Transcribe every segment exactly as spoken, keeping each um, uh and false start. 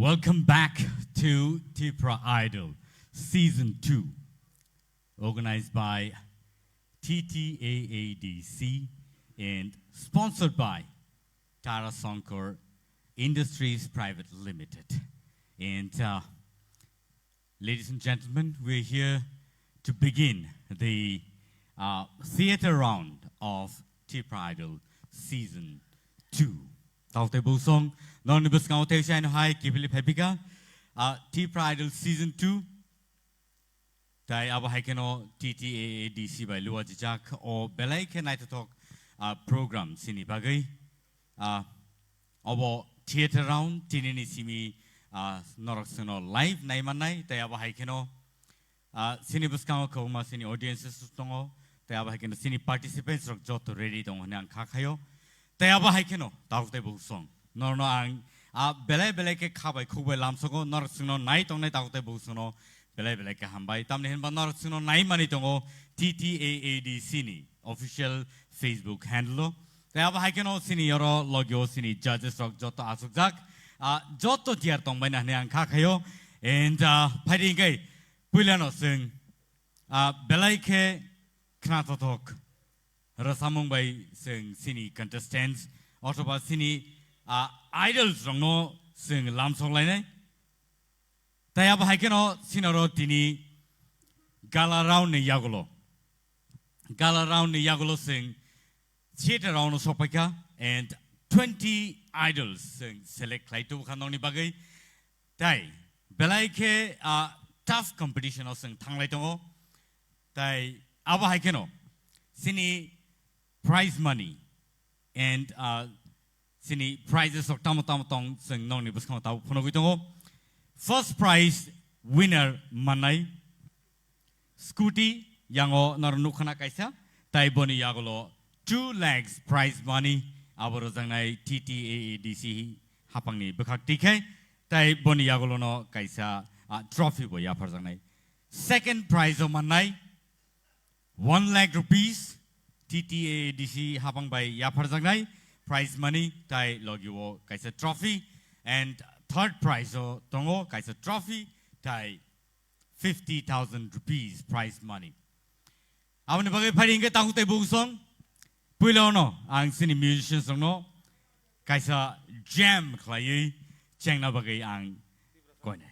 Welcome back to Tipra Idol Season two, organized by T T A A D C and sponsored by Tara Sankar Industries Private Limited. And uh, ladies and gentlemen, we're here to begin the uh, theater round of Tipra Idol Season two. Taote busong, non ni bwskango teisa ino hai kipili phaipika, uh, Tipra Idol Season two. Tai abo hai kheno T T A A D C bai luwa jijak o belai khe naithothok, uh, program sini bagwi. Uh, obo theater round tini ni simi, uh, norok sengno live nai mannai, tai abo hai kheno, uh, sini bwskango kwbangma sini audiences tongo, tai abo hai kheno sini participants rok joto ready tongo hwnwi ang kha khaio. Tai abo hai kheno tabuk tai buk song. Norno ang, ah, belai belai khe kha bai khuk bai lamsogo, norok chwngno nai tongnai tabuk tai buk songno belai belai khe hambai. Tamni hinba norok chwngno nai mani tongo T T A A D C ni official Facebook handle o. Tai abo hai kheno sini oro logio sini judges rok joto achukjak. Ah, joto tiyar tongbai na hwnwi ang kha khaio. And, ah, phaidi hwnkhe puilano chwng, ah, belai khe khnathothok rwchapmung bai chwng sini contestants othoba sini, ah, idols rokno chwng lamsok lainai. Tai abo hai kheno sinaro tini gala round ni yagulo, gala round ni yagulo chwng theater round o sokpaikha and twenty idols chwng select khlai tubukha nokni bagwi. Tai belai khe, ah, tough competition o chwng thanglai tongo. Tai abo hai kheno sini prize money and, ah, sini prizes rok tamo tamo tong chwng nokni bwskango tabuk phunugwi tongo. First prize winner mannai scooty, yango noro nukha na kaisa, tai boni yagulo two lakhs prize money abo rwjaknai T T A A D C hapangni bwkhak twi khe, tai boni yagulono kaisa, ah, trophy bo yapharjaknai. Second prize o mannai one lakh rupees, T T A A D C hapang bai yapharjaknai prize money tai logio kaisa trophy, and third prize o tongo kaisa trophy tai fifty thousand rupees prize money. Aboni bagwi phaidi hwnkhe takhuk tai bungsong. Puila ono ang chini musicians rokno kaisa jam khlaiwi chengna bagwi ang koinai.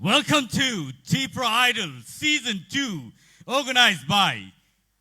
Welcome to Tipra Idol Season two, organized by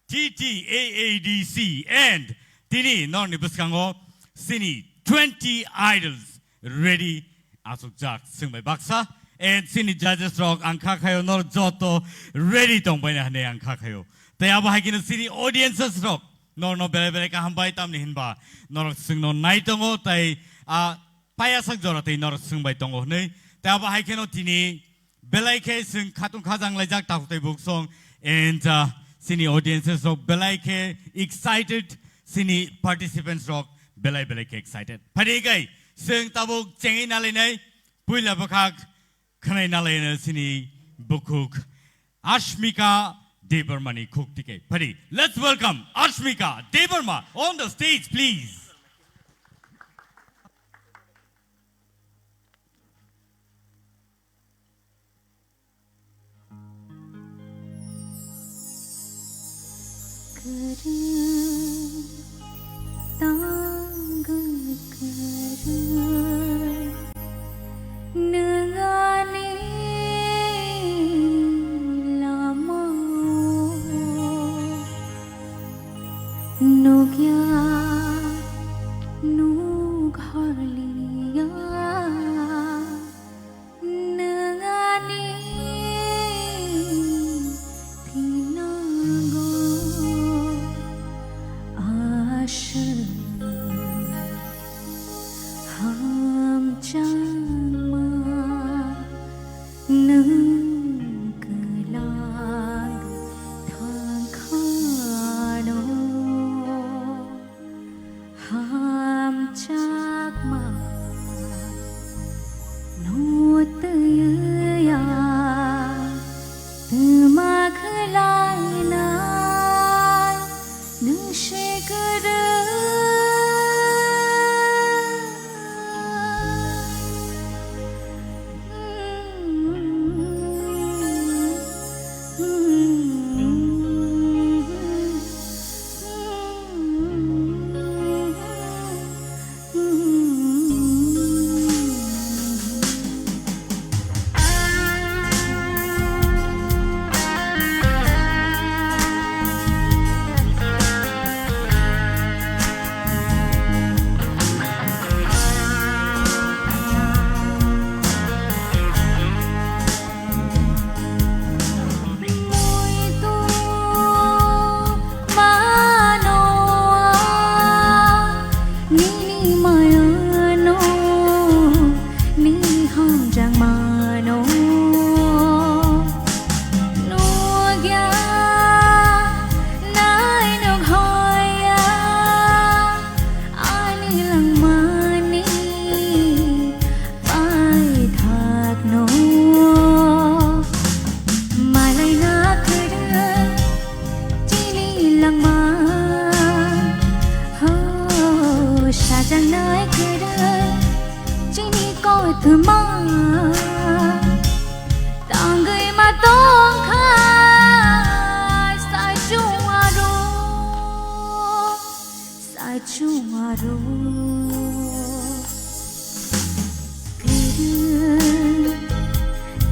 T T A A D C and tini norni bwskango sini twenty idols ready asukjak swngbai baksa and sini judges rok ang kha khayo nor joto ready tongbaina hwnwi ang kha khayo. Tei abo hai kheno sini audiences rok norno belai belai kaham bai tamni hinba norok swngno nai tongo tei a payasak jora tei norok swngbai tongo hwnwi. Tei abo hai kheno tini belai khe swng khatung khajang laijak takhuk tei buksong and uh, sini audiences rok belai khe excited, sini participants rok belai belai khe excited. Phadi kai swng tabuk chengwi nalainai puila bwkhak khwnai nalainai sini bukhuk Ashmika Debbarmani khuk tike. Phadi, let's welcome Ashmika Debbarma on the stage, please. Kwrwi tangwi kwrwi nwng ani lama nukya nuk harliya. Nwng ani tinago aswk hamjakma nwng kwlak thangkhano. Hamjakma no twiya twma khwlainai nwng se kwrwi. Nini mayano, nini hamjakmano nukya, nai nukhoya, ani langmani paithakno malaina kwrwi chini langma. Ho, sajaknai kwrwi chini kothoma tangwi ma tongkha saichung aro. Saichung aro kwrwi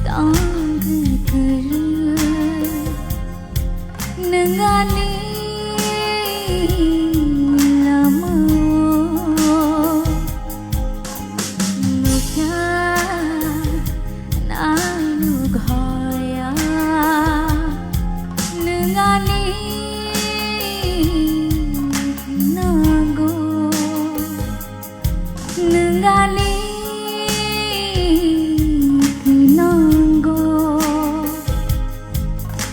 tangwi kwrwi nwng ani lama nukya nai nukhoya nwng ani nango. Nwng ani thinango,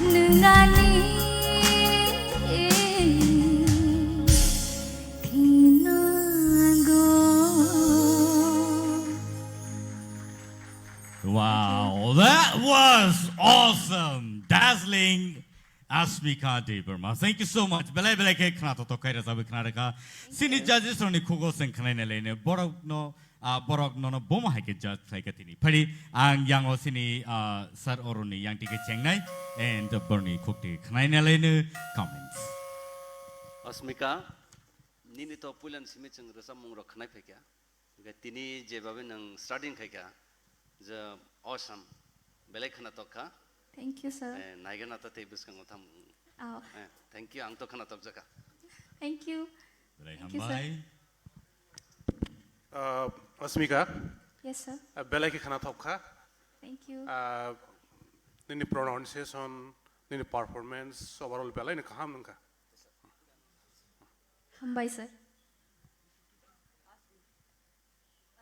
nwng ani thinango. Wow, that was awesome, dazzling. Ashmika Debbarma, thank you so much. Belai belai khe khna totok khai rajabwi khna rwkha. Sini judges rokni khugo chwng khna nai laino. Borok no, ah, borok nono bomo hai khe judge khlai kha tini. Phari ang yango sini, ah, sir oroni yang tike chengnai and borni khuk tike khna nai laino comments. Ashmika, nini to puilan simi chwng rwchapmung rok khnai phaikha. Hingkhe tini jebabe nwng starting khaikha, je awesome. Belai khwnatok kha. Thank you, sir. Eh, naigana ta tei bwskango tham. Oh. Eh, thank you, ang to khwnatok jaka. Thank you. Belai Thank you, sir. hambai. Uh, Asmika, Yes, sir. uh, belai khe khwnatok kha. Thank you. Uh, nini pronunciation, nini performance, overall belai ni kaham wngkha. Hambai, sir.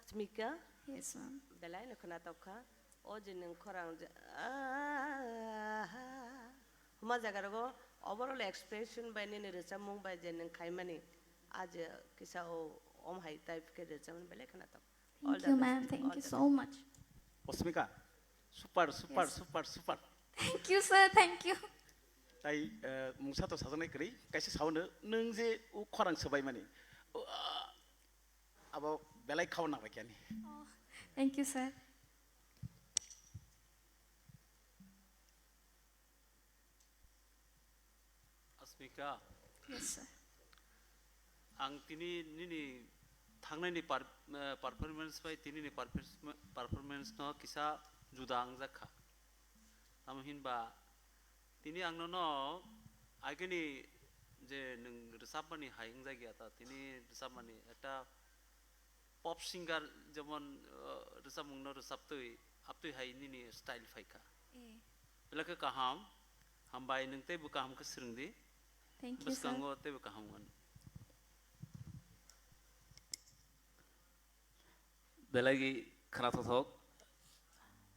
Asmika, Yes, ma'am. belai no khwnatok kha. O je nwng khorang je, ah, huma jaga rogo overall expression bai nini rwchapmung bai je nwng khaimani, a je kisa o om hai type khe rwchapmani belai khwnatok. All Thank the you, best. ma'am. Thank All you the so best. much. Osmika, super, super, Yes. super, super. Thank you, sir. Thank you. Tai, eh, mungsa to sajaknai kwrwi, kaisa saono, nwng je o khorang swbaimani. O, ah, Abo belai khao nang bai khe ani. Oh, thank you, sir. Asmika, Yes, sir. ang tini nini thangnai ni par-, eh, performance bai tini ni performance, performance no kisa juda wngjak kha. Tamo hinba tini ang nono agini je nwng rwchapmani hai wngjak ya ta, tini rwchapmani ekta pop singer jemon, uh, rwchapmungno rwchaptwi, aptwi hai nini style phaikha. Eh. Belai khe kaham, hambai nwng teibo kaham khe swrwngdi. Thank you, sir. Bwskango teibo kaham wngmano. Belai khwnathok thok.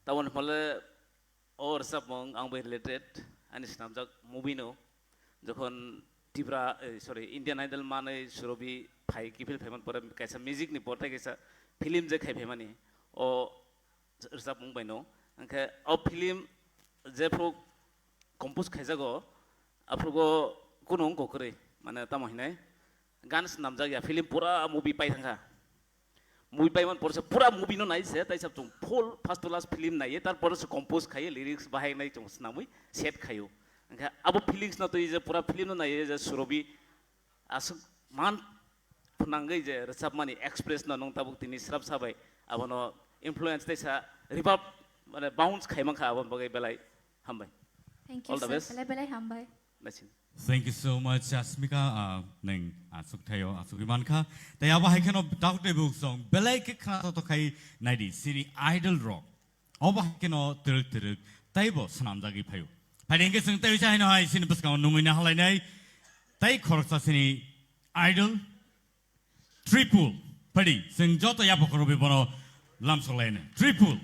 Tamoni hwnle O rwchapmung ang bai related, ani swnamjak movie no, jokhon Tripura, eh, sorry, Indian Idol manwi Surobi phai, kiphil phaiman pore kaisa music ni portai kaisa film je khai phaimani, o rwchapmung bai no. Hwnkhe o film jephru compose khaijago, aphrugo kunu wngkha kwrwi, mane tamo hinai gan swnamjak ya, film pura movie pai thangkha. Movie paiman porsa pura movie no nai se, taisa chwng full first to last film naiye, tar porsa compose khaiye, lyrics bahai nai chwng swnamwi set khaio. Hwnkhe abo feelings no twi je pura film no naiye je Surobi aswk man phnangwi je rwchapmani express no nwng tabuk tini srap sabai abono influence taisa reverb mane bounce khaimankha aboni bagwi belai hambai. Thank you, All the sir. best. Belai belai hambai. Naising. Thank you so much, Asmika. Ah, nwng aswk thaio, aswk ri mankha. Tei abo hai kheno daktei buk song belai khe khna to khai naidi sini idol rok. Obo hai kheno twrwk twrwk teibo swnamjagwi phaio. Phaidi hwnkhe chwng tei uisa haino hai sini bwskango nungwi na halainai tei khoroksa sini idol Tripul, phaidi, chwng joto yapha khoroknwi bono lamsok lainai. Tripul.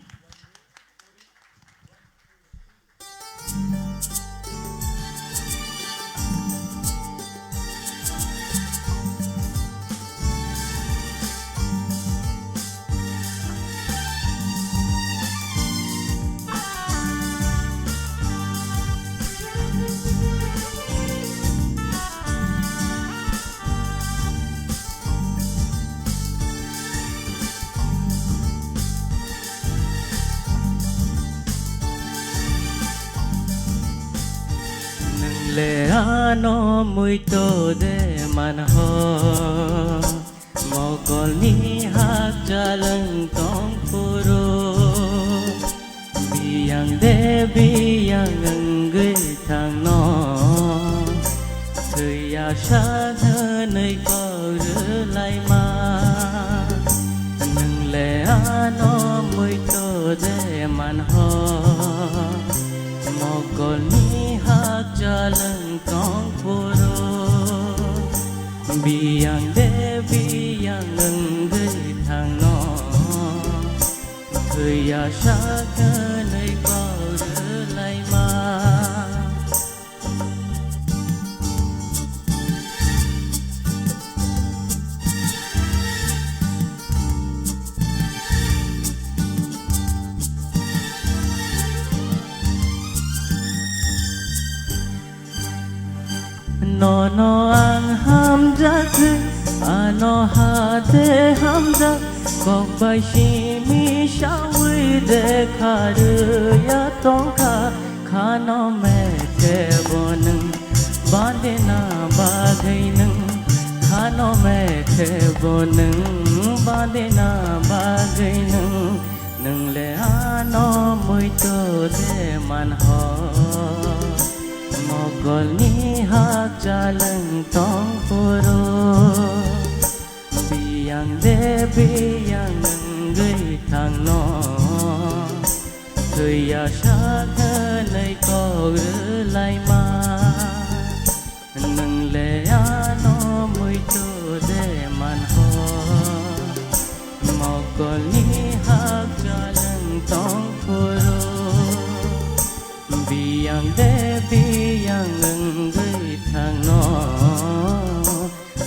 Nwng le ano muito de manho, mogolni hakchal wng tong phuru. Biyang de biyang wngwi thangno, thwiya sa hwnwi kok rwlaima. Nwng le ano muito de manho, mogolni hakchal wng tong phuru. Biyang de biyang wngwi thangno, thwiya sa hwnwi kok rwlaima. Nono ang hamjak, ano hate hamjak, kok bai simi sawi de kharwi ya tongkha, khano mekhe bo nwng bandina bagwi nwng, khano mekhe bo nwng bandina bagwi nwng, nwng le ano mui To de man ho, mokolni hakchalwng tong phuru. Biyang de biyang wngwi thangno, thwiya sak hwnwi kok rwlaima. Nwng le ano muitu de man ho, mokolni hakchalwng tong phuru. Biyang de biyang wngwi thangno,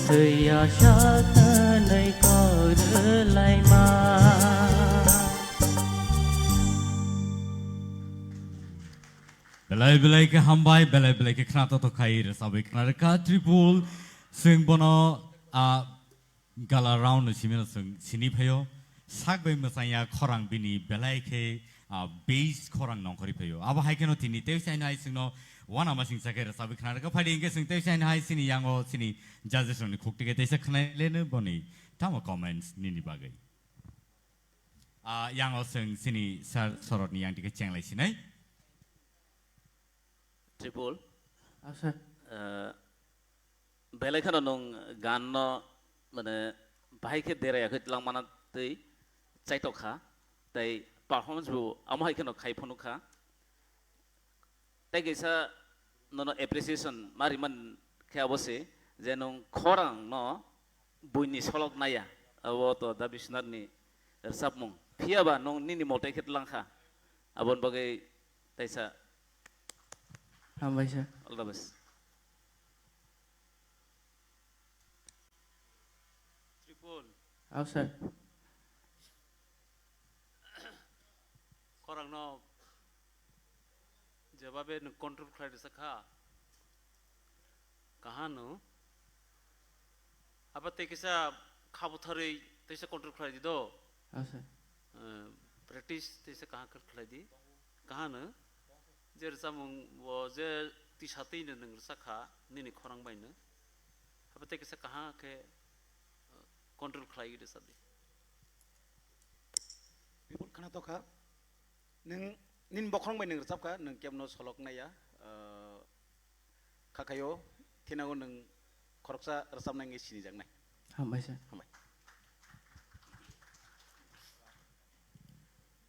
thwiya sak hwnwi kok rwlaima. Belai belai khe hambai, belai belai khe khna totok khai rwchabwi khna rwkha Tripul. Chwng bono, ah, gala round no simi no chwng sini phaio. Sak bai mwchangya khorang bini belai khe, ah, bass khorang nongkhorwi phaio. Abo hai kheno tini tei chaino hai chwngno wana masing chakhe rwchabwi khna rwkha. Phaidi hwnkhe chwng tei chaino hai chini yango chini judges rokni khuk tike teisa khwnai leno boni tamo comments nini bagwi. Ah, yango chwng chini sir Sorotni yang tike chenglai sinai. Tripul. Ah, sir. Eh, belai kheno nwng gan no, mane, bahai khe dera yakhe tlang mana tei chaitok kha, tei performance bo amo hai kheno khai phunuk kha. Tei kaisa nono appreciation ma riman khe abo se je nwng khorang no buini solok naya, abo to Da Biswanath ni rwchapmung. Phiya ba nwng nini motai khe tlang kha, aboni bagwi taisa. Hambai sir. All the best. Tripul. Aw sir. Khorangno jebabe nwng control khlai rwsa kha. Kahano. Abo tei kisa kha butharwi teisa control khlai di do. Aw sir. Eh, practice teisa kaham khe khlai di. Kahano. Je rwchapmung bo je tisa twi no nwng rwsa kha nini khorang bai no. Abo tei kisa kaham khe, eh, control khlai rwsa di. Report khna tokha. Nwng nini bokhorok bai nwng rwchapkha, nwng kebno solok naiya, ah, khakayo, thinago nwng khoroksa rwchapnai wngwi sinijaknai. Hambai sir. Hambai.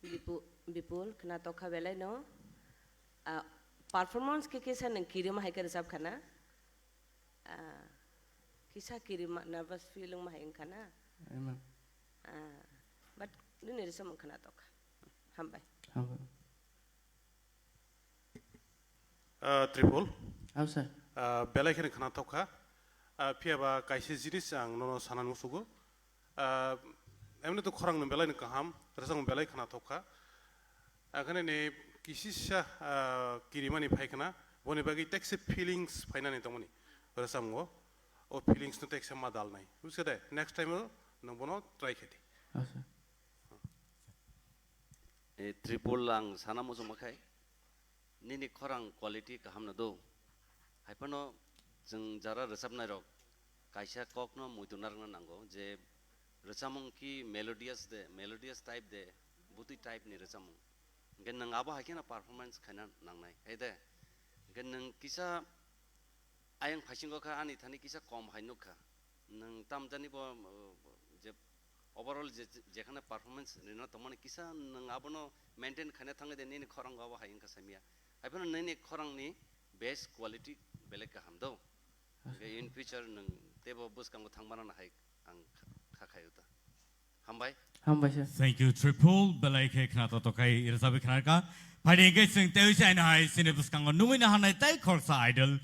Bipu-, Bipul, khna tokha belai no. Ah, performance khe kisa nwng kirima hai khe rwchapkha na? Ah, kisa kirima, nervous feel wngma hai wngkha na? Amen. Ah, but nini rwchapmung khna tokha. Hambai. Hambai. Ah, Tripul. Aw sir. Ah, belai kheno khna tokha. Ah, phiya ba kaisa jinis ang nono sana musugo. Ah, emni to khorang no belai no kaham, rwchapmung belai khna tokha. Akhane ni kisisa, ah, kirimani phai khna, boni bagwi tekse feelings phainani tongmani rwchapmungo. O feelings no tekse ma dalnai. Bujiso de? Next time o nwng bono try khe di. Aw sir. E, Tripul, ang sana muchungma khai, nini khorang quality kaham no do. Hai phano chwng jara rwchapnai rok kaisa kok no muitu narwkna nango je rwchapmung ki melodious de, melodious type de, bwtwi type ni rwchapmung. Hwnkhe nwng abo hai kheno performance khaina nangnai, hai de? Hwnkhe nwng kisa ayang phaisingo kha, ani thani kisa kom hai nukha. Nwng tamjani bo, uh, je overall je, jekhane performance rina tongmani kisa nwng abono maintain khaina thangwi de nini khorang abo hai wngkha saimya. Hai phano nini khorangni best quality belai kaham do. Hwnkhe in future nwng teibo bwskango thangmano hai ang kha, kha khaio ta. Hambai. Hambai sir. Thank you, Tripul. Belai khe khna to tokai rwchapwi khna rwkha. Phaidi hwnkhe chwng tei se aino hai chini bwskango nungwi na hanai tei khoroksa idol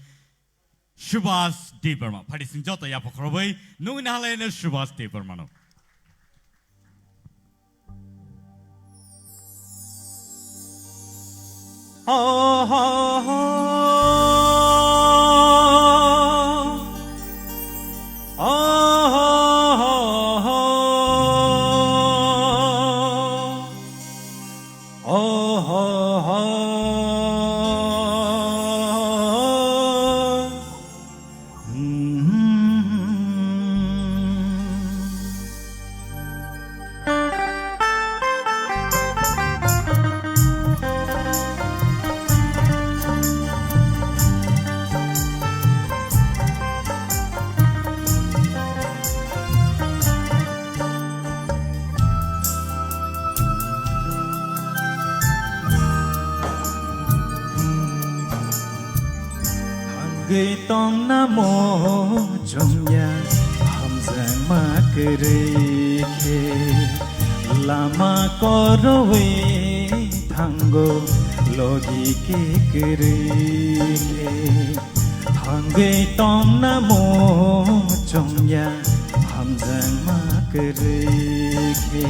Subhas Debbarma. Phaidi chwng joto yapha khorobwi nungwi na halai no Subhas Debbarma no. Gwi tongna mo chongya hamjakma kwrwi khe, lama koroi thango logi ke kwrwi khe. Thangwi tongna mo chongya hamjakma kwrwi khe,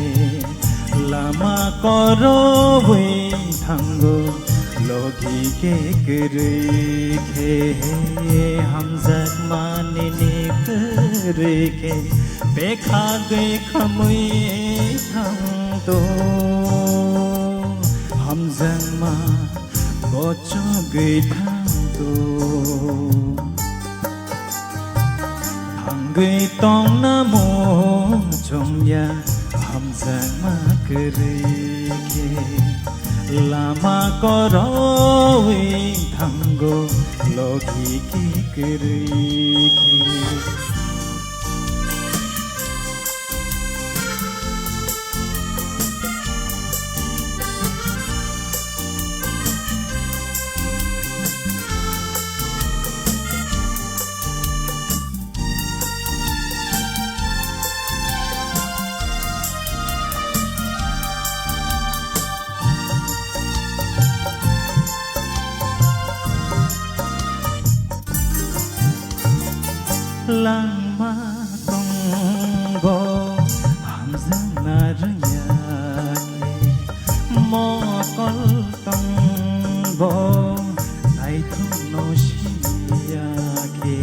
lama koroi thango logi ke kwrwi khe, hamjakma nini kwrwi khe, bekha gwi khamwi thangto, hamjakma kochogwi thangto. Thangwi tongna mo chongya hamjakma kwrwi khe, lama koroi thango logi ke kwrwi khe. Langma tongbo hamjakna rwngya khe, mokol tongbo naithokno siniya khe.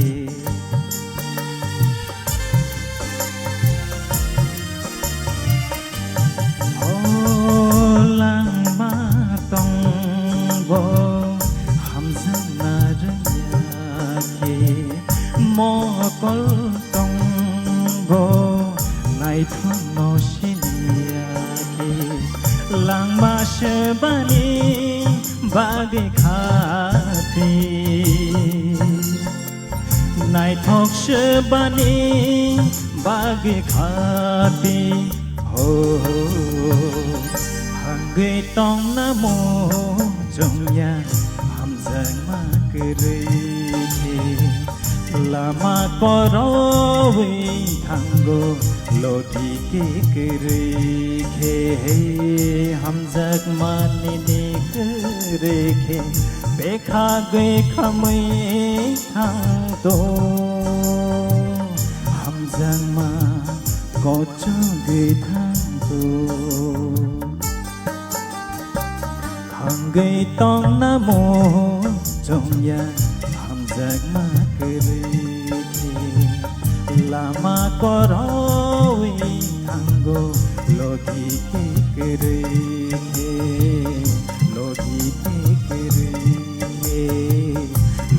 O langma tongbo hamjakna rwngya khe, mokol tongbo naithokno siniya khe, langma sebani bagwi khati. Naithok sebani bagwi khati, ho, ho, hangwi tongna mo chongya hamjakma kwrwi khe, lama koroi thango logi ke kwrwi khe, hamjakma nini kwrwi khe, bekha gwi khamwi thangto, hamjakma kochogwi thangto. Thangwi tongna mo chongya hamjakma kwrwi khe, lama koroi thango logi ke kwrwi khe, logi ke kwrwi khe,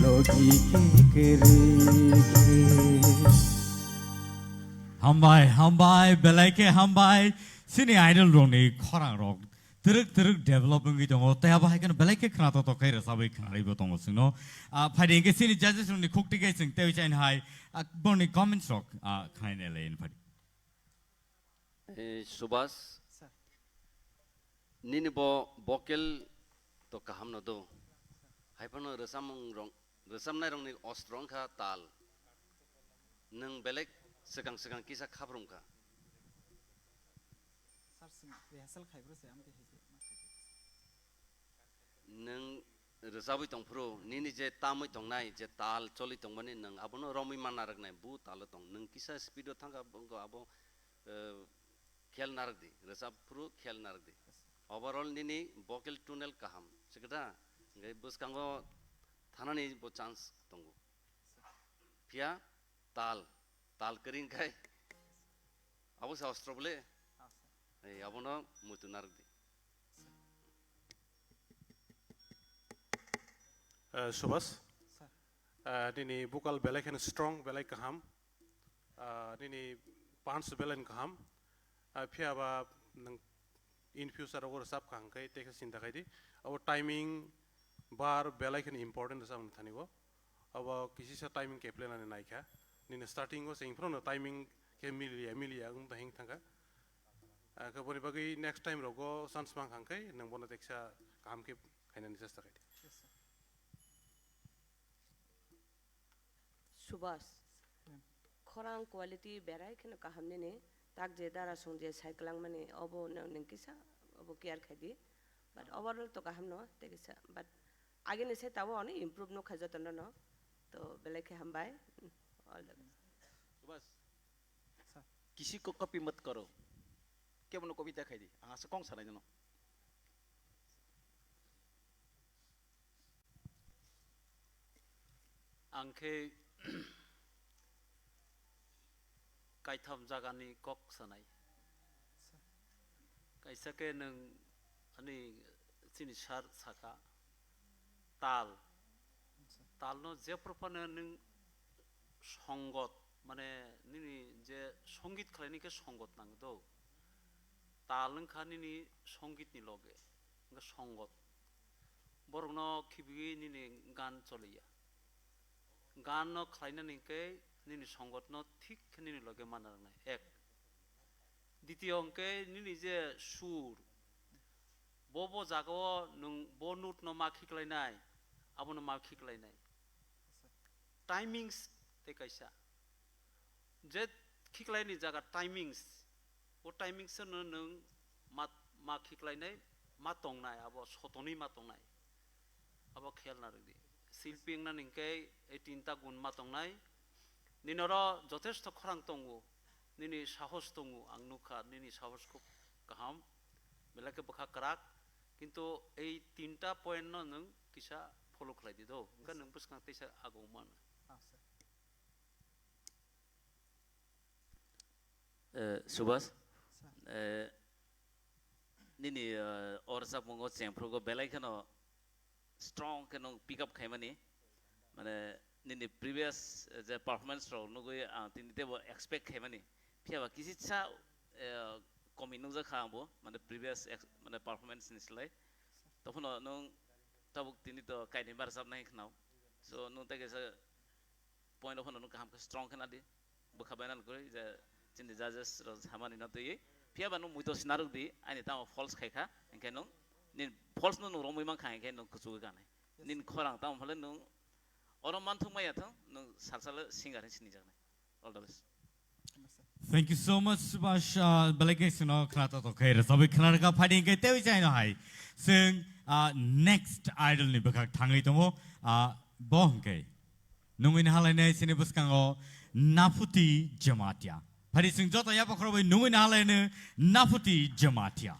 logi ke kwrwi khe. Hambai, hambai, belai khe hambai. Chini idol rokni khorang rok twrwk twrwk develop wngwi tongo. Tei abo hai kheno belai khe khna tok tok khe rwchabwi khnarwibo tongo chwngno. Ah, phaidi hwnkhe chini judges rokni khukti khe chwng tei chaini hai, ah, borni comments rok, ah, khnai nai lai phadi. Eh, Subhas, sir. Nini bo vocal to kaham no do. Hai phano rwchapmung rok, rwchapnai rokni ostro wngkha tal. Nwng belek swkang swkang kisa khaprum kha. Sir, swng rehearsal khai bro se, amtwi hai se, ma khai bro. Nwng rwchabwi tongphuru, nini je tamwi tongnai, je tal choli tongmani, nwng abono romwi ma narwknai, bu talo tong. Nwng kisa speed o thangkha, bo wngkha abo, eh, khel narwk di, rwchapphuru khel narwk di. Overall nini vocal tonal kaham, sikhe da? Hwnkhe bwskango thanani bo chance tongo. Phiya tal, tal kwrwi wngkhai abo se ostro bole. Ei, abono muitu narwk di. Eh, Subhas, sir. Eh, nini vocal belai kheno strong, belai kaham. Ah, nini punch belai kaham. Ah, phiya ba nwng in future o rwchap kha hwnkhe teksa chinta khai di. Abo timing, bar belai kheno important rwchapmung thani o. Abo kisisa timing khe planani naikha. Nini starting o se phano timing khe miliya, miliya wng thangkha. Ah, khe boni bagwi next time rogo chance mang kha hwnkhe nwng bono teksa kaham khe khainani chesta khai di. Yes, sir. Subhas. Hmm. Khorang quality berai kheno kaham nini, tak je dara song je sai kwlangmani, obo no nung kisa obo care khai di. But overall to kaham no, tei kisa. But agini se tabo ani improve no khai joto no no. To belai khe hambai. All the best. Subhas. Sir. Kisi ko copy mat karo. Kebono copy ta khai di. Ang asa kong sanai no. Ang khe kaitham jagani kok sanai. Kaisa khe nwng ani chini sar saka tal. Talno jephru phano nwng songot, mane nini je songit khlaini khe songot nang do. Tal wngkha nini songitni loge, wngkha songot. Borokno khibiwi nini gan choliya. Gan no khlainani hwnkhe nini songotno thik khe nini loge mana rwnai. Ek. Ditiyo hwnkhe nini je sur, bo bo jagao nwng bo note no ma khiklainai, abono ma khiklainai. Timings tei kaisa. Je khiklaini jaga timings, o timings no nwng ma, ma khiklainai, ma tongnai, abo sotonwi ma tongnai. Abo khel narwk di. Silpi wngna hwnkhe ei tinta gun ma tongnai. Nini oro jothesto khorang tongo, nini sahos tongo, ang nukha nini sahos khub kaham, belai khe bwkha kwrak, kintu ei tinta point no nwng kisa follow khlai di do, hwnkhe nwng bwskang teisa agong mano. Eh, Subhas, eh, nini, eh, o rwchapmungo chengphrugo belai kheno strong khe nwng pick up khaimani. Mane nini previous, eh, je performance rok nugwi ang tini teibo expect khaimani. Phiya ba kisisa, eh, komi nukjak kha angbo, mane previous ex-, mane performance ni slai. Tobokno nwng tabuk tini to kaini barjak nai khnao. So nwng tei kaisa point o phano nwng kaham khe strong khe nadi. Bwkha bainani kwrwi je chini judges rok samani no twiwi. Phiya ba nwng muito sinarwk di, aini tamo false khai kha, hinkhe nwng nini false no nwng romwi mankha, hinkhe nwng kuchugwi kanai. Nini khorang tamo phale nwng oro manthok maya thung, nwng salsalo singer hin sinijaknai. All the best. Thank you so much, Subhas. Ah, belai khe chwngno khna to to khe rwchabwi khna rwkha, phaidi hinkhe tei chaino hai. Chwng, ah, next idol ni bwkhak thangwi tongo, ah, bo hinkhe. Nungwi nahalainai chini bwskango Naphuti Jamatia. Phari chwng joto yapakhorwi nungwi nahalaino Naphuti Jamatia.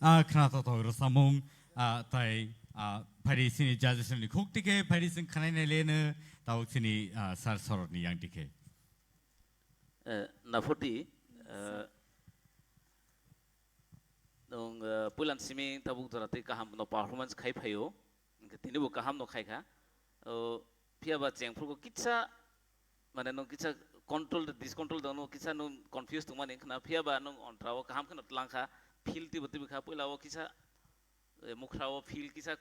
Ah, khna totok rwsamung, ah, tai, ah, phaidi sini judges ni khuk tike, phaidi sing khanai nai leno, tau sini, ah, sar sorot ni yang tike. Eh, Naphoti, eh, nung, eh, puilan simi tabuk jora tei kaham no performance khai phaio, hingke tini bo kaham no khai kha. O, phiya ba chengphru ko kitsa, mane nung kitsa control, discontrol dong, nung kitsa nung confuse tongmani khna, phiya ba nung ontra o kaham kheno tlang kha, feel tibo tibo kha, puila o kitsa eh, mukhrao feel kisa,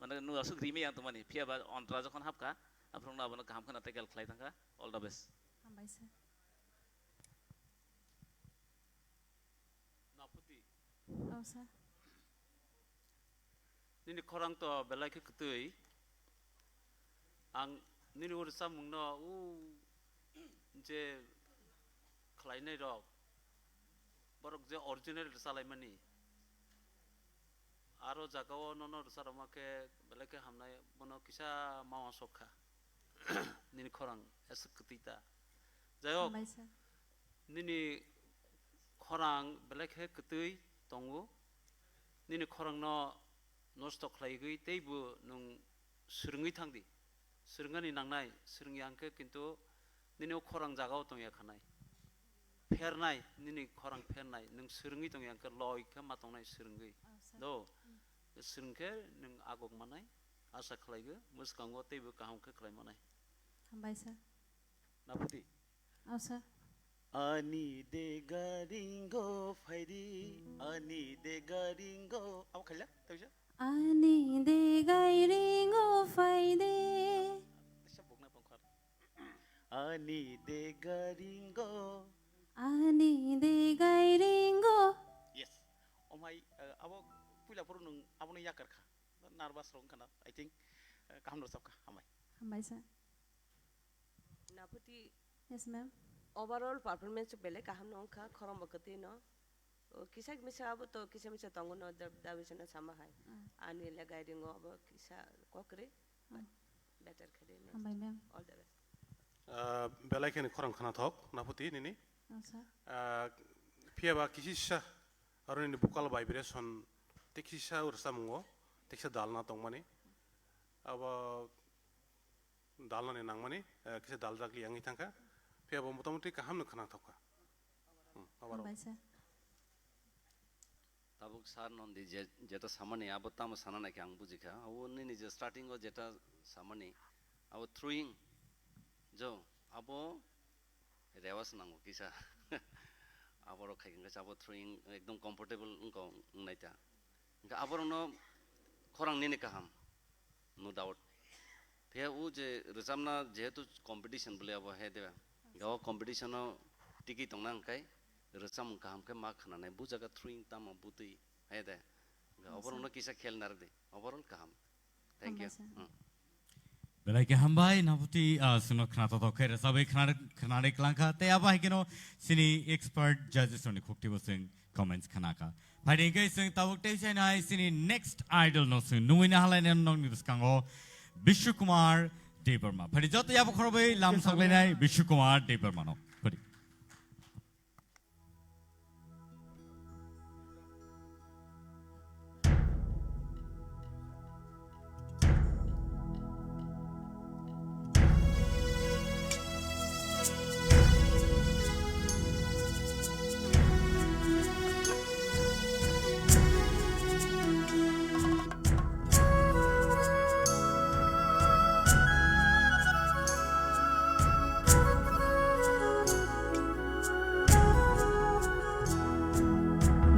mane, nung aswk rimi yang tongmani, phiya ba ontra jokhon hapkha, aphuru no abono kaham kheno tackle khlai thangkha. All the best. Hambai sir. Naputi. Oh, sir. Nini khorang to belai khe kwtwi. Ang nini o rwchapmungno o je khlainai rok, borok je original rwchalaimani, aro jagao nono rwcharokma khe belai khe hamnai, bono kisa mawa sok kha. Nini khorang aswk kwtwi ta. Jai hok, hambai sir. Nini khorang belai khe kwtwi tongo. Nini khorangno nosto khlaigwi teibo nwng swrwngwi thang di. Swrwngani nangnai, swrwngya hwnkhe kintu nini o khorang jagao tongya khanai. Phernai, nini khorang phernai, nwng swrwngwi tongya hwnkhe loi khe ma tongnai swrwngwi. Oh, sir. Do, swrwng khe nwng agok manai, asa khlaigo, mwskango teibo kaham khe khlai manai. Hambai sir. Naputi. Oh, sir. Ani dega ringo phaidi, ani dega ringo. Abo khaila, tawisa? Ani dega ringo phaidi. Tawisa bukna pangkhar. Ani dega ringo. Ani dega ringo. Yes. Omai, eh, abo puila phuru nwng abono yakar kha. Nervous rong khana, I think, eh, kaham rwchap kha, hambai. Hambai sir. Naputi. Yes, ma'am. Overall performance belai kaham no wngkha, khorang bo kwtwi no. O, kisa misa abo to kisa misa tongo no, da-, dabi sana sama hai. Ah. Ani le guiding o abo kisa kokri, but Ah. better khe de next. Hambai, ma'am. All the best. Ah, belai kheno khorang khana thok, Naputi nini. Oh, sir. Ah, phiya ba kisisa aro nini vocal vibration te kisa rwchapmungo, te kisa dalna tongmani. Abo dalnani nangmani, eh, kisa dal dagli wngwi thangkha. Phiya bo motamoti kaham no khwnathok kha. Hmm, overall. Hambai sir. Tabuk sir noni je, jeta samani abo tamo sana naikhe ang bujikha. Abo nini je starting o jeta samani, abo throwing jo, abo rewas nango kisa. Aborok khai khe abo throwing ekdom comfortable wngkha wngnai ta. Hwnkhe aborokno khorang nini kaham, no doubt. Phiya o je rwchapna jehetu competition bole abo he de. Hwnkhe o competition o tiki tongna hwnkhe rwchapmung kaham khe ma khwnanai. Bu jaga throwing tamo butwi he de. Hwnkhe Yes, sir. oborokno kisa khel narwk di. Overall kaham. Thank you. Hambai sir. Hmm. Belai khe hambai, Naputi, ah, chwngno khwnathok khe rwchabwi khwna-, khwnarwi kwlangkha. Tei abo hai kheno chini expert judges rokni khuktibo chwng comments khwnakha. Phaidi hwnkhe chwng tabuk tei sainai chini next idol no chwng nungwi nahalainai nokni bwskango Bishu Kumar Debbarma. Phaidi joto yabo khorobwi lam soklainai Bishu Kumar Debbarma no. Phaidi.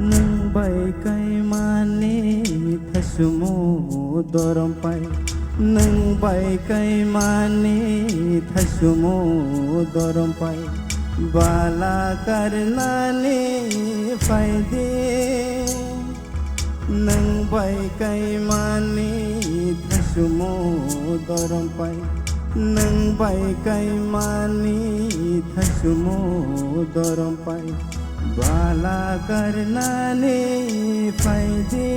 Nwng bai kaimani thaichumu dorom pai, nwng bai kaimani thaichumu dorom pai, bala karnani phaidi. Nwng bai kaimani thaichumu dorom pai, nwng bai kaimani thaichumu dorom pai, bala karnani phaidi.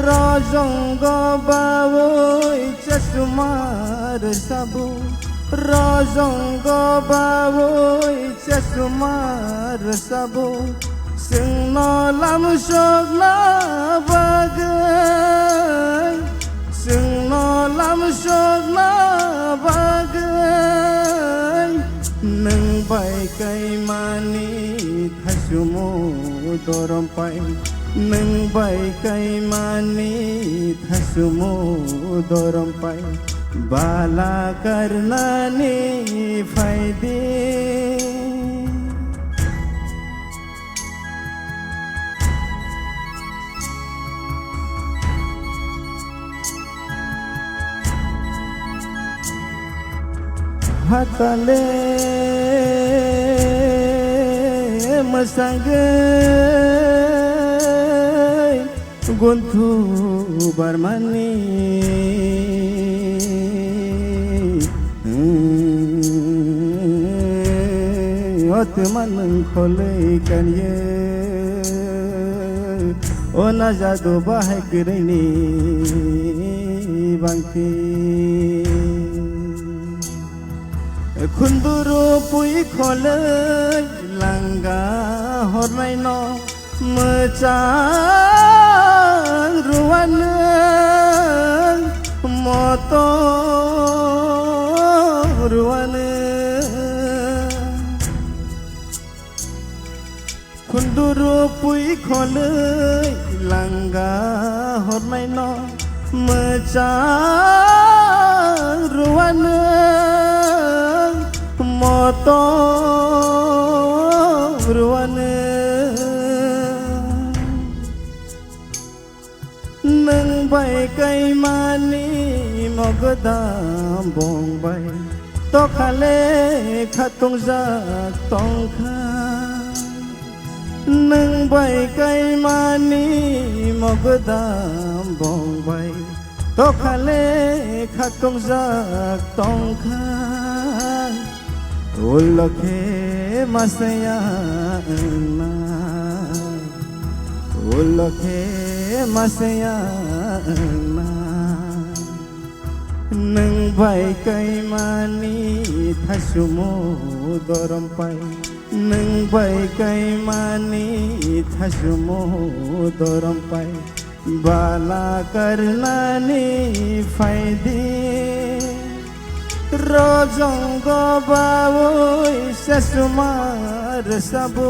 Rojongo bawi chasma rwsabu, rojongo bawi chasma rwsabu, Chwngno lamsokna bagwi, chwngno lamsokna bagwi, nwng bai kaimani thasumu dorom pai, nwng bai kaimani thasumu dorom pai, bala karnani phaidi. Hatale mwsangwi gunthu barmani. Otman khole kanye, o na jadu bahai kirini bangti. Khunduru pui khole langa hornai no. Mwchang ruwano, moto ruwano. Khunduru pui khonwi langa hornaino mwchang ruwano, moto ruwano. Nwng bai kaimani mogodam bong bai tokhale khatungjak tongkha. Nwng bai kaimani mogodam bong bai tokhale khatungjak tongkha. Ulo khe masaya wngnai, ulo khe masaya wngnai. Nwng bai kaimani thasumu dorom pai, nwng bai kaimani thasumu dorom pai. Bala karnani phaidi, rojonggo bawi sesuma rwsabo,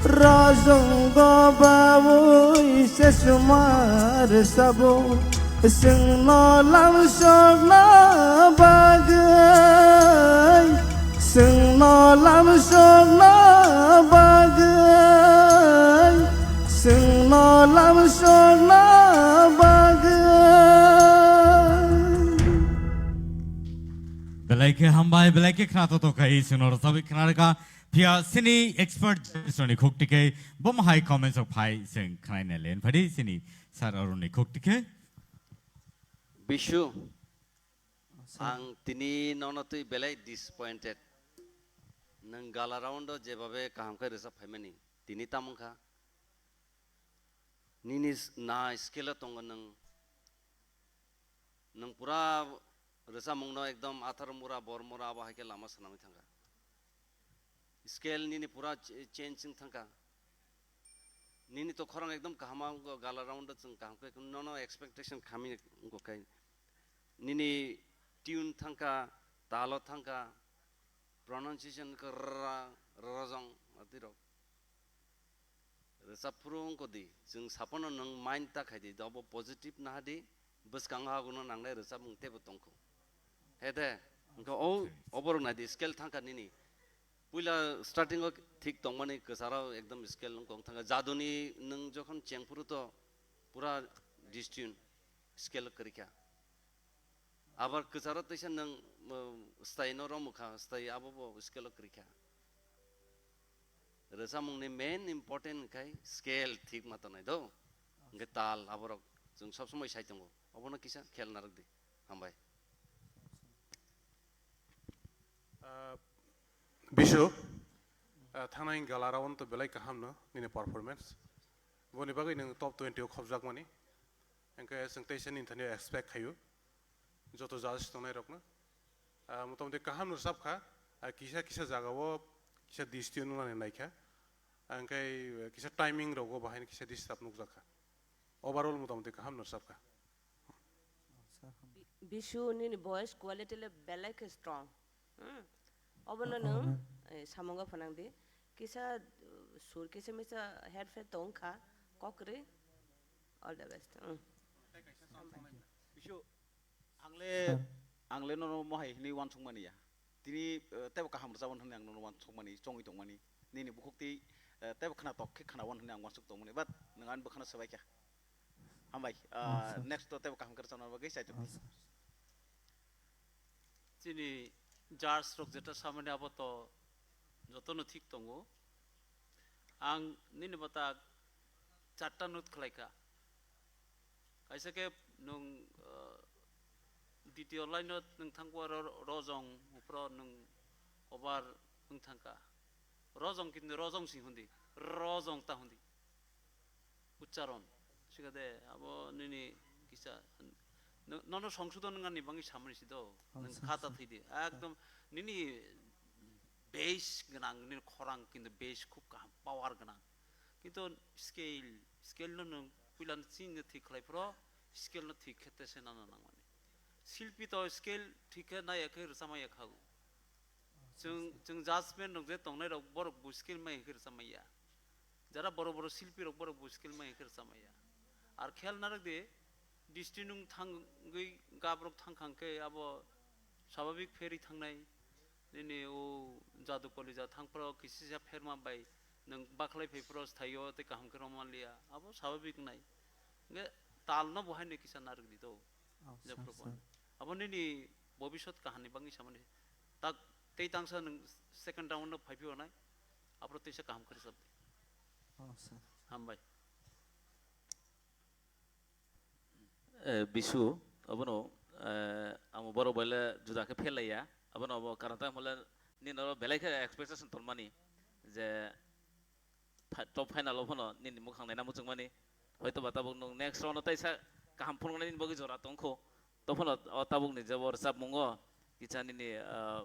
rojonggo bawi sesuma rwsabo. Chwngno lamsokna bagwi, chwngno lamsokna bagwi, chwngno lamsokna bagwi. Belai khe hambai, belai khe khna to to khai chwngno rwchabwi khna rwkha. Phiya chini expert judge rokni khuk tikhe bom hai comments rok phai chwng khnaina len phadi chini sir aroni khuk tikhe. Bishu, ang tini nono twi belai disappointed. Nwng gala round o jebabe kaham khe rwchap phaimani, tini tamung kha. Nini s-, na scale o tongo nwng. Nwng pura rwchapmungno ekdom athar mura, bor mura abo hai khe lama swnamwi thangkha. Scale nini pura ch-, change wng thangkha. Nini to khorang ekdom kaham wngkha, gala round o chwng kaham khe nono expectation khami wngkha khe. Nini tune thangkha, talo thangkha, pronunciation khe rra, rrojong, adirok. Rwchap phuru wngkha di, chwng sapono nwng mind ta khai di, obo positive naha di, bwskango hagono nangnai rwchapmung teibo tongkho. He de, wngkha o, oborok nai di, scale thangkha nini. Puila starting o thik tongmani kwcharo ekdom scale wngkha wng thangkha. Jaduni nwng jokhon cheng phuru to pura distune scale kwrwi kha. Abar kwcharo teisa nwng, um, style no romwi kha, style abo bo scale o kwrwi kha. Rwchapmungni main important khai scale thik ma tongnai do. Hwnkhe tal aborok chwng sob somoi sai tongo. Obono kisa khel narwk di. Hambai. Ah, Bishu, ah, thangnai gala round to belai kaham no nini performance. Boni bagwi nwng top twenty o khopjakmani. Hwnkhe chwng teisa nini thani expect khaio. Joto judge tongnai rokno. Ah, motamoti kaham no rwchap kha. Ah, kisa kisa jaga o kisa distance nwnani naikha. Hwnkhe kisa timing rogo bahai kisa disturb nukjakha. Overall motamoti kaham no rwchapkha. Bisu nini voice quality le belai khe strong. Hmm. Obono nwng, eh, samungo phwnang di. Kisa, uh, sur kisa misa headphone tong kha, kok kwrwi. All the best. Hmm. Bisu, ang le, ang le nono mohai hinwi uansukmani ya. Tini, eh, teibo kaham rwchapmani hwnwi ang nono uansukmani, chongwi tongmani. Nini bukhuk twi, eh, teibo khwnatok khe khwnao hwnwi ang uansuk tongmani. But nwng ani bwkhano swbai kha. Hambai. Ah, next to teibo kaham khe rwchapna bagwi chaitok. Chini judge rok jeta samani abo to jotono thik tongo. Ang nini bata charta note khlai kha. Kaisa khe nwng, ah, ditiyo line o nwng thangkha ro-, rojong, uphro nwng over nwng thangkha. Rojong kintu rojong si hundi, rojong ta hundi. Uchcharon. Sikade abo nini kisa, no-, nono songsodon wngani bangwi samani si do. Nwng khata thwidi. Ekdom nini base gwnang, nini khorang kintu base khub kaham, power gwnang. Kintu scale, scale no nwng puila no chini thik khlai phro, scale no thik khe tese nana nangmani. Silpi to scale thik khe naiya khe rwchapmaya khago. Chwng, chwng judgment rok je tongnai rok borok bo skill mai hwnkhe rwchapmaya. Jara boro boro silpi rok borok bo skill mai hwnkhe rwchapmaya. Ar khel narwk di, district nwng thangwi gap rok thangkha hwnkhe abo swabhabik pherwi thangnai. Nini o jadu kolija thangphro kisisa pherma bai nwng bakhlai phaiphro sthaio tei kaham khe romaliya. Abo swabhabik wngnai. Hwnkhe talno bo haino kisa narwk di to. Jephru phano. Abo nini bobisot kahamni bagwi samani. Tak tei tangsa nwng second round no phaiphio nai. Aphro teisa kaham khe rwchap di. Hambai. Eh, Bisu, abono, eh, amo borok bai le juda khe pherlaiya. Abono abo karon tamo le nini oro belai khe expectation tongmani je pha-, top final o phano nini mukhang naina muchungmani. Hoito ba tabuk nwng next round o taisa kaham phunuknani bagwi jora tongkho. To phano o tabukni je bo rwchapmungo kisa nini, ah,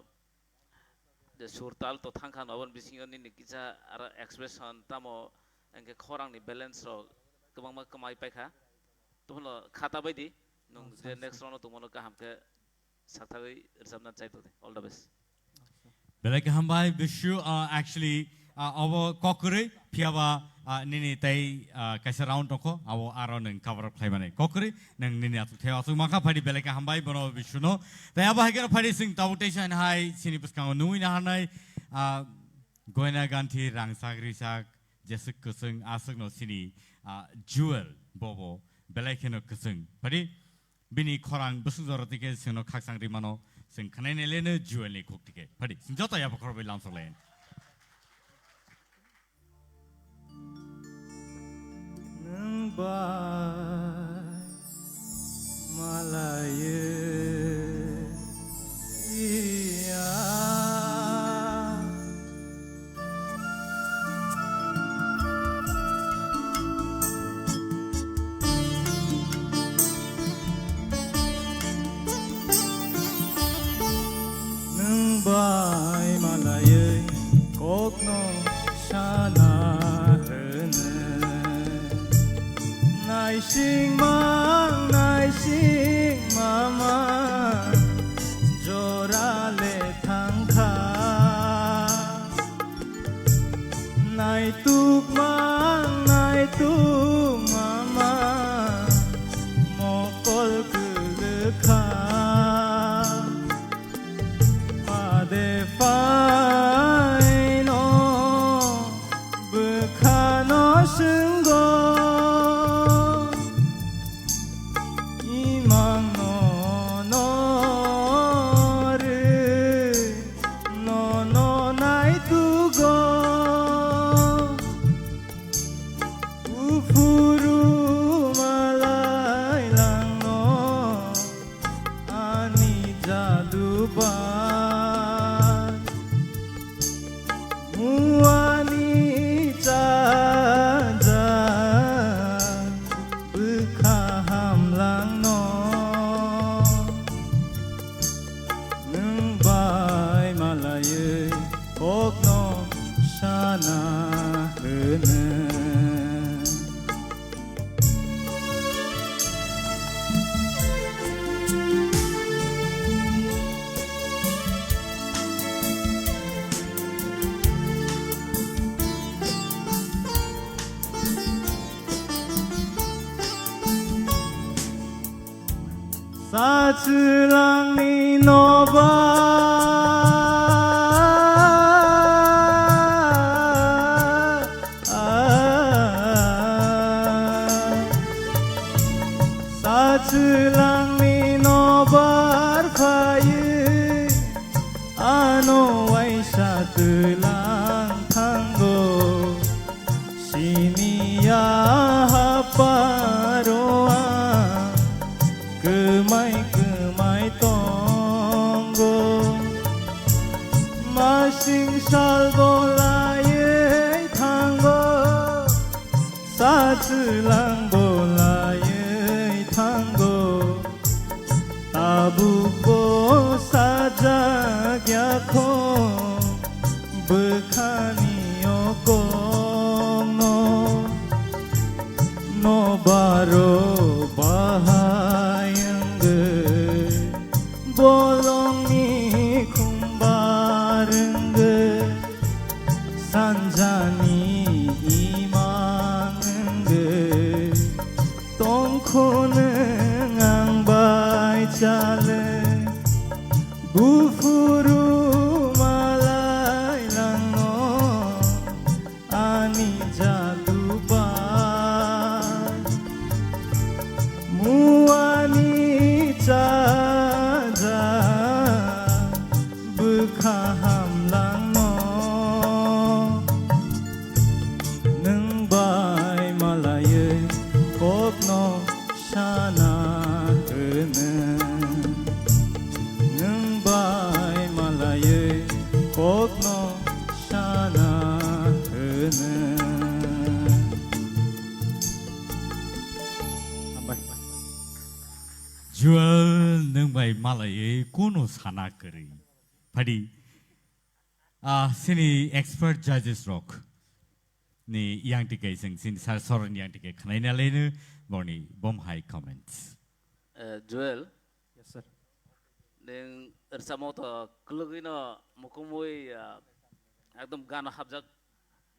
je sur tal to thangkha, aboni bisingo nini kisa aro expression tamo hwnkhe khorangni balance rok kwbangma kwmai paikha. To phano khata baidi nwng je next round o tongmano kaham khe saktharwi rwchapna chai tongdi. All the best. Belai khe hambai, Bisu, uh, actually, uh, abo kok kwrwi, phiyaba, uh, nini tei, uh, kaisa round tongkho, abo aro nwng cover up khlai mani. Kok kwrwi, nwng nini aswk thai aswk mankha, phaidi belai khe hambai, bono Bisuno. Tei abo hai kheno phaidi chwng tabuk teisa hai, chini bwskango nungwi naharnai, uh, goina ganthi rangchak risak, jeswk kwchwng, aswkno chini, uh, jewel, bobo, belai kheno kwchwng. Phaidi, Bini khorang bwswk jora twi khe chwngno khakchang ri mano, chwng khwnai nai le no Joel ni khuk twi khe. Phaidi, chwng joto yapha khorok bai lamsok lai. Nwng bai malaiwi ya. Nwng bai malaiwi kokno sana hwno. Naising mang, naising mama, jora le thangkha. Naituk mang, naituk mama, mokol kwlwkha. Pade phaino bwkhano swngo. Imang nono rw, nono naitugo. Uphuru malai langno ani jadu bai. Muani chajak bwkha hamlangno, nwng bai malaiwi kokno sana hwno. Sachwlangni nobar, sachwlangni nobar phaiwi, ano waisa twlang thango. Siniya haparo ang kwmai kwmai tongo. Masing sal bolaiwi thango, sachwlang bolaiwi thango. Tabukbo sajak yakho bwkhani okongno, nobaro bahai wngwi, bolongni khumbar wngwi, sanjani imang wngwi. Tongkho nwng ang bai chale, buphuru malai langno ani jadu bai. Muani chaja bwkha hamlangno. Nwng bai malaiwi kokno sana hwno. Nwng bai malaiwi kokno sana hwno. Hambai. Joel, nwng bai malaiwi kono sana kwrwi. Phadi, ah, sini expert judges rok ni yang tike sing sini sar soron yang tike khnaina lenu borni bom hai comments. Eh, Joel. Yes, sir. Neng rwchapmo to kwlwgwino mukumui, ah, ekdom gano hapjak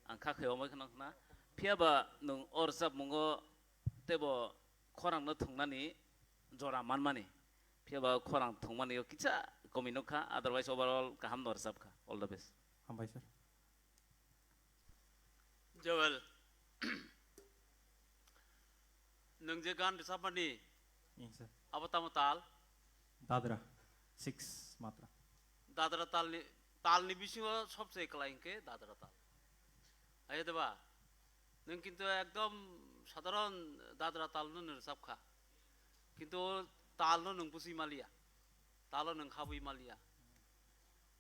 ang kha khe omai khna khna. Phiya ba nwng o rwchapmungo teibo khorangno thwngnani jora manmani. Phiya ba khorang thwngmani o kisa komi nukha, otherwise overall kaham no rwchapkha. All the best. Hambai, sir. Joel, nwng je gan rwchapmani, Yes, sir. Abo tamo tal? Dadra, six matra. Dadra talni, talni bisingo sobse kwlai hwnkhe dadra tal. Ayo deba, nwng kintu ekdom sadharon dadra talno nwng rwchapkha. Kintu o talno nwng bwswi maliya. Talo nwng habwi maliya.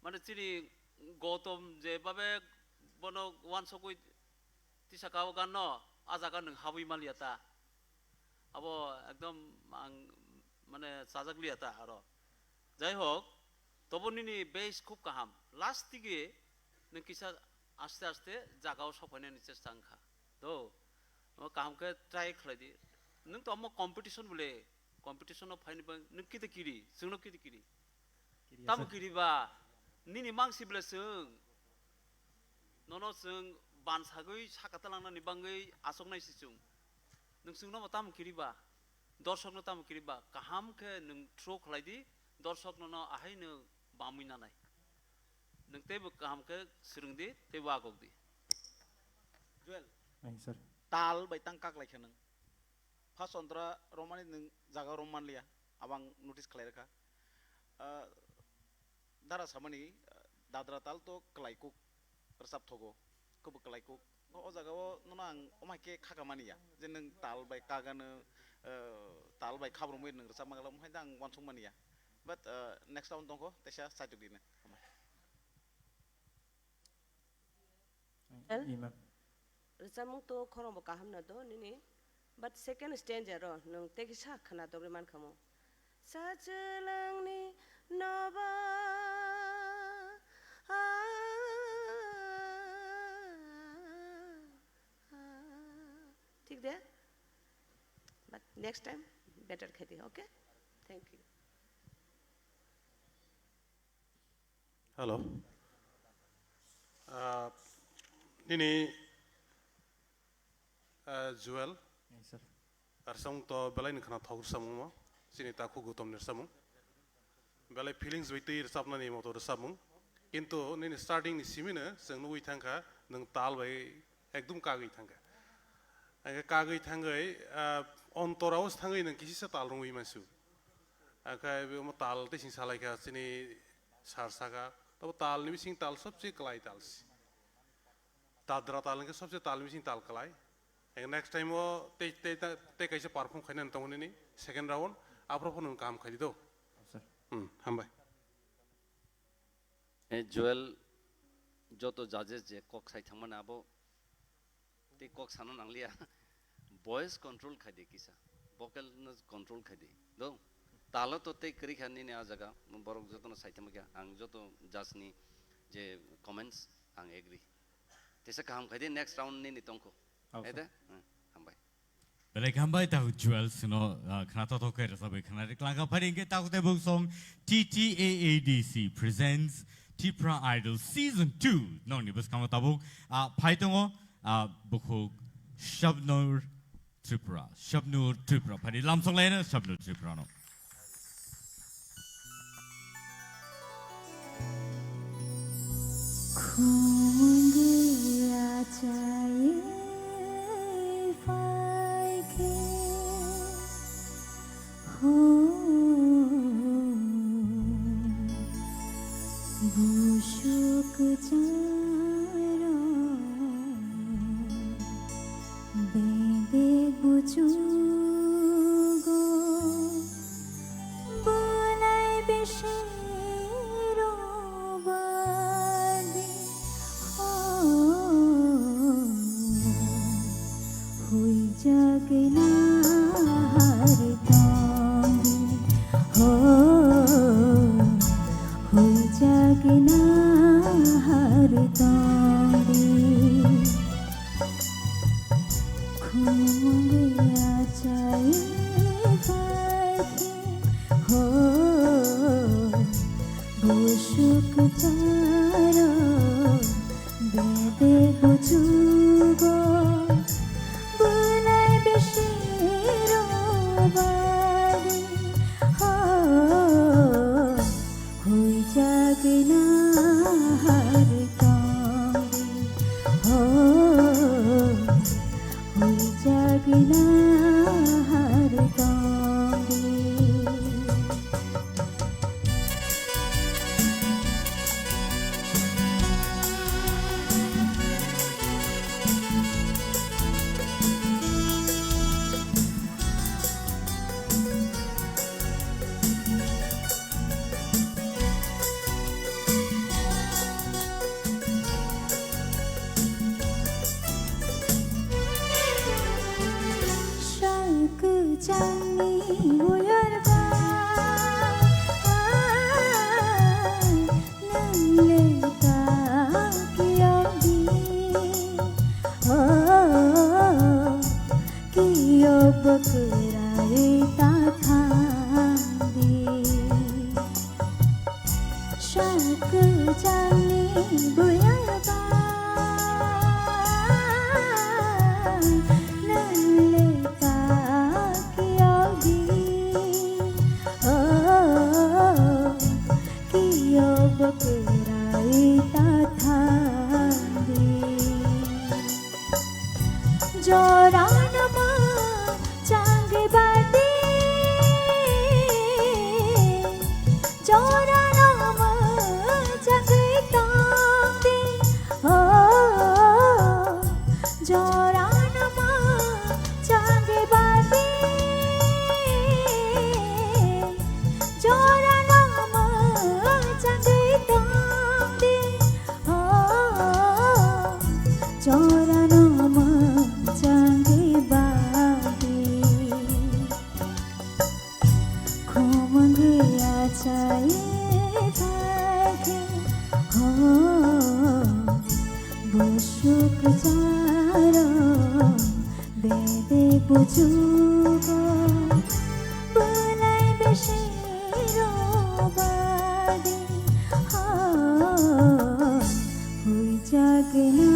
Mane chini Gautam je babe bono wansogwi tisaka o ganno, a jaga nwng habwi maliya ta. Abo ekdom ang mane chajak liya ta aro. Jai hok, tobo nini base khub kaham. Last dige nwng kisa aste aste jaga o sophainani chesta wngkha. Do, omo kaham khe try khlai di. Nwng to omo competition bole, competition o phaini bang nwng kiti kiri, chwngno kiti kiri. Kiri Tamo asa. Kiri ba, nini mangsi bole chwng. Nono chwng bansagwi saka talangnani bangwi achoknai si chwng. Nwng chwngno bo tamo kiri ba, dorsokno tamo kiri ba, kaham khe nwng throw khlai di, dorsok nono ahai nwng bamwi nanai. Nwng teibo kaham khe swrwng di, teibo agok di. Joel. Ai, sir. Tal bai tang kak lai khe nwng. First ontra romani nwng jaga rom manliya, abang notice khlai rwkha. Ah, dara samani, ah, dadra tal to kwlai kuk rwchap thogo, kwbw kwlai kuk. O, o jaga o nono ang omai khe khaka maniya, je nwng tal bai kagano, ah, tal bai khabrumwi nwng rwchap mangala, omhai da ang wansuk maniya. But, ah, next round tongkho, teisa saitok dino. Well, Imam. Rwchapmung to khorang bo kaham no do nini, but second stanza ro nwng tei kisa khwna dogwi mankha mo. Sachwlangni noba, ah, ah, ah. Thik de? But next time better khe di, okay? Thank you. Hello. Ah, nini, ah, Joel. Yes, sir. Arsong to belai ni khana thok samung mo. Chini takhuk Gautam ni rwchapmung. Belai feelings bai twi rwchapnani moto rwchapmung. Kintu nini starting ni simino chwng nugwi thangkha, nwng tal bai ekdum kagwi thangkha. Hwnkhe kagwi thangwi, ah, ontorao thangwi nwng kisisa tal rwngwi mansu. Hwnkhe omo tal tei sing salaikha chini sar saka. Tabo tal ni bising tal sobse kwlai tal si. Dadra tal hwnkhe sobse tal bising tal kwlai. Eng next time o tei, tei, tei kaisa perform khainani tongo nini second round. Aphuru phano kaham khaidi do. Sir. Hmm, hambai. Eh, Joel, joto judges je kok sai thangmani abo tei kok sana nangliya. Voice control khaidi kisa. Vocal no control khaidi. Do. Talo to tei kwrwi kha nini a jaga. Borok jotono sai thangma kha. Ang joto judge ni je comments ang agree. Tesa kaham khaidi, next round nini tongkho. Oh, sir. Ede? Hmm, hambai. Belai hambai ta Joel sino, ah, khna to to khe rwchapwi khna ri klangkha phari hwnkhe ta kote buk song T T A A D C presents Tipra Idol Season two. Nokni bwskango tabuk, ah, phai tongo, ah, bukhuk Shabnur Tripura, Shabnur Tripura, phani lamsok laina Shabnur Tripura no. Khumungwi achai phaikhe ho busuk charo. Bede bujugo, bunai besero bade, ho, hui jagna har tongdi, ho, hui jagna har tongdi. Khumungwi achai phaikhe ho busuk charo bede bujugo bunai besero bade ho. Hui jagna har tongdi, ho, hui jagna har tongdi. Sal kwchangni buyar ba, nwng le ta kiyokdi, oh, kiyok bo kwrai ta thangdi. Sal kwchangni buyar ba, nwng le ta kiyokdi, oh, kiyok bo kwrai ta thangdi. Jorano mwchangwi badi, jorano mwchangwi tongdi, oh, jorano mwchangwi badi. Jorano mwchangwi tongdi, oh, jorano mwchangwi badi. Khumungwi achai phaikhe, oh, busuk charo bede bujugo, bunai besero bade, ho, hui jagna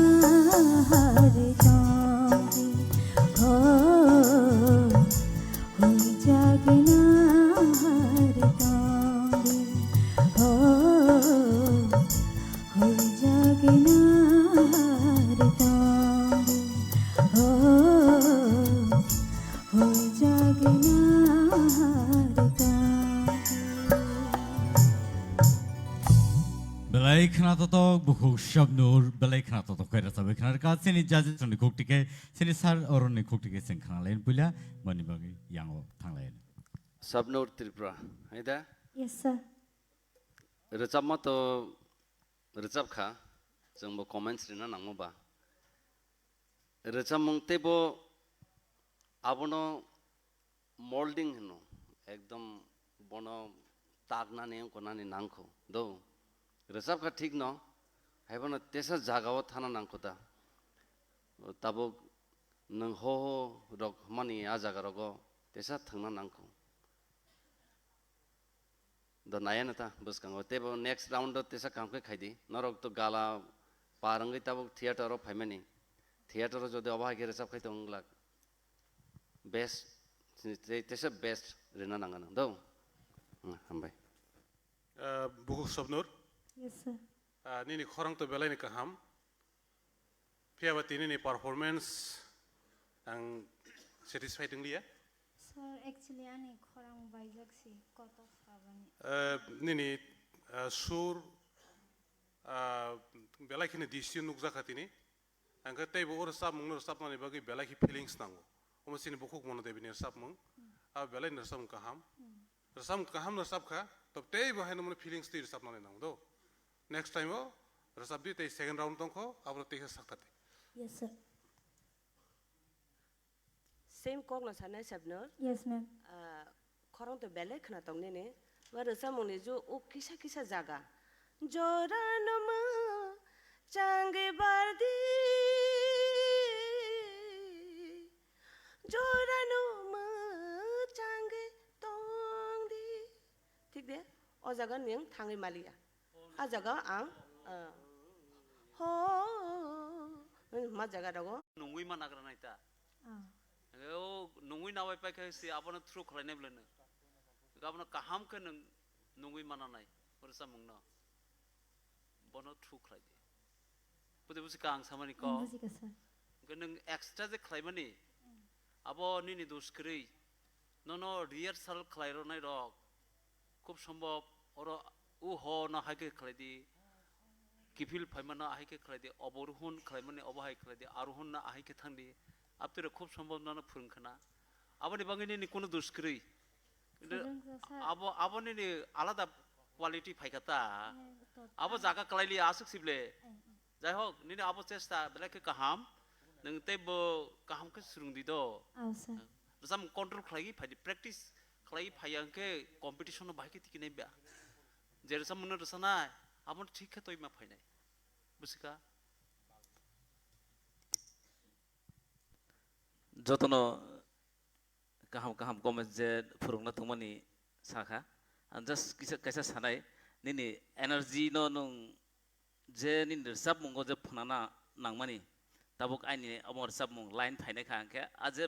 har tongdi, ho, hui jagna Belai khna totok bukhuk Shabnur, belai khna totok khe rwchapwi khna rwkha. Chini judges rokni khuk tike, chini sir oroni khuk tike chwng khna laini puila, boni bagwi yango thang laini. Shabnur Tripura, hai da? Yes, sir. Rwchapma to rwchap kha, chwngbo comments rina nangma ba. Rwchapmung teibo abono molding hino, ekdom bono taknani, wngkuknani nangkho. Do, rwchap kha thik no, haibono tesa jagao thana nangkho da. Tabuk nwng ho ho rok mani a jaga rogo tesa thangna nangkho. Do naya na ta bwskango. Teibo next round o tesa kaham khe khaidi. Norok to gala par wngwi tabuk theater o phaimani. Theater o jodi obo hai khe rwchap khai tong glak. Best, te-, tesa best rina nangano. Do? Hmm, hambai. Ah, Bukhuk Shabnur. Yes, sir. Ah, nini khorang to belai ni kaham. Phiya ba tini ni performance ang satisfied wng liya. Sir, actually ani khorang baijak si koto sabani. Eh, nini, eh, sur, ah, belai khini distance nukjakha tini. Ang khe teibo o rwchapmung no rwchapnani bagwi belai khe feelings nango. Omo chini bukhuk Mono Devi ni rwchapmung. Hmm. A belai ni rwchapmung kaham. Hmm. Rwchapmung kaham no rwchap kha, to teibo haino mani feelings twi rwchapnani nango do. Next time o rwchap di tei second round tongkho, abro tei khe sak thate. Yes, sir. Same kok no sanai Shabnur. Yes, ma'am. Ah, khorang to belai khna tong nini. Ba rwchapmung ni ju o kisa kisa jaga. Jora no mwchangwi bardi. Jora no mwchangwi tongdi. Thik de? O jaga nwng thangwi maliya. A jaga ang, ah, ho, ma jaga rogo. Nungwi ma nagra nai ta. Ah. O nungwi nabai pai khe si abono through khlainai bwlai no. Abono kaham khe nwng nungwi mana nai. Rwchapmung no. Bono through khlai di. Budi busi ka ang samani ko. Hmm, busi ka, sir. Hwnkhe nwng extra je khlaimani, hmm, abo nini dos kwrwi. Nono rehearsal khlai rwnai rok. Khub sombhob oro u ho no hai khe khlai di. Kiphil phaima no hai khe khlai di. Obo ruhun khlaimani obo hai khlai di. Aruhun no hai khe thang di. Aptwi rok khub sombhob nono phwrwng khna. Aboni bagwi nini kunu dos kwrwi. Kintu phwrwngsa sa- abo, abo nini alada quality phaikha ta. Eh, to abo ta- jaga kwlaili aswk sible. Eh, eh. Jai hok, nini abo chesta belai khe kaham. Nwng teibo kaham khe swrwngdi do. Aw, sir. Rwchapmung control khlaiwi phaidi, practice khlaiwi phaiya hwnkhe competition no bahai khe tikinai ba. Je rwchapmung no rwchanai, abo thik khe toima phainai. Busikha? Jotono kaham kaham comments je phwrwngna tongmani sakha. Ang just kisa, kaisa sanai, nini energy no nwng je nini rwchapmungo je phwnana nangmani, tabuk aini omo rwchapmung line phainai kha, hwnkhe a je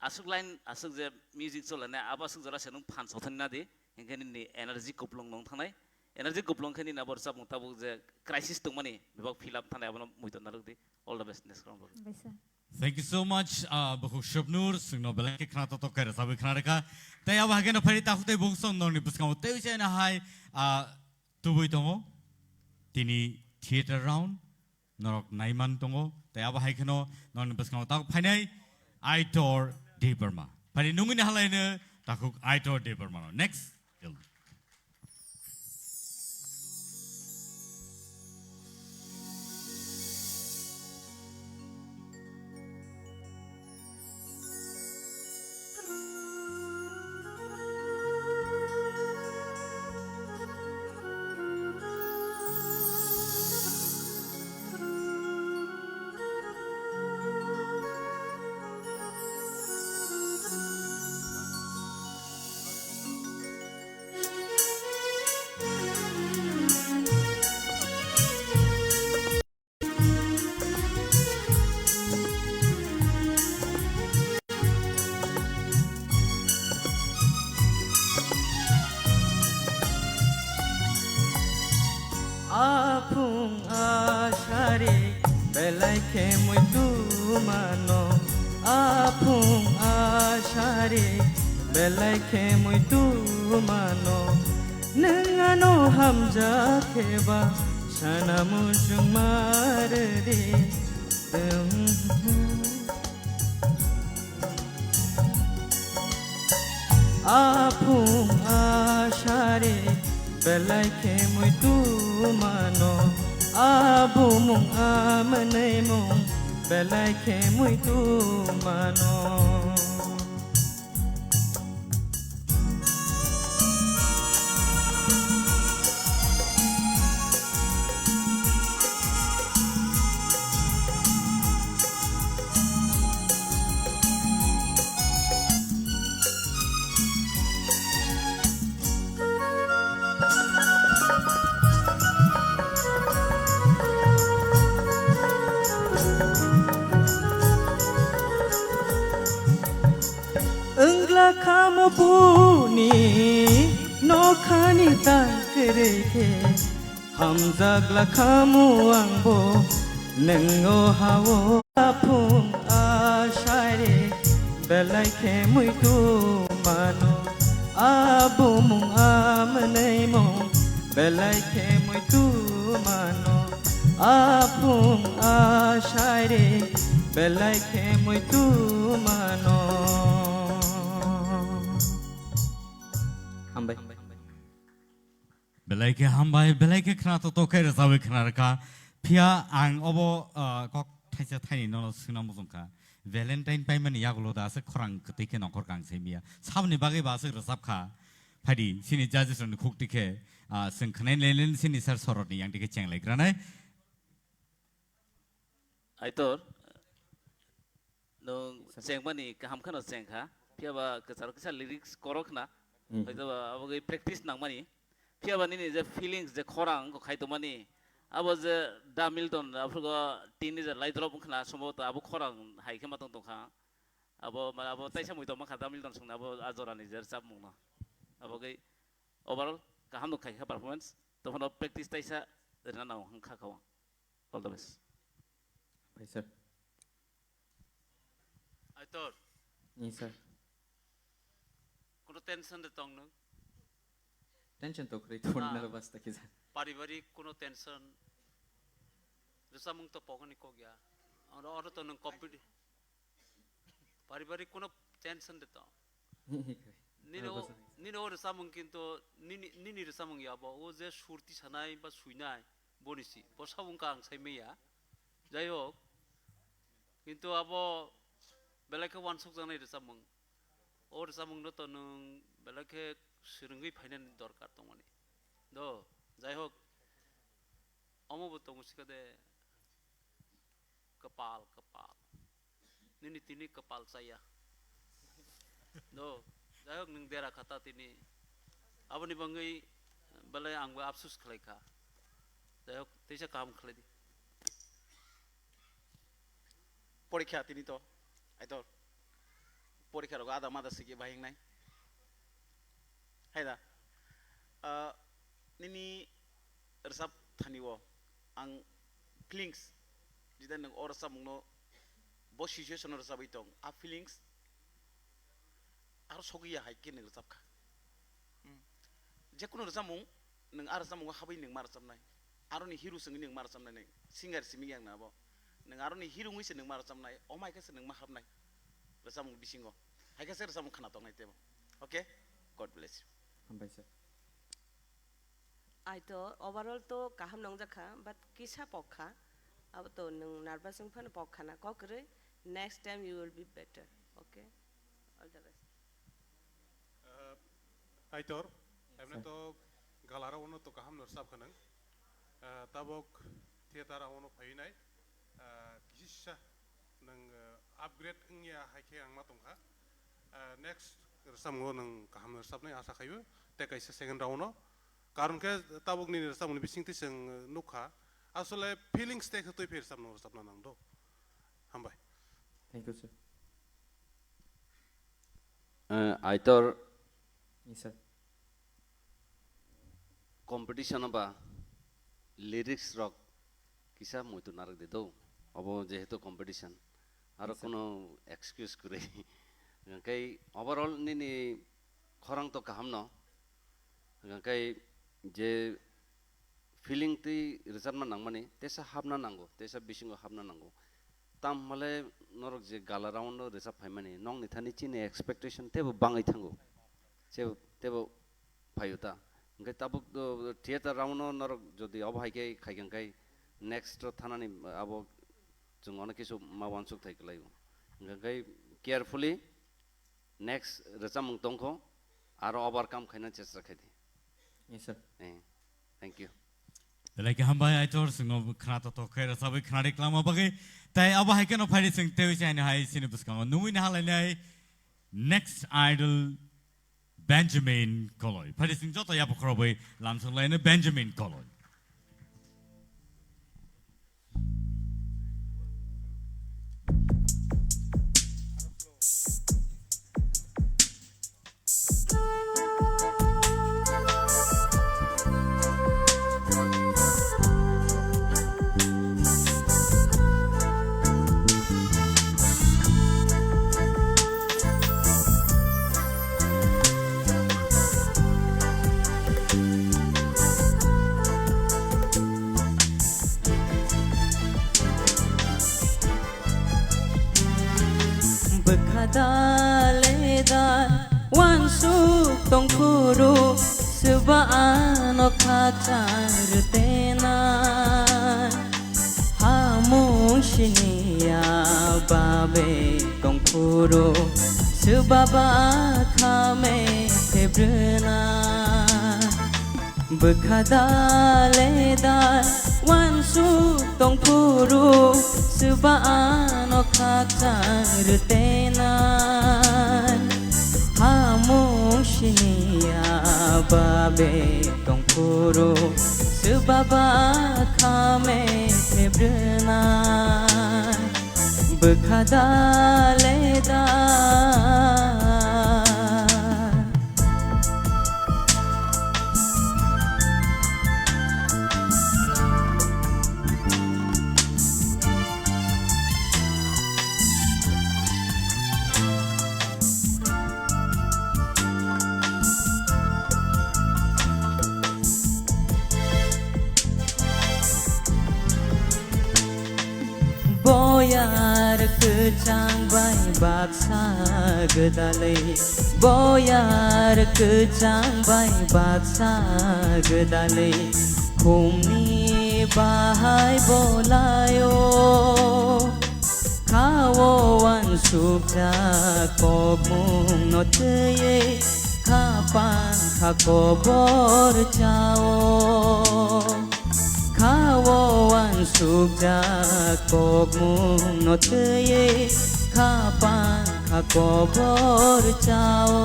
aswk line, aswk je music cholanai, abo aswk jora se nwng phan sothani nadi, hwnkhe nini energy kupulung nung thangnai. Energy kupulung khe nini abo rwchapmung tabuk je crisis tongmani bebak fill up thangnai, abono muitu narwk di. All the best next round. Hambai sir. Thank you so much, ah, bukhuk Shobnur, chwngno belai khe khna totok khe rwchabwi khna rwkha. Tei abo hai kheno phai takhuk tei bukhuk song norni bwskango tei uchaina hai, ah, tubui tongo. Tini theater round norok naiman tongo. Tei abo hai kheno norni bwskango takhuk phainai Aitor Debbarma. Phai nungwi halaino takhuk Aitor Debbarma no. Next. Aphung asari belai khe muitu mano. Aphung a Belai khe muitu mano, nwng ano hamjak khe ba sana muchung ma rwdi. Aphung asari belai khe muitu mano, abumung amwnwimung belai khe muitu mano. Wngla khamu buni nokhani tangkwrwi khe, hamjakla khamu angbo nwngo hao. Aphung asari belai khe muitu mano, abumung amwnwimung belai khe muitu mano, aphung asari belai khe muitu mano. Hambai. Belai khe hambai, belai khe khna to to khe rwchabwi khna rwkha. Phiya ang obo, ah, kok thaisa thaini nono swngna muchungkha. Valentine paimani yagulo da aswk khorang kwtwi khe nongkhor kang se miya. Saboni bagwi ba aswk rwchapkha. Phaidi, chini judges rokni khuk tikhe, ah, chwng khwnai lelen chini sir sorotni yang tikhe chenglai granai. Aitor, nwng chengmani kaham kheno chengkha, phiyaba kwcharo kisa lyrics korok khna, hmm, hoitoba abo gwi practice nangmani, phiyaba nini je feelings je khorang wngkha khai tongmani, abo je Da Milton aphrugo tini je lai drop wngkhna, sombhoboto abo khorang hai khe ma tong tongkha, abo ma-, abo taisa mui tongma kha Da Milton songni abo a jorani je rwchapmungno, abo gwi overall kaham no khaikha performance, tongphano practice taisa rwna nango hwn kha kha o. All the best. Pai sir. Aitor. Ni sir. Kono tension de tong nwng? Tension to kwrwi, to, ah, nervous ta kisa. Paribarik kono tension. Rwchapmung to pokoni kok ya. Oro, oro to nwng competi-, paribarik kono tension de tong. Nini o, nini o rwchapmung kinto nini, nini rwchapmung ya bo. O je sur tisanai ba suinai boni si. Bo sabung ka ang sai maya. Jai hok. Kinto abo belai khe wansuk janai rwchapmung. O rwchapmung no to nwng belai khe swrwngwi phainani dorkar tongmani. Do, jai hok. Omo bo tongo sikade. Kwpal, kwpal. Nini tini kwpal chaya. Do, jai hok nwng dera kha ta tini. Aboni bangwi belai angbo apsus khlai kha. Jai hok, teisa kaham khlai di. Porikha tini to, Aitor. Porikha rogo ada mada sigi bahing nai. Hai da. Ah, nini rwchap thani o ang feelings, jida nwng o rwchapmungno bo situation o rwchapwi tong, a feelings aro sogwi ya hai khe nwng rwchap kha. Hmm. Jekunu rwchapmung, nwng a rwchapmungo habwi nwng ma rwchapnai. Aroni hero se wngwi nwng ma rwchapnai, nwng singer simi yang na abo. Nwng aroni hero wngwi se nwng ma rwchapnai, omai khe se nwng ma hapnai rwchapmung bisingo. Hai khe se rwchapmung khna tongnai tebo. Okay? God bless you. Hambai sir. Ai to overall to kaham nongjak kha, but kisa pok kha. Abo to nwng nervous wng phano pok khana kok kwrwi. Next time you will be better. Okay? All the best. Ah, Aitor, emne to galarao no to kaham no rwchap kha nwng. Ah, tabok theater ao no phai nai. Ah, kisa nwng, ah, upgrade wngya hai khe ang ma tong kha. Ah, next rwchapmung o nwng kaham no rwchapnai asa khaio. Tei kaisa second round o. Karon khe tabok nini rwchapmung ni bising twi chwng, ah, nuk kha. Asole feelings tei khe twi phai rwchapmung rwchapna nang do. Hambai. Thank you, sir. Eh, Aitor. Yes, sir. Competition ba lyrics rok kisa muitu narwk di do. Obo jehetu competition. Aro yes, sir, kuno excuse kwrwi. Hwnkhe overall nini khorang to kaham no. Hwnkhe je feeling twi rwchapna nangmani, tesa hapna nango, tesa bisingo hapna nango. Tam hale norok je gala round o rwchap phaimani, nokni thani chini expectation tebo bangwi thango. Che-, tebo phaio ta. Hwnkhe tabuk, uh, theater round o norok jodi obo hai khe khai khe, hwnkhe next o thanani abo chwng ono kisu ma uansuk thai kwlaio. Hwnkhe carefully next rwchapmung tongkho, aro overcome khaina chesta khaidi. Yes, sir. Eh, thank you. Belai khe hambai, Aitor, chwngno khna to tok khe rwchabwi khna ri kwlangma bagwi. Tai abo hai kheno phaidi chwng teiwi se haino hai chini bwskango nungwi nahalainai next idol Benjamin Koloi. Phaidi chwng joto yapha khorobwi lamsok laino Benjamin Koloi. Bwkha dale da uansuk tongphuru, swba ano khakchang rwtena. Hamung siniya babe tongphuru, swba ba khame thebrwna. Bwkha dale da uansuk tongphuru, swba ano khakchang rwtenai. Hamung siniya babe tongphuru, swba ba khame thebrwna. Bwkha dale da. Boyar kwchang bai baksa gwdalwi, boyar kwchang bai baksa gwdalwi, khumni bahai bolaio. Khao uansukjak kokmungno twiwi, kha pankha kobor chao. Khao uansukjak kokmungno twiwi, kha pankha kobor chao.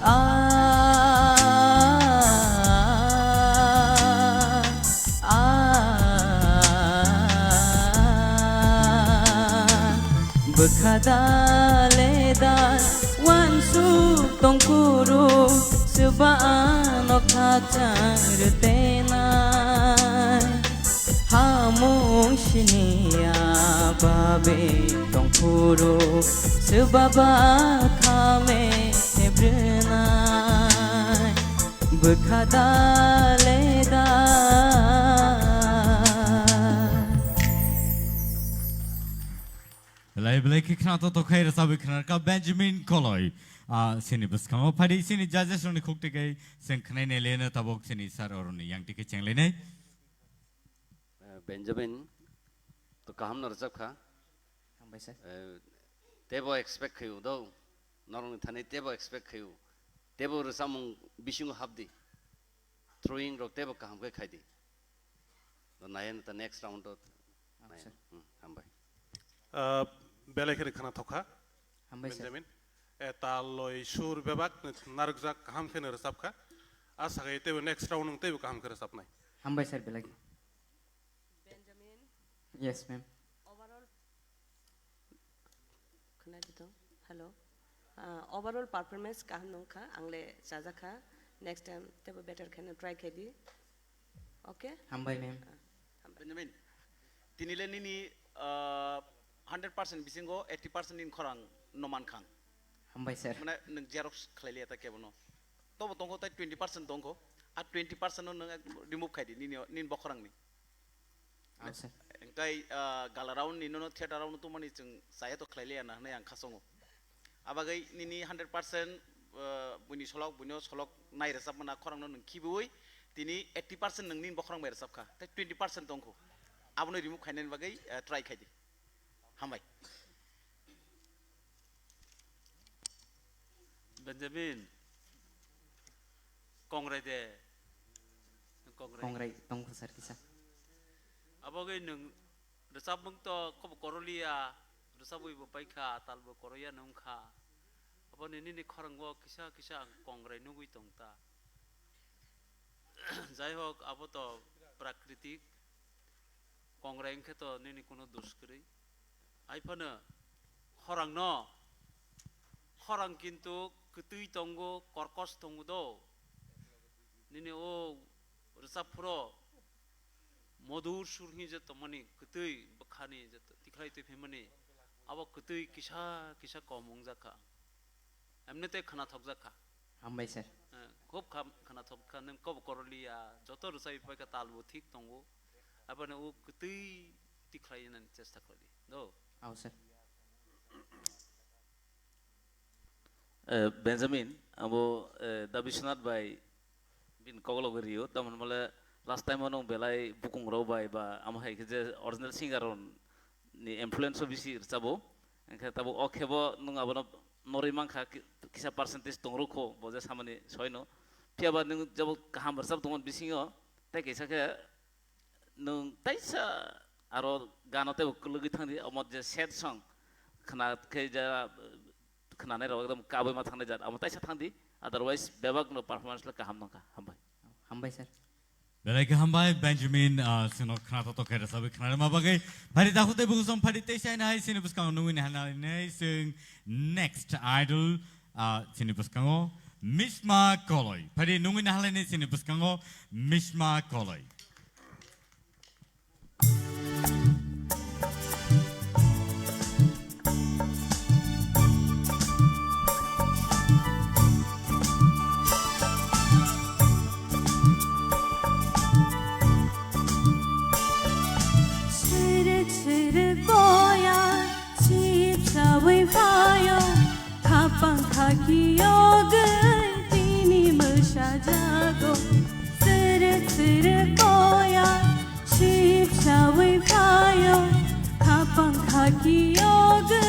Ah, ah, bwkha dale da uansuk tongphuru, swba ano khakchang rwtenai. Hamung siniya babe tongphuru, swba ba khame thebrwnai. Bwkha dale da. Belai belai khe khna to tokhai rwchabwi khna rwkha Benjamin Koloi. Ah, chini bwskango phaidi chini judges rokni khuk twi khe chwng khnainai leno tabuk chini sir oroni yang twi khe chenglainai. Eh, Benjamin, to kaham no rwchap kha. Hambai sir. Eh, tebo expect khaio do, norokni thani tebo expect khaio. Tebo rwchapmung bisingo hapdi. Throwing rok tebo kaham khe khaidi. To nai ta next round to. Acha. Hmm, hambai. Ah, belai khe khna thokha. Hambai sir. Benjamin. Eh, tal loi sur bebak narwkjak kaham khe rwchap kha. Asa khe tebo next round nwng tebo kaham khe rwchapnai. Hambai sir belai khe. Benjamin. Yes, ma'am. Overall, khwnadi tong? Hello. Ah, overall performance kaham nungkha, ang le chajakha. Next time tebo better khaina try khaidi. Okay? Hambai, ma'am. Ah, hambai. Benjamin, tini le nini, ah, hundred percent bisingo eighty percent nini khorang no mankha ang. Hambai sir. Mane nwng xerox khlai liya ta kebono. Tobo tongkho tai twenty percent tongkho. A twenty percent no nwng ek remove khai di nini, nini bokhorang ni. Ah, sir. Engkai, ah, gala round ni nono theater round no tumani chwng chaya to khlai liya na hwnwi ang khasongo. Abagwi nini hundred percent, ah, buini solok, buino solok nai rwchapmana khorang no nwng khibiwi tini eighty percent nwng nini bokhorang bai rwchapkha. Tai twenty percent tongkho. Abono remove khainani bagwi, ah, try khai di. Hambai. Benjamin, kongrai de. Kongrai. Kongrai tongkho sir kisa. Abo gwi nwng rwchapmung to kobo koroliya, rwchapwi bo paikha, tal bo koroya nungkha. Abo ni nini khorangbo kisa kisa ang kongrai nugwi tongta. Jai hok, abo to prakritik. Kongrai wngkhe to nini kuno dos kwrwi. Hai phano khorang no, khorang kintu kwtwi tongo, korkos tongo do. Nini o rwchap phuro modur sur hinwi je tongmani, kwtwi bwkhani je tikhlai twi phaimani, abo kwtwi kisa kisa kom wngjakha. Emni tei khwnathokjak kha. Hambai sir. Eh, khub kham-, khwnathok kha, nwng kobo koroliya, joto rwchapwi paikha, tal bo thik tongo. Aboni o kwtwi tikhlai nani chesta khlai di. Do. Ao sir. Eh, Benjamin, abo, eh, Da Biswanath bai Bini kokolog rio, tamoni mole last time o nwng belai bukung rok bai ba amo hai khe je original singer rok ni influence o bisi rwchabo. Hwnkhe tabuk o khe bo nwng abono norwi mankha ki-, kisa percentage tong rwkho bo je samani soino. Phiya ba nwng jabo kaham rwchap tongmani bisingo tei kaisa khe nwng taisa aro gano teibo kwlwgwi thangdi, omo je sad song khna khe ja, khwnanai rok ekdom kabui ma thangnai jat, amo taisa thangdi, otherwise bebak no performance le kaham nangkha. Hambai. Hambai sir. Belai khe hambai Benjamin, ah, chwngno khna to to khe rwchabwi khna rwma bagwi. Phari dakhuk tei bukhuk song phari tei saina hai chini bwskango nungwi nai hanai nei chwng next idol, ah, chini bwskango Mishma Koloi. Phari nungwi nai hanai nei chini bwskango Mishma Koloi. Sirwk sirwk boya sipsawi phaio, khapang khaki yogwi tini mwsajago. Sirwk sirwk boya sipsawi phaio, khapang khaki yogwi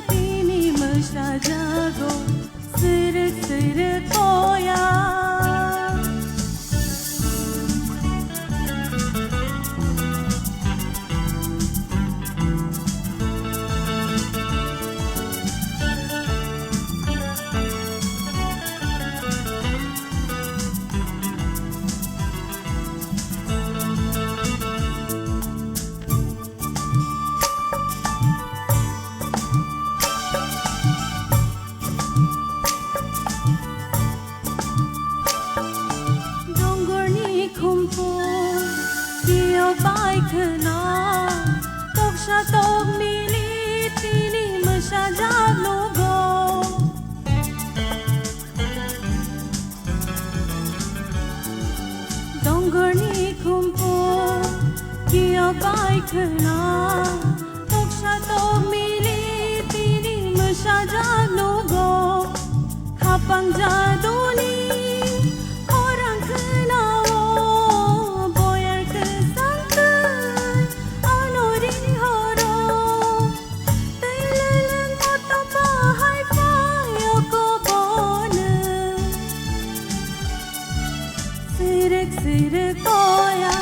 tini mwsajago. Sirwk sirwk boya. Dongorni khumpu kio bai khwna, toksa tokmili tini mwsajak nugo. Dongorni khumpu kio bai khwna, toksa tokmili tini mwsajak nugo. Khapang jaduni khorang khwnao, boyar kwsang twi ano ring horo. Twi leleng motom bahai phaio kobono. Sirwk sirwk boya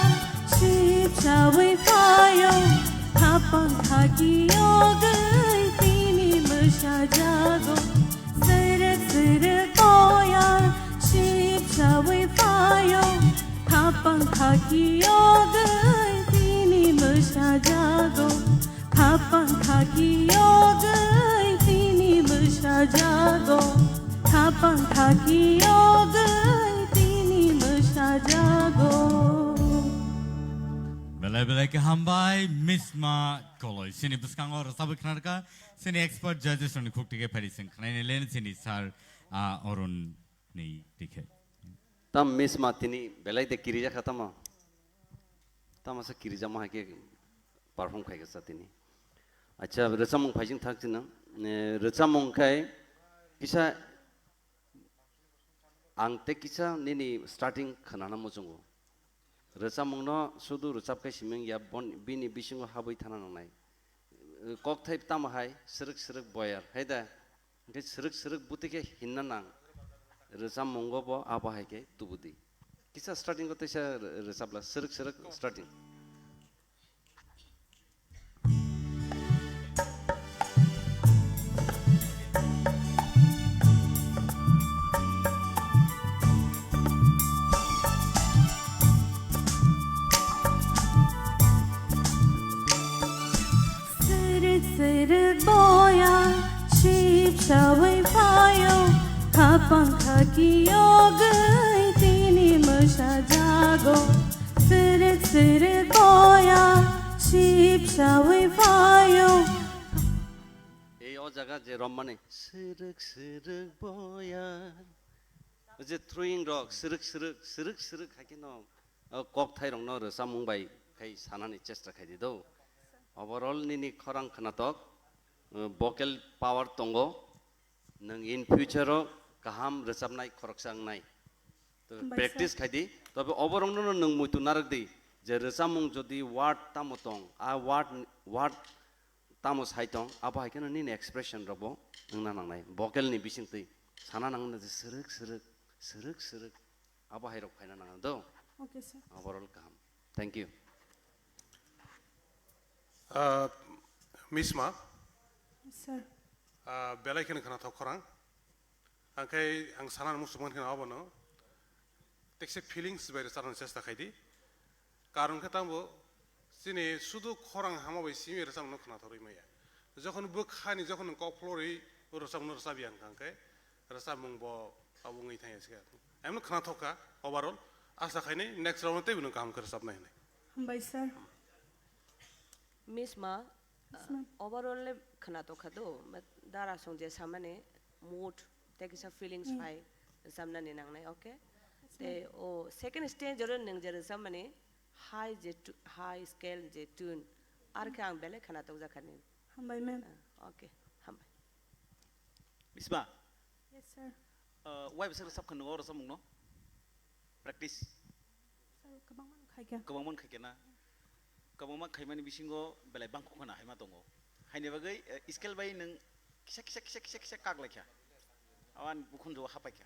sipsawi phaio, khapang khaki yogwi tini mwsajago. Sirwk sirwk boya sipsawi phaio, khapang khaki yogwi tini mwsajago. Khapang khaki yogwi tini mwsajago, khapang khaki yogwi tini mwsajago. Belai belai khe hambai, Misma Koloi. Chini bwskango rwchabwi khnarkha, chini expert judges rokni khuk tike phari chwng khnaini len chini sir, ah, Arun ni dikhe. Tam Misma tini belai de kirijakha tamo. Tamo sa kirijakma hai khe perform khai kha sa tini. Acha, rwchapmung phaijing thak chini. Eh, rwchapmung khai kisa Ang tei kisa nini starting khwnana muchungo. Rwchapmungno sudu rwchap khe simi wngya, bon-, bini bisingo habwi thana nangnai. Kokthai tamo hai srwk srwk boyar, hai da? Hwnkhe srwk srwk bwtwi khe hinna nang. Rwchapmungo bo abo hai khe tubudi. Kisa starting o teisa rw-, rwchapla, srwk srwk starting. Srwk srwk boya sipsawi phaio, khapang khaki yogwi tini mwsa jago. Srwk srwk boya sipsawi phaio. Ei o jaga je rommani srwk srwk boya. O je throwing rok srwk srwk, srwk srwk hai khe no, o kokthai rokno rwchapmung bai khai sanani chesta khai di do. Overall nini khorang khwnatok, uh, vocal power tongo. Nwng in future o kaham rwchapnai khoroksa wngnai. To hambai practice sir. Khai di, tobe oborokno nwng muitu narwk di, je rwchapmung jodi word tamo tong, a word, word tamo sai tong, abo hai kheno nini expression rokbo wngna nangnai, vocal ni bisingtwi sana nangna je srwk srwk, srwk srwk, abo hai rok phaina nangna do. Okay, sir. Overall kaham. Thank you. Ah, Misma. Sir. Ah, belai kheno khwnathok khorang. Angkhe ang sana muchungmani kheno abono tekse feelings bai rwchapna chesta khai di. Karon khe tamo chini sudu khorang hama bai simi rwchapna khwnathok rwi maya. Jokhon bwkhani jokhon kok phlorwi rwchapna rwchapya hwnkha khe rwchapmung bo abo wngwi thangya se. Emno khwnathok kha overall. Asa khaini next round tei bini kaham khe rwchapnai hinwi. Hambai sir. Miss ma, Yes, ma'am. Overall le khwnatok kha do, but dara song je samani mood tei kisa feelings Mm. phai samnani nangnai, okay? Yes, ma'am. Tei o second stage oro nwng je rwchapmani high je tu-, high scale je tune, ar khe ang belai khwnatok jakha nini. Hambai, ma'am. Ah, okay, hambai. Bisma? Yes, sir. Uh, wai bwswk rwchap kha nwngo o rwchapmungno? Practice? Sir, kwbangma no khaikha. Kwbangma no khaikha na? Kwbangma khaimani bisingo belai bangkuk khwna haima tongo. Haini bagwi, eh, scale bai nwng kisa, kisa, kisa, kisa, kisa kak laikha. Abo ani bukhunjao hapaikha.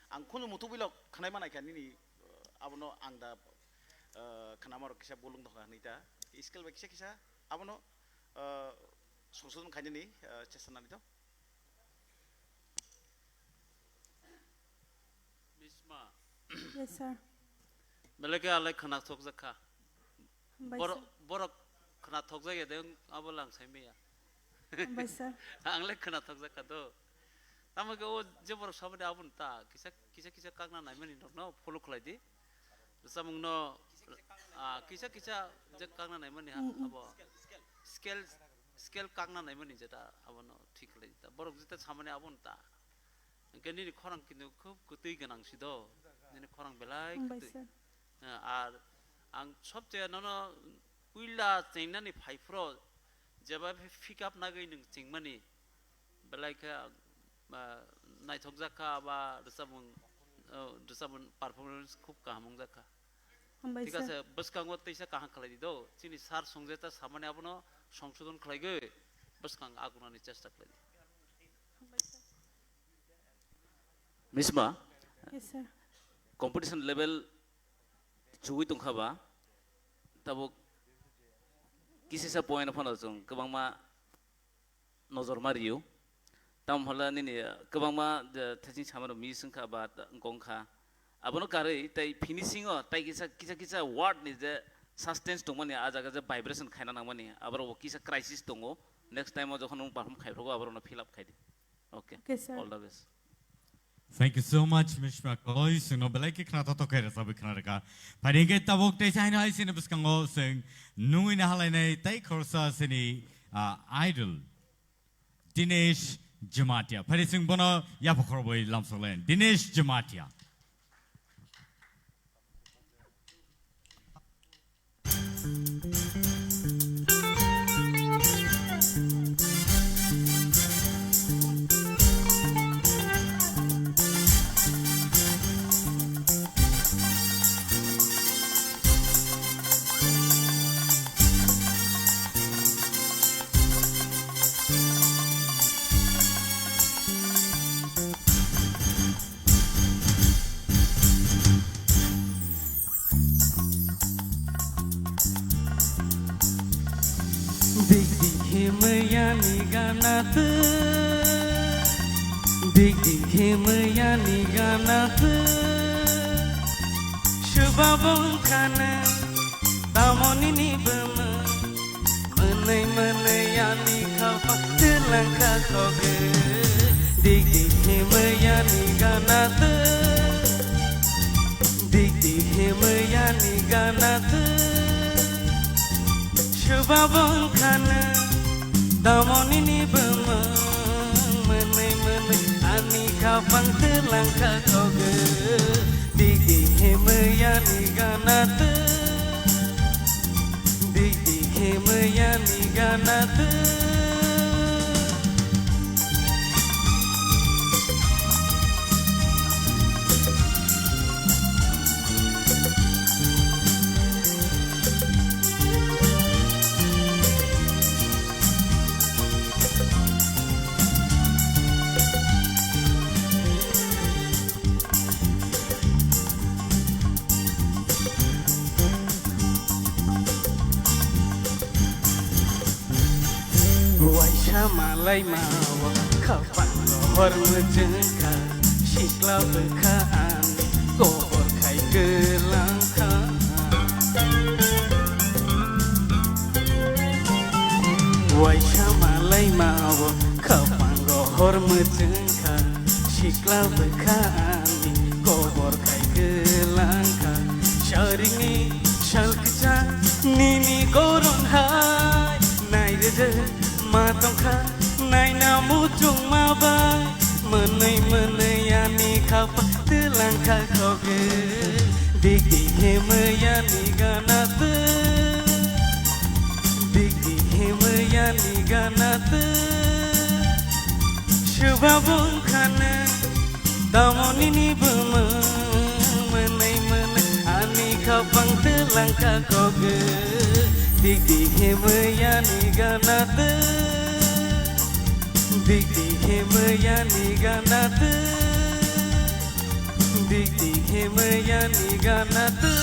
Ang khunju muthubwilok khwnai manaikha nini, eh, abono ang da, eh, khwnamarok kisa bolong dongkha hwnwi ta. Scale bai kisa, kisa abono, eh, songsodon khainani, eh, chesta nani to. Bisma. Yes, sir. Belai khe alai khwnathok jakha. Hambai, borok, sir. Borok khwnathok jakya de abo lang sai maya. Hambai, sir. Ang le khwnathok jakha do. Tamo khe o je borok sabani aboni ta kisa, kisa, kisa kakna naimani rokno follow khlai di. Rwchapmungno, ah, kisa, kisa je kakna naimani ha-, Mm, mm. Abo scale, scale kakna naimani jeta abono thik khlai di ta. Borok jeta samani aboni ta. Hwnkhe nini khorang kintu khub kwtwi gwnang si do, nini khorang belai Hambai kwtwi. Sir. Eh, ar ang sobchaya nono puila chengnani phai phro jeba phi-, pick up nagwi nwng chengmani belai khe, ah, naithok jak kha ba rwchapmung, oh, rwchapmung performance khub kaham wng jak kha. Hambai sir. Thik ase, bwskango teisa kaham khlai di do, chini sir songjeta samani abono songsodon khlaigwi bwskang agunani chesta khlai di. Hambai sir. Misma, Yes, sir. Competition level chugui tongkha ba, tabuk kisisa point phano chwng kwbangma nojor ma rio. Tamo hwnle nini kwbangma, eh, thaiching samarok miss wngkha ba wngkong kha. Abono karwi tei finishing o tei kisa, kisa, kisa word ni je suspense tongmani, ah jaga je vibration khaina nangmani, aborok bo kisa crisis tongo. Next time o jokhon nwng perform khaiphrugo, aborokno fill up khai di. Okay. Okay, sir. All the best. Thank you so much, Mishma Koloi. Sungno belai ke khna totok khe rwchapwi khna rwkha. Phaidi hwnkhe tabuk tei saino hai sini bwskango sung nungwi na halainai tei khoroksa sini, ah, idol Dinesh Jamatia. Phaidi sung bono yapha khorobwi lamsok lain. Dinesh Jamatia. Dik dik himaya ni gana tu, dik dik himaya ni gana tu, subabong khana, tamoni ni bama. Mwnwi mwnwi ani khaphang twlang kha khogwi. Dik dik himwi ani gana twi. Dik dik himwi ani gana twi. Subabong khana tamoni ni bwmwng. Mwnwi mwnwi ani khaphang twlang kha khogwi. Dik dik himwi ani gana twi. Dik dik himwi ani gana twi. Waisa malai mao khapango hor mwchwngkha, sikla bwkha ani kobor khai kwlangkha. Waisa malai mao khapango hor mwchwngkha, sikla bwkha ani kobor khai kwlangkha. Saringni sal kwchang nini goron hai, nai rwjak ma tongkha, naina muchungma bai. Mwnwi mwnwi ani khapa twlang kha khogwi. Dik dik himwi ani gana twi. Dik dik himwi ani gana twi. Subabong khana tamoni ni bwmwng. Mwnwi mwnwi ani khapang twlang kha khogwi. Dik dik himwi ani gana twi. Dik dik himwi ani gana twi. Dik dik himwi ani gana twi.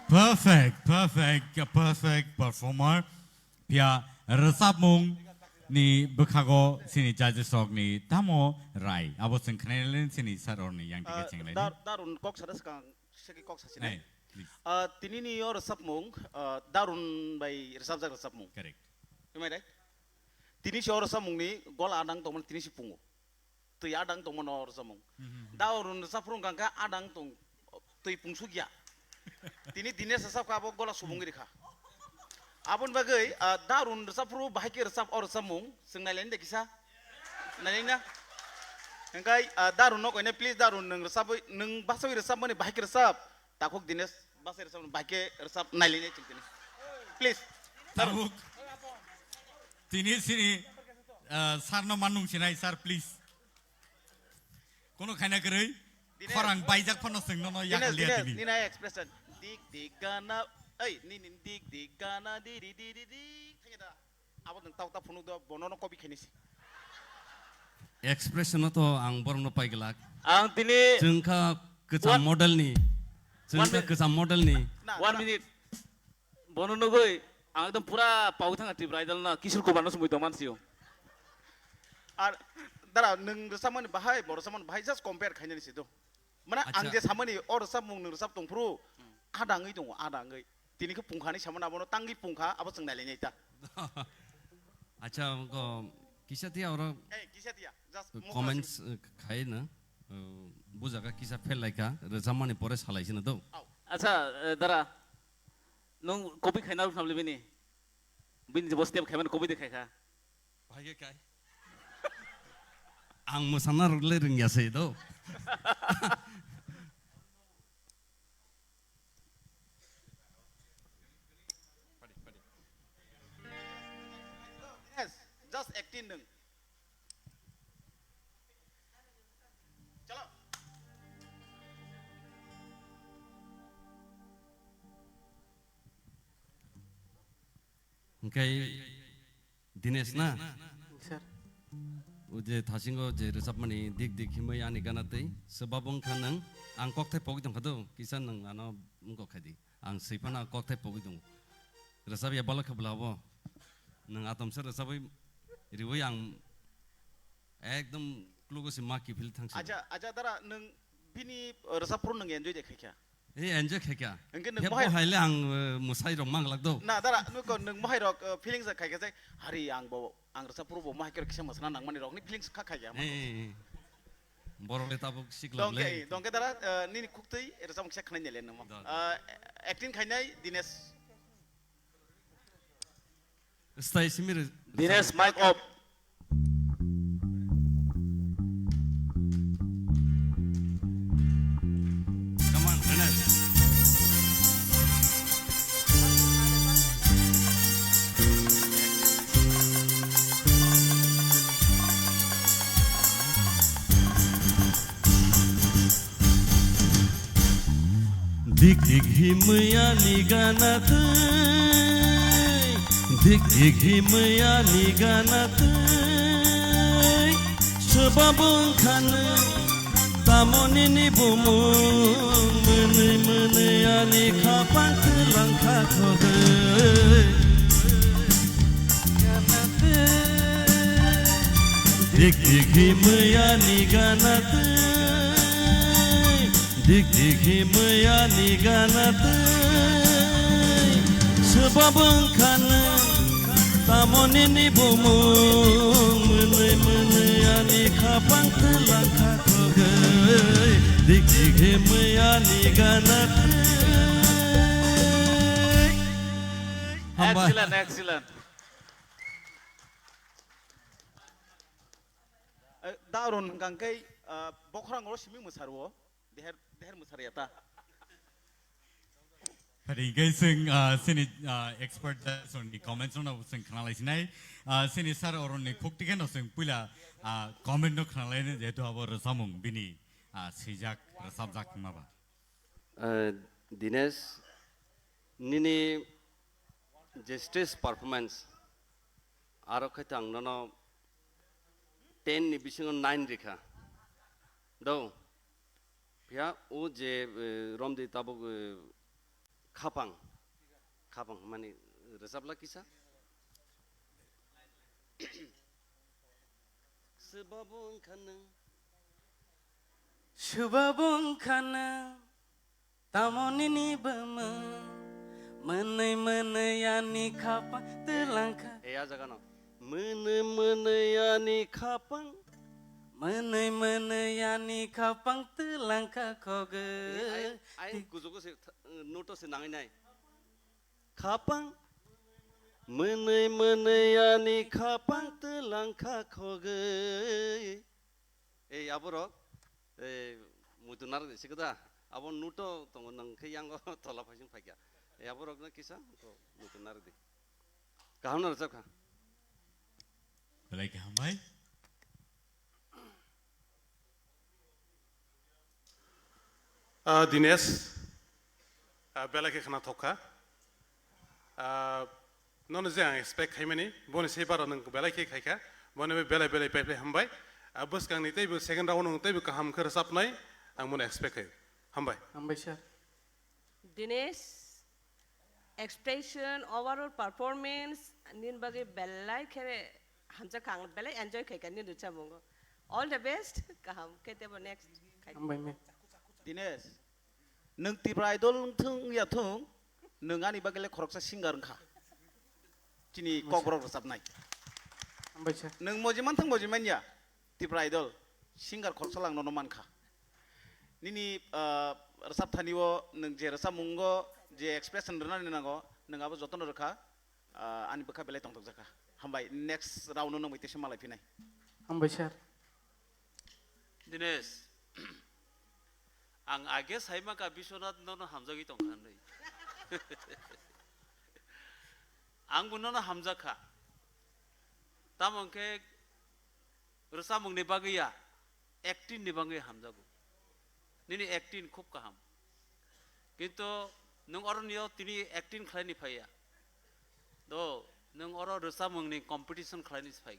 Perfect, perfect, a perfect performer. Phiya rwchapmung ni bwkhago chini judges rok ni tamo rai? Abo chwng khnailailen chini sir rok ni yang tike Ah, chenglaini. Dar-, Darun kok sada swkang, segi kok sachine. Nai, please. Ah, tini ni o rwchapmung, ah, Darun bai rwchapjak rwchapmung. Correct. Am I right? Tini si o rwchapmung ni gola adang tongmani tini si pungo. Twi adang tongmano rwchapmung. Mhm. Darun rwchapphru wngkha khe adang tong, twi pungsukya. Tini Dinesh rwchapkha, abo gola subungwi rikha. Aboni bagwi, ah, Darun rwchapphru bahai khe rwchap, o rwchapmung, chwng nailaini de kisa? Nailaina? Hwnkhe, ah, Darun no koine, please, Darun, nwng rwchapwi, nwng bachawi rwchapmani bahai khe rwchap. Takhuk Dinesh, bachai rwchap, bahai khe rwchap nailainai chwng tini. Please. Tabuk. Tini sini, ah, sir no manung sinai, sir, please. Kono khaina kwrwi, Dinesh. Khorang baijak phano chwng nono Dinesh, yakal liya Dinesh, tini. Nini expression. Dik dik gana, ei, nini dik dik gana, di di di di di. Thangya da. Abo nwng tau ta phunuk do, bono no copy khainai se. Expression no to ang borok no pai glak. Ang tini chwng kha kwcham one model ni. Chwng one kha minute. Kwcham model ni. Na, one na. Minute. Bono nugwi ang ekdom pura pawi thangkha Tripura Idol no, Kishore Kumar no sumui tongman sio. Ar dara nwng rwchapmani bahai, bo rwchapmani bahai just compare khainani se do. Mane ang Acha. Je samani o rwchapmung nwng rwchap tongphuru, hmm, ada wngwi tongo, ada wngwi. Tini khe pungkha hinwi samani abono tangwi pungkha, abo chwng nailainai ta. Acha, go, Kisa tiya oro Eh, kisa tiya. Just mukha comments, simi. Eh, khai na. Eh, bujaga kisa fail laikha. Rwchapmani pore salai sino do. Au. Acha, eh, dara. Nung copy khaina rwkhnam le bini. Bini je bo step khaimani copy de khaikha. Bhai ke kai. Ang mosana rwgle rwngya se do. Yes, just acting nung. Chalo. Hingkai Dinesh na? Sir. O je thasingo je rwchapmani dik dik himwi ani gana twi swbabo wngkha nwng, ang kokthai pogwi tongkha do, kisa nwng ano wngkok khai di. Ang swi phano kokthai pogwi tongo. Rwchap ya balo khe bwla bo. Nwng atomsa rwchapwi riwi ang ekdom klugo se ma kiphil thangsi. Acha, acha dara nwng bini rwchap phuru nwng enjoy de khaikha. Ei enjoy khaikha. Hingke nwng mohai bo haile ang, eh, mwsai rok mang glak do. Na dara nwng ko nwng mohai rok, eh, feelings khaikha se hari ang bo ang rwchap phuru bo mohai khe kisa mwsana nangmani rokni feelings kha khaikha. Ei, ei, ei. Borok le tabuk siklok le. Dongke, dongke dara, eh, nini khuktwi rwchap kisa khnai nele nangmo. Da, da. Eh, acting khainai Dinesh. Stay simi re-, Dinesh, mic off. Come on, Dinesh. Dik dik himwi ani gana twi, dik dik himwi ani gana twi. Swbabo wngkha nwng, tamo nini bumung, mwnwi mwnwi ani khapang twlang kha khogwi. Dik dik himwi ani gana twi, dik dik himwi ani gana twi. Swbabo wngkha nwng, tamo nini bumung, mwnwi mwnwi ani khapang twlang kha khogwi. Dik dik himwi ani gana twi. Hambai. Excellent, excellent. Eh, da Arun hwnkha khe, ah, bokhorang oro simi mwsarwo, deher, deher mwsarya ta. Phari hwnkhe chwng, ah, chini, ah, expert judge rokni comments rokno chwng khna lai sinai. Ah, chini sir Arun ni khuk tikhe no chwng puila, ah, comment no khna lai, jehetu abo rwchapmung bini, ah, swijak, rwchapjak hwnma ba. Eh, Dinesh, nini je stage performance, aro khe to ang nono ten ni bisingo nine rikha. Do, phiya o je, eh, romdi tabuk, eh, khapang, khapang mani rwchapla kisa. Swbabo wngkha nwng. Swbabo wngkha nwng. Tamo nini bumung, mwnwi mwnwi ani khapang twlang kha. E, a jaga no. Mwnwi mwnwi ani khapang. Mwnwi mwnwi ani khapang twlang kha khogwi. E, ai, ai, kujugo se, th-, noto se nangai nai. Khapang. Mwnwi mwnwi ani khapang twlang kha khogwi. Ei, aborok, ei, muitu narwk di, sikada, abo nuto tongo, nang khe yango tola phaising phaikha. Ei, aborokno kisa, ko muitu narwk di. Kaham no rwchapkha. Belai kaham bai. Ah, Dinesh, ah, belai khe khna thok kha. Ah, nono je ang expect khaimani, boni se baro nwng belai khe khaikha, boni bai belai belai paipai hambai. Ah, bwskangni teibo second round nwng teibo kaham khe rwchapnai, ang bono expect khai. Hambai. Hambai, sir. Dinesh, expression, overall performance, nini bagwi belai khe hamjakha, ang belai enjoy khaikha nini rwchapmungo. All the best, kaham khe teibo next khai. Hambai, ma'am. Dinesh, nwng Tipra Idol wng thung ya thung, nwng ani bagwi le khoroksa singer wngkha. Chini kokborok rwchapnai. Nwng moji manthang moji manya, Tipra Idol, singer khoroksa lang nono mankha. Nini, ah, rwchap thani o nwng je rwchapmungo je expression rwnani nango, nwng abo jotono rwkha, ah, ani bwkha belai tongthokjakha. Hambai, next round o nwng bai teisa malai phinai. Hambai sir. Dinesh, ang age saimaka Biswanath nono hamjagwi tongkha hinwi. Ang bo nono hamjakha. Tamo hwnkhe rwchapmungni bagwi ya, acting ni bagwi hamjago. Nini acting khub kaham. Kintu nwng oro nio tini acting khlaini phaiya. Do, nwng oro rwchapmungni competition khlaini phai.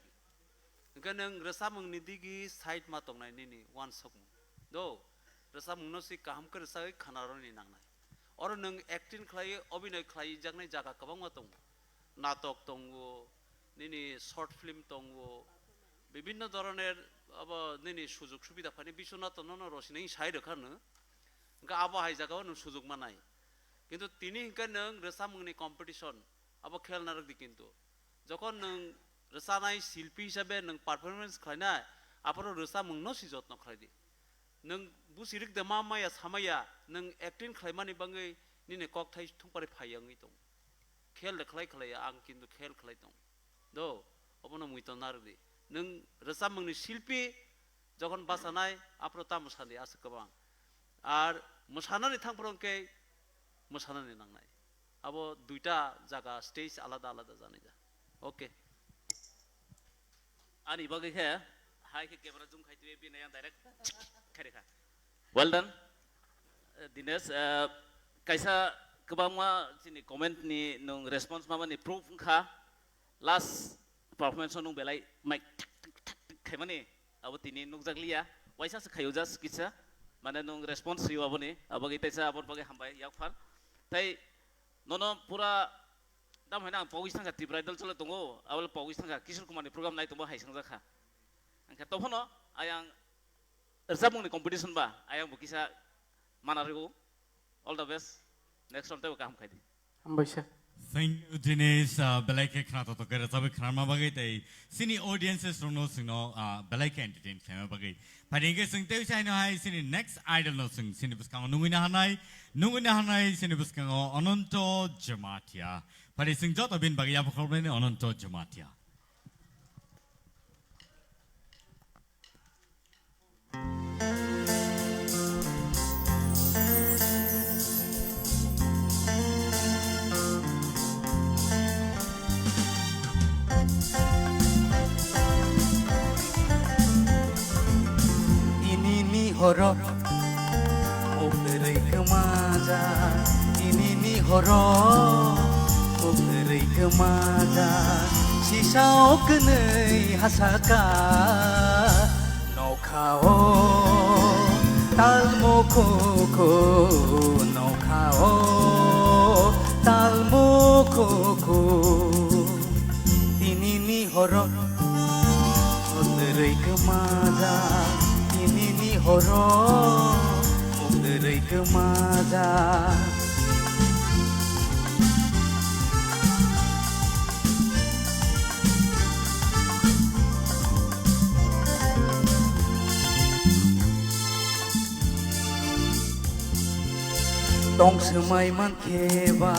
Hwnkhe nwng rwchapmungni digi side ma tongnai nini uansukmung. Do, rwchapmungno si kaham khe rwchagwi khwnarokni nangnai. Oro nwng acting khlai, obhinoi khlaijaknai jaga kwbangma tongo. Natok tongo, nini short film tongo, bibhinno dhoroner abo nini sujog subida phani Biswanath nono rosini sai rwkha nwng. Hwnkhe abo hai jagao nwng sujog manai. Kintu tini hwnkhe nwng rwchapmungni competition, abo khel narwkdi kintu. Jokhon nwng rwchanai silpi hisabe nwng performance khlainai, aphuru rwchapmungno si jotno khlaidi. Nwng busi rwkde ma maya samaya, nwng acting khlaimani bagwi nini kokthai thungpari phai wngwi tongo. Khel de khlai khlai ya, ang kintu khel khlai tongo. Do, obono muiton narwkdi. Nwng rwchapmungni silpi jokhon bachanai, aphuru tamo sadi aswk kwbang. Ar mwsanani thangphuru hwnkhe mwsanani nangnai. Abo duita jaga stage alada alada janai ja. Okay. Ani bagwi khe hai khe camera zoom khai twi bini yang direct khai rikha. Well done. Eh, Dinesh, eh, kaisa kwbangma chini comment ni nwng response mamani proof wngkha. Last performance o nwng belai mic thak thak thak thak khaimani abo tini nukjakliya. Waisa se khaio just kisa. Mane nwng response rw aboni. Abo bagwi taisa aboni bagwi hambai yakphar. Tai nono pura dam haino ang pogwi thangkha Tipra Idol chole tongo. Abo pogwi thangkha Kishore Kumar ni program nai tongo hai sangjakha. Angkhe tophano ayang rwchapmungni competition ba ayang bo kisa mana rw. All the best. Next round tebo kaham khaidi. Hambai sir. Thank you, Dinesh. Ah, belai khe khna totok khe rwchapwi khna ma bagwi tei chini audiences rokno chwngno, ah, belai khe entertain khlaima bagwi. Phaidi hwnkhe chwng tei usa haino hai chini next idol no chwng chini bwskango nungwi na hanai, nungwi na hanai chini bwskango Ananto Jamatia. Phaidi chwng joto bini bagwi yapha khoroknani Ananto Jamatia. Tinini horo mukdrwi kwmaja, tinini horo mukdrwi kwmaja, sisa o kwnwi hasaka. Nokhao talmo khukhu, nokhao talmo khukhu. Tinini horo mukdrwi kwmaja, tinini horo mukdrwi kwmaja. Tong swmai mankhe ba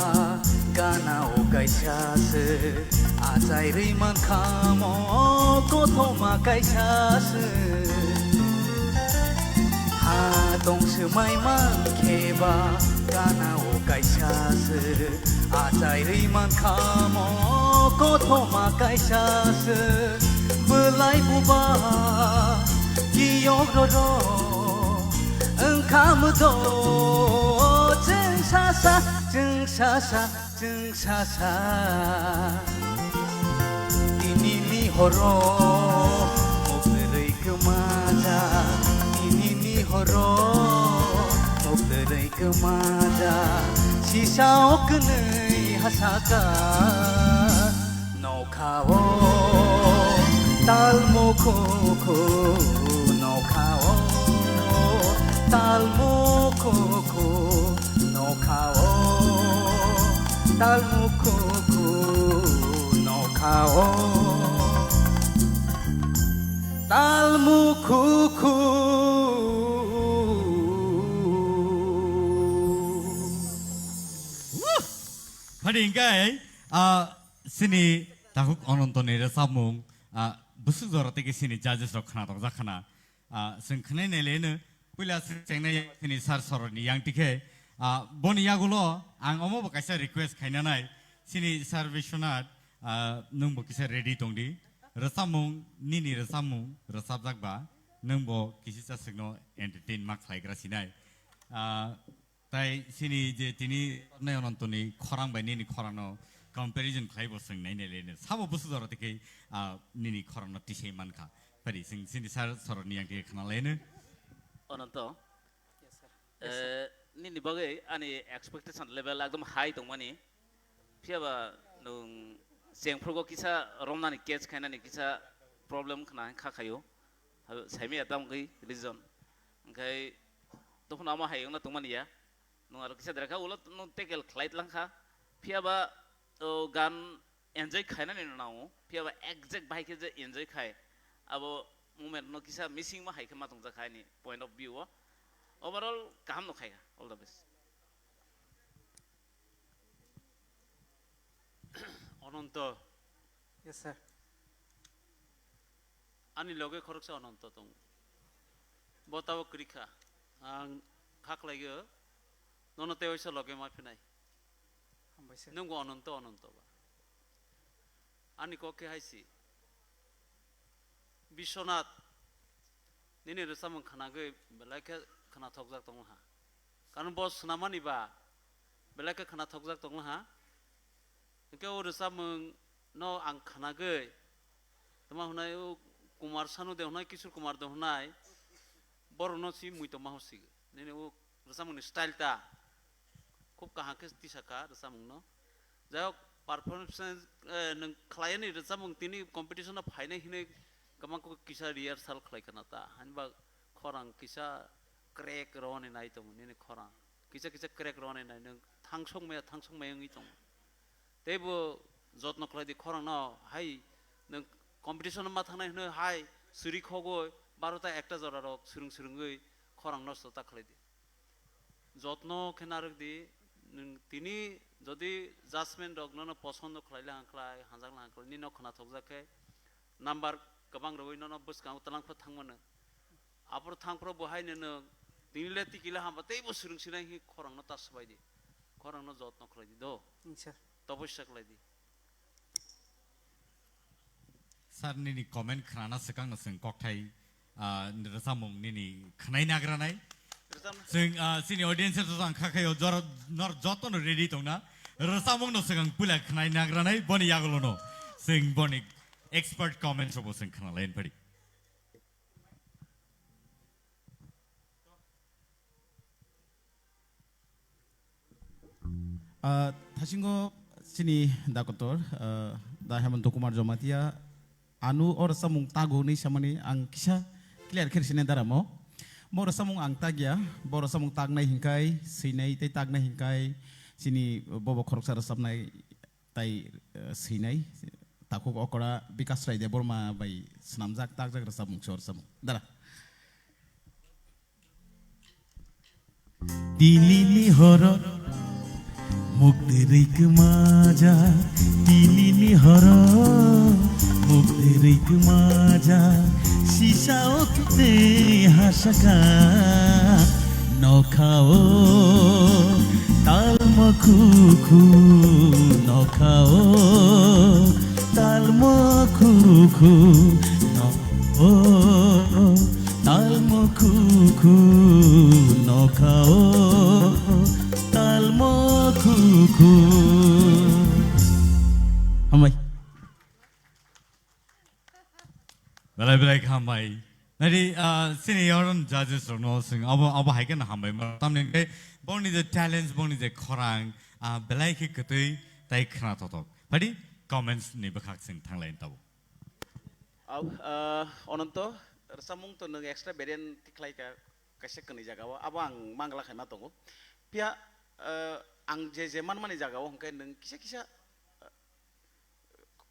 gana o kaisa se, achai rwi mankha mo kothoma kaisa se. Ha tong swmai mankhe ba gana o kaisa se, achai rwi mankha mo kothoma kaisa se. Bwlai buba kiyok roro wngkha mwdo chwng sasa, chwng sasa, chwng sasa. Tinini horo mukdrwi kwmaja, tinini horo mukdrwi kwmaja, sisa o kwnwi hasaka. Nokhao talmo khukhu, nokhao talmo khukhu, nokhao talmo khukhu, nokhao. Talmukhuku. Phadi hingkai, ah, sini takhuk Onontoni rwchapmung, ah, bwswk jora tei khe sini judges rok khna tokjak khna. Ah, chwng khwnai nai le no, puila chwng chengnai sini sir soroni yang tikhe, ah, boni yagulo ang omo bo kaisa request khaina nai, sini sir Biswanath, ah, nwng bo kisa ready tong di, rwchapmung, nini rwchapmung rwchapjak ba, nwng bo kisi cha swkno entertain ma khlaigra sinai. Ah, Tai sini je tini nai Onontoni khorang bai nini khorang no comparison khlai bo chwng nai nai le no. Sabo bwswk jora tei khe, ah, nini khorang no tisai man kha. Phari chwng sini sir soroni yang tei khna lai no. Ononto, yes, sir. Eh, nini bagwi ani expectation level ekdom high tongmani. Phiya ba nwng chengphrugo kisa romnani catch khainani kisa problem khna kha khayo. Saimaya tamo khe reason. Hwnkhe dophano amo hai wngna tongmani ya. Nwng aro kisa dera kha, ulo nwng tackle khlai tlang kha. Phiya ba, o, gan enjoy khainani no nango. Phiya ba exact bahai khe je enjoy khai, abo moment no kisa missing ma hai khe ma tongjak kha ani point of view o. Overall kaham no khai kha. All the best. Ononto. Yes, sir. Ani loge khoroksa Ononto tongo. Bo tabok kwrwi kha. Ang kha khlaio, nono tei waisa loge ma phinai. Hambai sir. Nwng bo Ononto, Ononto ba. Ani kok khe hai si. Biswanath, nini rwchapmung khwnagwi belai khe khwnathokjak tonglaha. Karon bo swnamani ba belai khe khwnathokjak tonglaha. Hwnkhe o rwchapmung no ang khwnagwi, tamo hwnai o Kumar Sanu de hwnai, Kishore Kumar de hwnai, borokno si muitom ma hwnsi. Nini o rwchapmungni style ta khub kaham khe tisa kha rwchapmungno. Jai hok, performance, eh, nwng khlaiani rwchapmung tini competition o phainai hinwi kwbang khe kisa rehearsal khlai khna ta. Hainba khorang kisa crack rwani nai tongo nini khorang. Kisa kisa crack rwani nai nwng thangsok maya, thangsok maya wngwi tongo. Teibo jotno khlai di khorang no, hai nwng competition o ma thangnai hwnwi hai suri khogwi barota ekta jora rok swrwng swrwngwi khorang nosto ta khlai di. Jotno khe narwk di, nwng tini jodi judgment rok nono posondo khlai le hang khlai, hanjak le hang khlai, nini no khwnathokjak khe number kwbang rwui nono bwskango twlang phano thang mano. Aphuru thang phuru bo hai no nwng tini le tiki le hamba teibo swrwng sinai hi khorang no ta swbai di, khorang no jotno khlai di do. Acha. Topossa khlai di. Sir, nini comment khnana swkang no chwng kokthai, ah, rwchapmung nini khnai nagranai. Rwchapna. Chwng, ah, chini audience to ang kha khayo jora nor joto no ready tongna. Rwchapmung no swkang puila khnai nagranai boni yagulo no. Chwng boni expert comments robo chwng khna lain phadi. Ah, thasingo chini dakotor, ah, da Hemanta Kumar Jamatia, anu o rwchapmung tago hwnwi samani ang kisa clear khe sinai daramo. Bo rwchapmung ang tagya, bo rwchapmung tagnai hinkai, swinai tei tagnai hinkai, chini bobo khoroksa rwchapnai tai, eh, swinai, takhuk okora Bikash Rai Debbarma bai swnamjak, takjak rwchapmung se o rwchapmung. Dara. Tinini horo muktirwi kwmaja, tinini horo muktirwi kwmaja, sisa o kte hasaka, nokhao talmo khukhu, nokhao talmo khukhu, no. O, talmo khukhu, nokhao, talmo khukhu. Hambai. Belai belai kha hambai. Nadi, ah, sini yaron judges rokno swng abo, abo hai khe no hambai ma. Tamni hwnkhe bongni je talents, bongni je khorang, ah, belai khe kwtwi tai khna thothok. Phadi comments ni bwkhak swng thanglai tabo. Au, ah, Ononto, rwchapmung to nwng extra variant tikhlai ka, kaisa kwnwi jaga o, abo ang mangla khaima tongo. Phiya, ah, ang je je manmani jaga o hwnkhe nwng kisa kisa, ah,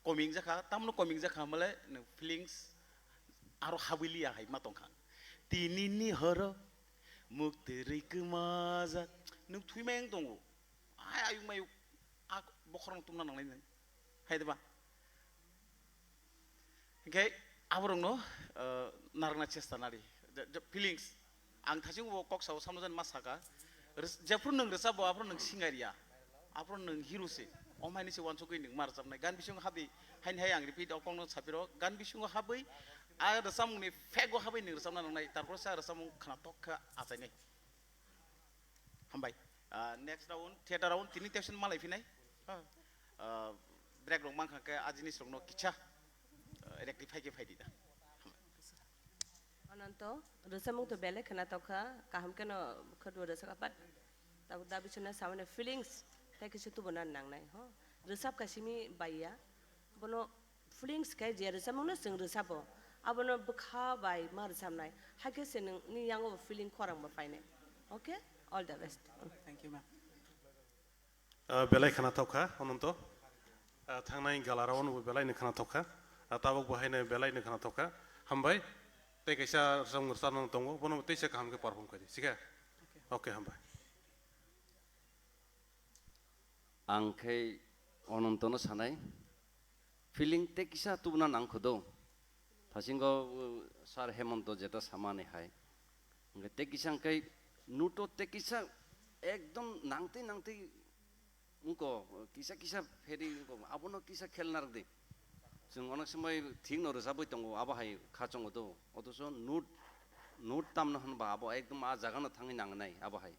koming jakha, tamno koming jakha hwnmale nwng feelings Aro habwi liya hai ma tongkha. Tini ni horo muktwrwi kwmajak. Nwng thwi mayung tongo. Ai ayuk mayuk. A bokhorok tungna nangnai nwng. Hai de ba? Hinkhe aborokno, uh, narwkna chesta nari. Je, je feelings. Ang thaichung bo kok sao samno jan ma saka. Res-, jephru nwng rwchapbo aphru nwng singer ya. Aphru nwng hero se. Om haini se wansugwi nwng ma rwchapnai. Gan bisingo habwi haini hai ang repeat o kokno sapiro. Gan bisingo habwi a rwchapmungni fake o habwi nwng rwchapna nangnai. Tarpore se a rwchapmung khna tok kha achainai. Hambai. Ah, next round, theater round, tini tection malai phinai. Ah, ah, break rok mankha khe a jinis rokno kicha, ah, rectify khe phaidi da. Ananto, rwchapmung to belai khwna tokha, kaham kheno khwtwi rwchapkha, but tabuk da bisingno samani feelings tei kisa tubuna nangnai, ho. Rwchapkha simi baiya, bono feelings khe je rwchapmungno chwng rwchapo, abono bwkha bai ma rwchapnai, hakhe se nwng, nini yango bo feeling khorang bo phainai. Okay? All the best. Thank you, ma'am. Ah, belai khwna tokha, Ananto. Ah, thangnai gala round bo belai no khwna tokha. Ah, tabuk bo haino belai no khwna tokha. Hambai. Tei kaisa rwchapmung rwchapnang tongo, bono teisa kaham khe perform khaidi, sikhe? Okay. Okay, hambai. Ang khe Anantono sanai, feeling tei kisa tubuna nang kho do. Thasingo, uh, Sir Hemonto jeta samani hai. Hwnkhe tei kisa hwnkhe note-o tei kisa ekdom nangtwi nangtwi wngkho, kisa kisa pheri wngkho, abono kisa khel narwkdi. Chwng onek somoi thikno rwchapwi tongo, abo hai kha chongo do. Othocho note, note tamno hwnba abo ekdom a jagano thangwi nangnai, abo hai.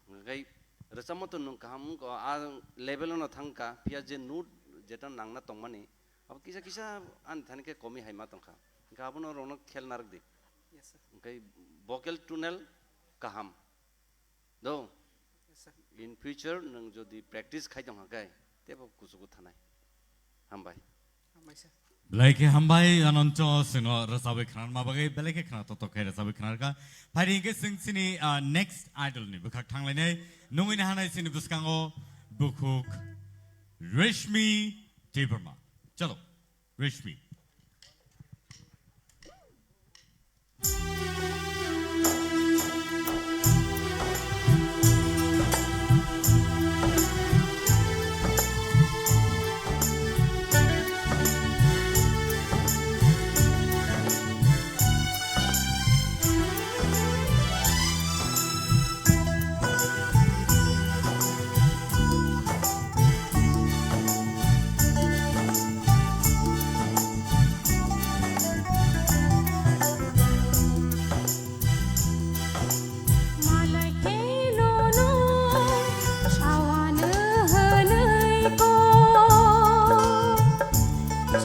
Hwnkhe rwchapma to nwng kaham wngkha, a level-o no thangkha, phiya je note jeta nangna tongmani, abo kisa kisa ani thani khe komi hai ma tongkha. Hwnkhe abono rokno khel narwkdi. Yes, sir. Hwnkhe vocal tonal kaham. Do? Yes, sir. In future nwng jodi practice khai tongkha khe, teibo kuchugo thanai. Hambai. Hambai, sir. Belai khe hambai, Ananto, chwngno rwchabwi khwnarma bagwi, belai khe khwna totok khe rwchabwi khwnarkha. Phaidi hwnkhe chwng chini, ah, next idol ni bwkhak thanglainai. Nungwi nahanai chini bwskango bukhuk Reshmi Debbarma. Chalo, Reshmi.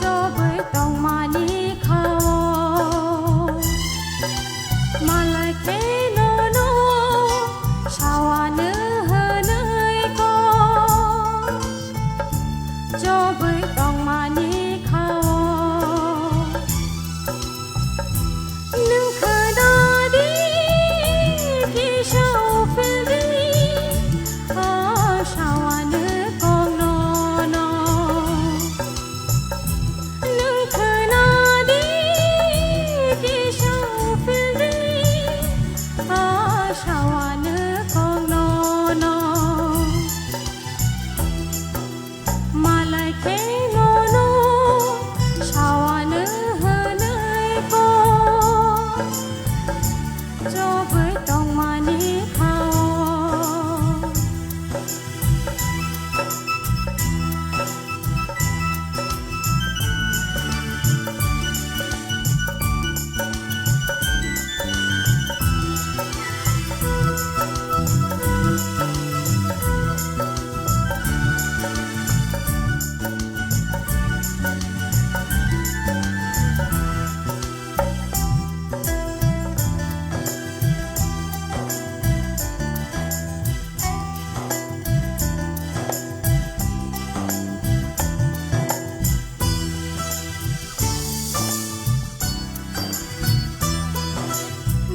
Chobwi tongmani kha-o. Malai khe nono sawano hwnwi kok. Chobwi tongmani kha-o. Nwng khwnadi kisa uphildi, o sawano koknono. Nwng khwnadi kisa uphildi, o sawano koknono. Malai khe nono sawano hwnwi kok, chobwi tongmani kha-o.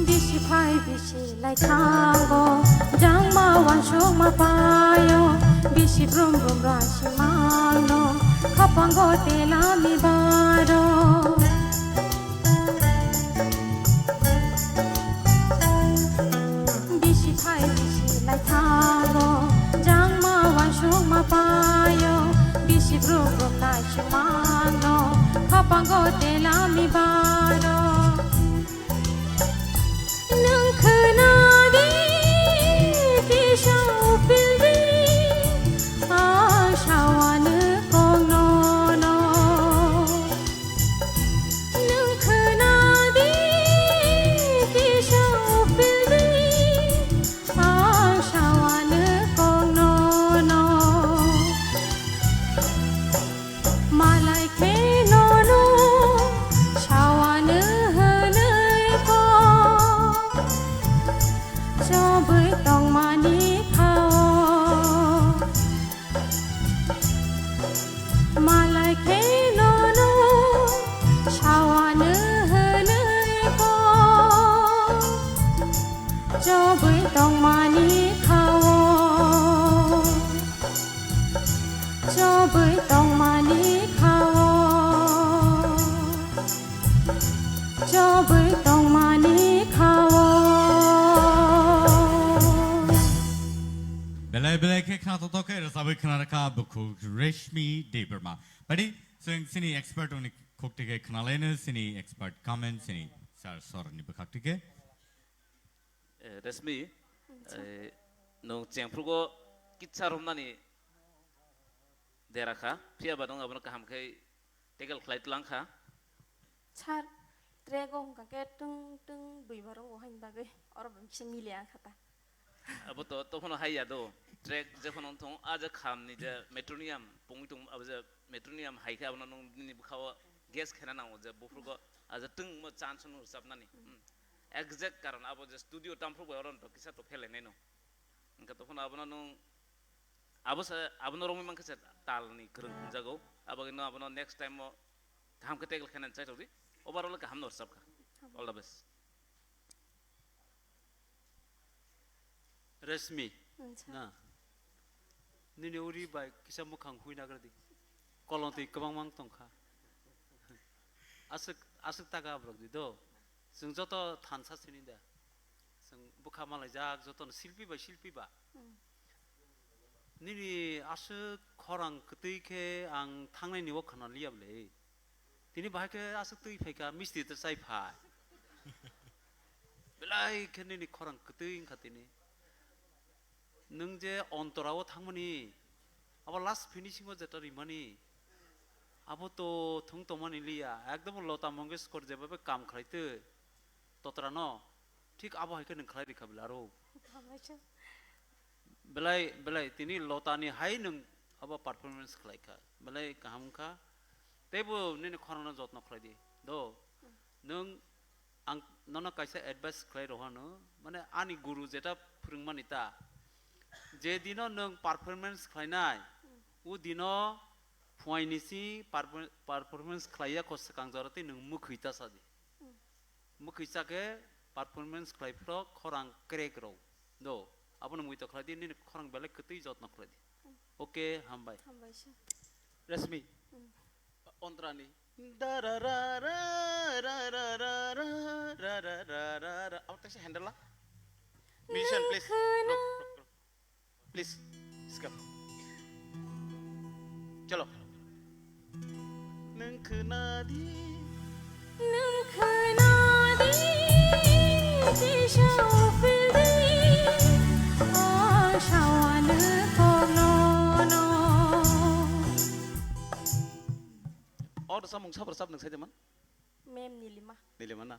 Bisi phai bisi lai thango, jangma wansukma paio, bisi brum brum rasi mangno, khapango telami baro. Telami baro. Nwng khwnadi kisa upildi, a sawano kongnono. Nwng khwnadi kisa upildi, a sawano kongnono. Malai khe nono sawano hwnwi kok chobwi tongmani kha-o. Malai khe nono sawano hwnwi kok chobwi tongmani kha-o. Chobwi tongmani kha-o. Chobwi tongmani kha-o. Belai belai khe khna tongthok khe rwchabwi khna rwkha bukhuk Reshmi Debbarma. Badi, chwng chini expert ni khukti khe khna laino, chini expert comment chini sir sir ni bwkhak tike. Eh, Reshmi, eh, nwng chengphrugo kitsa romnani dera kha, phiya ba nwng abono kaham khe tackle khlai tlang kha. Sir, track o hwnkha khe twng twng dui bar wngo haini bagwi, oro bo kisa mili ang kha ta. Abo to, to phano hai ya do. Track je phano wng thong, a je kham ni je metronium pungwi tong, abo je metronium hai khe abono nwng nini bwkha o guess khaina nango je buphrugo a je twng mo chance no rwchapnani. Hmm. Exact karon abo je studio tamphru bai oro to kisa to phelainai no. Hwnkhe to phano abono nwng abo sa, abono romwi mankhe se tal ni kwrwng hwnjago. Abagino abono next time o kaham khe tackle khainani chai tongdi. Overall kaham no rwchapkha. All the best. Reshmi, Acha. Na. Nini uri bai kisa mukhang hui nagra di. Kolong twi kwbangma wng tongkha. Aswk, aswk taka abrok di do. Chwng joto thansa sini da. Chwng bwkha malaijak jotono silpi bai silpi ba. Hmm. Nini aswk khorang kwtwi khe ang thangnai ni o khana liya ble. Tini bahai khe aswk twi phai kha, misti ta chai phai. Belai khe nini khorang kwtwi wng kha tini. Nwng je ontora o thangmani, abo last finishing o jeta rimani, abo to thung tongmani liya. Ekdom Lota Mangeshkar jebabe kam khlai twi totra no, thik abo hai khe nwng khlai rikha bela aro. Belai, belai, tini Lota ni hai nwng abo performance khlai kha. Belai kaham wng kha. Teibo nini khorang no jotno khlai di. Do, nwng ang nono kaisa advice khlai rohano, mane ani guru jeta phwrwngmani ta, je dino nwng performance khlainai, o dino phuaini si perform-, performance khlaiya kho swkang jora tei nwng mwkhwi ta sa di. Mwkhwi cha khe performance khlai phro khorang crack rw. Do, abono mui to khlai di, nini khorang belai kwtwi jotno khlai di. Okay, hambai. Hambai sir. Reshmi. Hmm. Ontrani. Da ra ra ra ra ra ra ra ra ra ra ra ra. Abo teisa handle la. Musician, please. Ruk, ruk, ruk. Please, skip. Chalo. Nwng khwnadi. Nwng khwnadi, kisa uphildi, o sawano koknono. O rwchapmung sabo rwchap nwng sai de man? Ma'am Nilima. Nilima na?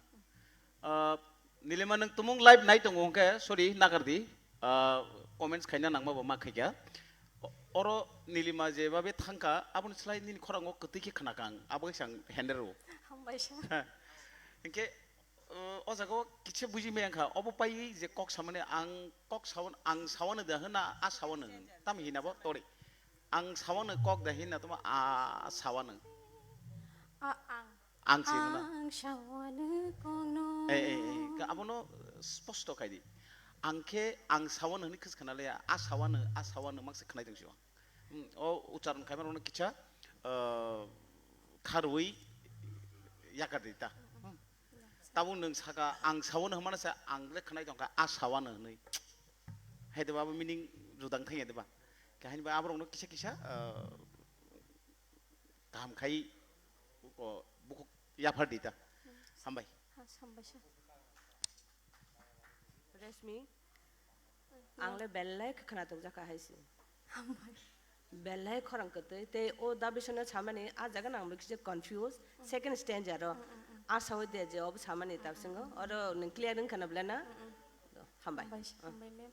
Ah, Nilima, nwng tumung live nai tongo hwnkhe, sorry, nagar di. Ah, comments khaina nangma bo ma khaikha. O-, oro Nilima je babe thangkha, aboni slai nini khorango kwtwi khe khnakha ang, abo khe ang handle rwo. Hambai sir. Hwnkhe, uh, o jaga o kisa buji maya wngkha, obo pai je kok samani ang kok sawan, ang sawano da hwna, a sawano hwn. Tamo hina bo tori. Ang sawano kok da hina tamo a sawano. A ang. Ang se hwna. Ang sawano kokno. Eh, eh, eh, ka abono sposto khai di. Ang khe ang sawano hwnwi khis khna le, a sawano, a sawano makse khnai tong sio. Hmm, o ucharon khaima rokno kisa, uh, kharwi yakar di ta. Hmm. Tabuk nwng saka ang sawano hwnmano se ang le khnai tongkha a sawano hwnwi. Hai de ba abo meaning judang thangya de ba. Kahaini ba aborokno kisa kisa, uh, kaham khai, o, bukhuk Yaphardi ta. Hambai. Ha, hambai sir. Reshmi, ang le belai khe khwnatok jakha hai se. Hambai. Belai khorang kwtwi tei o da bisingno samani a jaga nang bikhe confuse second stanza ro. A sawi de je obo samani ta bisingo oro nwng clear wngkha na belai na? Hambai. Hambai, hambai, ma'am.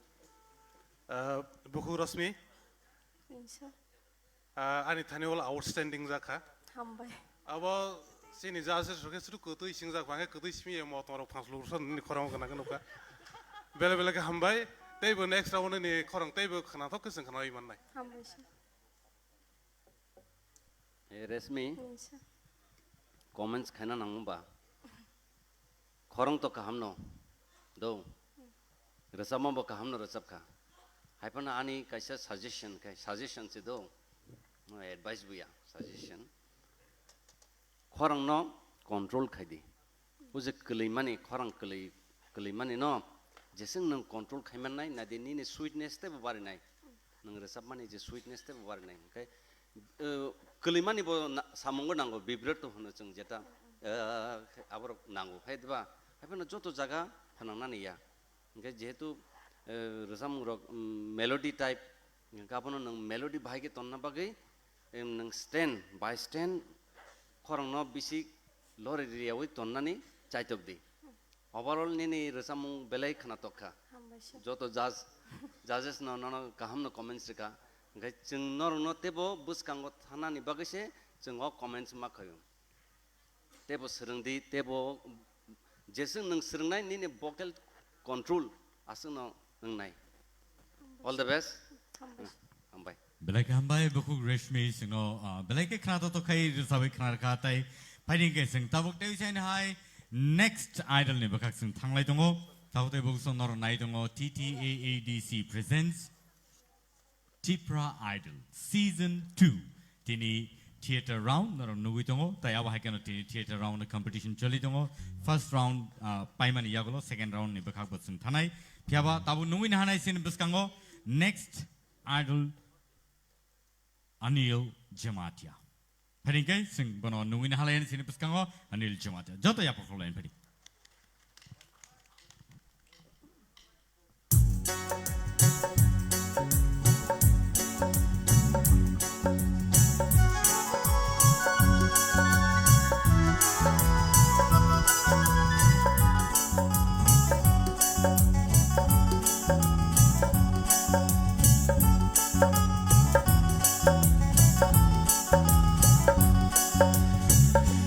Ah, Bukhuk Rosmi. Insa. Ah, ani thani wala outstanding jakha. Hambai. Abo chini judges rok khe suru kwtwi singjak, bangkhe kwtwi simi ya motong rok phang sulu rok nini khorang kana khe nukha. Bele bele khe hambai. Teibo next round ni khorang teibo khwnathok khe chwng khwnawi mannai. Hambai sir. Hey, Reshmi, Insa. Comments khaina nang ba? Khorang to kaham no. Do. Rwchapma bo kaham no rwchap kha. Hai phano ani kaisa suggestion khai, suggestion se do. No advice buya, suggestion. Khorang no control khai di. O je kwlwi mani, khorang kwlwi, kwlwi mani no jeswng nwng control khai man nai, nadi nini sweetness teibo bari nai. Nwng rwchap mani je sweetness teibo bari nai. Hwnkhe, eh, kwlwi mani bo na-, samungo nango, vibrato hwno chwng jeta, eh, aborok nango. Hai diba? Hai phano joto jaga phnang nani ya. Hwnkhe jehetu, eh, rwchapmung rok, mm, melody type, hwnkhe abono nwng melody bahai khe tonna bagwi, em, nwng stand by stand khorang no bisi lori riyawi tonnani chaitok di. Overall nini rwchapmung belai khwnatok kha. Hambai sir. Joto judge, judges no nono kaham no comments rwkha. Hwnkhe chwng norokno teibo bwskango thanani bagwi se chwng o comments ma khaio. Teibo swrwng di, teibo jeswk nwng swrwngnai nini vocal control aswkno wngnai. All the best. Hambai. Hambai. Belai khe hambai, Bukhuk Reshmi, chwngno, ah, belai khe khwnatok tok khai rwchapwi khwna rwkha, tai phaidi hwnkhe chwng tabuk tei usaini hai next idol ni bwkhak chwng thanglai tongo. Tabuk tei bukhuk chwng norok nai tongo, T T A A D C presents Tipra Idol Season two. Tini theater round norok nugwi tongo, tai abo hai kheno tini theater round ni competition choli tongo. First round, ah, paimani yagulo second round ni bwkhak bo chwng thanai. Phiyaba tabuk nugwi nahanai sini bwskango next idol Anil Jamatia. Phaidi hwnkhe chwng bono nugwi nahalai ani sini bwskango Anil Jamatia. Joto yapha khulai phaidi.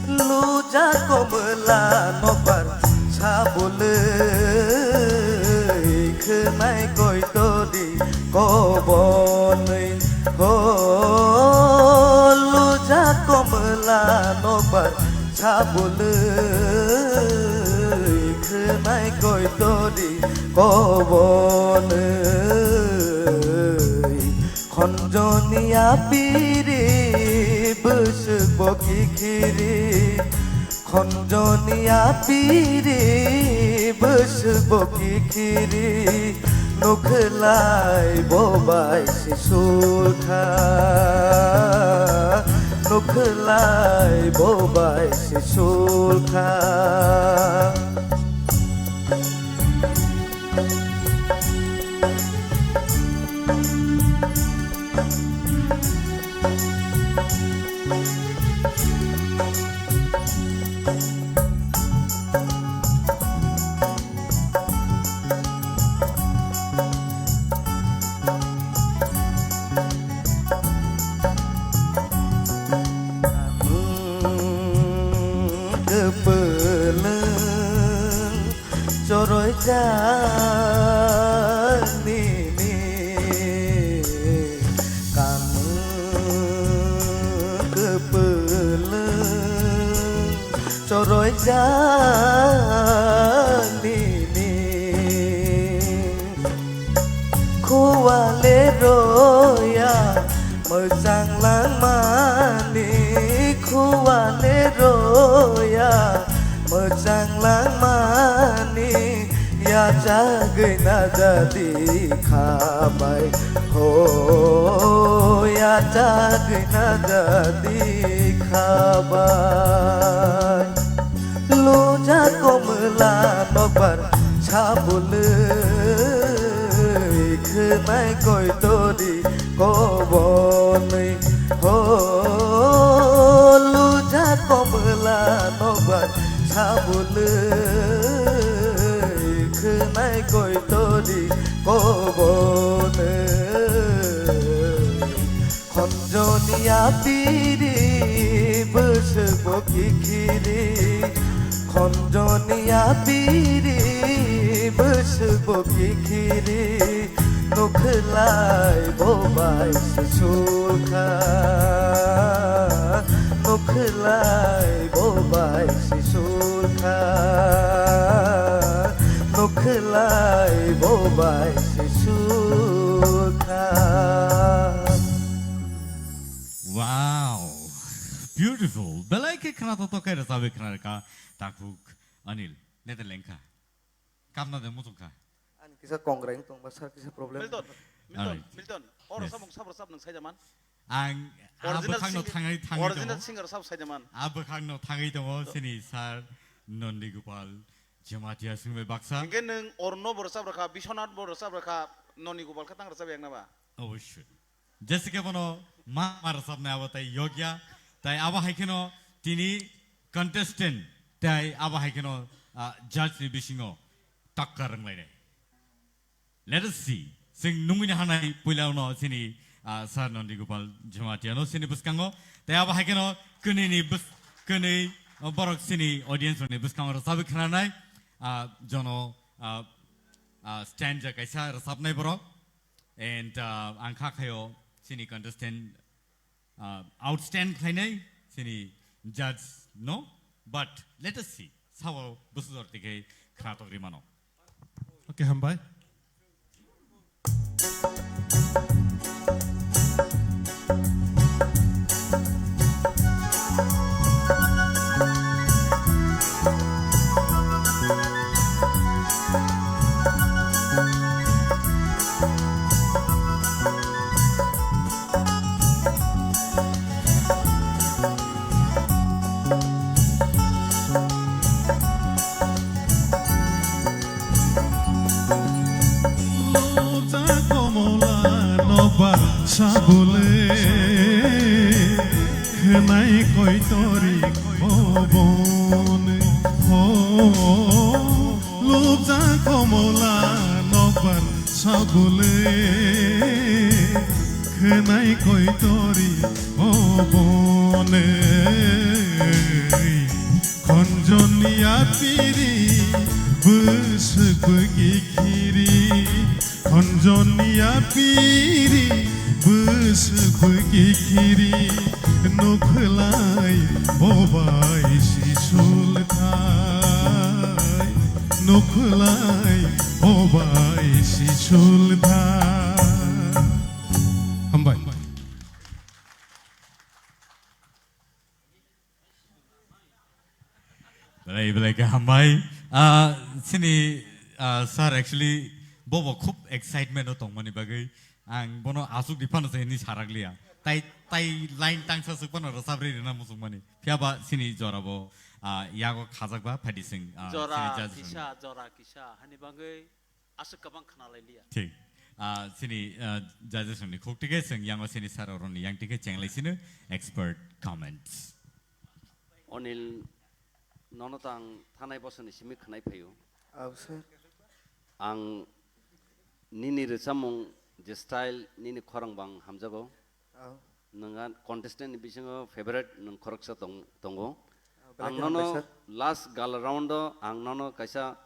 Luja komla nokbar sabulwi khwnai koitori kobonwi ho. Luja komla nokbar sabulwi khwnai koitori kobonwi. Khonjoni apiri bwswk bo kikhiri, khonjoni apiri bwswk bo kikhiri, nukhlai bo bai se sulkha, nukhlai bo bai se sulkha. Kwpwlwng choroijak nini, kamung kwpwlwng choroijak nini. Khuale roya mwchang langmani, khuale roya mwchang langmani, yachagwi najadi khabai ho, yachagwi najadi khabai. Khwnai koitori kobonwi ho luja komla nobar sabulwi khwnai koitori kobonwi. Khonjoni apiri bwswk bo kikhiri, khonjoni apiri bwswk bo kikhiri, nukhlai bo bai se sulkha, nukhlai bo bai se sulkha, nukhlai bo bai se sulkha. Wow, beautiful. Belai khe khna to tokai rwchabwi khna rwkha takhuk Anil. Nete lengkha. Kamna de muchungkha. Ani kisa kongreng tongba sir kisa problem. Milton, Milton, Alright. Milton. Oro Yes. Samung sabra sab nang saijaman. Ang a Original bwkhakno sing-, thangwi thangwi original tongo. Singer sab saijaman. A bwkhakno thangwi tongo sini sir Nondi Gopal Jamatia sungbai baksa. Hingke nung orno bo rwchap rwkha, Biswanath bo rwchap rwkha, Nondi Gopal khe tang rwchap yakna ba? Obosoi. Jessica bono ma ma rwchapnai abo tai yokya. Tai abo hai kheno tini contestant tai abo hai kheno, ah, judge ni bisingo takka rwnglainai. Let us see. Chwng nungwi hanai puila uno sini, ah, Sir Nondi Gopal Jamatia no sini bwskango. Tai abo hai kheno kwnwi ni bws-, kwnwi, oh, borok sini audience ni bwskango rwchabwi khwnanai, ah, jono, ah, ah, stand ja kaisa rwchapnai borok. And, uh, ang kha khayo sini contestant, uh, outstand khlainai sini judge no, but let us see. Sao bwsajor tikhe khna tokri mano. Okay, hambai. Loja komola nobar sabule, khwnai koitori kobon ho. Loja komola nobar sabule, khwnai koitori kobon. Khonjoni apiri bwswk bwgi khiri, khonjoni apiri bwswk bwgi khiri, nukhlai bobai si sulthai, nukhlai bobai si sulthai. Hambai. Belai, belai khe hambai. Ah, sini, ah, sir, actually, bobo khub excitement o tongmani bagwi ang bono aswk di phano se hini sarakliya. Tai, tai line tangsa swk phano rwchap rwi rwna muchungmani. Phiya ba sini jora bo, ah, yago khajak ba phaidi sing, ah, Jora sini judge song. Kisa, jora kisa, hani bagwi aswk kwbang khna lai liya. Thik. Ah, sini, ah, judge song ni khuk tikhe swng yango sini sir oroni yang tikhe chenglai sino expert comments. Onil, nono tang thanai bosoni simi khwnai phaio. Aw, sir. Ang nini rwchapmung je style, nini khorang bang hamjago. Aw. Nwng a contestant ni bisingo favorite nwng khoroksa tong-, tongo. Aw, belai Ang khe nono hambai, sir. Last gala round o ang nono kaisa,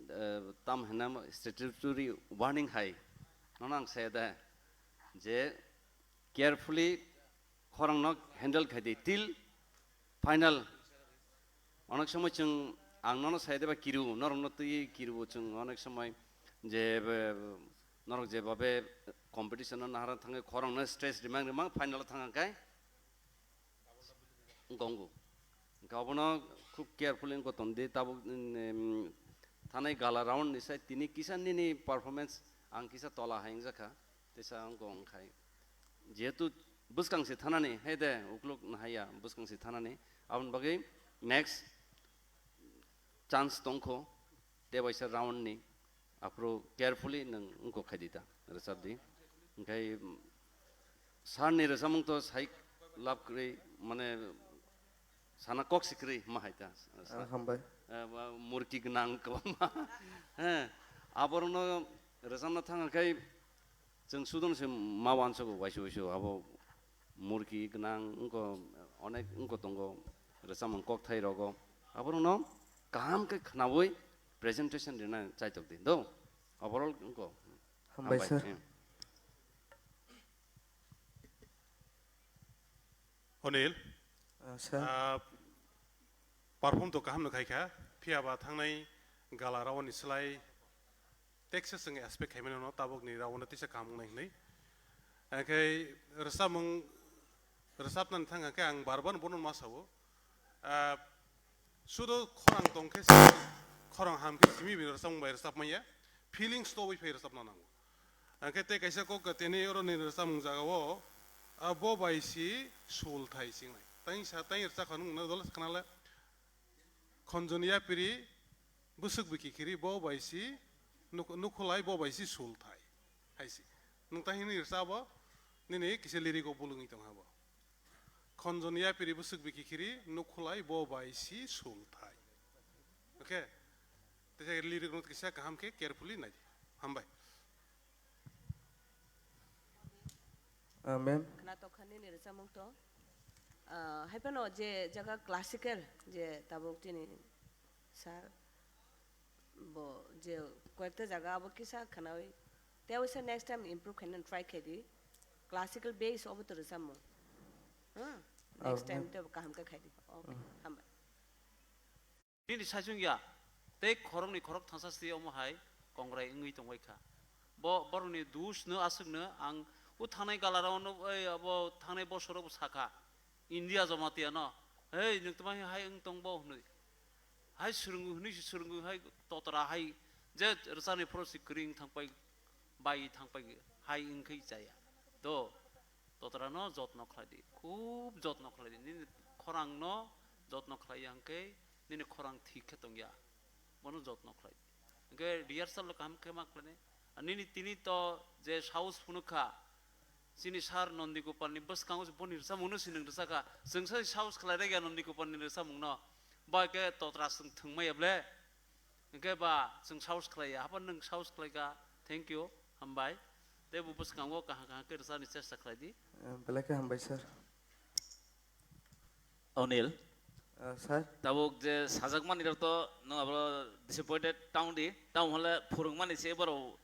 eh, tam hwnna statutory warning hai. Nono ang saya da je carefully khorangno handle khai di till final. Onek somoi chwng ang nono sai de ba kiru, norokno twi kiru chwng onek somoi je, be, norok je babe competition no nahara thangwi khorangno stress rimang rimang final thang kai. Gongu. Hwnkhe obono khub carefully wngkha ton di tabuk, em, thanai gala round ni sai tini kisa nini performance ang kisa tola hai wngjakha. Tesa wngkha wngkhai. Jehetu bwskang se thanani, hai de ukluk nahaiya bwskang se thanani. Aboni bagwi next chance tongkho, tebaisa round ni. Aphuru carefully nwng wngkok khaidi ta, rwchapdi. Hwnkhe, mm, sir ni rwchapmung to sai lab kwrwi, mane, sana kok si kwrwi ma hai ta, sir. Ah, hambai. Eh, ba, murki gwnang kwbangma. He, aborokno rwchapna thang khe chwng sudon se ma uansugo waisa waisa abo murki gwnang wngkho, onek wngkho tongo rwchapmung kokthai rogo. Aborokno kaham khe khnaui presentation rina chaitok di do. Overall wngkho. Hambai, hambai, sir. Eh. Onil, ah, sir. Ah, perform to kaham no khaikha, phiya ba thangnai gala rawani slai teisa chwng expect khaimani no tabuk ni rawano teisa kaham wngnai hwnwi. Hwnkhe rwchapmung, rwchapnani thang khe ang bar bar bono ma sao. Ah, sudo khorang tong khe, khorang ham khe simi bini rwchapmung bai rwchap manya. Feelings to bai phai rwchapna nango. Hwnkhe tei kaisa kok tini oro ni rwchapmung jaga o, ah, bo bai si sul thai chingnai. Tang sa tang rwchap kha nung na dol khana le. Khonjoni yapiri bwswk bwkhi khiri bo bai si nuk-, nukhulai bo bai si sul thai. Hai si. Nung tang hini rwchap bo nini kisa lyric o bulungwi tong ha bo. Khonjoni yapiri bwswk bwkhi khiri nukhulai bo bai si sul thai. Okay? Tei lyric no kisa kaham khe carefully nai di. Hambai. Ah, ma'am. Khna tokha nini rwchapmung to. Ah, hai phano je jaga classical je tabuk tini sir bo je koyekta jaga abo kisa khnaui. Tei waisa next time improve khaina try khai di. Classical base obo to rwchapmung. Hmm? Oh, next time ma'am. Tei kaham khe khai di. Okay, hmm, hambai. Nini saichung ya, tei khoroknwi khorok thangsa si omo hai kongrai wngwi tongbai kha. Bo borokni dus no aswk no ang o thangnai galarao no, ei, abo thangnai bosoro bo sakha, India Jamatia no, "Hei, nwng tma hai wng tong bo?" hwnwi. Hai swrwngo hwnwi se swrwngo hai totra hai je rwchani phoro se kwrwi wng thang pai, bai thang pai hai wng khe chaya. Do. Totrano jotno khlai di, khub jotno khlai di. Nini khorangno jotno khlai ya hwnkhe nini khorang thik khe tong ya. Bono jotno khlai di. Hwnkhe rehearsal kaham khe ma khlainai. Ar nini tini to je saus phunuk kha, chini sir Nondi Gopalni bwskango se boni rwchapmungno se nwng rwchak kha. Chwng sa saus khlai rwgya Nondi Gopalni rwchapmungno. Ba khe totra chwng thwngmaya ble. Hwnkhe ba chwng saus khlai ya, habo nwng saus khlai kha, thank you, hambai. Tei bo bwskango kaham kaham khe rwchapni chesta khlai di. Eh, belai khe hambai, sir. Onil. Eh, sir. Tabuk je sajakmani rok to nwng abo disappointed tang di, tamo hwnle phwrwngmani se borok.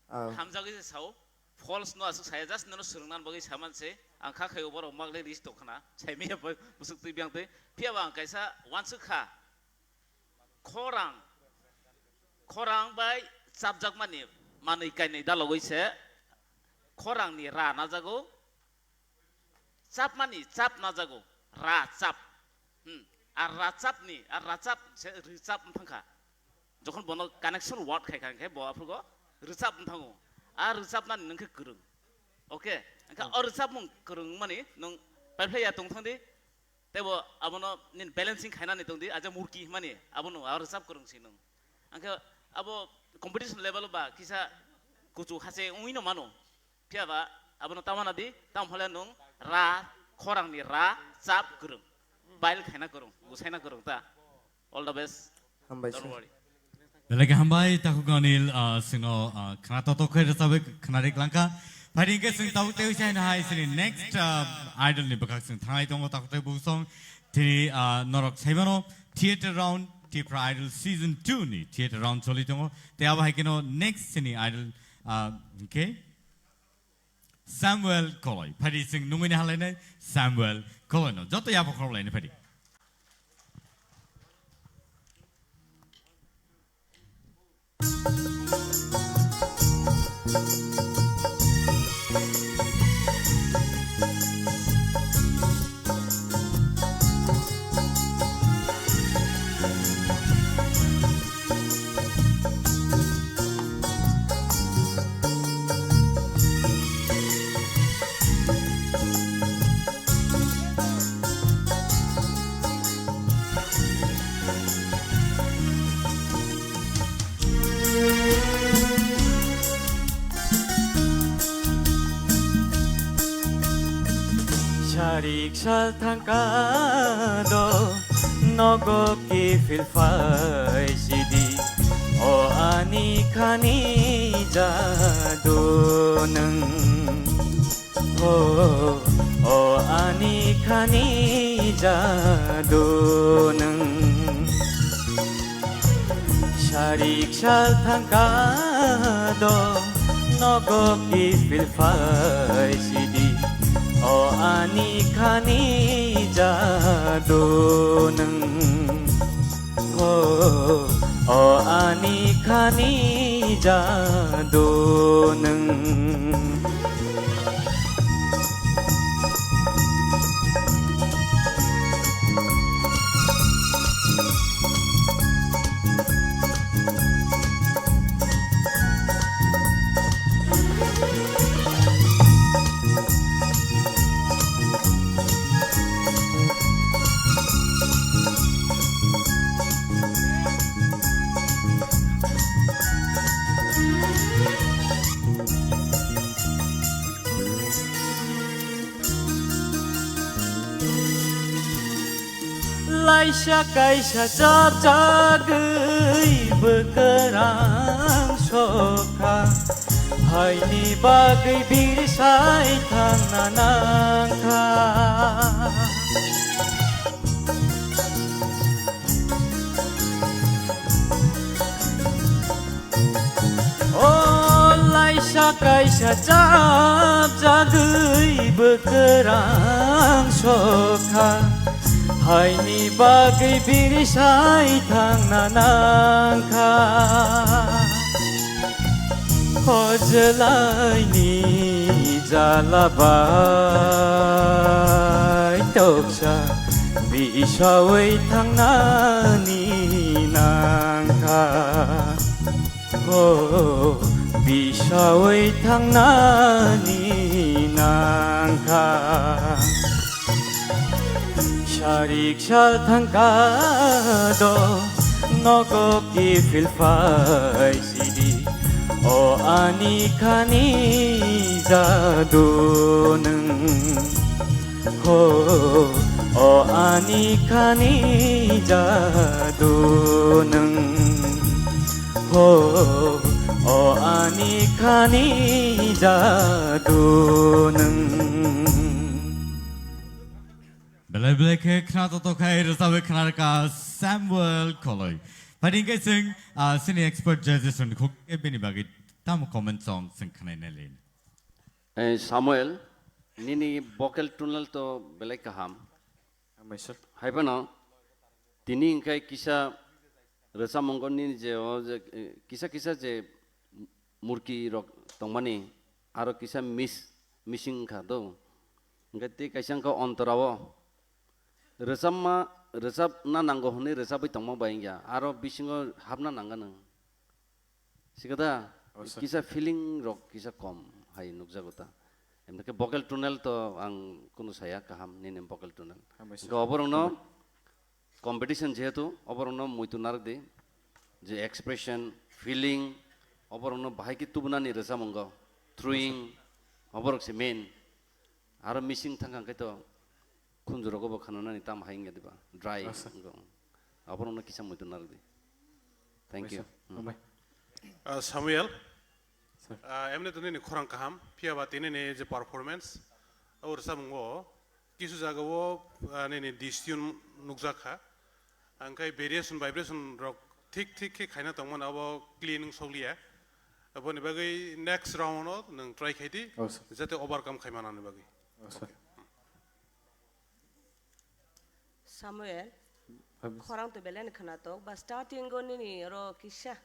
Ah. Hamjagwi se sao, false no aswk saya, just nono swrwngna bagwi saman se, ang kha khaio borok magle list tong khna, saimaya bai bwswk twi biyang twi, phiya ba ang kaisa uansuk kha, khorang, khorang bai chapjakmani manwi kainwi dalogwi se, khorangni ra najago, chapmani chap najago, ra chap. Hmm. Ar rachapni, ar rachap se rwchap wng thang kha. Jokhon bono connection word khai kha, hwnkhe bo aphuru rwchap wng thango. A rwchapnani nwng khe kwrwng. Okay? Hwnkhe, hmm, o rwchapmung kwrwng wngmani nwng paiphlai ya tong thang di. Tei bo abono nini balancing khainani tong di, aja murki hwnmani abono a rwchap kwrwng si nwng. Hwnkhe abo competition level ba kisa kuchu hache wngwi no mano. Phiya ba abono tamana di, tamo hole nwng ra, khorangni ra, chap kwrwng, bail khaina kwrwng, gusaina kwrwng ta. All the best. Hambai, don't sir. Worry. Belai khe hambai, takhuk Anil, ah, chwngno, ah, khna totok khe rwchabwi khna rik langkha. Phaidi hwnkhe chwng tabuk tei uisa haino hai chini next, ah, idol ni bwkhak chwng thanglai tongo, takhuk tei buksong. Tini, ah, norok saimano theater round, Tipra Idol season two ni theater round choli tongo. Tei abo hai kheno next chini idol, ah, hwnkhe Samuel Koloi. Phaidi chwng nungwi ni halainai Samuel Koloi no. Joto yapha khorok lainai phaidi. Riksa thangka do nogo kiphil phai sidi, o ani khani jadu nwng. Ho, o ani khani jadu nwng. Sarik sal thangka do nogo kiphil phai sidi, o ani khani jadu nwng. Ho, o ani khani jadu nwng. Laisa kaisa chapjagwi bwkrang sokha, haini bagwi birsai thangna nangkha. O laisa kaisa chapjagwi bwkrang sokha, haini bagwi birsai thangna nangkha. Hojlaini jala bai toksa bisawi thangnani nangkha. Ho, bisawi thangnani nangkha. Sarik sal thangka do nogo kiphil phai sidi, o ani khani jadu nwng. Ho, o ani khani jadu nwng. Ho, o ani khani jadu nwng. Belai belai khe khna toto khai rwchapwi khna rwkha Samuel Koloi. Phaidi hwnkhe chwng, ah, sini expert judges rokni khuk khe bini bagwi tamo comment song chwng khnaina lini. Eh, Samuel, nini vocal tunnel to belai kaham. Hambai sir. Hai phano, tini hwnkhe kisa rwchapmungo nini je o je, eh, kisa kisa je murki rok tongmani, aro kisa miss, missing wngkha do. Hwnkhe tei kaisa wngkha ontorao rwchapma, rwchapna nango hwnwi rwchapwi tongma bai wngya, aro bisingo hapna nangano. Sikada, oh, sir, kisa feeling rok kisa kom hai nukjago ta. Emne khe vocal tunnel to ang kunu saya kaham nini vocal tunnel. Hambai sir. Hwnkhe oborokno competition jehetu oborokno muitu narwk di, je expression, feeling, oborokno bahai khe tubunani rwchapmungo, throwing, oborok se main. Aro missing thangkha hwnkhe to khunjurogo bo khananani tamo hai wngya diba? Dry, asa, wngkha. Aborokno kisa muitu narwk di. Thank you. Hambai sir. Hmm. Hambai. Ah, Samuel, sir, ah, emni to nini khorang kaham, phiya ba tini ni je performance, o rwchapmungo kisu jaga o, ah, nini distinction nukjak kha. Hwnkhe variation, vibration rok thik thik khe khaina tongmani abo clean wng sokliya. Aboni bagwi next round o nwng try khai di, oh, sir, jate overcome khai manani bagwi. Oh, sir. Okay. Samuel, hambai sir, khorang to belai ni khwnatok, ba starting o nini oro kisa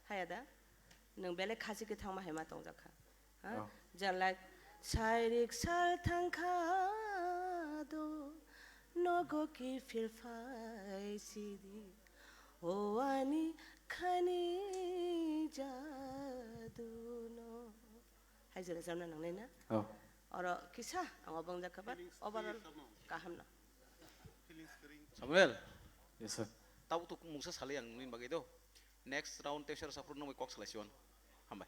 haya da, nwng belai khasi khe thangma hai ma tongjak kha. Ha? Oh. Jan like, sairik sal thangkha do, nogo kiphil phai sidi, o ani khani jadu no. Hai jora jamna nangnai na? Oh. Oro kisa ang obo wngjak kha, but overall kaham no. Samuel. Yes, sir. Tabuk tuk mungsa salai ang nini bagwi do. Next round teacher saphuru nungwi kok salai siwan. Hambai.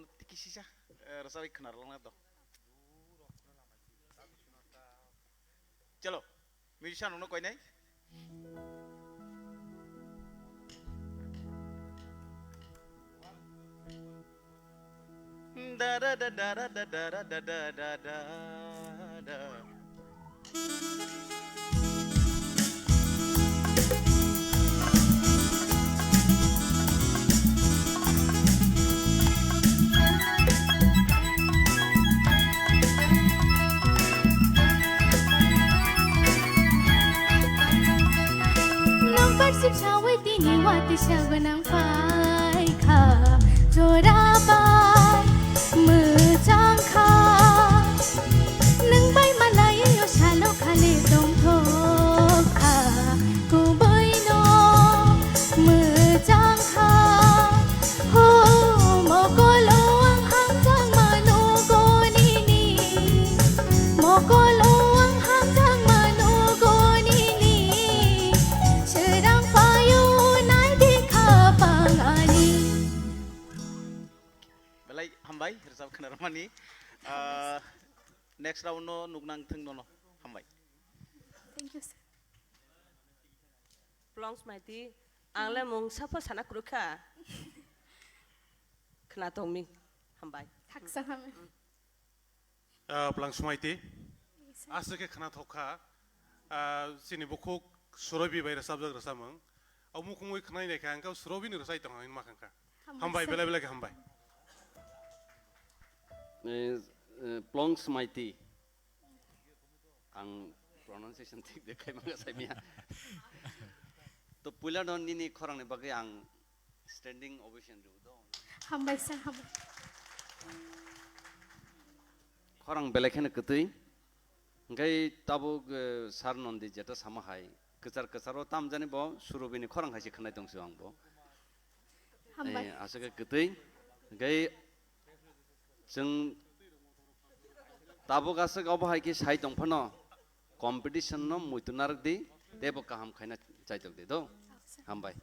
obono tiki sisa, eh, rwchapwi khna rwlangna do. Chalo, musician rokno koinai. Da da da da da da da da da da da. Nokbar sip sawi tini wati saganang paikha, jora bai mwchang kha. Nwng bai malai o salo khali tongthok kha, kubui no mwchang kha. Ho, mokolo ang hamjakma nugo nini, mokolo ang hamjakma nugo nini, srang payo nai di khapang ani. Belai hambai, rwchap khna rwmani. Ah, next round no nuknang thung nono. Hambai. Thank you, sir. Plong Smaiti, ang le mung sapho sana kwrwkha. Khna tongmi, hambai. Thaksa hambai. Ah, Plong Smaiti, aswk khe khna thok kha. Ah, chini bukhuk Surobi bai rwchapjak rwchapmung. Omo khungwi khwnai nai kha, ang khe Surobi ni rwchai tong ang ma khang kha. Hambai, hambai, sir. Belai belai khe hambai. Eh, eh, Plong Smaiti. Ang pronunciation thik de khai manga sai miya. To puila no nini khorang ni bagwi ang standing ovation rw do. Hambai sa, hambai. Khorang belai kheno kwtwi. Hingkai tabuk, eh, sir Nondi jeta sama hai. Kwchar kwcharo tamjani bo Surobi ni khorang hai se khwnai tong si ang bo. Hambai. Eh, aswk khe kwtwi. Hingkai chwng tabuk aswk obo hai khe sai tong phano competition no muitu narwk di, teibo kaham khaina chaitok di do. Hambai.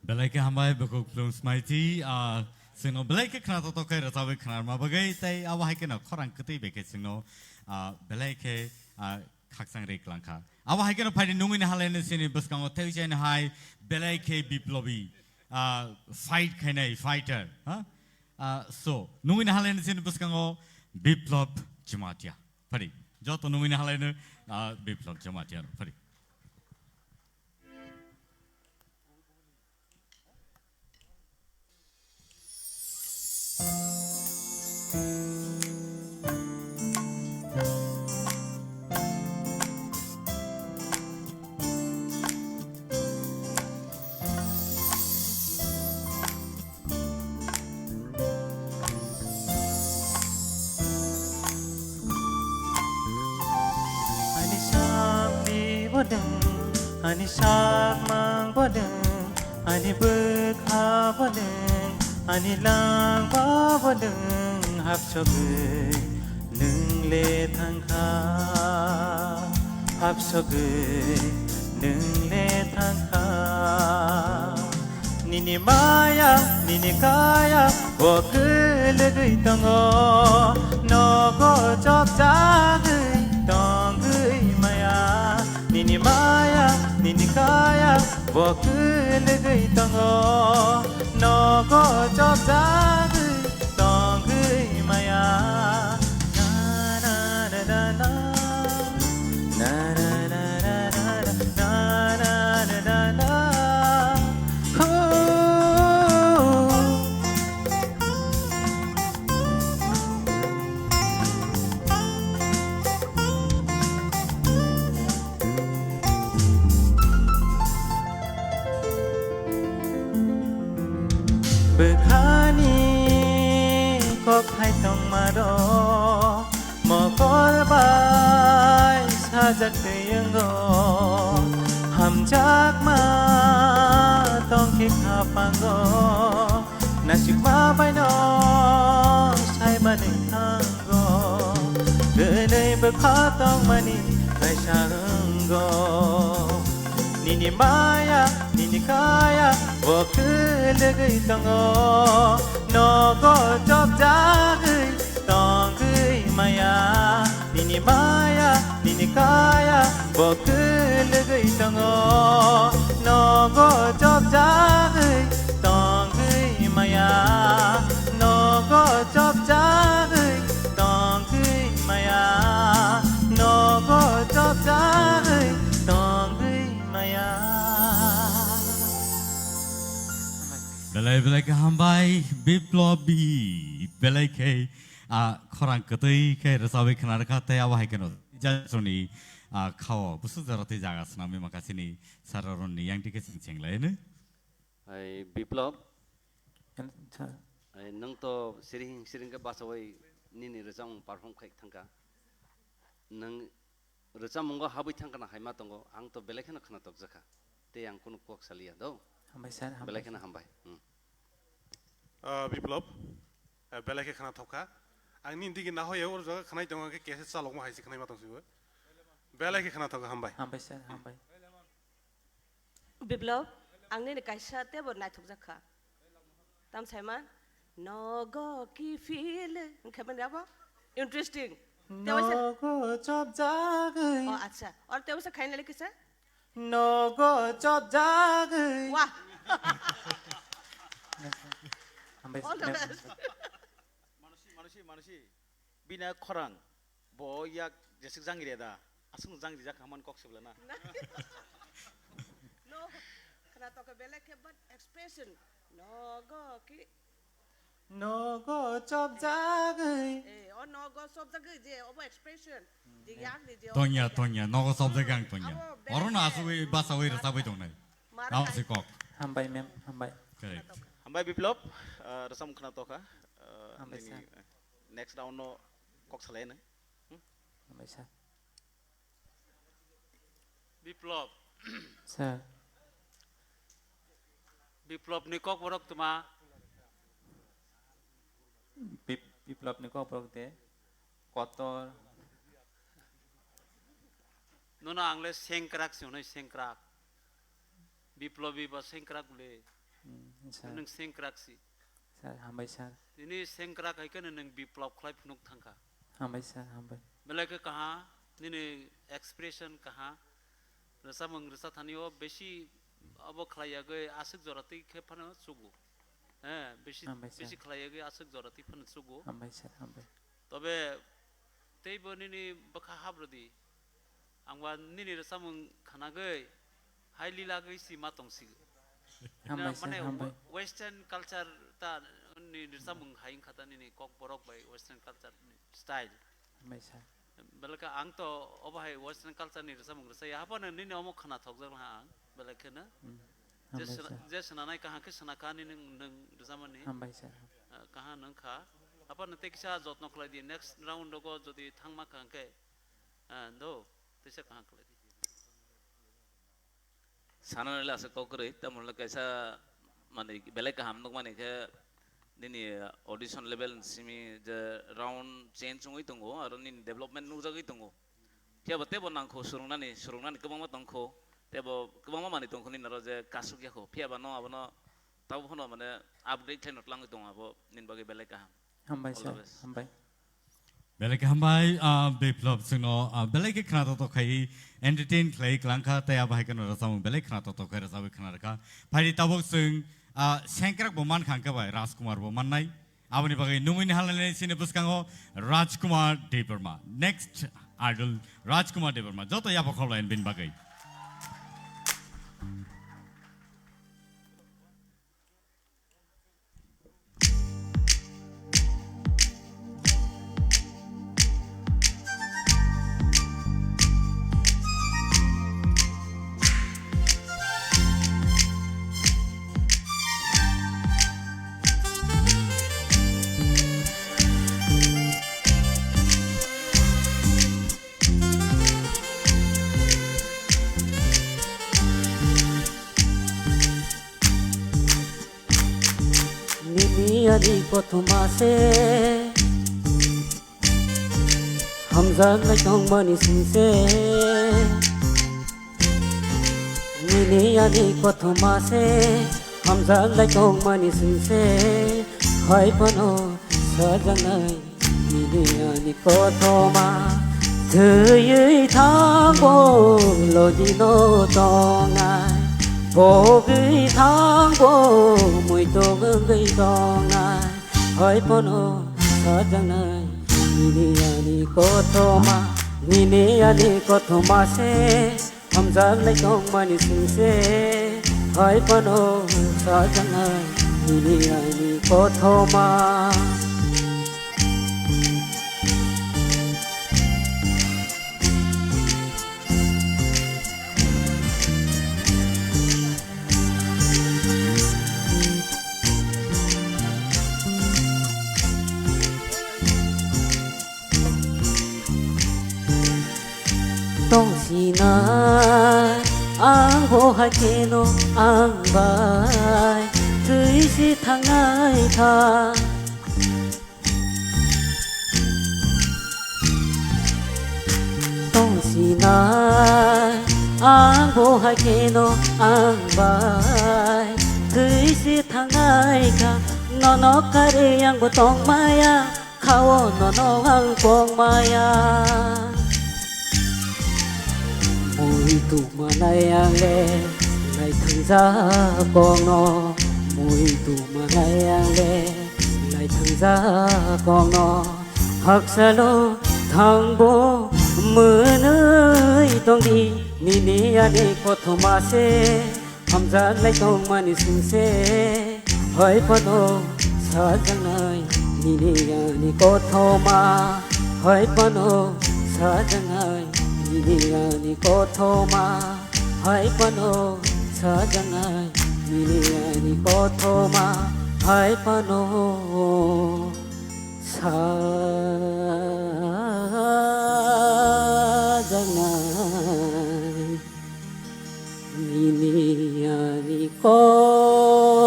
Belai khe hambai, bukhuk Plong Smaiti, ah, chwngno belai khe khna totok khe rwchabwi khna rwma bagwi, tei abo hai kheno khorang kwtwi bai khe chwngno, ah, belai khe, ah, khakchang ri kwlang kha. Abo hai kheno phaidi nungwi ni halai no chini bwskango tei chaino hai belai khe biplobi, ah, fight khainai fighter, ha? Ah, so, nungwi ni halai no chini bwskango Biplop Jamatia. Phari, joto nungwi ni halai no, ah, Biplop Jamatia phari. Ani sakni bodeng, ani sakmang bodeng, ani bwkha bodeng, ani langba bodeng, hapsogwi nwng le thangkha, hapsogwi nwng le thangkha. Nini maya, nini kaya, bo kwlwgwi tongo, nogo chopjagwi tongwi maya. Nini maya, nini kaya, bo kwlwgwi tongo, nogo chopjagwi tongwi maya. Na, na, na, na, na. Na, na, na, na. Hoo. Bwkhani kok hai tongma rok mokol bai sajak twi wngo, hamjakma tongkhe khapango, nasikma baino saimani thango, twnwi bwkha tongmani kaisa wngo. Nini maya, nini kaya, bo kwlwgwi tongo, nogo chopjagwi tongwi maya. Nini maya, nini kaya, bo kwlwgwi tongo, nogo chopjagwi tongwi maya, nogo chopjagwi Belai khe hambai, Biplop bi, belai khe, ah, khorang kwtwi khe rwchabwi khna rwkha, tei abo hai kheno jatoni, ah, khao busuk jora tei jaga swnamwi makasini sararoni yang tike sing sing lai no. Hai Biplop. Sir. Hai nwng to siring siring khe bachawi nini rwchapmung perform khai thangkha. Nwng rwchapmungo habwi thangkhana hai ma tongo, ang to belai kheno khna tokjakha. Tei ang kunu kok saliya do. Hambai sir, hambai. Belai kheno hambai. Hmm. Ah, Biplop, ah, belai khe khna thokha. Ang nini digi nahoya oro jaga khnai tongo, ang khe kese chalokma hai se khnai ma tong sibo. Belai khe khna thokha, hambai. Hambai sir, hambai. Biplop, ang nini kaisa teibo naithokjakha. Tam saima, nogo ki feel, hwnkhe mani abo? Interesting. Tei waisa Nogo chopjagwi. Oh, acha. Or tei waisa khaina le kisa? Nogo chopjagwi. Wah. Hambai. All the best. Manusi, manusi, manusi. Bini khorang. Bo yak jesik jangri da. Aswk jangri jak haman kok sibla na. No. Khna to khe belai khe but expression. Nogo ki Nogo chopjagwi. Eh, o nogo chopjagwi je obo expression. Je yak ni je obo Tonya, ya. Tonya, nogo chopjagwi ang tonya. Abo Oro no belai asugwi basawi rwchabwi tongnai. Mara Amo hai. Si kok. Hambai ma'am, hambai. Correct. Hambai Biplop, ah, rwchapmung khna tokha. Ah, Hambai nini, sir. Next round no kok salai nai. Hmm? Hambai sir. Biplop. Sir. Biplopni kokborok tma? Bip-, Biplopni kokborok de kotor. Nono ang le sengkrak se hwnwi sengkrak. Biplobi ba sengkrak le. Hmm, sir. Nwng sengkrak si. Sir, hambai sir. Tini sengkrak hai kheno nwng Biplop khlai phunuk thangkha. Hambai sir, hambai. Belai khe kaha, nini expression kaha. Rwchapmung rwchapthani o besi abo khlai yagwi aswk jora twi khe phano chugo. He, besi, Hambai sir. Besi khlai yagwi aswk jora twi phano chugo. Hambai sir, hambai. Tobe teibo nini bwkha habrwdi. Ang ba nini rwchapmung khnagwi hai lilagwi si ma tongsi. Hambai sir, Mane hambai. Western culture ta ni rwchapmung hai wngkha ta nini kokborok bai western culture ni style. Hambai sir. Belai khe ang to obo hai western culture ni rwchapmung rwchaya. Haphano nini omo khna thokjak laha ang. Belai kheno. Hmm. Je Hambai sna-, sir. Je snanai kaham khe sna kha nini nwng rwchapmani. Hambai sir. Ah, kaham nwng kha. Haphano tei kisa jotno khlai di. Next round rogo jodi thangma kha hwnkhe, ah, do, teisa kaham khlai di. Sanani le aswk kok kwrwi, tamoni le kaisa, mane, belai kaham nukmani khe nini audition level ni simi je round change wngwi tongo, aro nini development nukjagwi tongo. Phiya bo teibo nangkho swrwngnani, swrwngnani kwbangma tongkho, teibo kwbangma manwi tongkho nini aro je kasuk yakho. Phiya ba no abono tabuk phano, mane, upgrade khlaino twlangwi tongo, abo nini bagwi belai kaham. Hambai sir, hambai. Belai khe hambai, ah, Biplop chwngno, ah, belai khe khna toktok khai entertain khlai kwlangkha, tei abo hai kheno rwchapmung belai khna toktok khai rwchabwi khna rwkha. Phaidi tabuk chwng, ah, sengkrak bo mankha hwnkhe bai Rajkumar bo mannai. Aboni bagwi nungwi ni halani sini bwskango Rajkumar Debbarma. Next idol Rajkumar Debbarma. Joto yapha khoblaini bini bagwi. Nini ani kothoma se hamjak lai tongmani singse. Nini ani kothoma se hamjak lai tongmani singse. Hai phano sajaknai nini ani kothoma. Thwiwi thangbo logino tongnai, pogwi thangbo muitok wngwi tongnai. Hai phano sajaknai nini ani kothoma, nini ani kothoma se hamjak lai tongmani singse. Hai phano sajaknai Nini ani kothoma. Tongsinai ang bo hai kheno ang bai twi se thangnai kha. Tongsinai ang bo hai kheno ang bai twi se thangnai kha. Nono karwi ang bo tongmaya. Khao nono ang kongmaya. Mui tuma nai ang le lai thangjak kongno. Mui tuma nai ang le lai thangjak kongno. Haksalo thangbo mwnwi tongdi nini ani kothoma se. Hamjak lai tongmani singse, hai phano sajaknai nini ani kothoma. Hai phano sajaknai nini ani kothoma. Hai phano sajaknai nini ani kothoma. Hai phano sajaknai. Nini ani kothoma.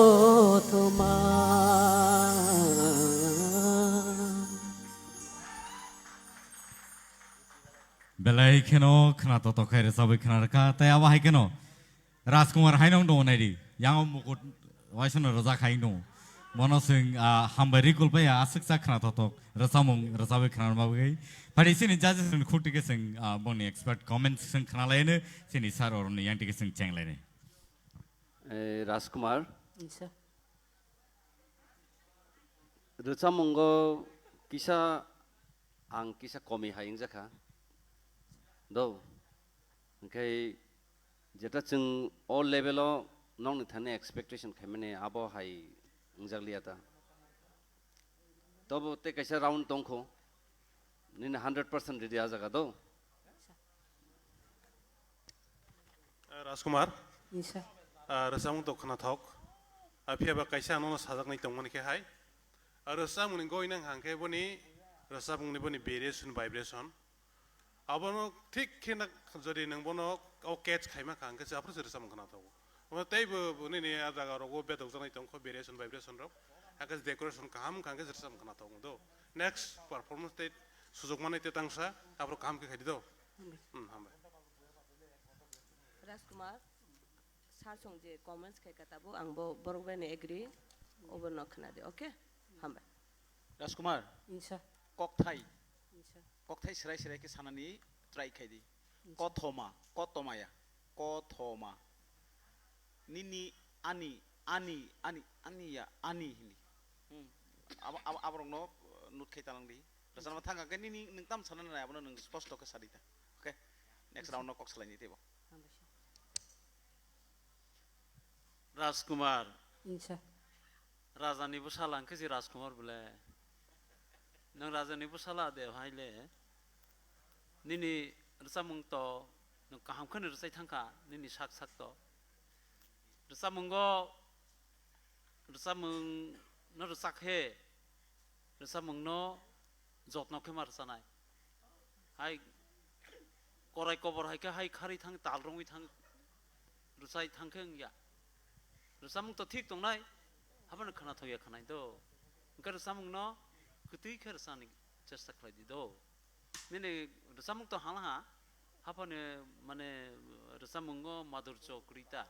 Belai kheno khna totok khai rwchabwi khna rwkha, tei abo hai kheno Rajkumar haino wng tongo naidi, yango mukut waisano rwjak hai wng tongo. Bono chwng, ah, hambai ri kulpai ya, aswk cha khna totok rwchamung rwchabwi khna rwma bagwi. Phadi chini judges ni khuk tike chwng, ah, boni expert comments chwng khna laino chini sir oroni yang tike chwng cheng laino. Eh, Rajkumar. Yes, sir. Rwchamungo kisa ang kisa komi hai wngjakha. Do. Hwnkhe jeta chwng o level o nokni thani expectation khaimani abo hai wngjakliya ta. Tobo tei kaisa round tongkho. Nini hundred percent ready a jaga do. Eh, Rajkumar. Yes, sir. Ah, rwchapmung to khwnathok. Ah, phiya ba kaisa ano sajaknai tongmani khe hai. Ah, rwchapmungni goi nang hang khe boni rwchapmungni boni variation, vibration. Abono thik khe na, jodi nwng bono o catch khaima kha, hwnkhe se aphuru se rwchapmung khwna tongo. Omo tei bo, bo nini a jaga rogo bedok jaknai tongkho, variation, vibration rok. Hakhe decoration kaham wngkha, hwnkhe se rwchapmung khwna tongo do. Next performance tei sujuk manai tei tangsa, aphuru kaham khe khaidi do. Hmm, hambai. Rajkumar, sir song je comments khe kha tabuk, ang bo borok bai ni agree, obo no khwna di, okay? Hambai. Rajkumar, yes, sir. Kokthai. Yes, sir. Kokthai serai serai khe sanani try khai di. Yes, sir. Kothoma, kotomaya, kothoma. Nini, ani, ani, ani, ani ya, ani hini. Hmm. Abo, abo, aborokno, uh, note khai talang di. Rwchapna thang khe nini nwng tam sana nai abono nwng sposto khe sadi ta. Okay? Next round no kok salaini teibo. Rajkumar. Insa. Rajani bwsala hwnkhe se Rajkumar bole. Nwng rajani bwsala de hai le. Nini rwchapmung to nwng kaham kheno rwchai thangkha nini sak sak to. Rwchapmungo, rwchapmung no rwchak khe, rwchapmung no jotno khe ma rwchanai. Hai korai kobor hai khe hai kharwi thang, tal rwngwi thang, rwchai thang khe wngya. Rwchapmung to thik tongnai, haphano khwnathok ya khwnai do. Hwnkhe rwchapmung no kwtwi khe rwchani chesta khlai di do. Nini rwchapmung to hala ha, haphano mane rwchapmungo madhurjo kwrwi ta.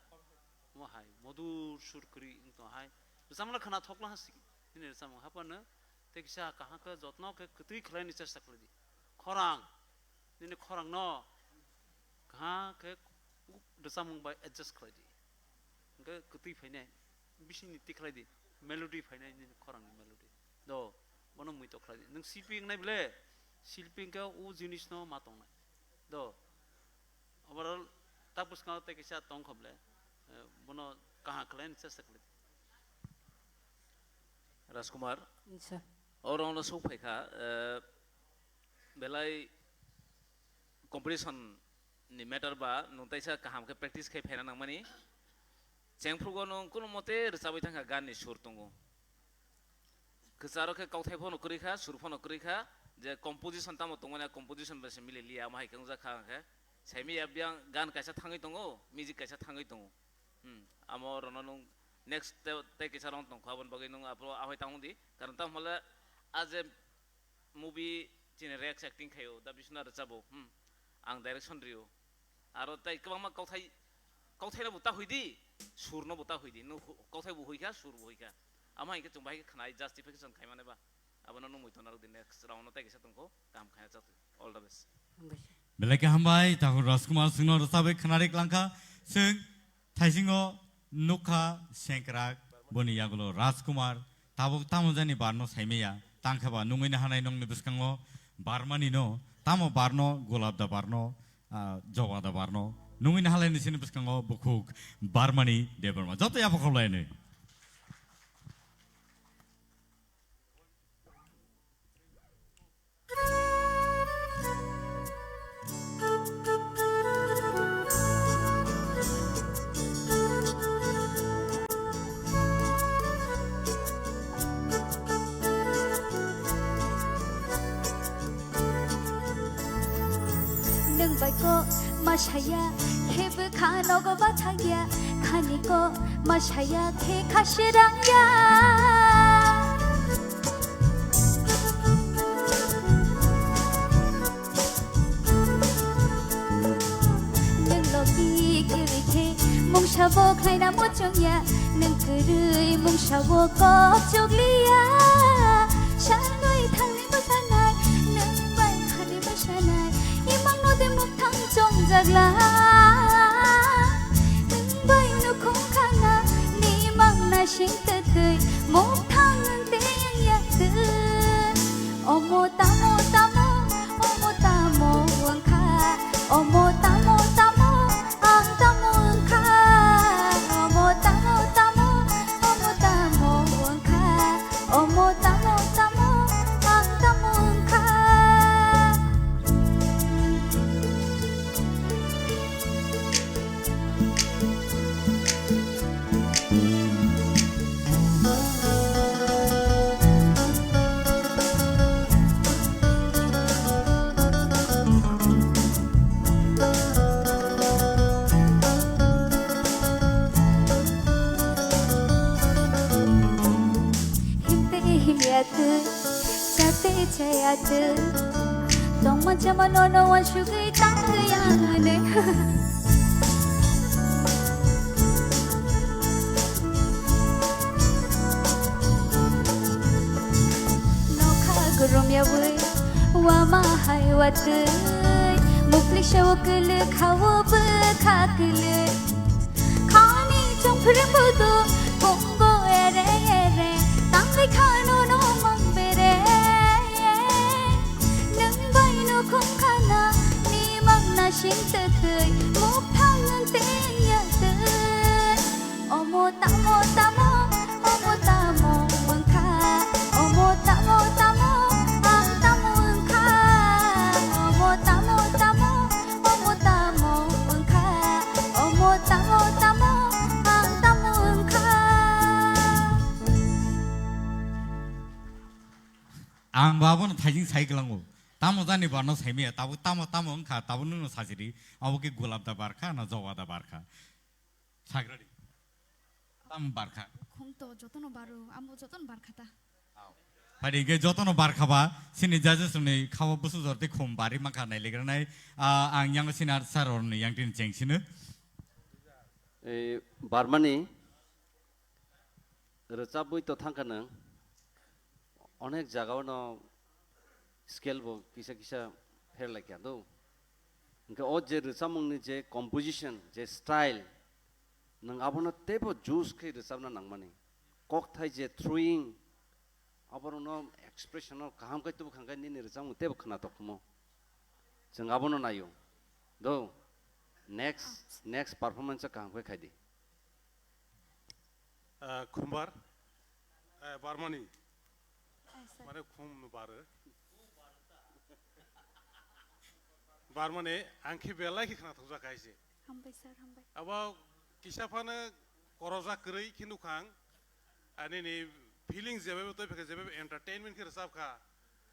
Omo hai, madhur sur kwrwi wng tong hai. Rwchapmung no khwnathok la ha sigi. Nini rwchapmung haphano tei kisa kaham khe jotno khe kwtwi khlaini chesta khlai di. Khorang, nini khorang no kaham khe rwchapmung bai adjust khlai di. Hwnkhe kwtwi phainai, bisingni tikhlai di, melody phainai nini khorangni melody. Do, bono muitok khlai di. Nwng silpi wngnai bole, silpi hwnkhe o jinisno ma tongnai. Do, overall, tak bwskango tei kisa tongkha bole, eh, bono kaham khlaini chesta khlai di. Rajkumar, Acha. Oro ono sok phaikha, eh, belai competition ni matter ba nwng taisa kaham khe practice khai phaina nangmani. Chengphrugo nwng kuno mote rwchabwi thangkha, gan ni sur tongo. Kwcharo khe kauthai phano kwrwi kha, sur phano kwrwi kha, je composition tamo tongmani, composition bai se mili liya, amo hai khe wngjak kha hwnkhe. Saimaya biyang gan kaisa thangwi tongo, music kaisa thangwi tongo. Hmm, amo rono nwng next te, tei kisa round tongkha, aboni bagwi nwng aphuru ahoi tang di. Karon tamo hole a je movie chini Rex acting khaio, da Biswanath rwchabo, hmm, ang direction rio. Aro tei kwbangma kauthai, kauthai no bo ta hui di, sur no bo ta hui di. Nwng hu-, kauthai bo hui kha, sur bo hui kha. Amo hai khe chwng bahai khe khwnai justification khai mane ba. Abono nwng muiton narwk di, next round no tei kisa tongkho, kaham khaina chatwi. All the best. Hambai. Belai khe hambai, Thakur Rajkumar chwngno rwchabwi khwnari klangkha. Chwng thaisingo nukha sengkrak, boni yagulo Rajkumar, tabuk tamo jani barno saimaya, tangkhe ba nungwi nahanai nongni bwskango barmani no, tamo barno, gulab da barno, ah, joba da barno, nungwi nahalai ni sini bwskango bukhuk barmani Debbarma. Joto yapha khawlainwi. Nwng bai kok ma saya, khe bwkha nogo bathang ya, khani kok ma saya, khe kha srang ya. Nwng logi kwrwi khe mungsa bo khlaina muchung ya, nwng kwrwi mungsa bo kok chukli ya. Sanwi thangni bwsanai, nwng bai khani bwsanai, imang no de muktang chongjak la. Nwng bai nukhung khana, ni mang na sing twtwi, muktang nwng tei ya twi. Omo tamo tamo, omo tamo wngkha. Omo tamo tamo, ang tamo wngkha. Omo tamo tamo, omo tamo wngkha. Omo tamo tamo, ang tamo wngkha. Himte himya twi, chate chaya twi, tongma chama nono wansugwi tangwi ang mane. Nokha gurumya wi, wama hai watwi, mukli shawo kwlwk hawo bwkha kwlwk. Khani chongphre budu, bongo ere ere, tangwi khano no mang bere. Nwng bai nukhung khana, ni mang na sing twtwi, muktang nwng tei ya twi. Omo tamo tamo, omo tamo wngkha. Omo tamo tamo, ang tamo wngkha. Omo tamo tamo, omo tamo wngkha. Omo tamo tamo, ang tamo wngkha. Ang bo abono thaijing sai kwlango. Tamo jani barno saimaya, tabuk tamo tamo wngkha, tabuk nwngno sajiri. Abo khe gulab da barkha, na joba da barkha? Sagradi. Tam barkha. Khum to jotono baro, amo jotono barkha ta. Phai di, hingke jotono barkha ba, chini judges rokni khao bwswk jor tei khum bari mankha nailegranai. Ah, ang yang senior sir rokni yang tini cheng sino. Eh, barmani rwchabwi to thangkha nwng. Onek jagao no scale bo kisa kisa pher lai kha do. Hingke o je rwchapmungni je composition, je style, nwng abono teibo juice khe rwchapna nangmani. Kokthai je throwing, aborokno expression no kaham khe tubu khangkhe nini rwchapmung teibo khwnatok khumo. Chwng abono naio. Do, next, next performance o kaham khe khaidi. Ah, Khumbar, eh, Barmani, Mane khum no baro. Barmani ang khe belai khe khna thokjak hai se. Hambai sir, hambai. Abo kisa phano korojak kwrwi khe nukhang. Ani ni feeling jebe twi phekha jebe entertainment khe rwchap kha.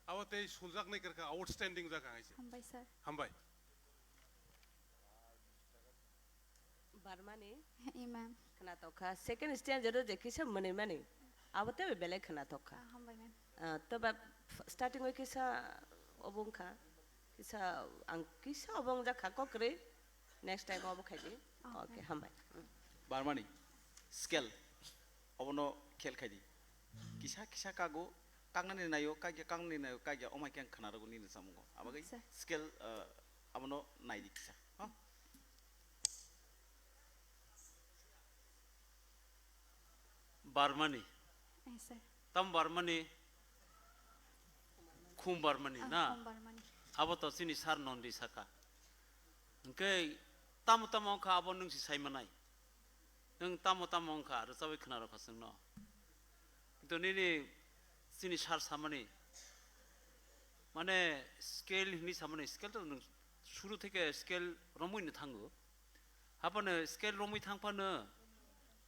Abo tei suljak nai kwrwkha outstanding jak hai se. Hambai sir. Hambai. Barmani. Imam. Khna tokha. Second stanza do je kisa mwnwi mani. Abo tebe belai khna tokha. Ah, hambai ma'am. Ah, toba f-, starting o kisa obo wngkha. Kisa ang kisa obo wngjak kha kokrwi. Next time obo khai di. Oh, okay, ma'am. Hambai. Mm. Barmani. Scale. Obono khel khai di. Kisa kisa kago, kaknani nayo, kakya kaknani nayo, kakya omai khe ang khna rwgo nini samungo. Abagwi acha. Scale, ah, abono nai di kisa. Ha? Barmani. Eh, sir. Tam Barmani. Khum Barmani, ah, na? Khum Barmani. Abo to chini sir Nondi saka. Hwnkhe tamo tamo wngkha abo nwng si sai manai. Nwng tamo tamo wngkha rwchabwi khna rwkha chwngno. Kintu nini chini sir samani, mane scale hinwi samani, scale to nwng suru theke scale romwi no thango. Haphano scale romwi thang phano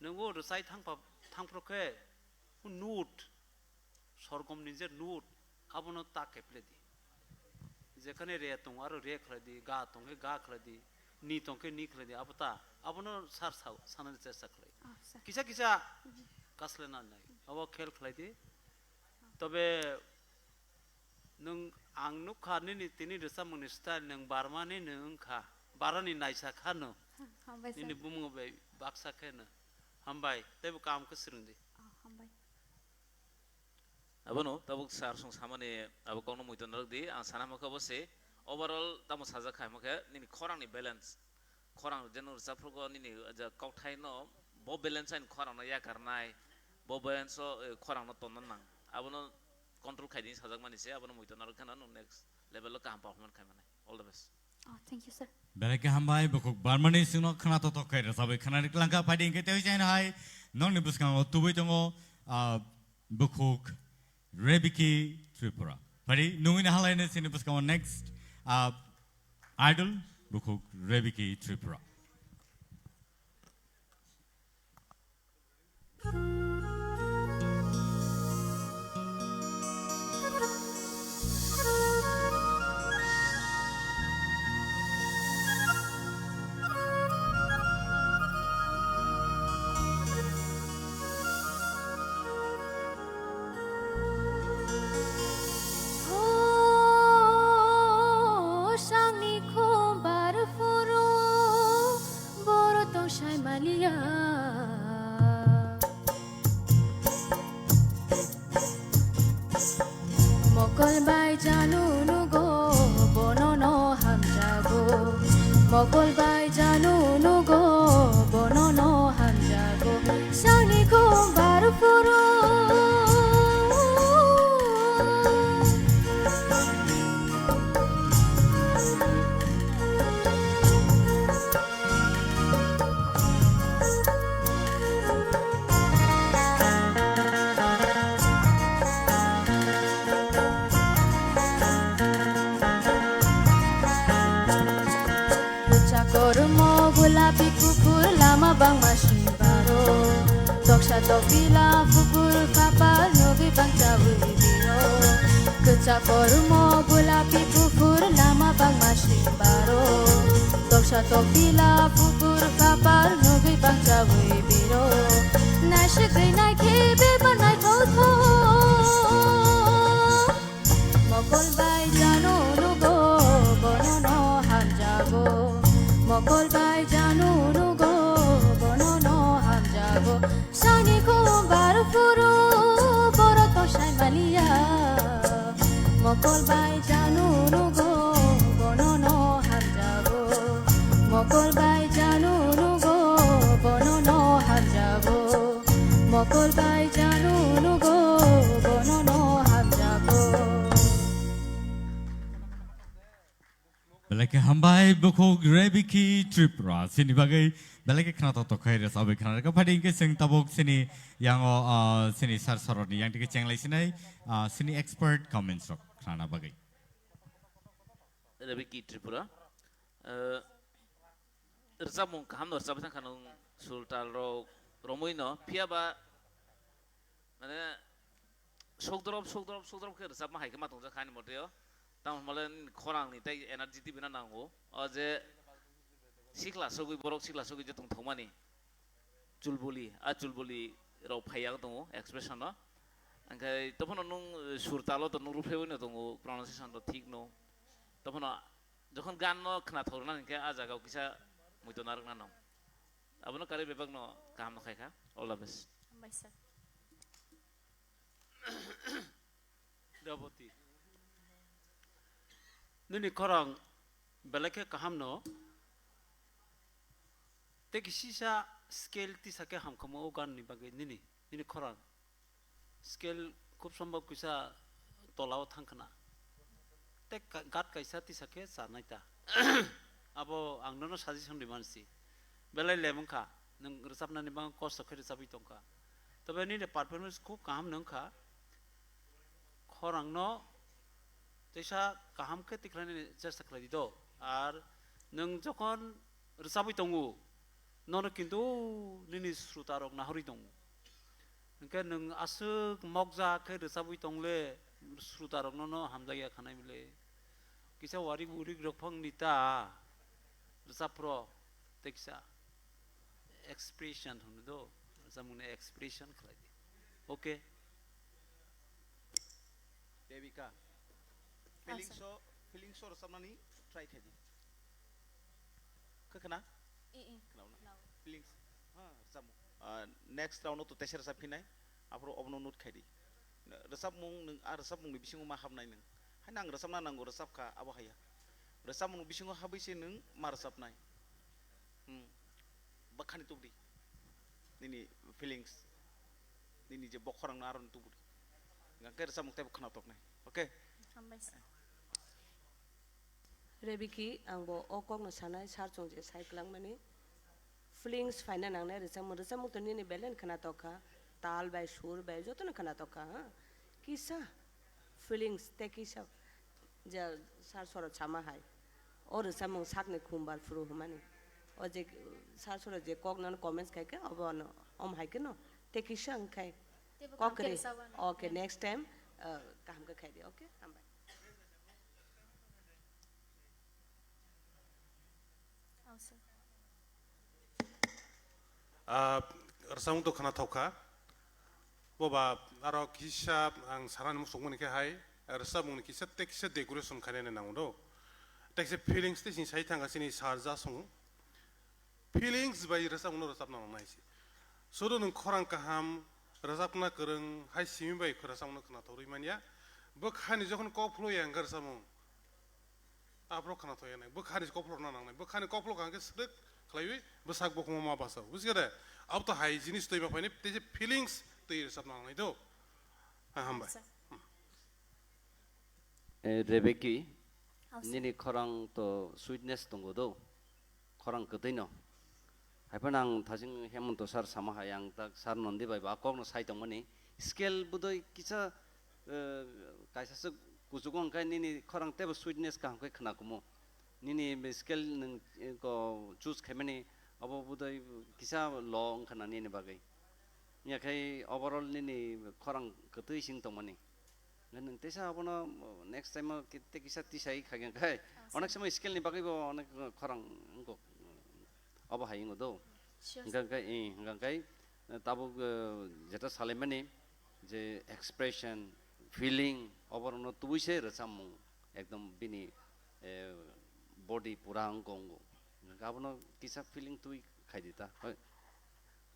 nwngo rwchai thang pha-, thang phro khe note, sorgom ni je note, abono ta kephle di. Jekhane re tong aro re khlai di, ga tong khe ga khlai di, ni tong khe ni khlai di, abo ta, abono sir sao, sanani chesta khlai. Ah, sir. Kisa kisa kasle na nai, abo khel khlai di. Tobe nwng ang nukha nini tini rwchapmungni style, nwng Barmani nwng wngkha, Barani naisa kha no. Hambai sir. Nini bumung bai baksa khe no. Hambai, teibo kaham khe swrwng di. Ah, hambai. Abono tabuk sir song samani abo kokno muitu narwk di, ang sana hwnkhe obo se overall tamo sajak kha hwnkhe nini khorang ni balance, khorang je nwng rwchapphrugo nini je kokthai no bo balance ani khorang no yakarnai, bo balance o, eh, khorang no tonna nang, abono control khai di sajak mani se, abono muitu narwk kheno nwng next level o kaham performance khai mani. All the best. Oh, thank you, sir. Belai khe hambai, bukhuk Barmani singno khna totok khe rwchabwi khna riklang kha, phaidi hwnkhe tei jaino hai nokni bwskango tubui tongo, ah, bukhuk Rebiki Tripura. Phaidi nungwi no halaino chini bwskango next, ah, idol bukhuk Rebiki Tripura. Sangni khumbar phuru boro tong sai maliya. Mokol bai janu nugo bono no hamjago. Mokol bai janu nugo bono no hamjago. Sangni khumbar phuru. Kwchak kormo gulapi kuphur lama bangma sibaro. Toksa tokpila kuphur kapal nugwi bangchawi biro. Kwchak kormo gulapi kuphur lama bangma sibaro. Toksa tokpila kuphur kapal nugwi bangchawi biro. Naisik rinai khe bebak naithok thok. Mokol bai janu nugo bono no hamjago. Mokol bai janu nugo bono no hamjago. Sangni khumbar phuru boro tong sai maliya. Mokol bai janu nugo bono no hamjago. Mokol bai janu nugo bono no hamjago. Mokol bai janu nugo bono no hamjago. Belai khe hambai bukhuk Rebiki Tripura. Chini bagwi belai khe khna tok tok khai rwchabwi khna rwkha. Phaidi hwnkhe chwng tabuk chini yango, ah, chini sar soroni yang tike chenglai sinai, ah, chini expert comments rok khnana bagwi. Rebiki Tripura. Eh, rwchapmung kaham no rwchapwi thangkha nwng sul tal rok romwi no. Phiya ba mane sokdrop, sokdrop, sokdrop khe rwchapma hai khe ma tongjak kha ani mote o. Tamo hwnba le nini khorang ni tei energy tibina nango. O je sikla sogwi, borok sikla sogwi je tongthokmani. Chulbuli, a chulbuli rok phai yang tongo expression no. Hwnkhe tophano nwng, eh, sur talo to nwng rwphaiwi no tongo, pronunciation to thik no. Tophano jokhon gan no khna thok rwna hinkhe a jaga o kisa muitu narwkna no. Abono karwi bebak no kaham no khai kha. All the best. Hambai sir. Deboti. Nini khorang belai khe kaham no. Tei kisisa scale tisa khe hamkhamu o gan ni bagwi nini, nini khorang. Scale khub sombhob kisa tola o thang khna. Tei ka-, gat kaisa tisa khe chanai ta. Abo ang nono suggestion ri mansi. Belai lem wngkha, nwng rwchapnani bagwi kosto khe rwchapwi tongkha. Tobe nini performance khub kaham no wngkha. Khorang no teisa kaham khe tikhlai nani chesta khlai di do. Ar nwng jokhon rwchabwi tongo, nono kintu nini sruta rok nahorwi tongo. Hwnkhe nwng aswk mokjak khe rwchabwi tongle, sruta rok nono hamjakya khanai bile. Kisa warik urik rok phang ni ta rwchap phro tei kisa expression hwno do, rwchapmung ni expression khlai di. Okay. Devika. Ah, feelings sir. O, feelings o rwchapnani try khe di. Khe khna? Eh, eh. Khna na? Khna. Feelings. Ha, rwchapmung. Ah, next round o to teisa rwchap phinai. Aphuru obono note khai di. Rwchapmung nwng, a rwchapmung ni bisingo ma habnai nwng. Haino ang rwchapna nango, rwchap kha, abo haiya. Rwchapmung ni bisingo habwi se nwng ma rwchapnai. Hmm. Bwkhani tubudi. Nini feelings. Nini je bokhorang no aroni tubudi. Hwnkhe rwchapmung teibo khna toknai. Okay? Hambai sir. Rebiki, ang bo o kok no sanai, sir chwng je sai kwlangmani. Feelings phaina nangnai rwchapmung, rwchapmung to nini belai khna tokkha. Tal bai, sur bai, joto no khna tokkha, ha? Kisa feelings tei kisa je sir soro sama hai. O rwchapmung sakni khumbar phuru hwnmani. O je sir soro je kok nono comments khai khe obo no om hai khe no. Tei kisa wng khai. Teibo kok kaham khe ri. Rwchapmani. Okay, next time, uh, kaham khe khai di. Okay, hambai. Oh, sir. Ah, rwchapmung to khna thok kha. Boba, aro kisa ang sanani muchungmani khe hai, rwchapmung ni kisa tei kisa decoration khainani nango do. Tei kisa feelings tei sini sai thangkha chini sir Jasung. Feelings bai rwchapmung no rwchapna nangnai se. Sudu nwng khorang kaham, rwchapna kwrwng, hai simi bai rwchapmung no khna thok rwi manya. Bwkhani jokhon kok phulwi ang rwchapmung. Aphuru khna thok yanai. Bwkhani kok phulokna nangnai. Bwkhani kok phulok hwnkhe swrwk khlaiwi bwsak bukhuma ma basa. Bujiya de? Abo to hai jinis twi ma phainai, tei je feelings twi rwchapna nangnai do. Ha, hambai. Sir. Eh, Rebeki, oh, sir. Nini khorang to sweetness tongo do. Khorang kwtwi no. Haiphano ang thajing Hemanta sir sama hai, ang tak sir Nondi bai ba kok no sai tongmani. Scale budoi kisa, eh, kaisa se kuchugo hwnkhe nini khorang teibo sweetness kaham khe khna kumo. Nini scale nwng, eh, ko choose khaimani abo budoi kisa low wngkha na nini bagwi. Yakhai overall nini khorang kwtwi sing tongmani. Nwng teisa abono next time o ki-, tei kisa tisai khaikhe khai. Ah, onek sir. Somoi scale ni bagwi bo onek khorang wngkok. Obo hai wngo do. Sure, sir. Hwnkha khe, eh, hwnkha khe, eh, tabuk, eh, jeta salaimani je expression, feeling, oborokno tubui se rwchapmung ekdom bini, eh, body pura wngkha wngo. Hwnkha abono kisa feeling twi khai di ta. Hoi.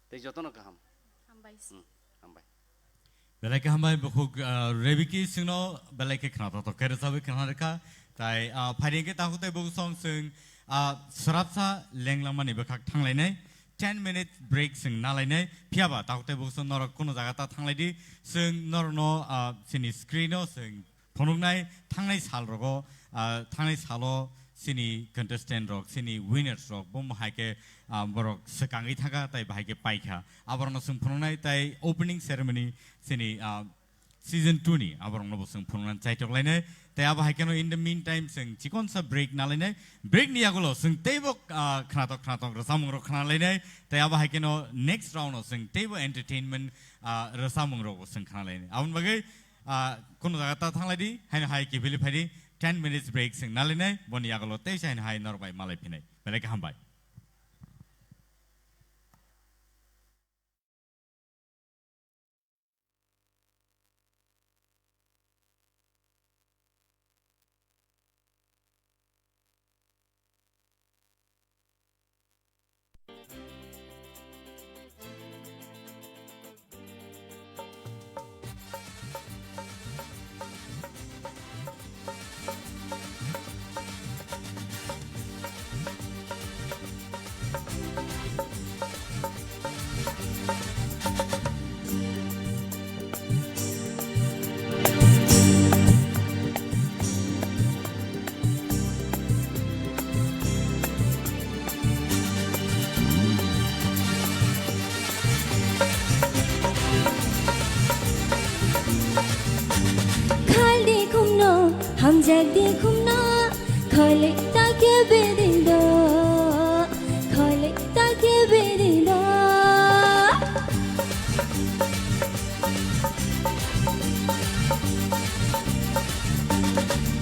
Tei jotono kaham. Hambai. Hmm, hambai. Belai khe hambai bukhuk, ah, Rebiki chwngno belai khe khna tok tok khe rwchabwi khna rwkha. Tai, ah, phaidi hwnkhe takhuk tei bukhuk song chwng, ah, swrapsa lenglangmani bwkhak thanglainai. Ten minute break chwng nalainai. Phiyaba takhuk tei bukhuk song norok kuno jaga ta thanglaidi. Chwng norokno, ah, chini screen o chwng phunuknai thangnai sal rogo, ah, thangnai salo chini contestant rok, chini winners rok, bo hai khe, ah, borok swkangwi thangkha, tai bahai khe paikha. Aborokno chwng phunuknai, tai opening ceremony chini, ah, season two ni aborokno bo chwng phunuknani chaitok lainai. Tai abo hai kheno in the meantime chwng chikonsa break nalainai. Break ni yagulo chwng teibo, ah, khnatok khnatok rwchapmung rok khnalainai. Tai abo hai kheno next round o chwng teibo entertainment, ah, rwchapmung rok bo chwng khnalainai. Aboni bagwi, ah, kono jaga ta thanglai di, haino hai kibili phai di, ten minutes break chwng nalainai. Boni yagulo teisa haino hai norok bai malai phinai. Belai khe hambai. Khaldi khumno, hamjakdi khumno, khole ta khe bedindo, khole ta khe bedindo.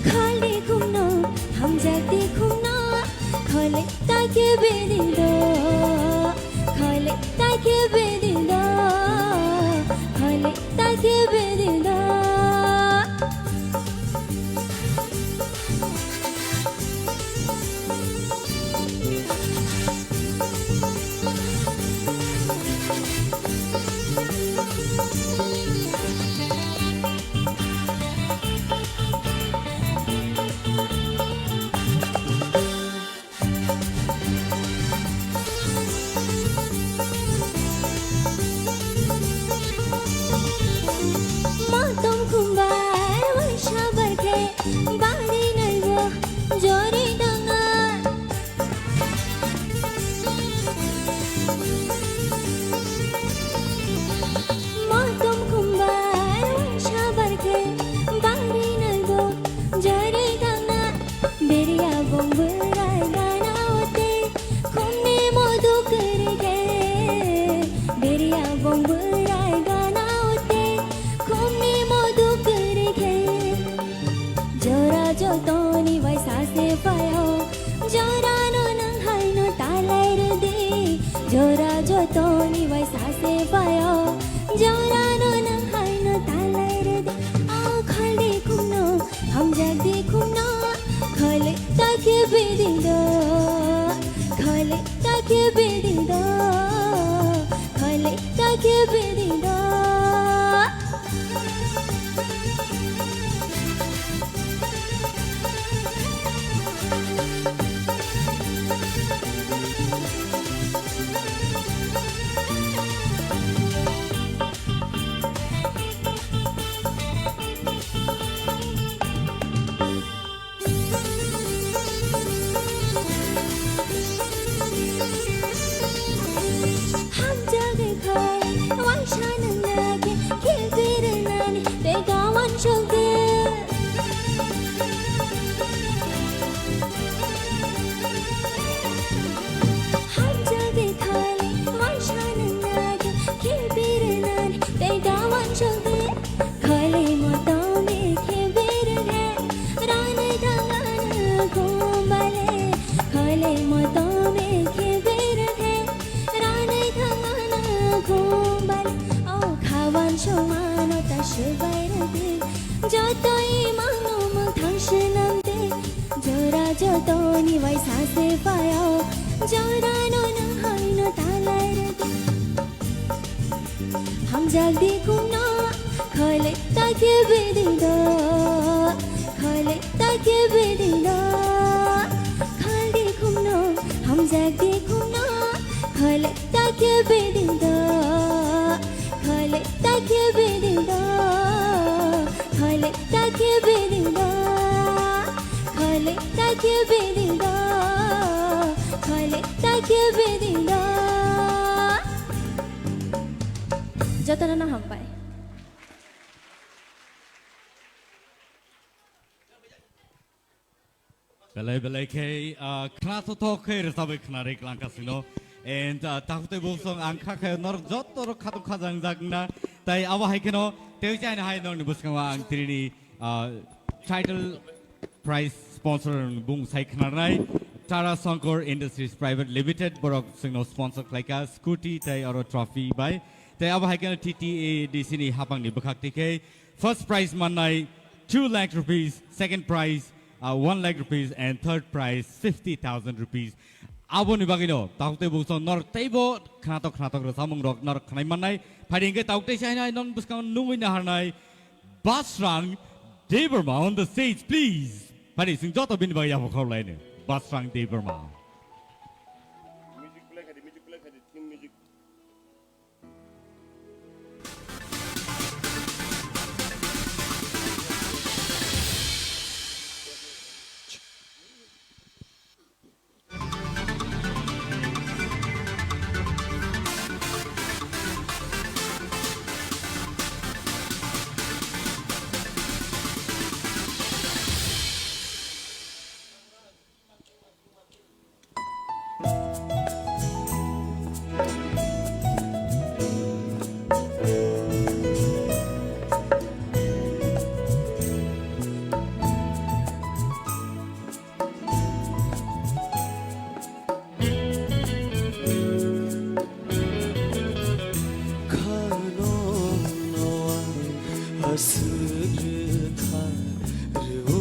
Khaldi khumno, hamjakdi khumno, khole ta khe bedindo, khole ta khe bedindo, khole ta khe bedindo. Motom khumbai waisa barkhe bari naibo jori danga. Motom khumbai waisa barkhe bari naibo jori danga. Beriya bong bwrai gana ote, khumni modu kwrwi khe. Beriya bong bwrai gana ote, khumni modu kwrwi khe. Jora jotoni bai sase phaio, jorano nwng haino talai rwdi. Jora jotoni bai sase phaio, jorano nwng haino talai rwdi. O khaldi khumno, hamjakdi khumno, khole ta khe bedindo, khole ta khe bedindo, khole ta khe bedindo. Hamjagwi phai, waisa nangna khe, khe bere nani, tei gawan sogwi. Hamjagwi phai, waisa nangna khe, khe bere nani, tei gawan sogwi. Khole motom khe bere khe, ranai thangana khumbale. Khole motom khe bere khe, ranai thangana khumbale. O khawan somano ta swbai rwdi, joto imang no mwthang swnamdi. Jora jotoni bai sase phaio, jorano nwng haino talai rwdi. Hamjakdi khumno, khole ta khe bedindo, khole ta khe bedindo. Khaldi khumno, hamjakdi khumno, khole ta khe bedindo, khole ta khe bedindo, khole ta khe bedindo, khole ta khe bedindo. Bini no. Jotono no hambai. Belai belai khe, ah, khna thothok khe rwchabwi khna rwk langkha sino. And, ah, takhuk tei bwswk ang kha khe norok joto rok khatung khajang jak na. Tai abo hai kheno tei chaina hai norokni bwskango ang trini, ah, title prize sponsor bung sai khnarnai Tara Sankar Industries Private Limited borok chwngno sponsor khlaikha scooty tai oro trophy bai. Tai abo hai kheno T T A D C ni hapangni bwkhak tikhe first prize mannai two lakh rupees, second prize, uh, one lakh rupees, and third prize fifty thousand rupees. Aboni bagwino takhuk tei bwswk norok teibo khnatok khnatok rwchamung rok norok khnai mannai. Phaidi hwnkhe takhuk tei chainai non bwskango nungwi naharnai Basrang Debbarma on the stage, please. Phaidi chwng joto bini bagwi yapha khorlaino. Basrang Debbarma. Music play khaidi, music play khaidi, theme music. Khano noa aswk rwkha rwo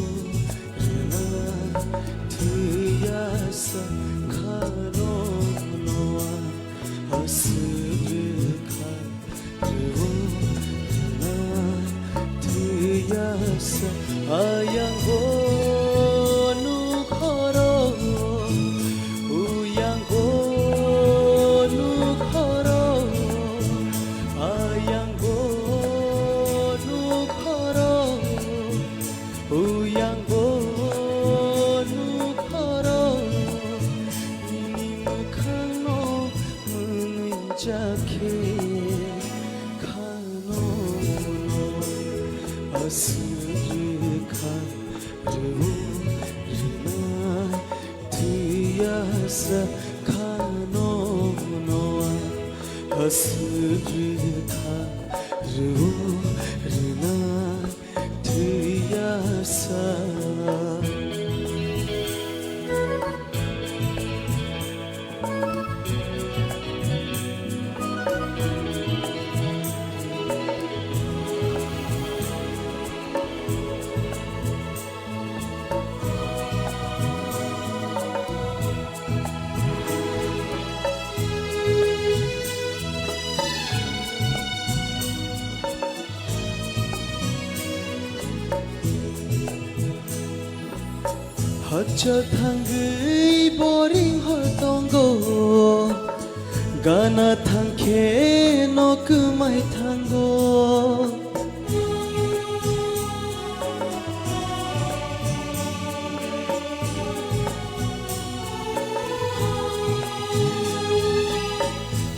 rwna thwiya sa khano noa aswk rwkha rwo rwna thwiya sa ayang go nukhoro. Uyango nukhoro, ayango nukhoro, uyango nukhoro, nini mwkhangno mwnwi jakhe khano aswk rwkha rwo rwna. Thwiya sa khano noa aswk rwkha rwo rwna thwiya sa. Hachal thangwi boring hor tongo, gana thangkhe no kwmai thango.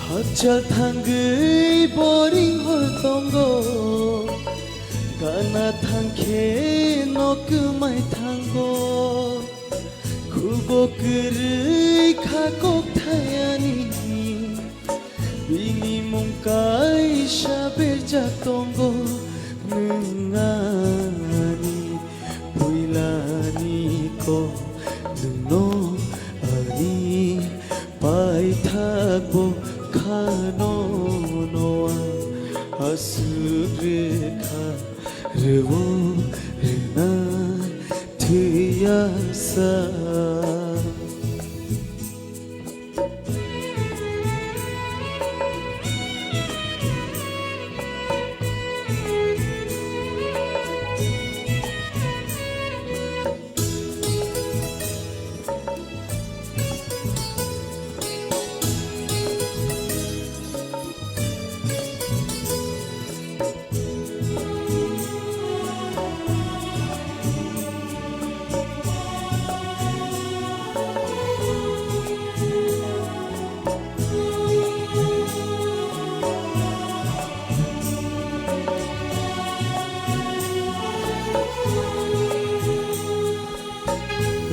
Hachal thangwi boring hor tongo, gana thangkhe no kwmai thango. Khubo kwrwi kha kokthai ani, bini mung kaisa berjak tongo. Nwng ani puilani kok, nwngno ani paithakbo khano noa aswk rwkha rwo rwna thwiya sa.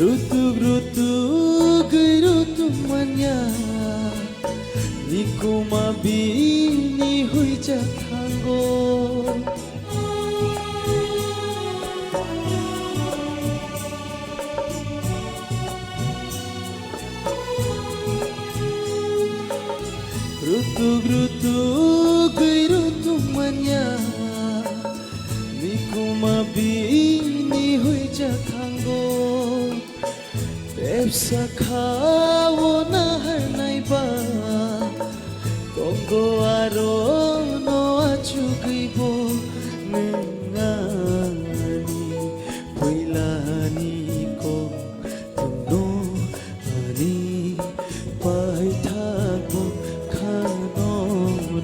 Rutuk rutugwi rutuk manya, nikuma bini huija thango. Rutuk rutugwi rutuk manya, nikuma bini huija thango. Tepsa khao naharnai ba, kongo aro no achugwi bo nwng ani puilani kok tongno ani paithak bo khano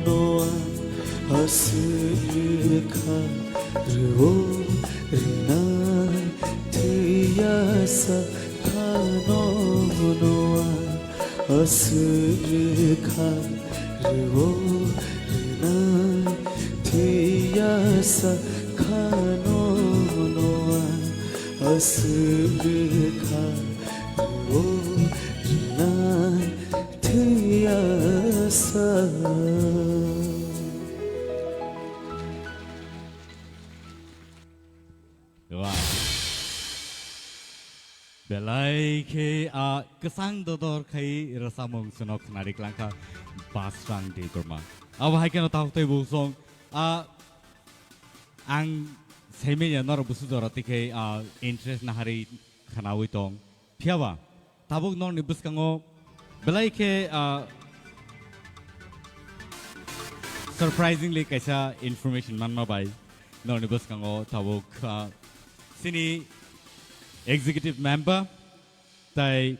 no ang aswk rwkha rwo rwnai thwiya sa khano no ang aswk rwkha rwo rwnai thwiya sa khano no ang aswk rwkha rwo rwnai thwiya sa. Wow. Belai khe, ah, kwchang dodor khai rwchapmung chwngno khwnari klangkha Basrang Debbarma. Abo hai kheno tabuk tei buk song, ah, ang saimanya norok busu jora tikhe, ah, interest naharwi khwnawi tong. Phiyaba tabuk norokni bwskango belai khe, ah, surprisingly kaisa information manma bai norokni bwskango tabuk, ah, chini executive member tai,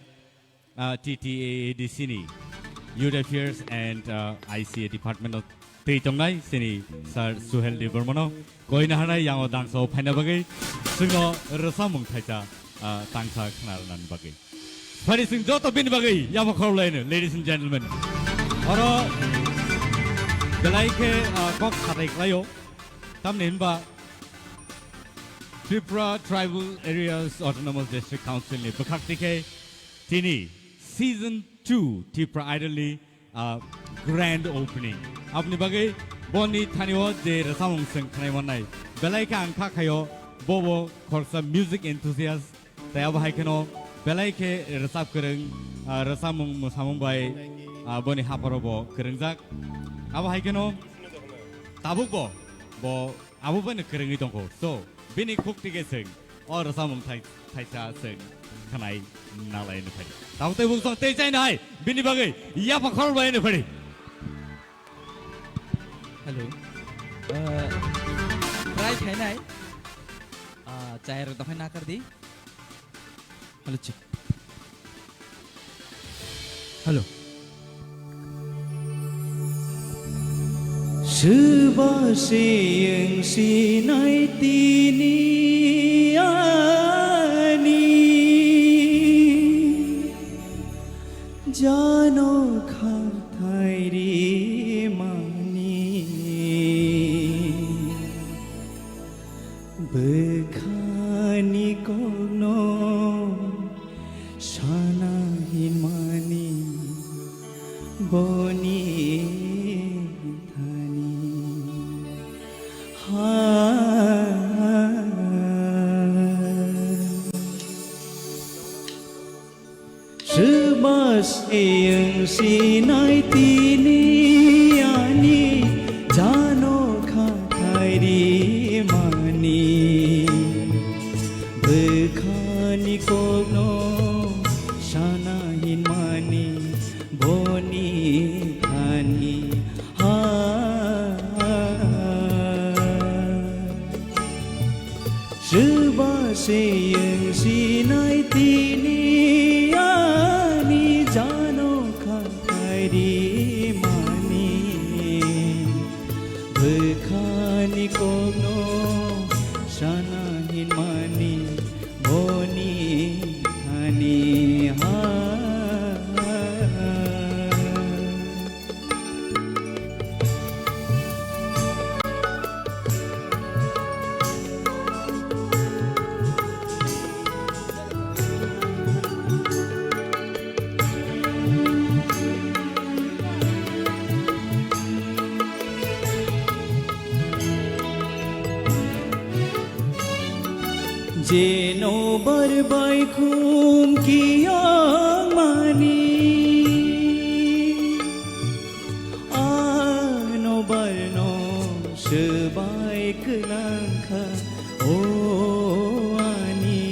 ah, T T A A D C ni Youth Affairs and, ah, I C A department o twi tongnai chini Sir Suhel Debbarmano koina hanai yango dangso phaina bagwi chwngno rwchapmung thaisa, ah, tangsa khna rwnani bagwi. Phani chwng joto bini bagwi yabo khorlaino, ladies and gentlemen. Oro belai khe, ah, kok satai khlaio. Tamni hinba Tripura Tribal Areas Autonomous District Council ni bwkhak tikhe tini season two Tripura Idol ni, ah, grand opening. Aboni bagwi boni thani o je rwchapmung chwng khwnai mannai, belai khe ang kha khaio, bobo khoroksa music enthusiast, tei abo hai kheno belai khe rwchap kwrwng, ah, rwchapmung mwsamung bai, ah, boni hapharo bo kwrwngjak. Abo hai kheno tabuk bo, bo abo bai no kwrwngwi tongkho. So, bini khuk tike chwng o rwchapmung thai-, thaisa chwng khwnai nalai no phari. Tabuk tei buk song tei chai nai bini bagwi yapha khorok bai no phari. Hello. Uh, try khainai. Uh, chai rok dokhai nakar di. Hello, check. Hello. Swba se wng sinai tini ani jano khathai ri mani. Bwkhani kokno sana hinmani boni thani ha. Swba se wng sinai tini ani jano khathai ri mani. Bwkhani kokno sana hinmani boni thani ha. Swba se wng sinai tini ani jano khathai ri mani. Bwkhani kokno sana hinmani boni thani ha. Bai khum kiyang mani, ano barno swbai kwlangkha, o ani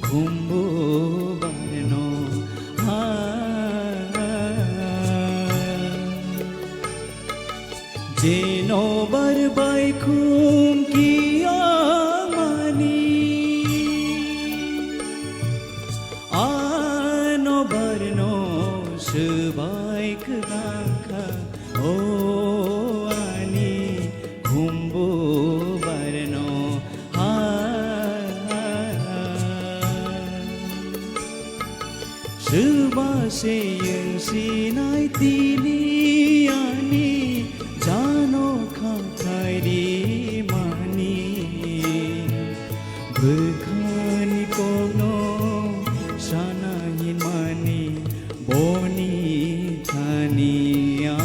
khumbu barno ha. Jeno bar bai khum kiyang mani, ano barno swbai kwlangkha, o ani khumbu barno ha. Swba se yang sinai tini ani jano khathai ri mani. Bwkhani kokno sana hin mani boni thani a.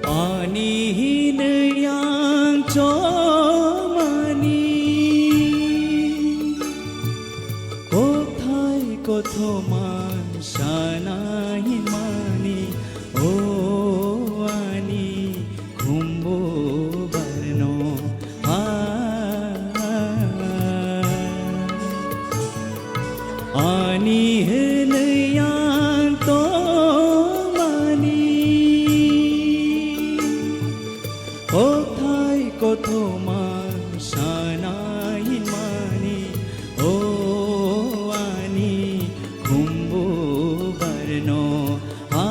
Ani hinwi ang chomani, kothai kothoma sana hinmani, o ani khumbu barno ha. Ani hinwi ang tongmani, kothai kothoma sana hinmani, o ani khumbu barno ha.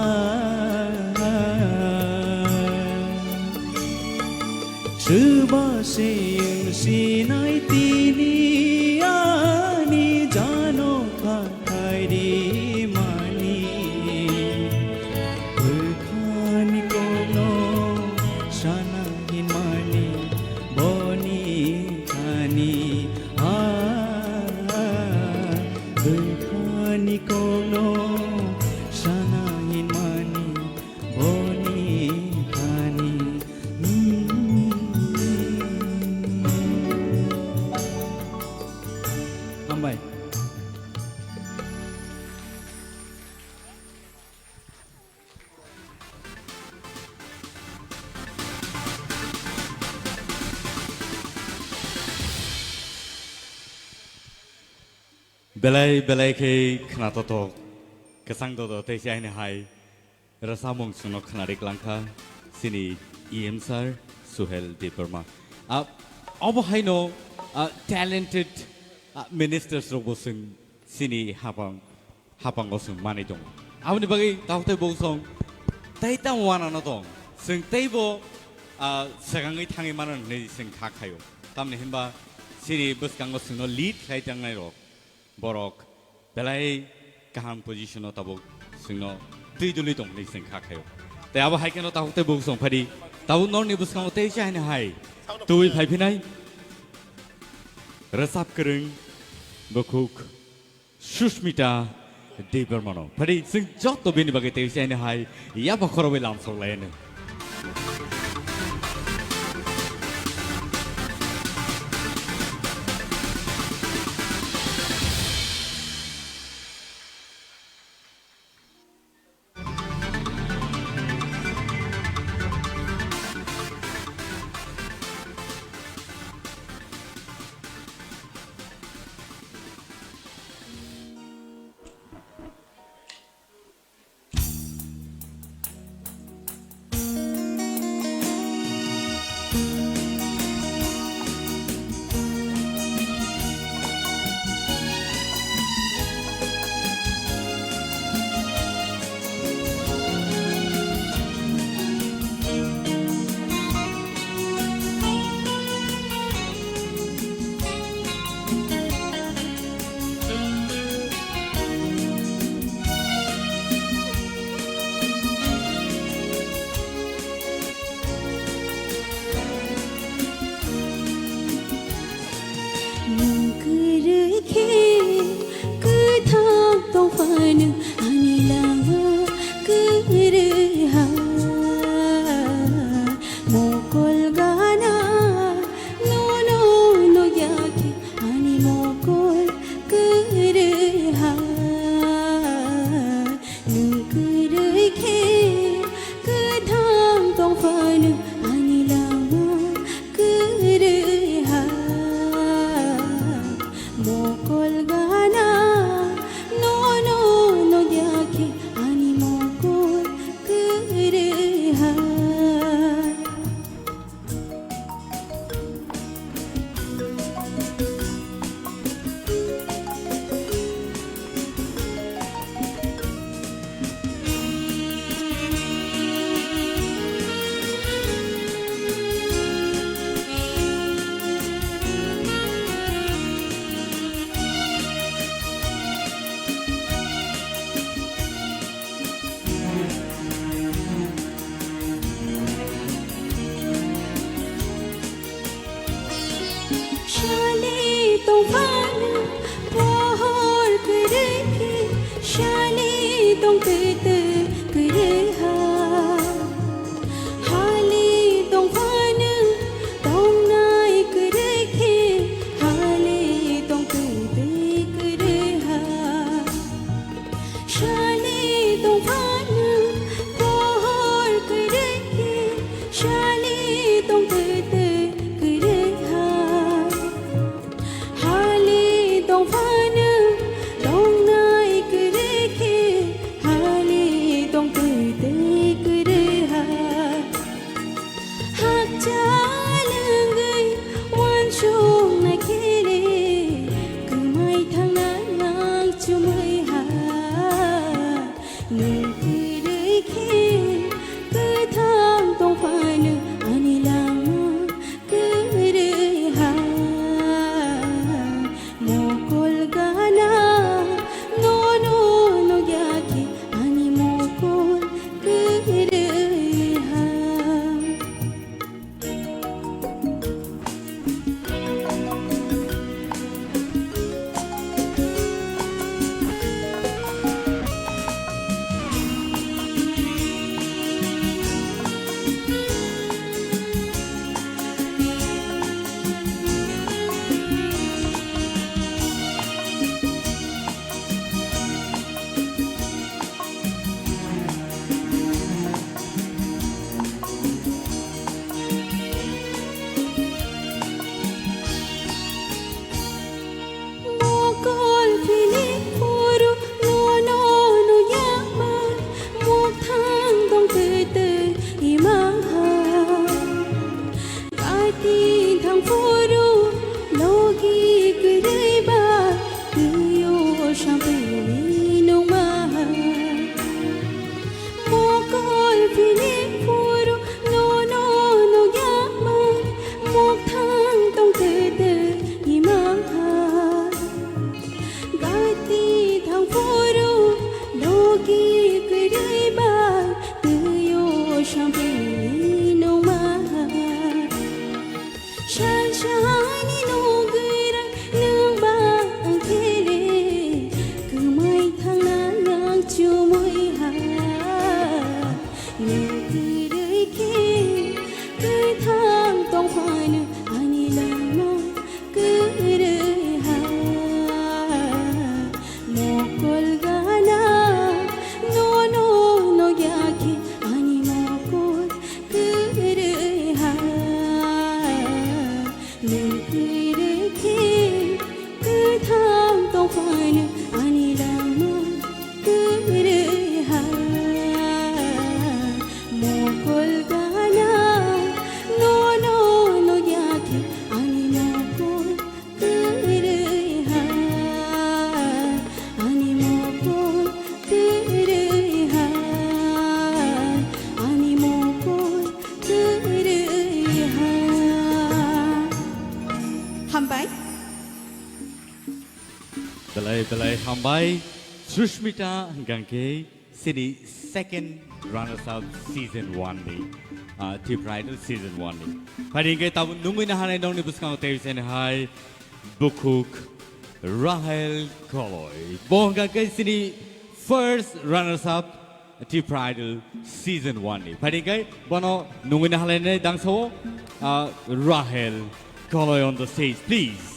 Swba se sinai tini ani jano khathai ri mani. Bwkhani kokno sana hinmani boni thani a. Bwkhani kokno sana hinmani boni thani. Hambai. Belai belai khe khwnatotok, kwchang dodo tei chaini hai rwchapmung chwngno khwnari klangkha chini E M sir Suhel Debbarma. A, obo haino, a, talented, a, ministers rokbo chwng chini hapang, hapango chwng manwi tongo. Aboni bagwi takhuk tei bukhuk song tei tamo wanano tong. Chwng teibo, a, swkangwi thangwi mano hwnwi chwng kha khaio. Tamni hwnba chini bwskango chwngno lead khlai tangnai rok. Borok belai kaham position o tabuk chwngno twi dului tong hwnwi chwng kha khaio. Tei abo hai kheno tabuk tei bukhuk song phadi tabuk norni bwskango tei chaini hai twi phai phinai rwchap kwrwng bukhuk Sushmita Debbarmano. Phadi chwng joto bini bagwi tei chaini hai yapha khorobwi lamsok lai anw. Sali tongphano pohor kwrwi khe, sali tongtwi twi kwrwi ha. Hali tongphano tongnai kwrwi khe, hali tongtwi twi kwrwi ha. Sali tongphano pohor kwrwi khe, sali tongtwi twi kwrwi ha. Hali tongphano tongnai kwrwi khe, hali tongtwi twi kwrwi ha. Hakchal wngwi uansukna khe le, kwmai thangna nang chumui ha. Nwng kwrwi khe kwthang tongphano ani langma kwrwi ha. Mokol gana nono nukya khe ani mokol kwrwi ha. Mokol philip phuru nono nuyama, mokthang tong twi twi ima ha. Gati thang phuru logi kwrwi ba, twiyo sampini nungma ha. Mokol philip phuru nono nuyama, mokthang tong twi twi ima ha. Gati thang phuru logi kwrwi ba, twiyo sampini nungma ha. Sal sani nugwirang nwng ba ang khe le, kwmai thangna nang chumui ha. Nwng kwrwi khe kwthang tong phano ani langma kwrwi ha. Mokol gana nono nugya khe ani mokol kwrwi ha. Nwng kwrwi khe kwthang tong phano ani langma kwrwi ha. Mokol gana nono nugya khe ani mokol kwrwi ha. Ani mokol kwrwi ha. Ani mokol kwrwi ha. Hambai. Belai belai hambai. Sushmita hwnkha khe sini second runners up season one ni, ah, Tipra Idol season one ni. Phai hwnkhe tabuk nungwi na hanai nongni bwskango tei sini hai bukhuk Rahel Koloi. Bo hwnkha khe sini first runners up Tipra Idol season one ni. Phai hwnkhe bono nungwi na halainai dangsao, ah, Rahel Koloi on the stage, please.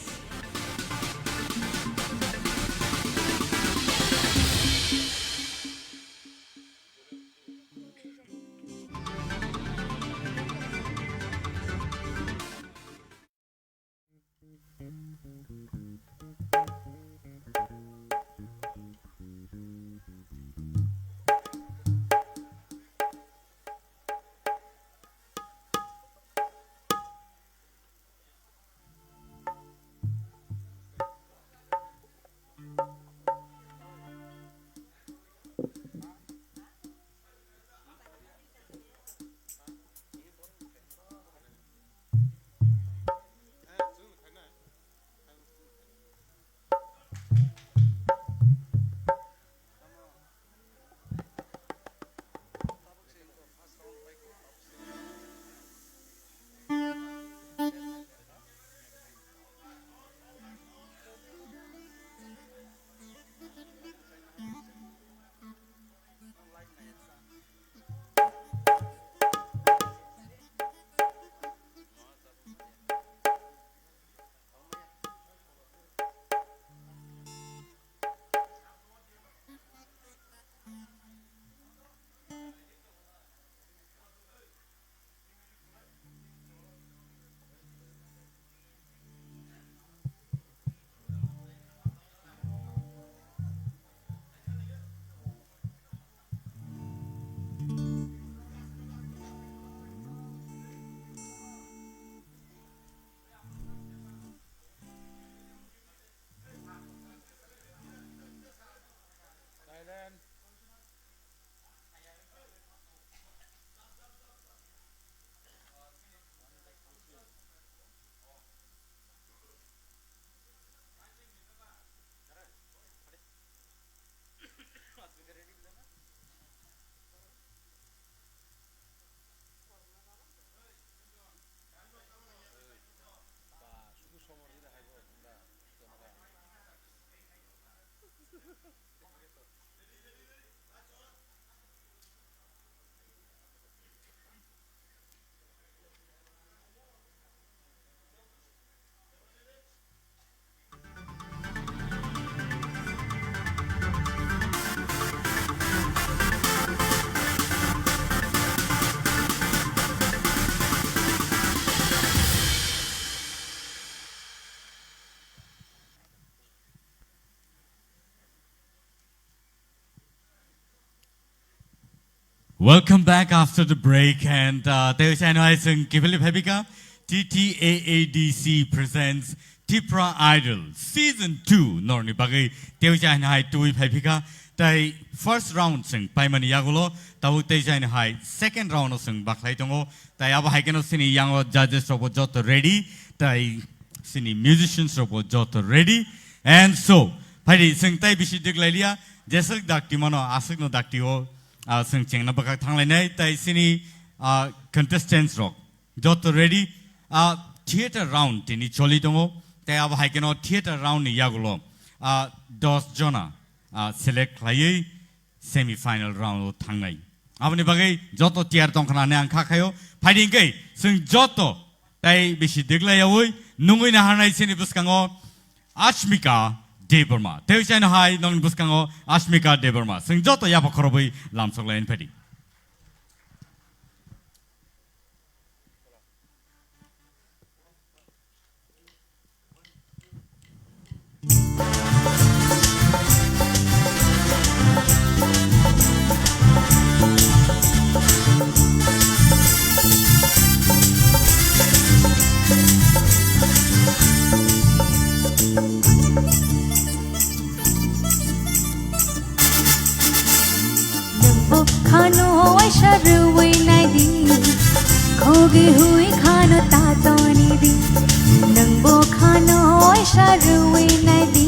Welcome back after the break, and, uh, tei chai no hai chwng kiphilwi phaibika, T T A A D C presents Tipra Idol Season two norni bagwi tei chai no hai twi phaibika, tei first round chwng paimani yagulo, tabuk tei chai no hai second round o chwng bakhlai tongo, tei abo hai kheno chini yango judges rok bo joto ready, tei chini musicians rok bo joto ready, and so, phaidi chwng tei bisi dwklai liya, jeswk dakti mano, aswkno dakti o, ah, chwng chengna bwkhak thanglainai, tei chini, ah, contestants rok joto ready, ah, theater round tini choli tongo, tei abo hai kheno theater round ni yagulo, ah, dos jona, ah, select khlaiwi semi final round o thangnai. Aboni bagwi joto tiyar tongkha nani ang kha khaio, phaidi hwnkhe chwng joto tei bisi dwklai yaui nungwi naharnai chini bwskango Ashmika Debbarma. Tei chai no hai nongni bwskango Ashmika Debbarma. Chwng joto yapha khorobwi lamsok lai phaidi. Nwng bo khano waisa rwui nai di, khogi hui khano ta toni di. Nwng bo khano waisa rwui nai di,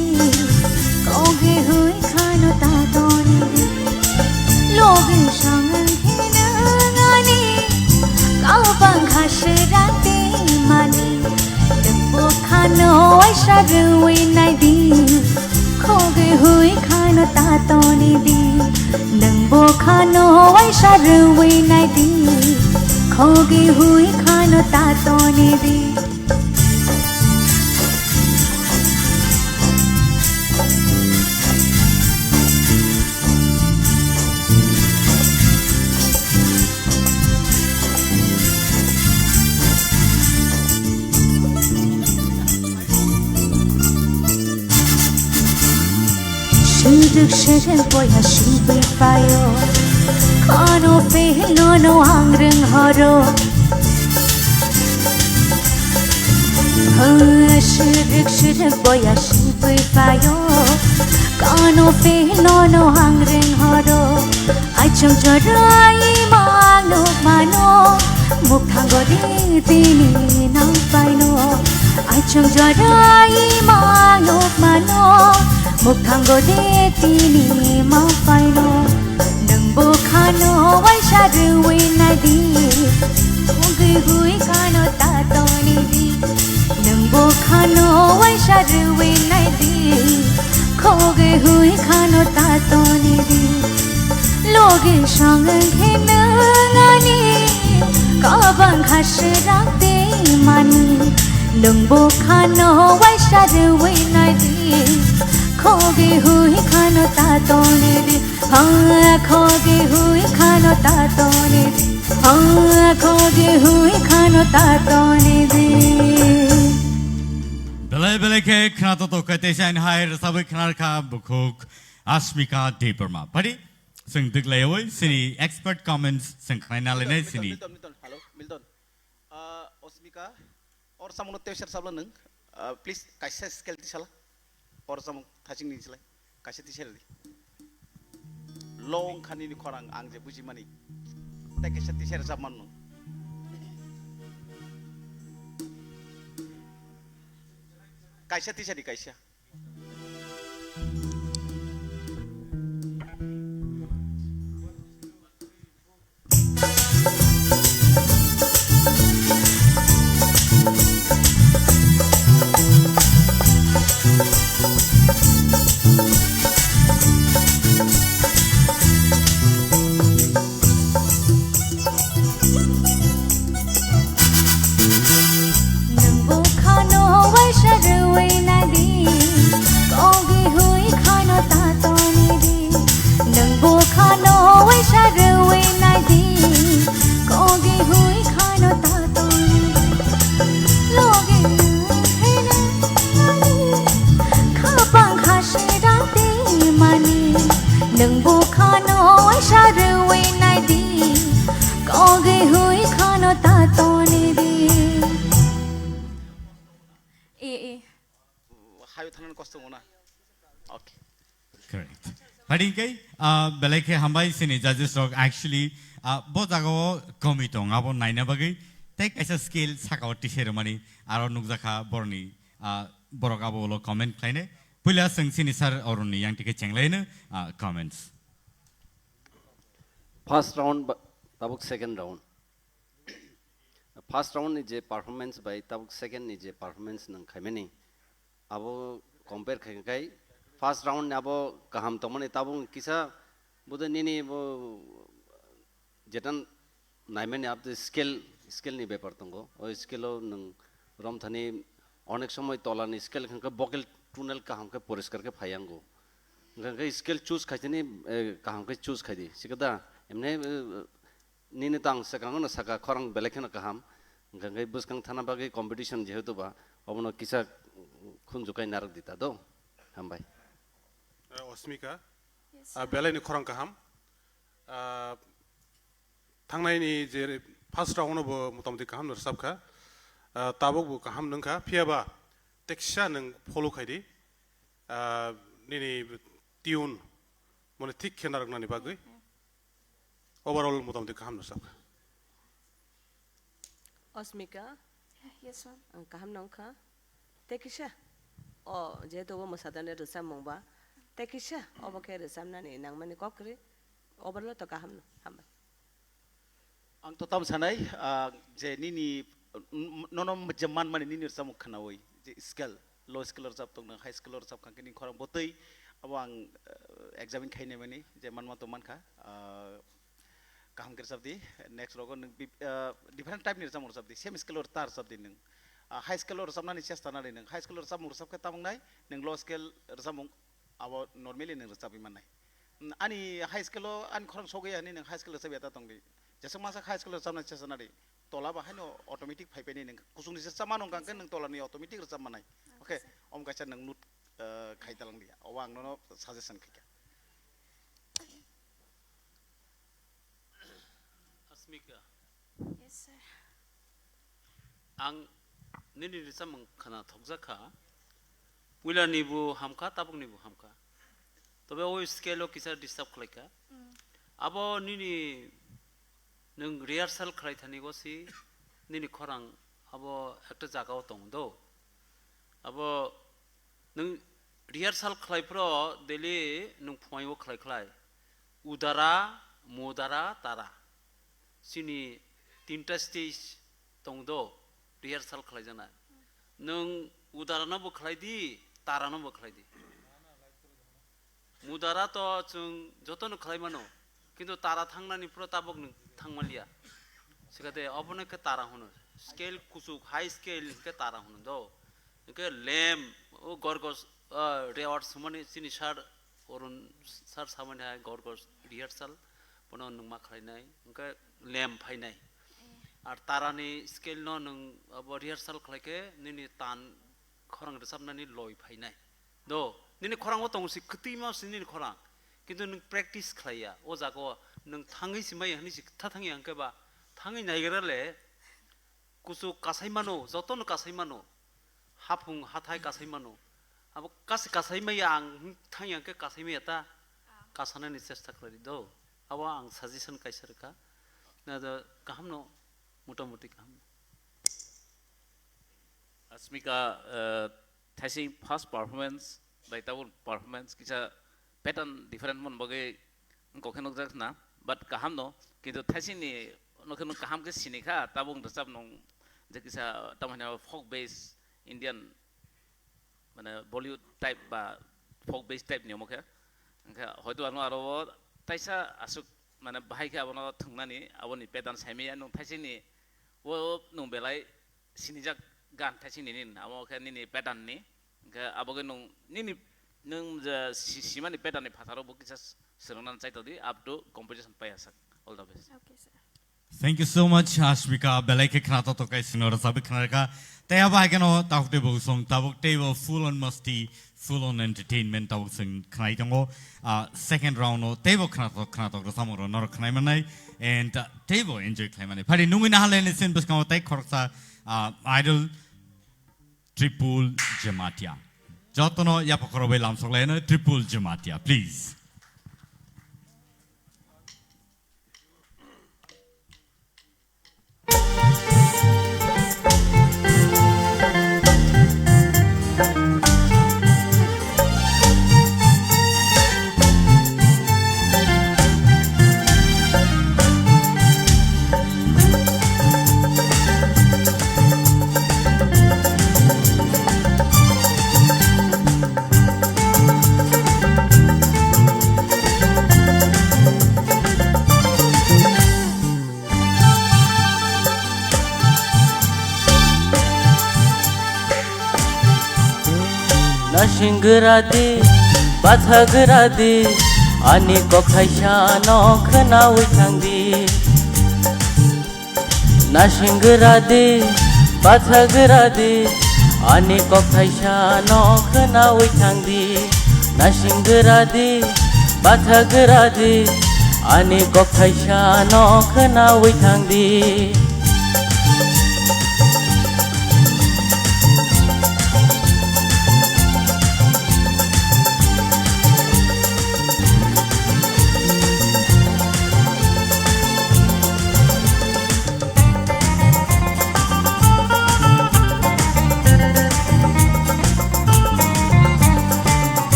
khogi hui khano ta toni di. Logi song wng khe nwng ani kabang kha srang tei mani. Nwng bo khano waisa rwui nai di, khogi hui khano ta toni di. Nwng bo khano waisa rwui nai di, khogi hui khano ta toni di. Suduk suduk boya sibui payo, kono pehno no ang reng horo. Suduk suduk boya sibui payo, kono pehno no ang reng horo. Aichung jorai mang nuk mano, mukthango di tini nang paino. Aichung jorai mang nuk mano, mukthango di tini mang paino. Nwng bo khano waisa rwui nai di, ugui hui khano ta toni di. Nwng bo khano waisa rwui nai di, khogi hui khano ta toni di. Logi song wng khe nwng ani kabang kha srang tei mani. Nwng bo khano waisa rwui nai di, khogi hui khano ta toni di. Ha, khogi hui khano ta toni di. Ha, khogi hui khano ta toni di. Belai belai khe khna to to khe tei sain hai rwsabwi khna rwkha bukhuk Ashmika Debbarma. Phaidi chwng dwklaiwi chini expert comments chwng khnai na lainai chini. Milton, Milton, Milton. Hello, Milton. Ah, Ashmika, or samung no tei sar sabla nwng. Ah, please, kaisa scale tisala. Or samung thaching ni silai. Kaisa tisari di. Long khani ni khorang ang je bujimani. Tei kaisa tisari sab manno. Kaisa tisari kaisa. Nwng bo khano waisa rwui nai di, Thanani kosto wngna. Okay. Correct. Phaidi hwnkhe, ah, belai khe hambai chini judges rok actually, ah, bo jagao komi tong abo naina bagwi tei kaisa skill sakao tisai rwmani aro nukjakha boroni, ah, borok abo ulo comment khlainai. Puila chwng chini sir Arun ni yang tike chenglaino, ah, comments. First round ba-, tabuk second round. First round ni je performance bai tabuk second ni je performance nang khaimani, abo compare khai khai first round ni abo kaham tongmani tabuk kisa bude nini bo jetan naimani abo skill, skill ni bepar tongo. O skill o nang romthani onek somoy tola ni skill khanka vocal tunnel kaham khe poriskar khe phayango. Hwnkhe skill choose khaitani, eh, kaham khe choose khaidi. Sikada, emne, eh, nini tang swkang no saka khorang belai kheno kaham. Hwnkhe bwskang thana bagwi competition jehetu ba, obono kisa khunjukai narwk di ta do. Hambai. Eh, Osmika, Yes, ah, sir. Belai ni khorang kaham. Ah, thangnai ni je first round no bo motamoti kaham no rwchap kha. Ah, tabuk bo kaham nung kha. Phiya ba teksa nung follow khai di. Ah, nini tune mone thik khe narwk nani bagwi. Overall motamoti kaham no rwchap kha. Osmika, Yes, ma'am. Ang kaham no wngkha. Tei kisa, o, jehetu obo mwsadani rwchapmung ba, tei kisa, obo khe rwchapnani nangmani kok kwrwi, overall to kaham no, hambai. Ang to tam sanai, ah, je nini, n-, nono je manmani nini rwchapmung khwnawi, je scale, low scale rwchap tong nang, high scale rwchap kha khe nini khorang botwi, abo ang, eh, examine khainai mani, je manma to mankha, ah, kaham khe rwchap di, next rogo nwng bi-, ah, different type ni rwchapmung rwchap di, same scale o ta rwchap di nwng. Ah, high scale o rwchapnani chesta nari nwng, high scale o rwchapmung rwchap khe tamung nai, nwng low scale rwchapmung abo normally nwng rwchapwi mannai. Mm, ani high scale o ani khorang sogwi ani nwng high scale rwchapya ta tongdi. Jeswk masa high scale o rwchapnani chesta nari, tola ba haino automatic phai paini nwng kuchungni se chama nung kang khe nwng tola ni automatic rwchap mannai. Okay, om kaisa nwng note, ah, khai talang di. Obo ang nono suggestion khaikha. Asmika. Yes, sir. Ang nini rwchapmung khwna thokjak kha. Puila ni bo hamkha, tabuk ni bo hamkha. Tobe o scale o kisa disturb khlai kha. Mm. Abo nini nwng rehearsal khlai thani go si nini khorang abo ekta jaga o tong do. Abo nwng rehearsal khlai phro daily nwng phwai o khlai khlai. Udara, mudara, tara. Chini tinta stage tong do, rehearsal khlai jana. Nwng udara no bo khlai di, tara no bo khlai di. Mudara to chwng joto no khlai mano, kintu tara thangnani phro tabuk nwng thang manliya. Sikate obono khe tara hwno. Scale kuchuk, high scale khe tara hwno do. Hwnkhe lem, o gorgos, ah, reward sumani chini sir Arun sir samani hai gor gor rehearsal, bono nwng ma khlainai, hwnkhe lem phainai. Ar tarani scale no nwng abo rehearsal khlaikhe nini tan khorang rwchapnani loi phainai. Do, nini khorang o tongo si, kwtwima si nini khorang. Kintu nwng practice khlaiya, o jaga o nwng thangwi si maya hwnwi si kha thangya hwnkhe ba, thangwi naigra le, kuchuk kasai mano, jotono kasai mano. Haphung hathai kasai mano. Abo kas-, kasai maya ang thangya hwnkhe kasai maya ta. Kasanani chesta khlai do. Abo ang suggestion kaisa rwkha. Na do kaham no, motamuti kaham no. Asmika, eh, thaising first performance bai tabuk performance kisa pattern different mon bagwi wngkok khe nukjak na, but kaham no, kintu thaising ni no khe nwng kaham khe sini kha, tabuk rwchap nung je kisa tamo hino folk base Indian mane Bollywood type ba folk base type ni omo khe, hwnkhe hoito ano aro o taisa aswk mane bahai khe abono thwngnani aboni pattern saimaya nung thaising ni o nung belai sinijak gan thaising nini, amo khe nini pattern ni, hwnkhe abo khe nung nini, nung je si-, simani pattern ni phataro bo kisa s-, swrwngna chaitodi up to composition paiya sak. All the best. Okay, sir. Thank you so much, Ashmika. Belai khe khna to tokai sino rwchapwi khna rwkha. Tei abo hai kheno tabuk tei bo song, tabuk tei bo full on masti, full on entertainment tabuk chwng khnai tongo. Ah, second round o tei bo khna to, khna to rwchapmung rok norok khnai mannai. And, ah, tei bo enjoy khlai mani. Phari nungwi naha le ni sin bwskango tei khoroksa, ah, idol Tripul Jamatia. Jotono yapha khoro bai lamsok laino Tripul Jamatia, please. Nasing gra di, batha gra di, ani kok thaisa no khwnawi thang di. Nasing gra di, batha gra di, ani kok thaisa no khwnawi thang di. Nasing gra di, batha gra di, ani kok thaisa no khwnawi thang di.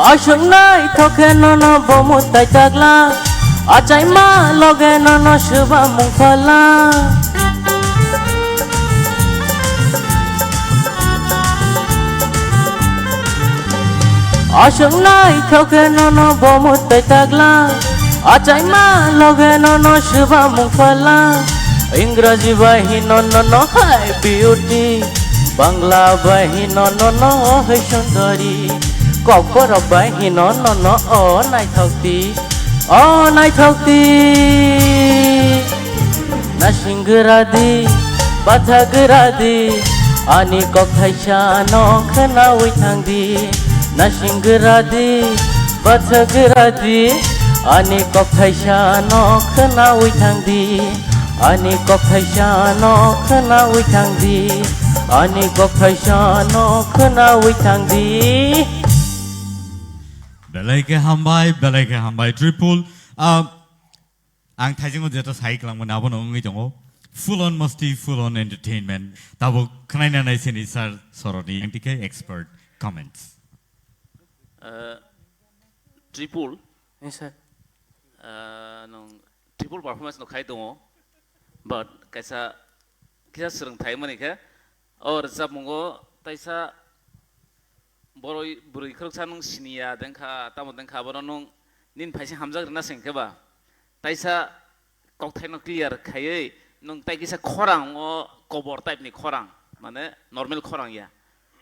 Aswk naithok khe nono bo mwtai tagla, achaima loge nono swbamung phala. Aswk naithok khe nono bo mwtai tagla, achaima loge nono swbamung phala. Ingraji bai hino nono hai beauty, Bangla bai hino nono hai sundari, Kokborok bai hino nono o naithok di, o naithok di. Nasing gra di, batha gra di, ani kok thaisa no khwnawi thang di. Nasing gra di, batha gra di, ani kok thaisa no khwnawi thang di. Ani kok thaisa no khwnawi thang di. Ani kok thaisa no khwnawi thang di. Belai khe hambai, belai khe hambai, Tripul. Ah, ang thaisingo jeto sai kwlangmani abono wngwi tongo. Full on masti, full on entertainment. Tabuk khwnaina nai sini sir soroni. Ang tikhe expert comments. Uh, Tripul. Yes, sir. Uh, nung Tripul performance no khai tongo. But kaisa, kisa swrwng thai mani khe. O rwchapmungo taisa boroi bwrwi khoroksa nung siniya dengkha, tamo dengkha, abono nung nini phaisa hamjak rwna sengkhe ba. Taisa kokthaino clear khaiwi nung tai kisa khorang o kobor type ni khorang, mane normal khorang ya.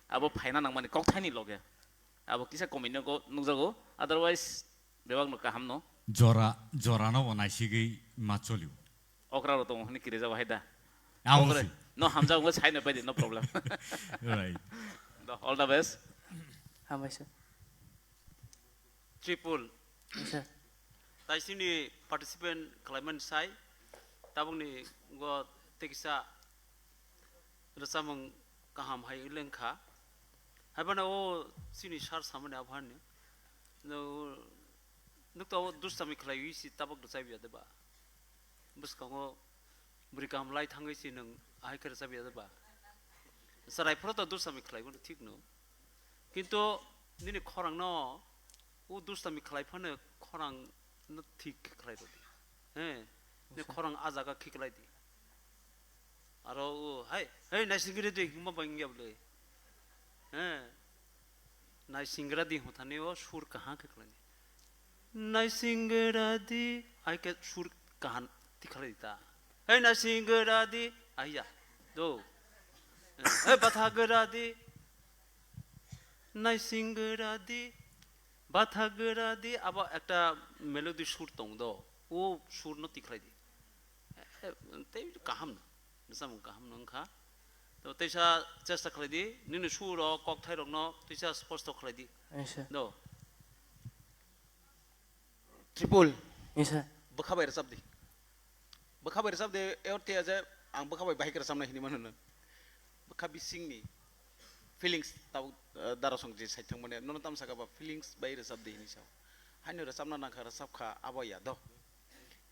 Abo phaina nangmani kokthaini loge. Abo kisa komino go nukjago, otherwise bebak no kaham no. Jora, jora no bo naisigwi ma cholio. Okra ro tongo hwnwi kirijak bahai da. Amo Okra, si. No hamjak wngwi sai no pai di, no problem. Right. Do, all the best. Hambai sir. Tripul. Yes, sir. Tai sini participant khlaimani sai, tabukni go tekisa rwchapmung kaham hai lengkha. Haibano o sini sar samani aphani. No, nukta o dustami khlaiwi si tabuk rwchapya de ba? Bwskango bwrwi kaham lai thangwi si nwng ahai khe rwchapya de ba? Chwrai phano to dustami khlaiwi thik no. Kintu nini khorang no o dustami khlai phano khorang no thik khe khlai rwdi. He, ni Acha. Khorang a jaga khiklai di. Aro o, hai, hei, naisingri di, hima bangya bole. He, naisingra di hotani o sur kaha khiklai di. Naisingra di, hai ke sur kahan tikhalai di ta. Hei, naisingra di, aiya, do. Hei, bathagra di, naisingra di, bathagra di, abo ekta melody sur tong do. O sur no tikhalai di. Eh, tei kaham no. Bwsamo kaham no wngkha. To teisa chesta khlai di, nini sur o kok thai rok no teisa sposto khlai di. Yes, sir. Do. Triple. Yes, sir. Bwkha bai rwchap di. Bwkha bai rwchap di, e orthe ya je ang bwkha bai bahai kwrwchapnai hinwi mano no. Bwkha bisingni feelings tabuk, eh, dara song je sai thang mane, nono tam saka ba feelings bai rwchap di hinwi sao. Haino rwchapna nangkha, rwchap kha, abo ya do.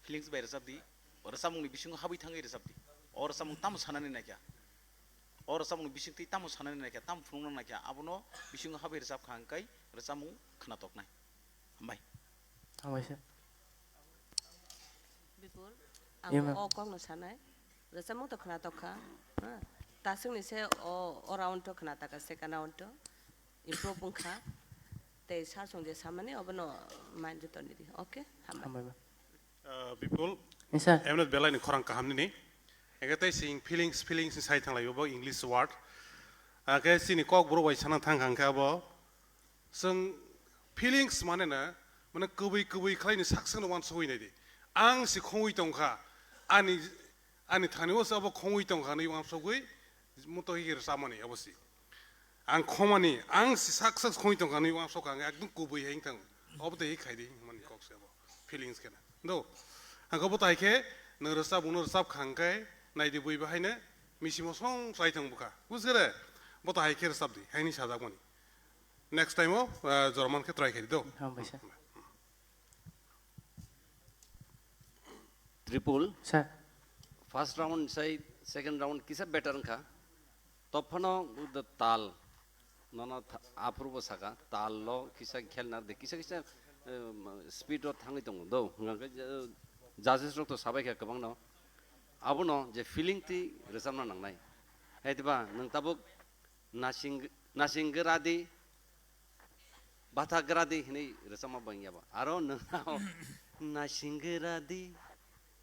Feelings bai rwchap di, rwchapmungni bisingo habwi thangwi rwchap di. O rwchapmung tamo sanani naikha. O rwchapmungni bisingtwi tamo sanani naikha, tamo phunukna naikha, abono bisingo habwi rwchap kha hwnkhe rwchapmung khwnatoknai. Hambai. Hambai sir. Bipul, ang Ye, ma'am. O kokno sanai. Rwchapmung to khwnatok kha. Ha? Taswkni se o, o round to khwnatak kha, second round to. Improve wng kha. Tei sir song je samani obono mind to toni di. Okay? Hambai. Hambai, ma'am. Uh, Bipul, Yes, sir. Emnet belai ni khorang kaham nini. Ege tei sing feelings, feelings ni sai thanglai bo English word. Ake sini kok bro bai sana thang kha hwnkhe abo. Chwng feelings mane na, mane kwbwi kwbwi khlai ni sak sak no wansugwi nai di. Ang si khongwi tong kha, ani, ani thani o se abo khongwi tong kha nwi wansugwi muto hi rwchapmani abo si. Ang khomani, ang si sak sak khongwi tong kha nwi wansuk kha ang ekdom kwbwi hai wng thang. Obo tei hi khai di hwnmani kok se abo. Feelings khe na. Do. Ang khe bo tai khe nwng rwchap, nwng rwchap kha hwnkhe nai di bui bahai no misimo song chai thang bwkha. Bujkhe re? Bo tai khe rwchap di, haini sajakmani. Next time o, ah, jora man khe try khai di do. Hambai sir. Triple. Sir. First round sai second round kisa better wngkha. Tophano the tal. Nono tha-, aphuru bo saka, tal lo kisa khel nar de, kisa kisa, eh, speed o thangwi tongo do. Hwnkhe, eh, judges rok to sabai kha kwbangno. Abono je feeling twi rwchapna nangnai. Hai diba, nwng tabuk nasing, nasing gra di, batha gra di hinwi rwchapma bang ya ba. Aro nwng nasing gra di,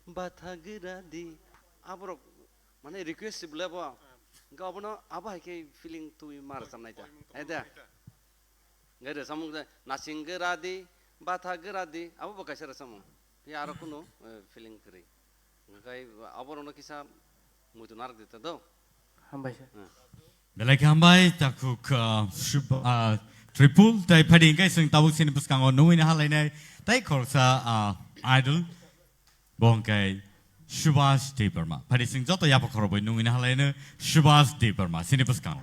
batha gra di. Aborok mane request si bwle bo. Hwnkhe obono abo hai khe feeling twi ma rwchapnai ta. Hai da. Hwnkhe rwchapmung je nasing gra di, batha gra di, abo bo kaisa rwchapmung. Phiya aro kunu, eh, feeling kwrwi. Hwnkhe aborokno kisa muitu narwk di ta do. Hambai sir. Hmm. Belai khe hambai, takhuk, ah, Shub-, ah, Tripul, tei phaidi hwnkhe chwng tabuk chini bwskango nungwi naha lainai, tei khoroksa, ah, idol, bo hwnkhe Subhash Debbarma. Phaidi chwng joto yapha khorokbai nungwi naha laino Subhash Debbarma, chini bwskango.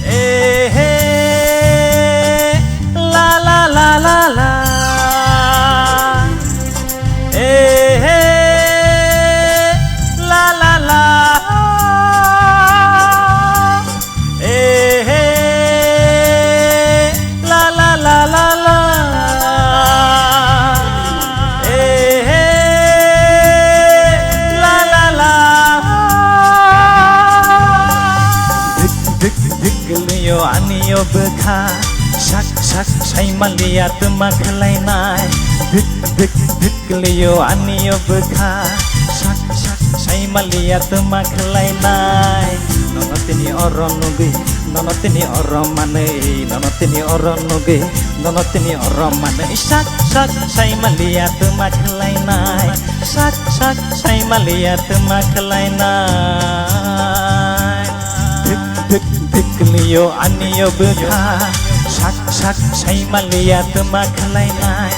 Eh, hey, la, la, la, la, la. Eh, hey, la, la, la. Eh, hey, la, la, la, la, la. Eh, hey, la, la, la. Dik, dik, dik, liyo, ani o bwkha. Sak, sak, saimaliya, twma khlainai. Dik, dik, dik, liyo, ani o bwkha. Sak, sak, saimaliya, twma khlainai. Nono tini oro nugwi, nono tini oro manwi, nono tini oro nugwi, nono tini oro manwi. Sak, sak, saimaliya, twma khlainai. Sak, sak, saimaliya, twma khlainai. Thik, thik, thik, liyo, ani o bwkha. Sak, sak, saimaliya, twma khlainai.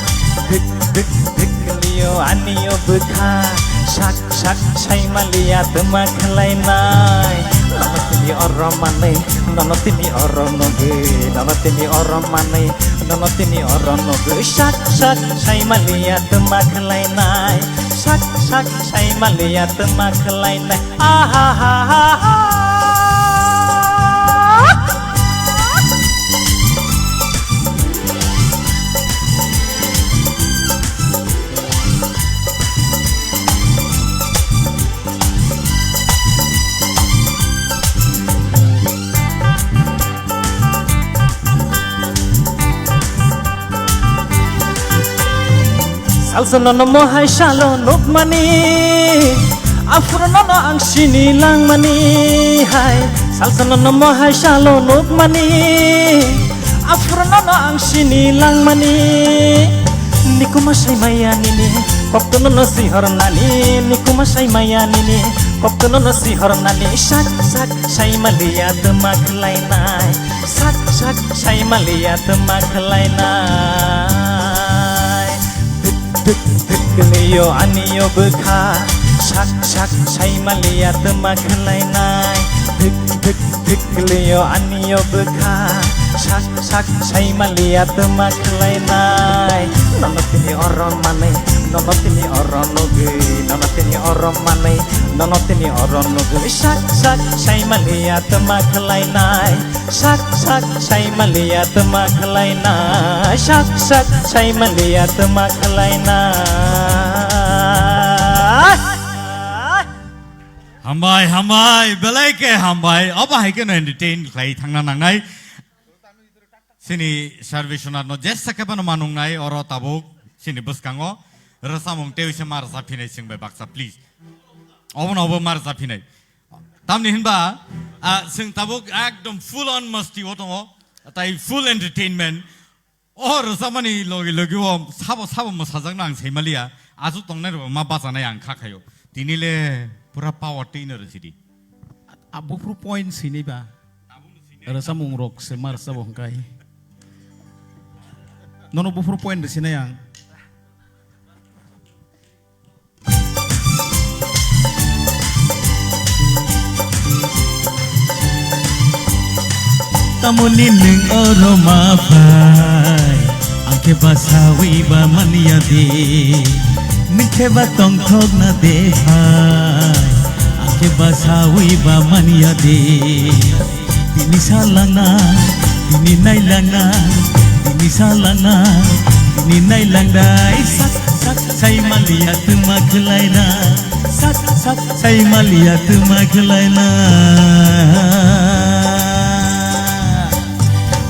Thik, thik, thik, liyo, ani o bwkha. Sak, sak, saimaliya, twma khlainai. Nono tini oro manwi, nono tini oro nugwi, nono tini oro manwi, nono tini oro nugwi. Sak, sak, saimaliya, twma khlainai. Sak, sak, saimaliya, twma khlainai. Aha, ha, ha, ha. Salsa nono mohai salo nukmani, aphuru nono ang sini langmani hai. Salsa nono mohai salo nukmani, aphuru nono ang sini langmani. Nikuma sai maya nini, kokto nono sihor nani. Nikuma sai maya nini, kokto nono sihor nani. Sak sak sai maliya tuma khlainai. Sak sak sai maliya tuma khlainai. Thik thik thik liyo aniyo bwkha. Sak sak sai maliya tuma khlainai. Thik thik thik liyo aniyo bwkha. Sak sak sai maliya tuma khlainai. Nono tini oro manwi, nono tini oro nugwi, nono tini oro manwi, nono tini oro nugwi. Sak sak sai maliya tuma khlainai. Sak sak sai maliya tuma khlaina, sak sak sai maliya tuma khlaina. Hambai, hambai, belai khe hambai. Obo hai kheno entertain khlai thangna nangnai. Sini Sarveshwanath no jesa khe bano manungnai oro tabuk sini bwskango. Rwchapmung tei se ma rwchap phinai chwng bai baksa, please. Obono obo ma rwchap phinai. Tamni hinba, ah, chwng tabuk ekdom full on masti o tongo, tai full entertainment. O rwchapmani logi logi o sabo sabo mwsajakno ang saimaliya, achu tongnai rok ma bachanai ang kha khaio. Tini le pura power twi no rwchidi. A buphuru point sini ba. Rwchapmung rok se ma rwchabo hwnkhe. Nono buphuru point rwsinai ang. Tamoni nwng oro ma phai, ang khe basawi ba manya de, nwng khe ba tongthok na de phai, ang khe basawi ba manya de. Tini salangna, tini nailangna, tini salangna, tini nailangdai sak sak sai maliya tuma khlaina, sak sak sai maliya tuma khlaina.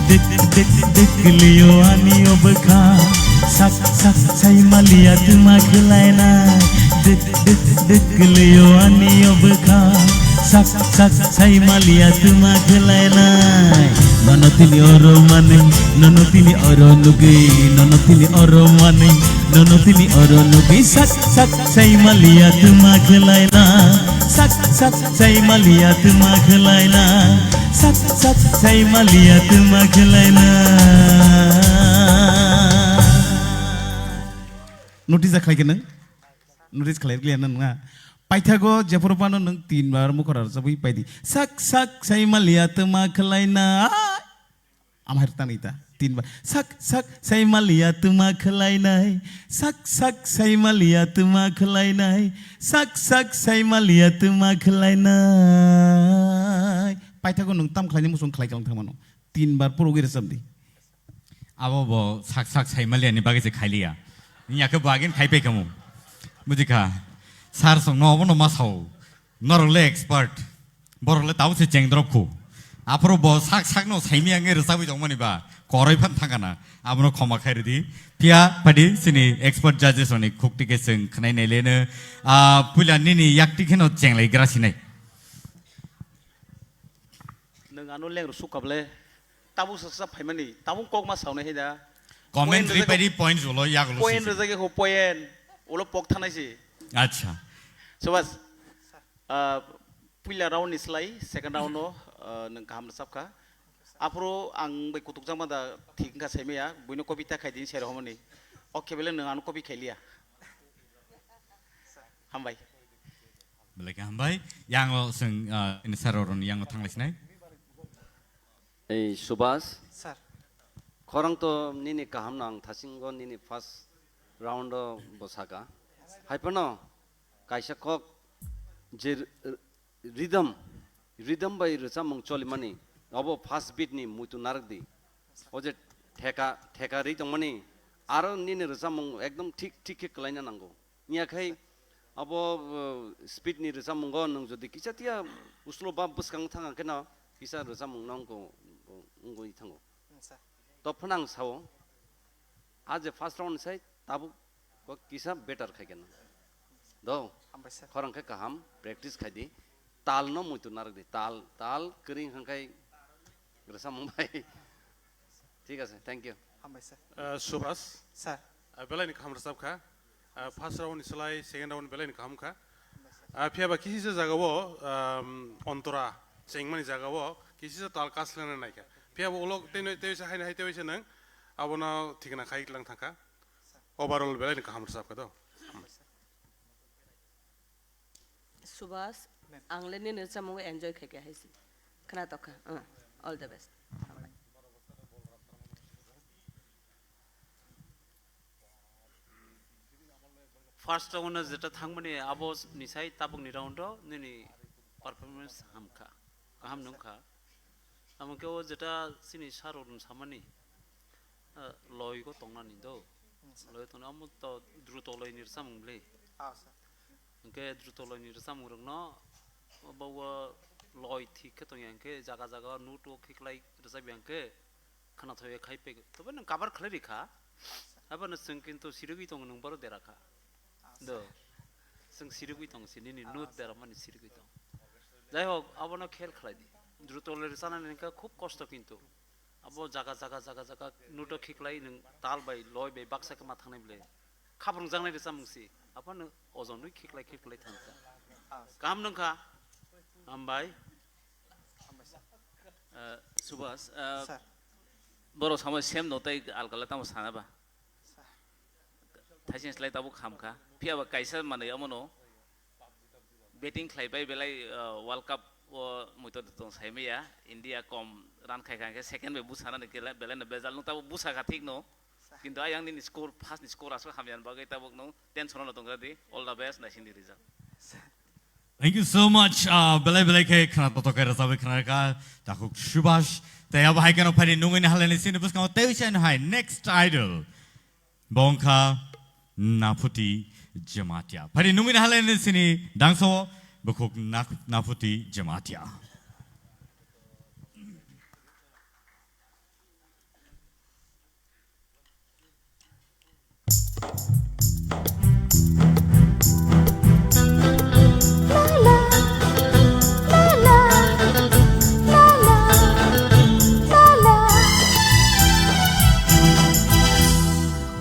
Dik dik dik liyo ani obkha, sak sak sai maliya tuma khlaina. Dik Dik dik kwlwio ani o bwkha, sak sak sai maliya tuma khlainai. Nono tini oro manwi, nono tini oro nugwi, nono tini oro manwi, nono tini oro nugwi, sak sak sai maliya tuma khlaina, sak sak sai maliya tuma khlaina, sak sak sai maliya tuma khlaina. Notice khlai khe nang? Notice khlai rwkliya na nwnga? Paithago jephuru phano nwng tin bar mukhora rwchapwi paidi. Sak sak sai maliya tuma khlaina. Ama hai rwktani ta. Tin bar. Sak sak sai maliya tuma khlainai. Sak sak sai maliya tuma khlainai. Sak sak sai maliya tuma khlainai. Paithago nwng tam khlaini muchung khlai khe wng thangmano. Tin bar puro gwi rwchapdi. Abo bo sak sak sai maliya ni bagwi se khailiya. Wngya khe bo agin khai pai khamu. Bujikha. Sir song no obo no ma sao. Norok le expert. Borok le tabo se cheng drop khu. Aphuru bo sak sak no saimi ang rwchapwi tongmani ba. Koroi phan thangana. Abono khoma khai rwdi. Phiya phadi sini expert judges rokni khukti khe chwng khwnai nai leno. Ah, puila nini yakti kheno chenglai gra sinai. Nwng ano leng rw sukha ble. Tabuk sa sa phaimani, tabuk kok ma saunai hai da. Comment Point rwjak ripai ri points ulo, yak ulo Point sisi. Rwjak ho point, ulo pok thanai si. Acha. Subhas, ah, puila round ni slai, second round no, ah, nwng kaham rwchap kha. Aphuru ang bai kutuk jama da thik wngkha saimaya, buino copy ta khai din sero homoni. Ok, bele nwng ano copy khai liya. Hambai. Belai khe hambai. Yang o chwng, ah, ini sir rokni yang o thanglai sinai. Ei, Subhas. Sir. Khorang to nini kaham no ang thasingo nini first round o bo saka. Hai phano kaisa kok je r-, r-, rhythm, rhythm bai rwchapmung cholimani, obo first beat ni muitu narwkdi. O je theka, theka ri tongmani, aro nini rwchapmung ekdom thik, thik khe kwlaina nango. Wngya khai abo, uh, speed ni rwchapmungo nwng jodi kisa tiya uslo ba bwskang thang khe no kisa rwchapmung no wngko, wngwi thango. Hmm, sir. To phano ang sao, a je first round sai tabuk Kok kisa better khai keno. Do. Hambai sir. Khorang khe kaham practice khai di. Tal no muitu narwk di. Tal, tal kering hangkai rwsamung bai. Thik ase, thank you. Hambai sir. Uh, Subhas. Sir. Uh, belai ni kaham rwchap kha. Uh, first round ni slai second round belai ni kaham kha. Uh, phiya ba kisi se jaga o, um, ontora chengmani jaga o kisi se tal kaslena nai kha. Phiya ba ulo tei, tei se hai hai tei se nang abono thikna khai lang thang kha. Overall belai ni kaham rwchap kha do. Subhas, ang le nini rwchapmung enjoy khai kha hai se. Khna tokha. Uh, all the best. First round o jeta thangmani abo ni sai tabuk ni round o nini performance hamkha, kaham nungkha. Amo khe o jeta chini sir rok samani, ah, loi go tongnani do. Loi tongna amo to druto loi ni rwchapmung le. Ah, sir. Hwnkhe druto loi ni rwchapmung rok no bo o loi thik khe tongya hwnkhe jaga jaga note o khiklai rwchapya hwnkhe khna thoye khai pego. Tobo nwng cover khlai rikha. Abono chwng kintu sirigwi tongo nwng boro dera kha. Do. Chwng sirigwi tongo si nini note dera mani sirigwi tongo. Jai hok, abono khel khlai di. Druto loi rwchapnani hwnkhe khub kosto kintu. Abo jaga, jaga, jaga, jaga note o khiklai nwng tal bai, loi bai baksa khe ma thangnai bwle. Khaprwng jaknai rwchapmung si. Abono ojon rwi khiklai, khiklai thangkha. Kaham nungkha? Hambai. Eh, Subhas, eh, sir. Borok samo same no tei alkala tamo sana ba? Sir. Thaising slai tabuk hamkha. Phiya ba kaisa manwi omono betting khlai bai belai, eh, World Cup o muitor tong sai maya. India kom run khai kha hwnkhe second bai busanani kela-, belai no bejal nung tabuk busa kha thik no. Kintu ayang nini score, first ni score aswk hamya bagwi tabuk nung tension no tong di. All the best, naising di result. Thank you so much. Ah, belai belai khe khna totok khe rwchapwi khna kha takhuk Subhas. Tei abo hai kheno phaidi nungwi na haleni sini bwskango tei usain hai next idol. Bongkha Naphuti Jamatia. Phaidi nungwi na haleni sini dangso bukhuk Nak-, Naphuti Jamatia.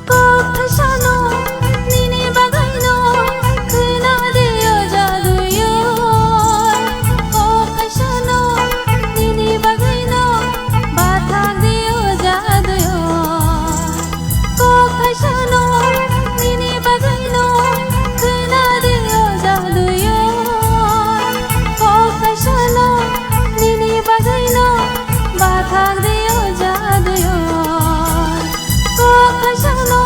Kok thaisano nini bagwino khwna di o jaduyo. Kok thaisano nini bagwino bathak di o jaduyo. Kok thaisano.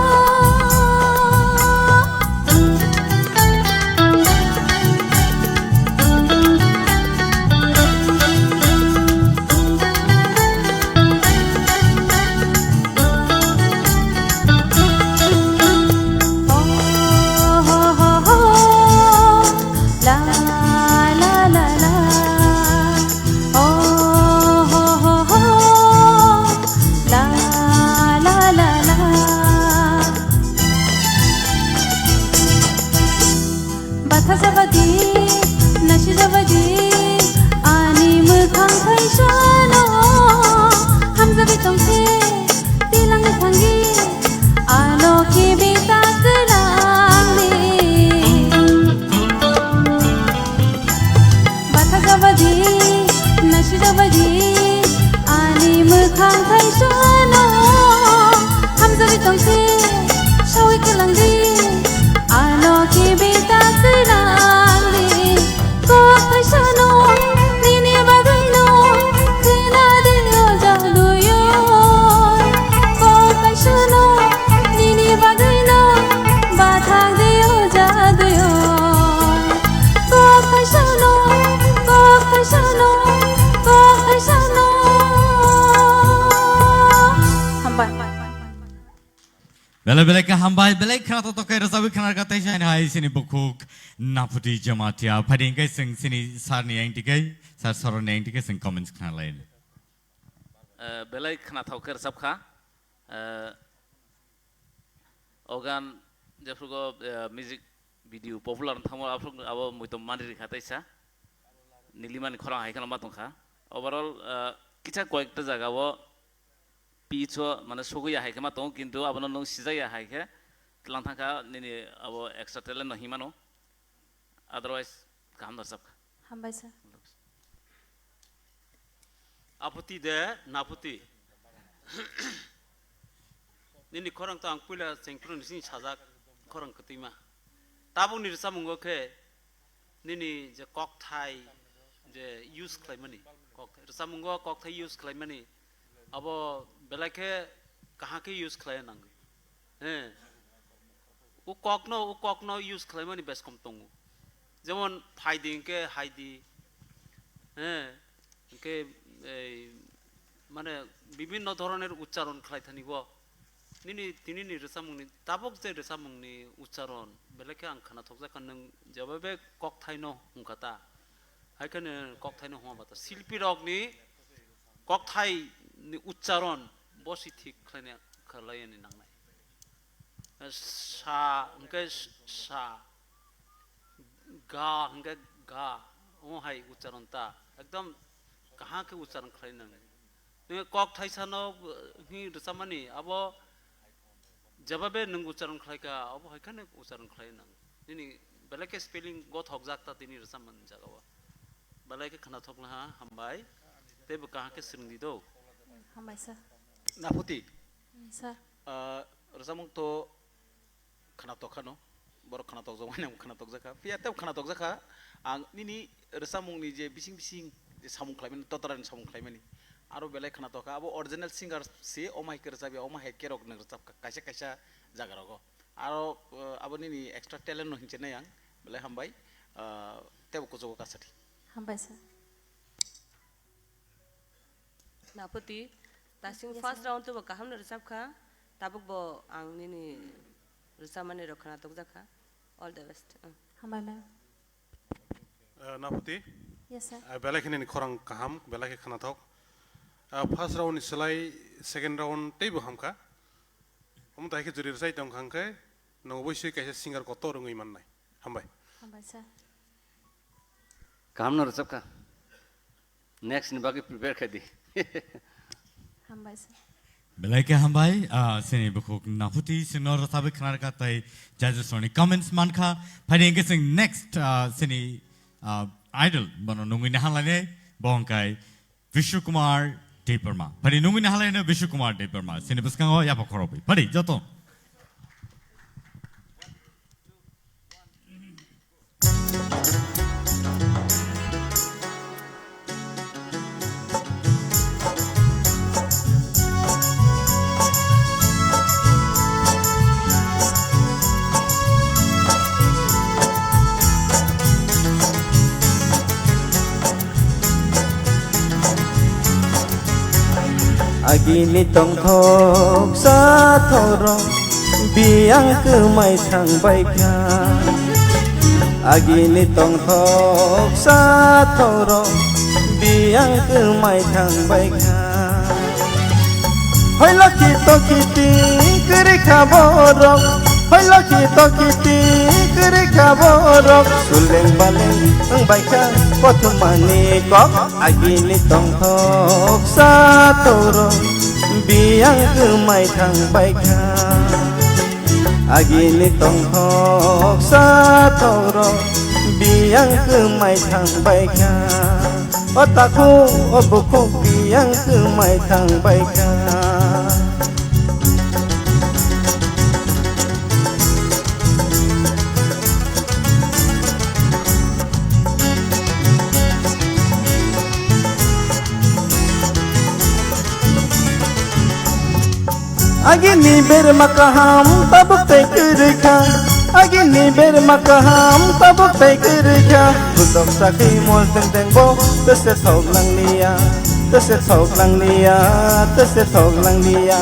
Batha jabadi, nasi jabadi, ani mwkhang thaisano hamjagwi tongse, tilang thangwi, ano kibi ta kwlangni. Batha jabadi, nasi jabadi, ani mwkhang thaisano hamjagwi tongse, sawi kwlangdi. Ano kibi ta kwlangdi, kok thaisano nini bagwino khwna di o jaduyo. Kok thaisano nini bagwino bathak di o jaduyo. Kok thaisano, kok thaisano, kok thaisano. Hambai. Belai belai khe hambai, belai khna totok khe rwchapwi khna rwkha tei saini hai sini bukhuk Naphuti Jamatia. Phaidi hwnkhe chwng sini sir ni engti khe, sir Soron ni engti khe chwng comments khna lai. Eh, belai khna thok khe rwchap kha. Eh, o gan Jephugo, eh, music video popular wng thangmo aphuru abo muitom mani rikha teisa. Nilimani khorang hai kheno ma tongkha. Overall, eh, kisa koyekta jaga o pitch o mane sugwi ya hai khe ma tongo, kintu abono nwng sijak ya hai khe tlang thangkha nini abo extra talent no himano. Otherwise, kaham no chapkha. Hambai sir. Aphuti de, naphuti. Nini khorang to ang puila chengphru ni sini sajak khorang kwtwima. Tabuk ni rwchapmungo khe nini je kokthai je use khlaimani, kokthai, rwchapmungo kokthai use khlaimani, abo belai khe kaham khe use khlaiya nangwi. He. O kokno, o kokno use khlaimani beskom tongo. Jemon phaidi hinkhe haidi. He. Hinkhe ei mane bibhinno dhoroner uchcharon khlai thani bo. Nini, tinini rwchapmungni, tabuk je rwchapmungni uchcharon, belai khe ang khwnathokjakha nwng jebabe kokthaino hwnkha ta. Hai kheno kokthaino hwnba ta. Silpirokni kokthaini uchcharon bo si thik khlaina, khlaiyani nangnai. Sa hwnkhe sa, ga hwnkhe ga, omo hai uchcharon ta, ekdom kaham khe uchcharon khlai nang. Nini kok thaisano, uh, hi rwchapmani, abo jebabe nwng uchcharon khlaikha, abo hai kheno uchcharon khlai nang. Nini belai khe spelling gothokjak ta tini rwchapmani jagao. Belai khe khwnathok laha, hambai. Teibo kaham khe swrwngdi do. Hambai sir. Naphuti. Sir. Ah, rwchapmung to khwnatok khano, borok khwnatok jokmani ang khwnatok jakha, phiya tei khwnatok jakha. Ang nini rwchapmungni je bising bising je samung khlaimani, totarani samung khlaimani, aro belai khwnatok kha. Abo original singer se, omo hai khe rwchapya, omo hai khe rok nwng rwchapkha kaisa kaisa jaga rogo. Aro, eh, abo nini extra talent no hinwi chenai ang, belai hambai, eh, teibo kuchugo kasathi. Hambai sir. Naphuti, tasing Yes, first sir. Round to bo kaham no rwchapkha, tabuk bo ang nini rwchapmani rok khwnatok jakha. All the best. Mm. Hambai ma'am. Eh, Naphuti. Yes, sir. Eh, belai khe nini khorang kaham, belai khe khwnathok. Eh, first round ni slai second round teibo hamkha. Omo tai khe juri rwchai tong kha hwnkhe, nwng oboisoi kaisa singer kotor wngwi mannai. Hambai. Hambai sir. Kaham no rwchapkha. Next ni bagwi prepare khai di. Hambai sir. Belai khe hambai, ah, sini bukhuk Naphuti sino rwchapwi khna rwkha tei judges rokni comments mankha. Phaidi hwnkhe chwng next, ah, sini, ah, idol bono nungwi naha lainai, bo hwnkhe Vishnu Kumar Debbarma. Phaidi nungwi naha lainai Vishnu Kumar Debbarma. Sini bwskango yapha khorokwi. Phaidi joto. Agini tongthok sathoro biyang kwmai thangbaikha. Agini tongthok sathoro biyang kwmai thangbaikha. Hoi lokhi tokhi ti kwrwi kha borok, hoi lokhi tokhi ti kwrwi kha borok. Suleng baleng wngbaikha kothomani kok. Agini tongthok sathoro biyang kwmai thangbaikha. Agini tongthok sathoro biyang kwmai thangbaikha. O takhuk o bukhuk biyang kwmai thangbaikha. Agini berma kaham tabuk tei kwrwi kha. Agini berma kaham tabuk tei kwrwi kha. Budok sakhi mol teng teng bo tese thok nang liya. Tese thok nang liya, tese thok nang liya.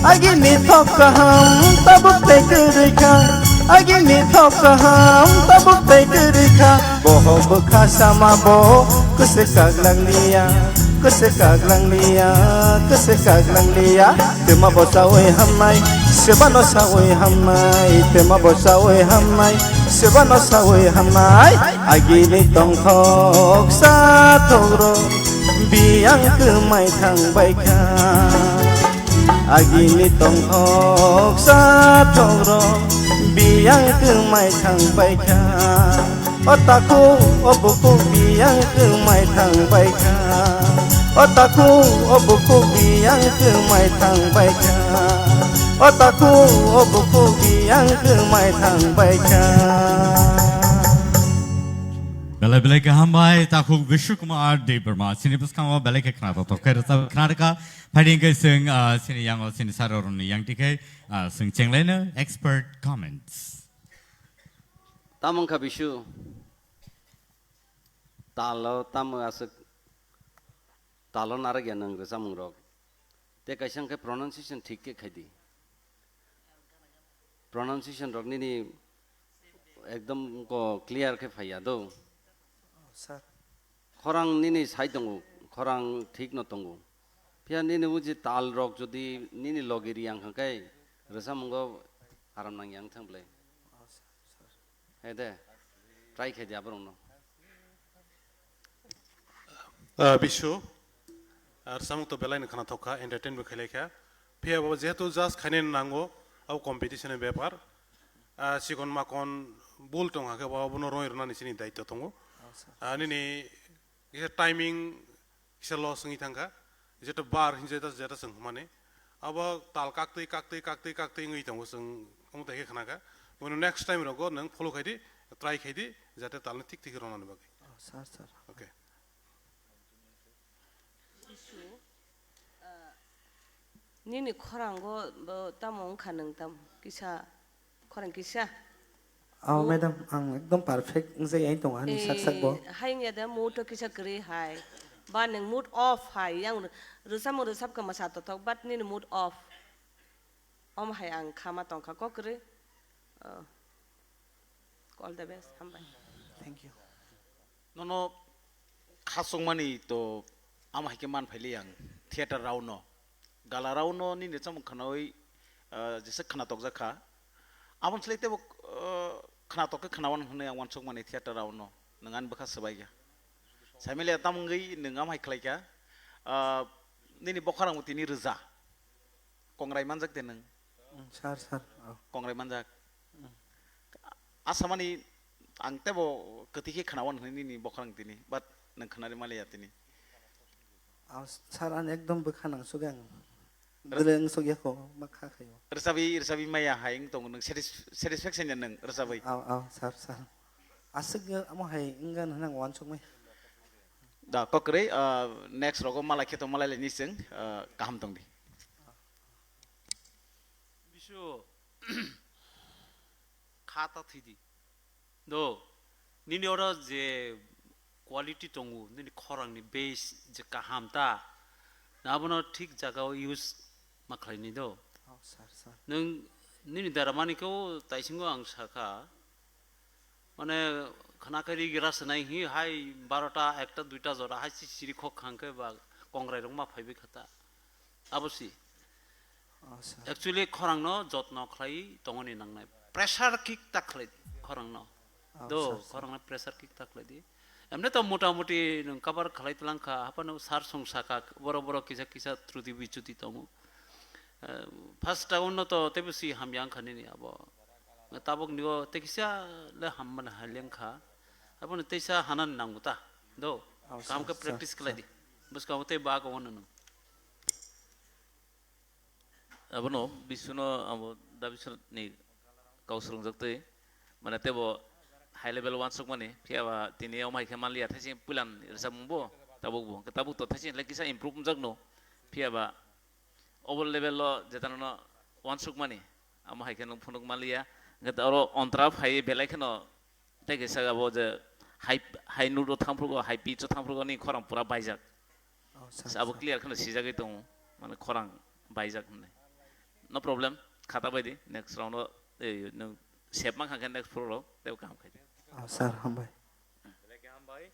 Agini thok kaham tabuk tei kwrwi kha. Agini thok kaham tabuk tei kwrwi kha. Boho bwkha sama bo kwswk sak nang liya. Kwse kaglang liya, kwse kaglang liya, twma bo sawi hamnai, sebano sawi hamnai, twma bo sawi hamnai, sebano sawi hamnai. Agini tongthok sathok rok biyang kwmai thang bai kha. Agini tongthok sathok rok biyang kwmai thang bai kha. O takhuk, o bukhuk biyang kwmai thang bai kha. O takhuk, o bukhuk biyang kwmai thang bai kha. O takhuk, o bukhuk biyang kwmai thang bai kha. Belai belai kaham bai, takhuk Bishnu Kumar Debbarma. Chini bwskango belai khe khna tok tok khe rwchap khna rwkha. Phaidi hwnkhe chwng, ah, chini yango chini sir rokni yang tikhe, ah, chwng chenglaino expert comments. Tamo wngkha Bisu? Talo tamo aswk, talo narwkya nwng rwchapmung rok. Tei kaisa wngkhe pronunciation thik khe khaidi. Pronunciation rok nini ekdom ko clear khe phaiya do. Sir. Khorang nini sai tongo, khorang thik no tongo. Phiya nini uji tal rok jodi nini logi riyang hwnkhe rwchapmungo aram nang yang thang bwlai. He de, try khe di aborokno. Ah, Bisu, ar samung to belai ni khana thok kha, entertain bo khailai kha. Phiya bo jehetu just khainani nango, abo competition ni bepar. Ah, chikon makon bul tong hakhe bo abono roi rwnani chini daityo tongo. Ah, nini kisa timing kisa loss wngwi thang kha. Jeta bar hinjeta jeta chwng hwnmani. Abo tal kaktwi, kaktwi, kaktwi, kaktwi wngwi tongo chwng omo tai khe khna kha. Bono next time rogo nwng follow khai di, try khai di, jate talni thik thik rwnani bagwi. Oh, sir, sir. Okay. Bisu, ah, nini khorango bo tamo wngkha nwng tam kisa, khorang kisa? Oh, madam, ang ekdom perfect wngwi tongo ani sak sak bo. Eh, hai wngya de mood to kisa kwrwi hai. Ba nwng mood off hai, yang rwchapmung rwchap kha mwsa tothok, but nini mood off. Omo hai ang khama tongkha kok kwrwi. Oh. All the best, hambai. Thank you. Nono khasokmani to amo hai khe man phaili ang theater rao no. Gala rao no nini chamung khnawi, ah, jesa khna tokjak kha. Aboni slai tebo, ah, khna tok khe khna wan hwnwi ang wansukmani theater rao no. Nwng ani bwkha swbai kha. Saimaliya tamungwi nwng amo hai khlai kha. Ah, nini bokhorang bo tini rwja. Kongrai manjak de nwng? Mm, sir, sir. Oh. Kongrai manjak. Mm. Asamani ang tebo kwtwi khe khnawan hwnwi nini bokhorang tini, but nwng khnari maliya tini. Oh, sir, ang ekdom bwkha nangsugwi ang. Rw- Bwrwi wngsukya kho, ma kha khaio. Rwchabwi, rwchabwi maya hai wng tongo nwng satis-, satisfaction ya nwng rwchabwi? Oh, oh, sir, sir. Aswk amo hai wngya hwnwi ang wansukmai. Da, kokrwi, ah, next rogo malai khe tong malai lai ni chwng, ah, kaham tong di. Bisu, kha ta thwi di. Do, nini oro je quality tongo, nini khorang ni base je kaham ta, na abono thik jaga o use ma khlai ni do. Oh, sir, sir. Nwng nini dara mani khe o taisingo ang sakha, mane khna khe ri gira swnai hi hai barota ekta duita jora hai si siri khok khang khe ba kongrai rok ma phaibai kha ta. Abo si. Oh, sir. Actually, khorang no jotno khlai tongoni nangnai. Pressure kick ta khlai khorang no. Oh, do, sir, sir. Khorang no pressure kick ta khlai di. Emne to mota moti nwng cover khlai tlang kha, hapa no sar song saka, boro boro kisa kisa trudi bichuti tongo. Eh, first round no to tebo si hamya wngkha nini abo. Tabok nigo te kisa le hamman haleng kha. Abo no teisa hanan nango ta. Do, oh, kaham sir, khe sir, practice khlai sir. Di. Bwskango tei ba ko wano nung. Abono Bisuno abo da Bisuni kau swrwngjak twi, mane tebo high level wansukmani, phiya ba tini omo hai khe manliya, thaising puilan rwchapmung bo, tabuk bo, hwnkhe tabuk to thaising le kisa improve wngjak no, phiya ba obo level o jeta nono wansukmani, amo hai khe nwng phunuk manliya, hwnkhe oro ontra phai belai kheno tei kaisa abo je high, high note o thangphrugo, high pitch o thangphrugo ni khorang pura baijak. Oh, sir, abo sir. Clear kheno sijagwi tongo, mane khorang baijak hinwi. No problem, khata bai di, next round o, eh, nwng sep mankha khe next floor o, tei kaham khai di. Oh, sir, hambai. Belai khe hambai.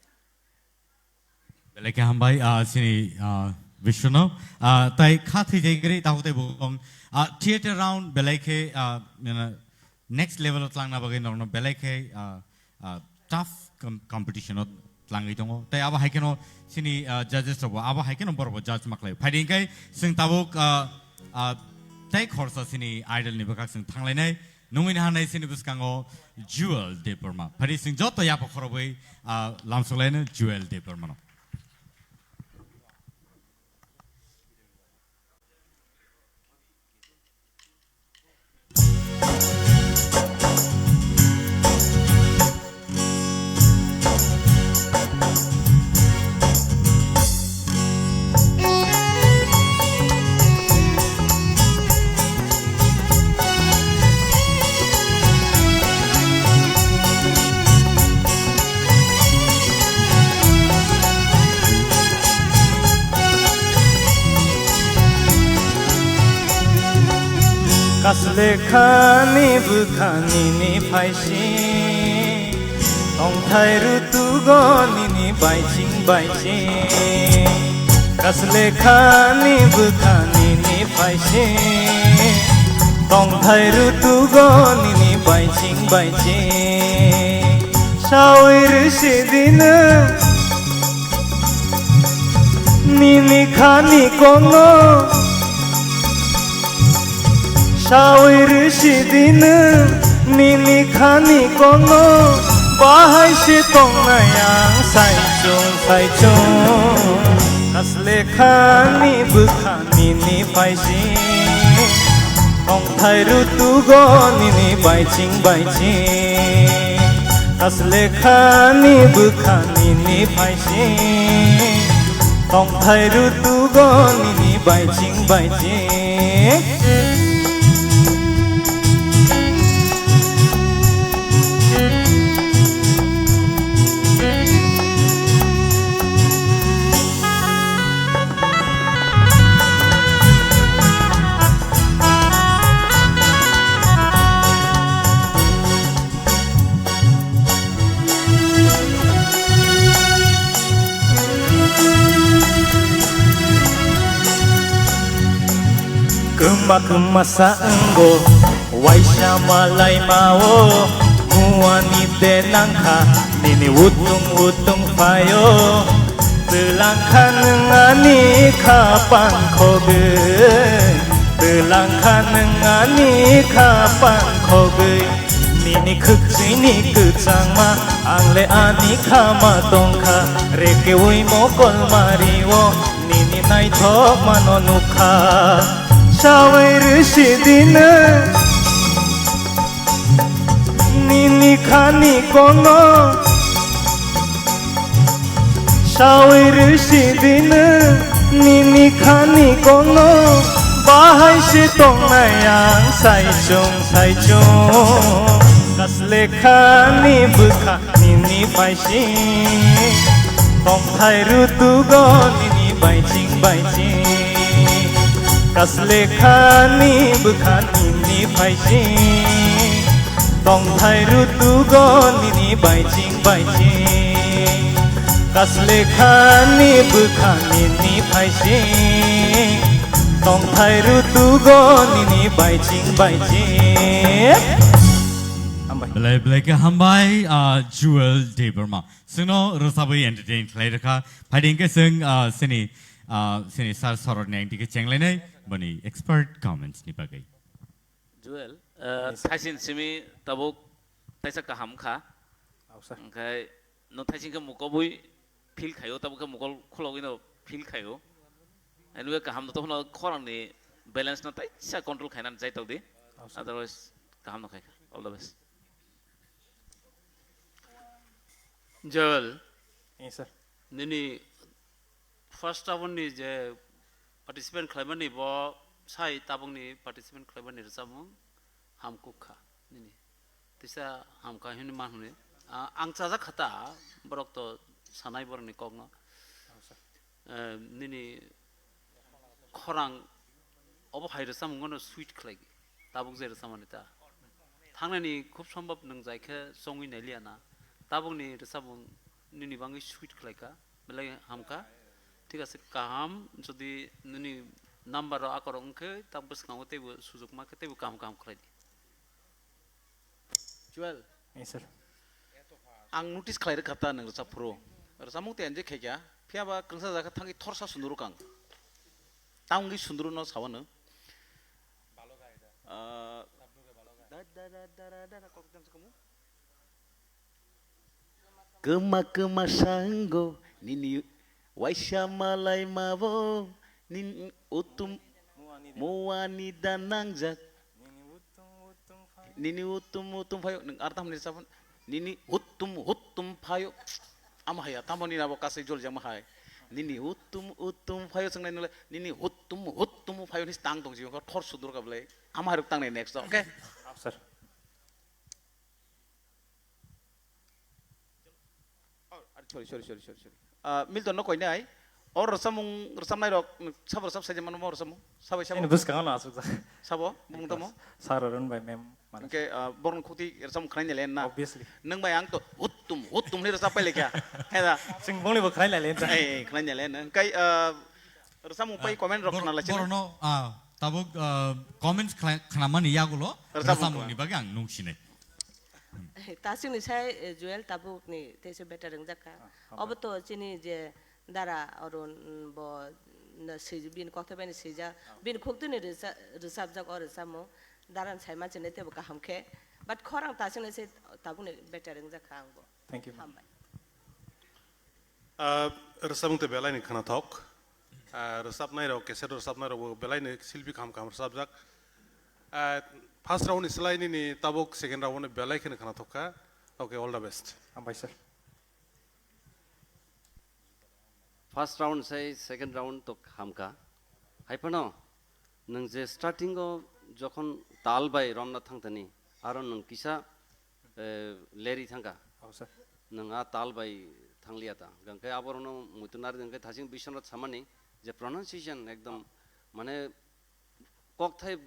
Belai khe hambai, ah, chini, ah, Vishnu. Ah, tai kha thwijagri, takhuk tei bukong. Ah, theater round belai khe, ah, nana next level o tlangna bagwi norokno belai khe, ah, ah, tough com-, competition o tlangwi tongo. Tai abo hai kheno chini, ah, judges rokbo abo hai kheno borokbo judge ma khlai. Phaidi hwnkhe chwng tabuk, ah, ah, tei khorsa chini idol ni bwkhak chwng thanglainai. Nungwi naharnai chini bwskango Jewel Debbarma. Phaidi chwng joto yapha khorobwi, ah, lamsoklaino Jewel Debbarmano. Kaslekhani bwkha nini phaising, tongthai rutugo nini baising baising. Kaslekhani bwkha nini phaising, tongthai rutugo nini baising baising. Sawi rwsidino nini khani kono. Sawi rwsidino nini khani kono. Bahai se tongnai ang saichung saichung. Kaslekhani bwkha nini phaising, tongthai rutugo nini baising baising. Kaslekhani bwkha nini phaising, tongthai rutugo nini baising baising. Kwma kwma sa wngo, waisa malaima o, muani de nangkha, nini utung utung phaio. Twlang kha nwng ani kha pang khogwi, twlang kha nwng ani kha pang khogwi. Nini khwkchwini kwchangma, ang le ani kha ma tongkha, rekeui mokol mario, nini naithok mano nukha. Sawi rwsidino nini khani kono. Sawi rwsidino nini khani kono, bahai se tongnai ang saichung saichung. Kaslekhani bwkha nini phaising, tongthai rutugo nini baising baising. Kaslekhani bwkha nini phaising, tongthai rutugo nini baising baising. Kaslekhani bwkha nini phaising, tongthai rutugo nini baising baising. Hambai. Belai belai khe hambai, ah, Jewel Debbarma. Chwngno rwchabwi entertain khlai rwkha. Phaidi hwnkhe chwng, ah, chini, ah, chini sir Sorot ni ang dikhe chenglainai boni expert comments ni bagwi. Joel, uh, yes, sir. Thaisin simi tabuk taisa kaham kha. Au, sir. Hwnkhe no thaisin khe mukobwi feel khaio, tabuk khe mukol khulogwi no feel khaio. Anyway, kaham no tokhno khorang ni balance no taisa control khaina jai tokdi. Au, sir. Otherwise, kaham no khaikha. All the best. Joel. Yes, sir. Nini first round ni je participant khlaimani bo sai tabukni participant khlaimani rwchapmung hamkuk kha nini. Tisa hamkha hwnwi ma hwnwi. Ah, ang chajak kha ta borok to sanai borokni kokno. Eh, nini khorang obo hai rwchapmung no sweet khlai tabuk je rwchapmani ta. Thangnani khub sombhob nwng jai khe chongwi nailiya na. Tabukni rwchapmung nini bangwi sweet khlai kha. Belai hamkha. Thik ase, kaham, jodi nini number rok akorok wngkhe, ta bwskango teibo sujukma khe teibo kaham kaham khlai di. Joel. Yes, sir. Ang notice khlai rwkha ta nwng rwchap phuru. Rwchapmung tei enjoy khaikha. Phiya ba kwrwngsa jaga thangwi thorsa sunduru kang. Tangwi sunduru no sawano. Ah, da, da, da, da, da, da, kok jam se kamu. Kwma kwma sango nini waisa malai mabo nini utum muani da nangjak. Nini utum utum phayo nwng ar tamni sabon nini utum utum phayo. Ama haya tamoni nabo kasai jol jama hai. Nini utum utum phayo swngnai nole nini utum utum phayo ni tang tong jiyo thor sudur ka belai. Ama haruk tangnai next, okay? Sir. Oh, sorry, sorry, sorry, sorry, sorry. Ah, Milton no koinai. Or rwchapmung, rwchapnai rok, sabo rwchap sai mano mo rwchapmung. Sabo, sabo. Ini bwskango no asuk jak. Sabo, bumung tamo. Sir Arun bai ma'am mana. Hingke, ah, borok ni khukti rwchapmung khwnai nai le na. Obviously. Nwng bai ang to huttum, huttum hwnwi rwchap pai le kha. He da. Chwng bongni bo khwnai nai le ta. Eh, eh, khwnai nai le na. Hingke, ah, rwchapmung pai comment rok khna lai chini. Borok no, ah, tabuk, ah, comments khna-, khnamani yagulo rwchapmung ni bagwi ang nung sinai. Tasingni sai, eh, Joel tabukni teisa better wngjak kha. Ah, hambai. Obo to chini je dara Arun, mm, bo, no, swi-, bini kokthai bai no swijak. Ah. Bini khuktwini rwcha-, rwchapjak o rwchapmung. Dara ni sai manchini teibo kaham khe. But khorang tasingni sai tabukni better wngjak kha ang bo. Thank you, ma'am. Hambai. Ah, rwchapmung tei belai ni khwnathok. Ah, rwchapnai rok, cassette rwchapnai rok bo belai ni silpi kaham kaham rwchapjak. Ah, first round ni slai nini tabuk second round ni belai kheno khwnathok kha. Okay, all the best. Hambai sir. First round sai second round to hamkha. Hai phano nwng je starting o jokhon tal bai romna thangtani, aro nwng kisa, eh, leri thangkha. Oh, sir. Nwng a tal bai thangliya ta. Hwnkhe aborokno muitu nari hwnkhe thasing Biswanath samani je pronunciation ekdom, mane, kokthai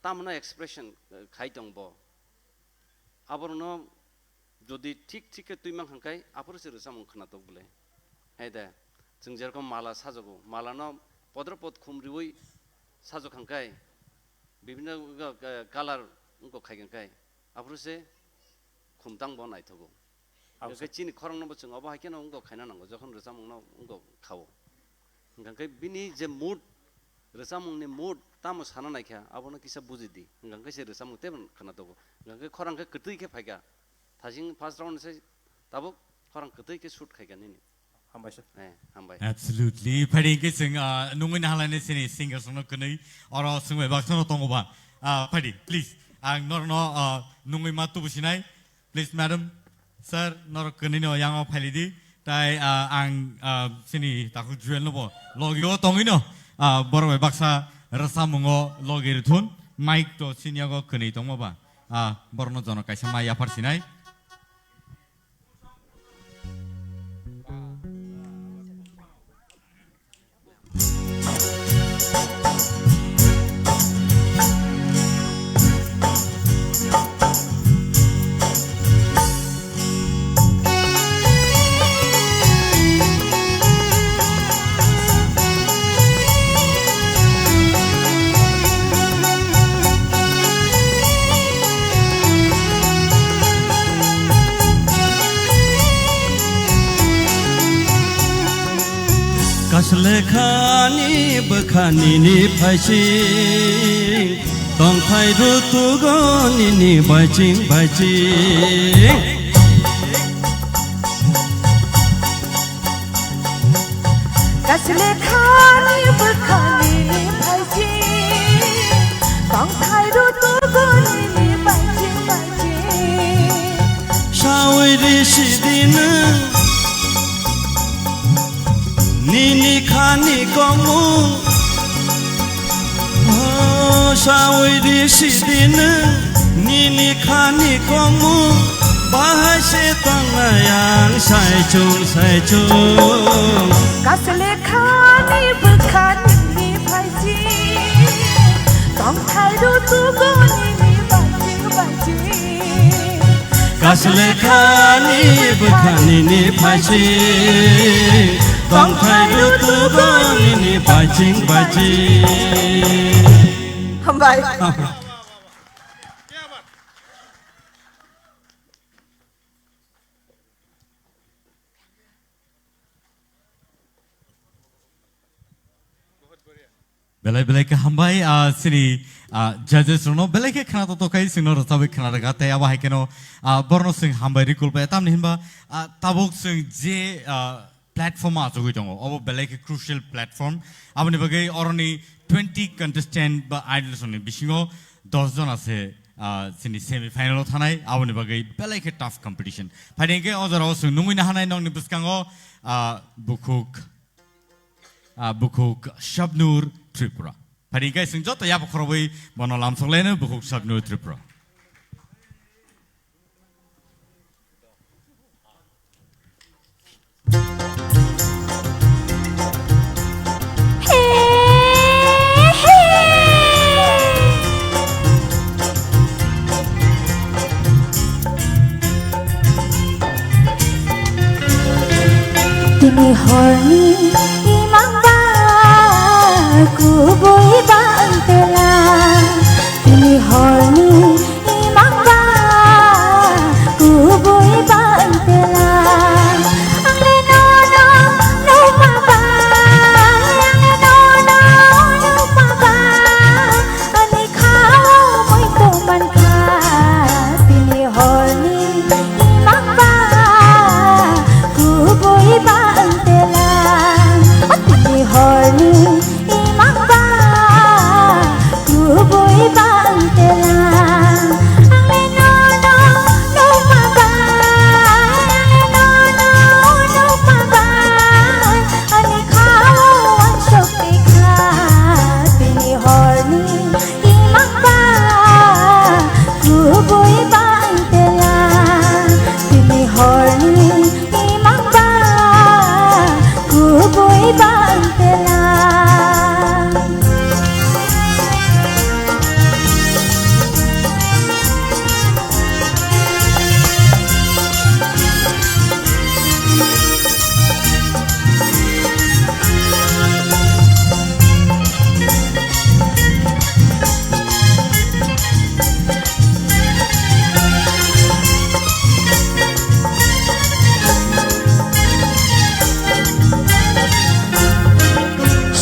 tamno expression, eh, khai tong bo. Aborokno jodi thik thik khe twi mankha khe aphuru se rwchapmung khwnathok bwle. Hai de, chwng jerokom mala sajago, malano podro pod khum riui sajok kha khe, bibhinno, eh, color wngkok khai kha khe, aphuru se khum tang bo naithogo. Abo hwnkhe se chini khorokno bo chwng obo hai kheno wngkok khaina nango, jokhon rwchapmungno wngkok khao. Hwnkhe bini je mood, rwchapmungni mood tamo sana naikha, abono kisa buji di. Hwnkhe se rwchapmung teibo khwnathok. Hwnkhe khorang khe kwtwi khe phaikha. Thasing first round se tabuk khorang kwtwi khe shoot khaikha nini. Hambai sir. Eh, hambai. Absolutely. Phaidi hwnkhe chwng, ah, nungwi nahalaini sini singers no kwnwi oro swngbai baksa no tongo ba. Ah, phaidi, please. Ang norno, ah, nungwi ma tubu sinai. Please, madam, sir, norok kwnwi no yango phailidi. Tai, ah, ang, ah, sini takhuk Joel no bo logio tongwi no, ah, borok bai baksa rwchapmungo logi rwthun. Mic to sini yago kwnwi tongma ba. Ah, borok no jono kaisa ma yaphar sinai. Kaslekhani bwkha nini phaising, tongthai rutugo nini baiching baiching. Kaslekhani bwkha nini phaising, tongthai rutugo nini baiching baiching. Sawi risi dino nini khani komu. Oh, sawi risi dino nini khani komu. Bahai se tongnai ang saichung saichung. Kaslekhani bwkha nini phaising, tongthai rutugo nini baiching baiching. Lekhani bwkhani ni phaising, tongthai rutugo nini phaising phaising. Hambai. Belai belai khe hambai, ah, chini, ah, judges rokno belai khe khna to tokai chwngno rwchabwi khna rwkha tei abo hai kheno, ah, borno chwng hambai rikul bai tamni hinba, ah, tabuk chwng je, ah, platform o achugwi tongo obo belai khe crucial platform aboni bagwi oroni twenty contestant ba idols ni bisingo dos jona se, ah, chini semi final o thanai aboni bagwi belai khe tough competition phaidi hwnkhe o jora o chwng nungwi nahanai nokni bwskango, ah, bukhuk Ah, bukhuk Shabnur Tripura. Phari hwnkhe chwng joto yapha khorobwi bono lamsok laino bukhuk Shabnur Tripura. Tini horni imang ba kubui bang tela. Tini horni imang ba kubui bang tela. Ang le no no no ma ba, ang le no no no ma ba. Ani khao moi to man kha, tini horni imang ba kubui bang tela. Tini horni imang ba kubui bang tela. Ang le no no no ma ba, ang le no no no ma ba. Ani khao ang sok tikha, tini horni imang ba kubui bang tela. Tini horni imang ba kubui bang tela.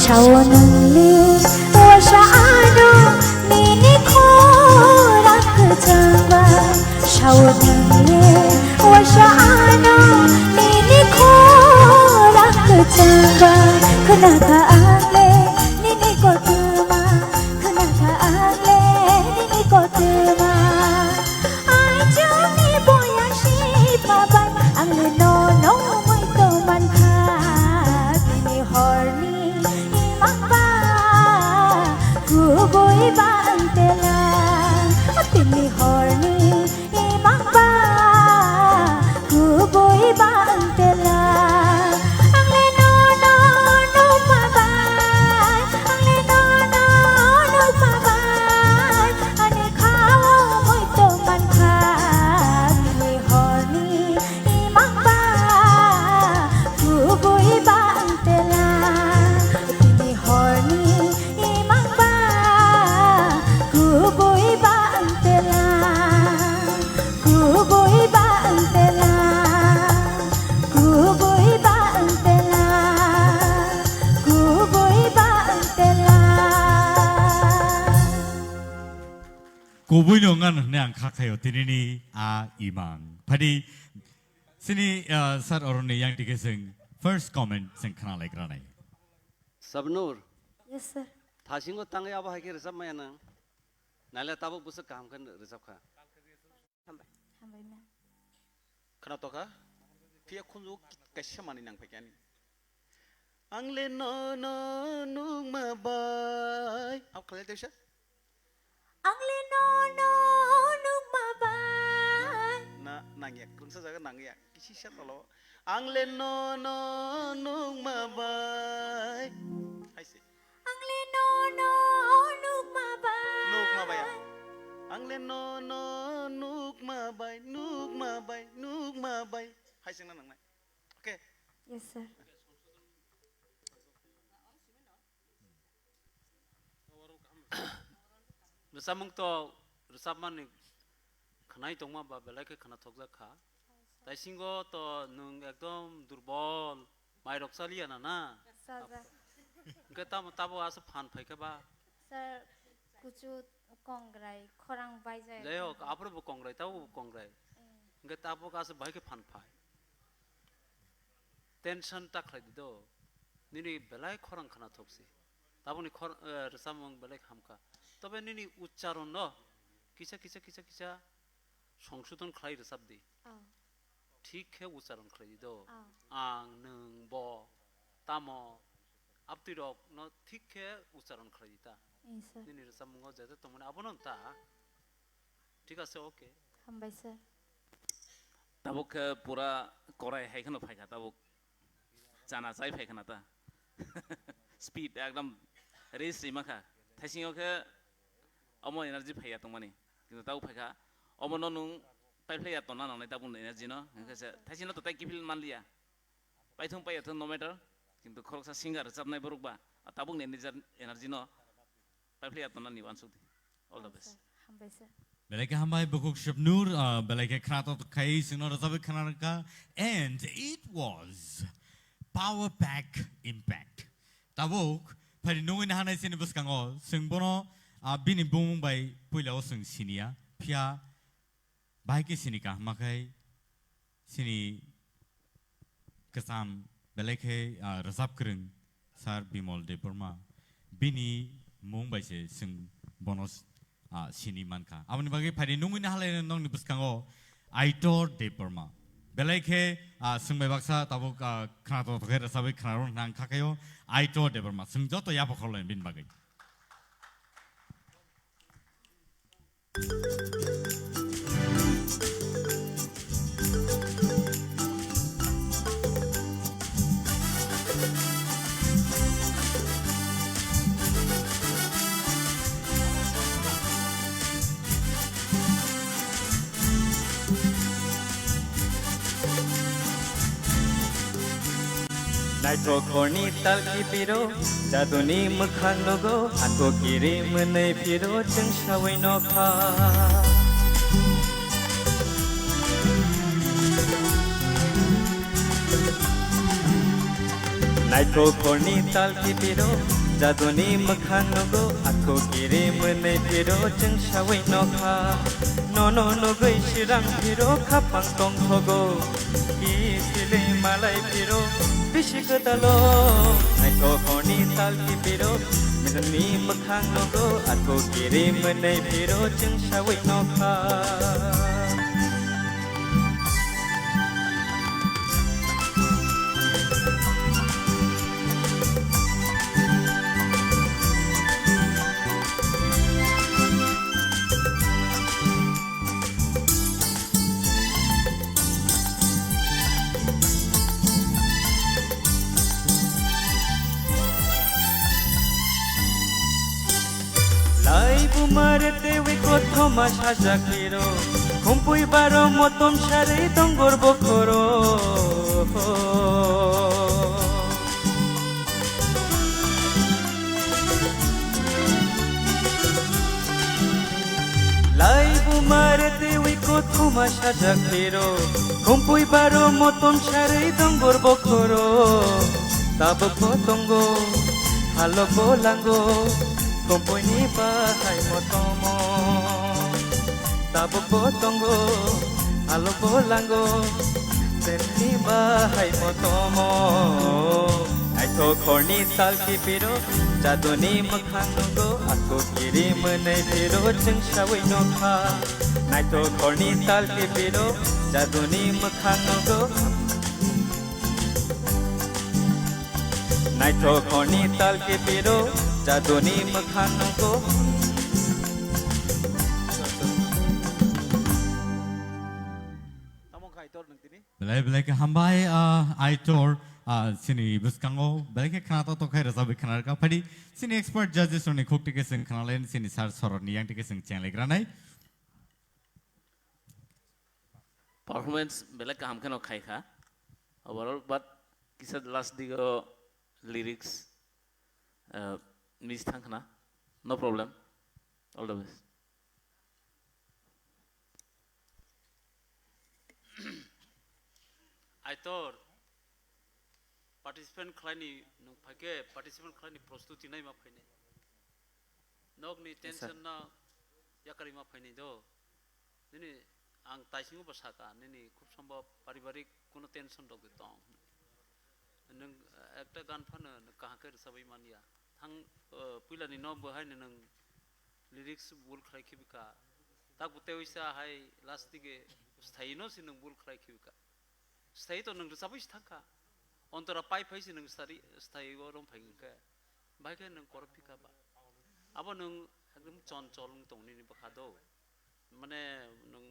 Sao nungni wasa ano nini khorang kwchangba. Sao nungni wasa ano nini khorang kwchangba. Khwnakha ang le nini kothoma, khwnakha ang le nini kothoma. Ai chwngni boya sima bai ang le no no moi to man kha. Tini horni imang ba kubui bang tela. Tini horni imang ba kubui bang tela. Ang le no no no ma bai, ang le no no no ma bai. Ani khao moi to man kha, tini horni imang ba kubui bang tela. Tini horni imang ba kubui bang tela. Kubui bang tela. Kubui bang tela. Kubui bang tela. Kubui no ngan hwnwi ang kha khaio tinini a imang. Phadi chini, ah, sir oroni yang dike chwng first comment chwng khna lai granai. Sabnur. Yes, sir. Thasingo tangwi abo hai khe rwchap maya nang. Naila tabuk bwswk kaham khe rwchap kha. Hambai. Hambai, ma'am. Khna tokha. Phiya khunju kaisa manwi nang phaikha ani. Ang le no no nukma bai. Abo khlai tesa. Ang le no no nukma bai. Na, nangya, kwrwngsa jaga nangya. Kisi sa tolo. Ang le no no nukma bai. Hai se. Ang le no no nukma bai. Nukma bai. Ang le no no nukma bai, nukma bai, nukma bai. Hai sengna nangnai. Okay. Yes, sir. Rwchapmung to rwchapmani khwnai tongma ba belai khe khwnathokjak kha. Taisingo to nwng ekdom durbol, mairok chaliya na na? Sajak. Hwnkhe tamo tabuk aswk phan phaikha ba? Sir, kuchu kongrai, khorang baijai. Jai hok, aphuru bo kongrai, tabuk bo kongrai. Mm. Hwnkhe tabuk aswk bahai khe phan phai. Tension ta khlai di do. Nini belai khorang khwnathok si. Tabukni khor-, eh, rwchapmung belai hamkha. Tobe nini uchcharon no kisa, kisa, kisa, kisa songsodon khlai rwchap di. Oh. Thik khe uchcharon khlai di do. Oh. Ang, nwng, bo, tamo, abtwi rok no thik khe uchcharon khlai di ta. Yes, sir. Nini rwchapmungo je je tongmani abono ta. Thik ase, okay. Hambai, sir. Tabuk khe pura korai hai kheno phaikha tabuk. Chana chai phaikha na ta. Speed ekdom race rima kha. Thaisingo khe omo energy phaiya tongmani. Kintu tabuk phaikha. Omo no nwng paiphlaiya tonna nangnai tabuk energy no. Hwnkhe se thaisino to tai kiphil manliya. Paithung paiya thung no matter. Kintu khoroksa singer rwchapnai borok ba. A tabukni energy, energy no paiphlaiya tonna ni uansuk di. All the best. Hambai, sir. Belai khe hambai, Bukhuk Shubnur, ah, belai khe khwnathok khai chwngno rwchapwi khwnarwkha. And it was Power Pack Impact. Tabuk, phaidi nungwi nahanai chini bwskango, chwng bono, ah, bini bumung bai puila o chwng siniya. Phiya, bahai khe sini kaham ma khai, chini kwcham belai khe, ah, rwchap kwrwng Sir Bimal Debbarma, bini mung bai se chwng bono, ah, sini mankha. Aboni bagwi phaidi nungwi nahalai nokni bwskango Aitor Debbarma. Belai khe, ah, chwng bai baksa tabuk, ah, khwnathok khe rwchapwi khwnarok nang kha khaio Aitor Debbarma. Chwng joto yapha khorlaini bini bagwi. Naithok horni tal kipiro, jaduni mwkhang nugo, atho kiri mwnwi phiro, chwng sawi nokha. Naithok horni tal kipiro, jaduni mwkhang nugo, atho kiri mwnwi phiro, chwng sawi nokha. Nono nugwi sirang phiro, khapang tongthogo. Ki silei malai phiro bisi kwtalo, naithok horni tal kipiro, nini mwkhang nugo, atho kiri mwnwi phiro, chwng sawi nokha. Lai bumare tewi kothoma sajak piro, khumpui baro motom sarwi dongor bokhoro. Lai bumare tewi kothoma sajak piro, khumpui baro motom sarwi dongor bokhoro. Tabuk bo tongo halok bo lango, khumpuini bahai motomo. Tabuk bo tongo halok bo lango, tenni bahai motomo. Naithok horni tal kipiro, jaduni mwkhang nugo, atho kiri mwnwi phiro, chwng sawi nokha. Naithok horni tal kipiro, jaduni mwkhang nugo. Naithok horni tal kipiro, jaduni mwkhang nugo. Tamo khai tor nung tini? Belai belai khe hambai, ah, Aitor, ah, chini bwskango belai khe khwnathok khai rwchapwi khwnarwkha. Phaidi chini expert judges rokni khuk tike chwng khwnalai, chini sir soroni yang tike chwng chenglai granai. performance belai kaham kheno khai kha. Overall, but kisa last digo lyrics, uh, miss thang khna. No problem. All the best. Aitor, participant khlaini, nwng phaikhe participant khlaini prostuti naima phainai. Nokni Yes, sir. Tension no yakarima phainai do. Nini ang taisingo bo saka, nini khub sombhob paribarik kuno tension rok de tong. Nwng, eh, ekta gan phano nwng kaham khe rwchabwi manya. Thang, eh, puilani no bo haino nwng lyrics bul khlai khibika. Tak bo tei uisa hai last dige sthaino se nwng bul khlai khibika. Sthayi to nwng rwchabwi se thangkha. Ontora pai phai se nwng stari, sthayi o rom phai wngkhe. Bahai khe nwng korok phika ba. Abo nwng ekdom chon chol wng tong nini bwkha do. Mane nwng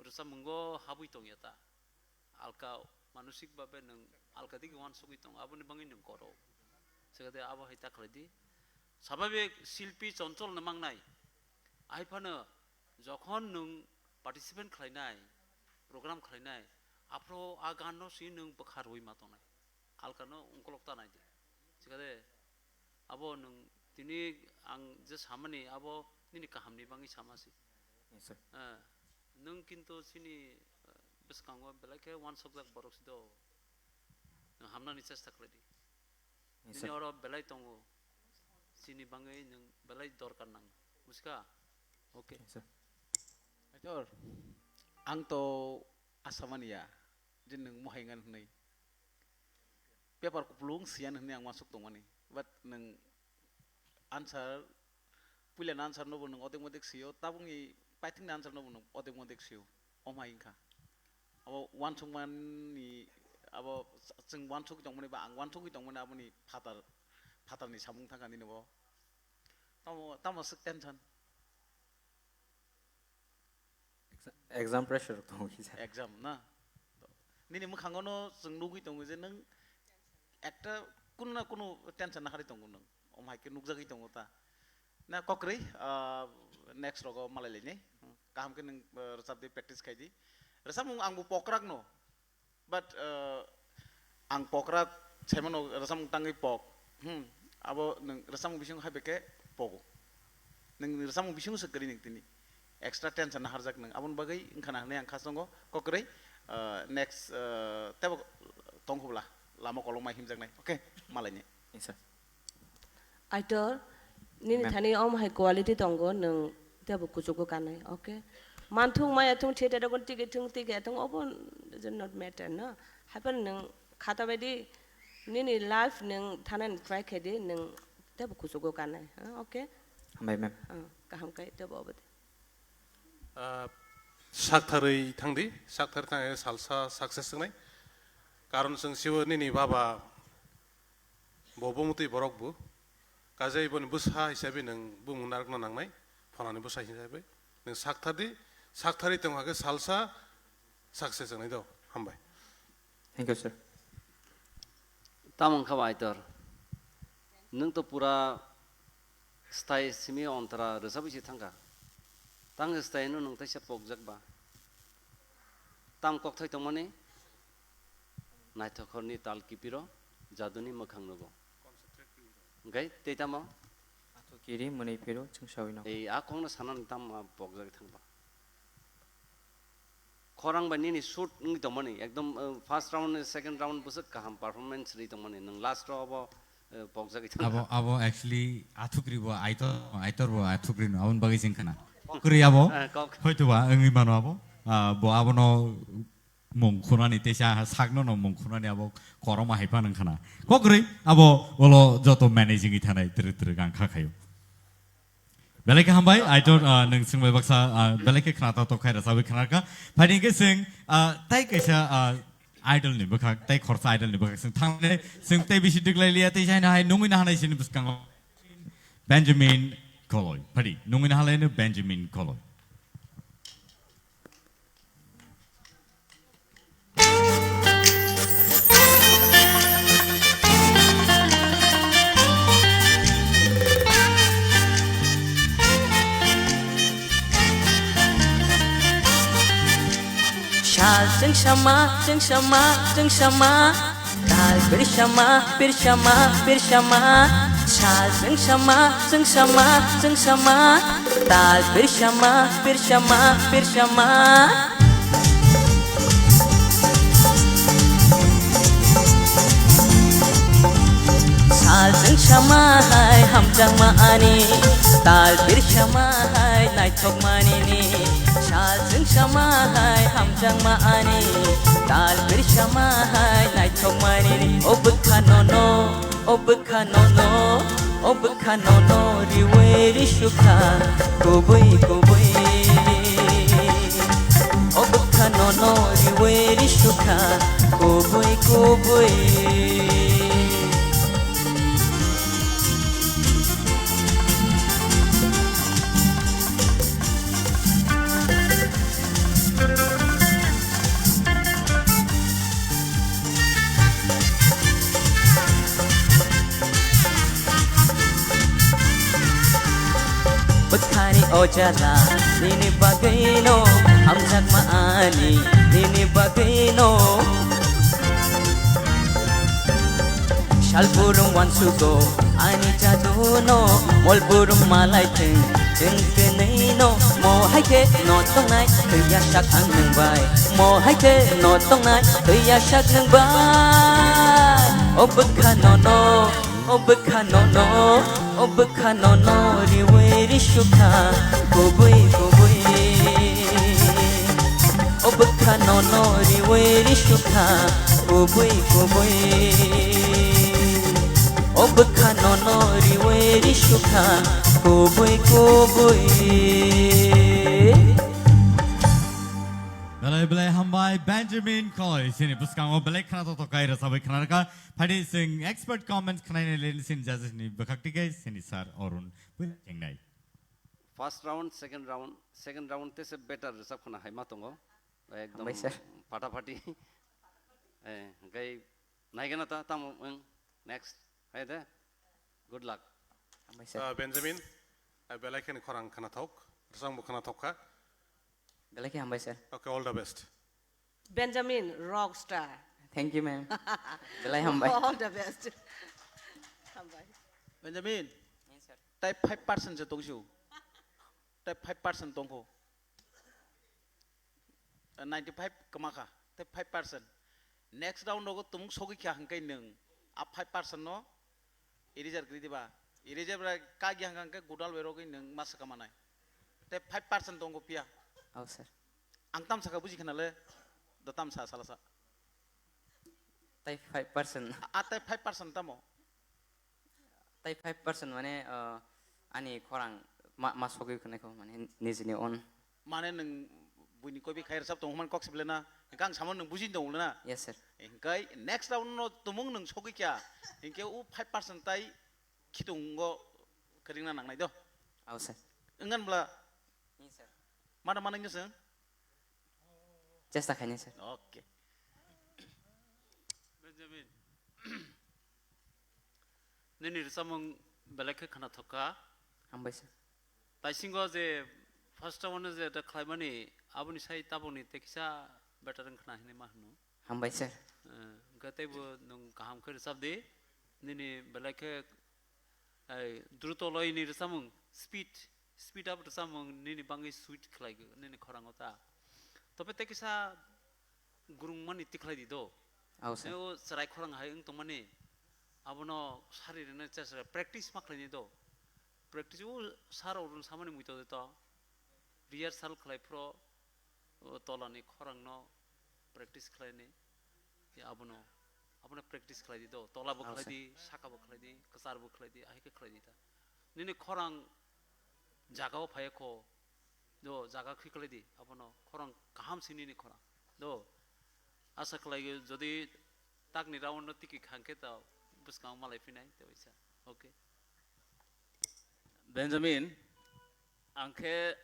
rwchapmungo habwi tongya ta. Alka manosik babe nwng alka digi wansugwi tong, aboni bagwi nwng koro. Sekade abo hai ta khlai di. Sababik silpi chonchol no mangnai. Ahai phano jokhon nwng participant khlainai, program khlainai, aphro a ganno si nwng bwkha rwi ma tongnai. Alkano ungkolok ta nai di. Sekade abo nwng tini ang je samani abo nini kahamni bagwi sama si. Yes, sir. Eh, nwng kintu chini, eh, bwskango belai khe wansukjak borok si do. Nwng hamnani chesta khlai di. Yes, Nini sir. Oro belai tongo. Chini bagwi nwng belai dorkar nango. Buska? Okay. Yes, sir. Aitor, ang to asa mani ya, je nwng mohai ngan hwnwi. Paper kupulung siyan hwnwi ang uansuk tongmani. But nwng answer, puilani answer no bo nwng odek modek sio, tabukni paithakni answer no bo nwng odek modek sio. Omo hai wngkha. Abo uansukmani, abo chwng uansugwi tongmani ba ang uansugwi tongmani aboni phatar, phatarni samung thangkha nini bo. Tamo, tamo swk tension? Exa-, exam pressure rok tongo kisa. Exam na? Nini mwkhango no chwng nugwi tongo je nwng ekta kunu na kunu tension naharwi tongo nwng. Omo hai khe nukjagwi tongo ta. Na kokrwi, ah, next rogo malai lainai. Kaham khe nwng, ah, rwchap di, practice khai di. Rwchapmung ang bo pokrak no. But, uh, ang pokra saimano rwchapmung tangwi pok. Hmm. Abo nwng rwchapmung bising hai beke pogo. Nwng rwchapmung bising se kwrwi nwng tini. Extra tension harjak nwng. Aboni bagwi wngkha na hwnwi ang khasongo kokrwi, uh, next, uh, tebo tongkhobla lama kolokma himjaknai. Okay, malaini. Yes, sir. Aitor, nini Ma'am. Thani om hai quality tongo, nwng tebo kuchugo kanai, okay? Manthung maya thung theater rogon tigi thung tigi thung obo does not matter, no? Happen nwng khata baidi nini life nwng thanan try khe di, nwng tebo kuchugo kanai, ha, okay? Hambai, ma'am. Ah, kaham kai tebo obo de. Ah, saktharwi thangdi, saktharwi thang salsa success wngnai. Karon chwng sibo nini baba Bo bumutwi borok bo. Kajai boni bwsa hisabe nwng bumung narwkna nangnai, phalani bwsa hisabe. Nwng sakthar di, sakthari tong hakhe salsa success wngnai do. Hambai. Thank you, sir. Tamo wngkha ba Aitor? Nwng to pura style simi ontara rwchapwi se thangkha. Tang style no nwng teisa pokjak ba? Tam kokthai tongmani? Naithokhorni tal kipiro, jaduni mwkhang nugo. Hwnkhe tei tamo? Athu kiri mwnwi phiro chwngsawino. Ei, a kokno sanani tamo a pokjagwi thangba? Khorang bai nini shoot wngwi tongmani, ekdom, uh, first round, second round bwswk kaham performance rwi tongmani, nwng last o abo, uh, pokjagwi thangkha. Abo, abo actually athukri bo Aitor, Aitor bo athukri no, aboni bagwi chwng khna. Kwrwi abo, Eh, kok. Hoitoba wngwi mano abo, ah, bo abono mung khunani teisa sakno no mung khunani abo korokma hai phano wngkhana. Kokrwi abo olo joto managing wi thanai twrwk twrwk ang kha khaio. Belai khe hambai, Aitor, ah, nwng swngbai baksa, ah, belai khe khna tok tok khai rwchabwi khna kha. Phaidi hwnkhe chwng, ah, tai kaisa, ah, idol ni bwkhak, tai khorsa idol ni bwkhak chwng thangnai, chwng tei bisi twklai liya, tei jaino hai nungwi nahanai sini bwskango. Benjamin Koloi, phaidi nungwi nahanai no Benjamin Koloi. Sal chwngsama, chwngsama, chwngsama. Sal pirsama, pirsama, pirsama. Sal chwngsama, chwngsama, chwngsama. Sal pirsama, pirsama, pirsama. Sal chwngsama hai hamjakma ani, sal pirsama hai naithokma nini. Sal chwngsama hai hamjakma ani, sal pirsama hai naithokma nini. O bwkha nono, o bwkha nono, o bwkha nono riwi risukha kubui kubui. O bwkha nono riwi risukha kubui kubui. Bwkhani o jala nini bagwino, hamjakma ani nini bagwino. Salburum wansugo ani jaduno, molburum malai thwng chwng kwnwino. Mo hai khe no tongnai thwiya sak ang nwng bai, mo hai khe no tongnai thwiya sak nwng bai. O bwkha nono, o bwkha nono, o bwkha nono riwi risukha kubui kubui. O bwkha nono riwi risukha kubui kubui. O bwkha nono riwi risukha kubui kubui. Belai belai hambai Benjamin Koi, chini bwskango belai khna toktok kai rwchabwi khna rwkha. Phaidi chwng expert comments khnaina leni chini judges ni bwkhak tike chini sir Arun Puila chengnai. First round, second round, second round tese better rwchap khna hai ma tongo. Ekdom Hambai sir. Phataphathi. Eh, hwnkhe naigena ta tamo wng next. Hai de. Good luck. Hambai sir. Ah, Benjamin, ah, belai kheno khorang khna thok, rwchapmung khna thok kha. Belai khe hambai sir. Okay, all the best. Benjamin, rockstar. Thank you, ma'am. Belai hambai. All the best. Hambai. Benjamin, yes, sir. Tai five percent se tongsu. Tai five percent tongkho. Ninety five kwma kha, tai five percent. Next round rogo tumung sogwi kha hwnkhe nwng a five percent no eraser kwrwi diba. Eraser bai kagya hwnkhe gudal bai rogwi nwng ma swkang manai. Tai five percent tongkho phiya. Oh, sir. Ang tam saka buji khna le, do tam sa sala sa. Tai five percent. A, a tai five percent tamo? Tai five percent mane, uh, ani khorang ma, ma sogwi khwnai kho, mane nijini own. Mane nwng buini koibi khai rwchap tongo hwnmani kok sible na, hwnkhe ang samo nwng bujini tongo na? Yes, sir. Hwnkhe next round no tumung nwng sogwi kha, hwnkhe o five percent tai khitungo kwrwngna nangnai do. Oh, sir. Wngkhan bwla? Yes, sir. Mada manwi no chwng? Chesta khainai, sir. Okay. Benjamin, nini rwchapmung belai khe khna thok kha. Hambai, sir. Taisingo je first round je da khlaimani, aboni sai tabukni tei kisa better wng khna hinwi ma hwno. Hambai, sir. Eh, hwnkhe teibo nwng kaham khe rwchap di. Nini belai khe, eh, druto loini rwchapmung, speed, speed up rwchapmung nini bangwi sweet khlai nini khorango ta. Tobe tei kisa gurungmani tikhlai di do. Ao, sir. Tei o chwrai khorang hai wng tongmani, abono sari rwna chesra practice ma khlaini do. Practice o sir rok rwng samani muitok de to. Rehearsal khlai phro, o tolani khorangno practice khlaini. Ya abono, abono practice khlai di do. Tola bo Ao, khlai sir. Di, saka bo khlai di, kwchar bo khlai di, ahai khe khlai di ta. Nini khorang jaga o phai kho, do jaga khwi khlai di, abono khorang kaham si nini khorang. Do, asa khlai o, jodi takni round no tiki khang khe ta bwskang malai phinai, te waisa. Okay. Benjamin, ang khe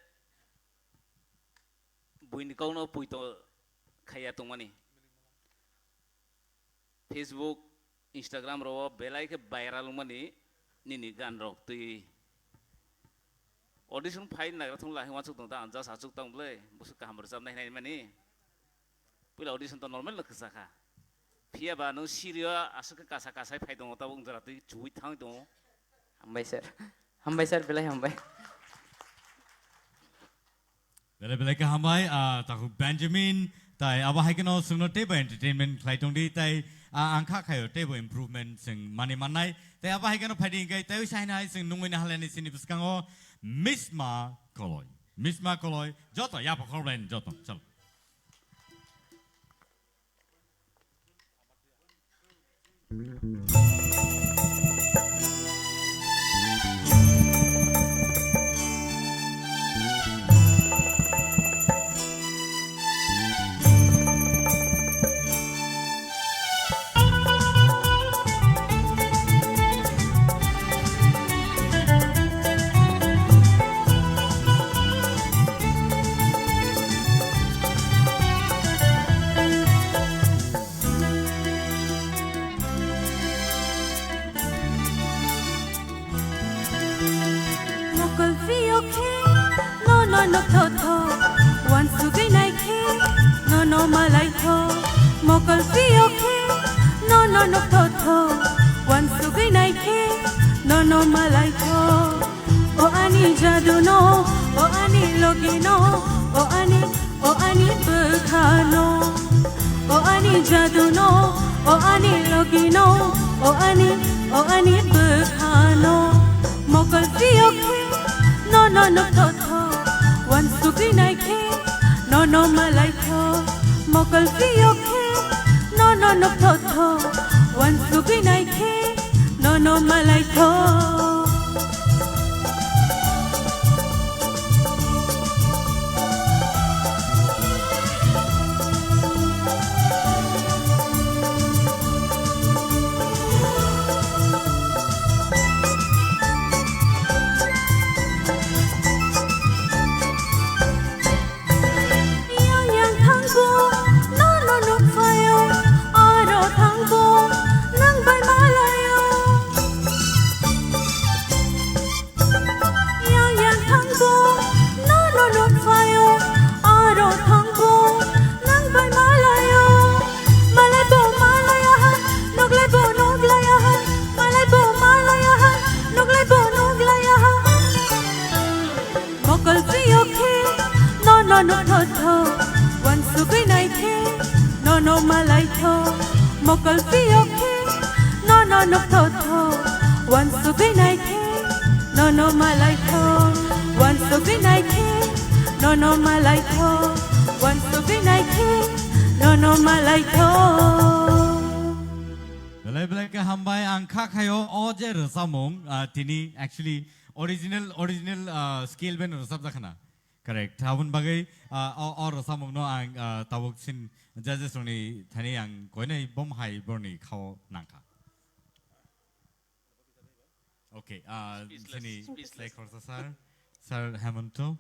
buini kokno puito khaiya tongmani. Facebook, Instagram rok belai khe viral wngmani nini gan rok twi. Audition phai nagra thung lai wansuk tong ta, ang just achuk tang bwle, bwswk kaham rwchapnai hinai mani. Puila audition to normal no kwchakha. Phiya ba nwng sirio aswk khe kasa kasai phai tongo, tabuk wng jora twi chuwi thangwi tongo. Hambai sir. Hambai sir, belai hambai. Belai belai khe hambai, ah, takhuk Benjamin, tai abo hai kheno chwngno teibo entertainment khlai tongdi, tai, ah, ang kha khaio teibo improvement chwng mani mannai, tai abo hai kheno phaidi hwnkhe tai uisa haino hai chwng nungwi nahalani chini bwskango Misma Koloi. Misma Koloi, joto yapha khorokbai joto, chalo. Mokol phiyok khe nono nokthotho, wansugwi nai khe nono malaitho. Mokol phiyok khe nono nokthotho, wansugwi nai khe nono malaitho. O ani jadu no, o ani logi no, o ani, o ani bwkha no. O ani jadu no, o ani logi no, o ani, o ani bwkha no. Mokol phiyok khe nono nokthotho, wansugwi nai khe nono malaitho. Mokol phiyok khe nono nokthotho, wansugwi nai khe nono malaitho. Yang yang thangbo, nono nukphaio, aro thangbo, nang bai malaio. Yang yang thangbo, nono nukphaio, aro thangbo, nang bai malaio. Malaibo malaiya hai, nuklaibo nuklaiya hai, malaibo malaiya hai, nuklaibo nuklaiya hai. Mokol phiyok khe nono nukthotho, wansugwi nai khe nono malaitho. Mokol phiyok khe nono nukthotho, wansugwi nai khe nono malaitho. Wansugwi nai khe nono malaitho, wansugwi nai khe nono malaitho. Belai belai khe hambai, ang kha khaio o je rwchapmung, ah, tini actually original, original, ah, scale bai rwchapjak khna. Correct. Aboni bagwi, ah, o, o rwchapmungno ang, ah, tabuk sin judges rokni thani ang koinai bom hai borni khao nangkha. Okay, ah, Speechless, chini speechless. Slai khorsa sir, Sir Hemanto.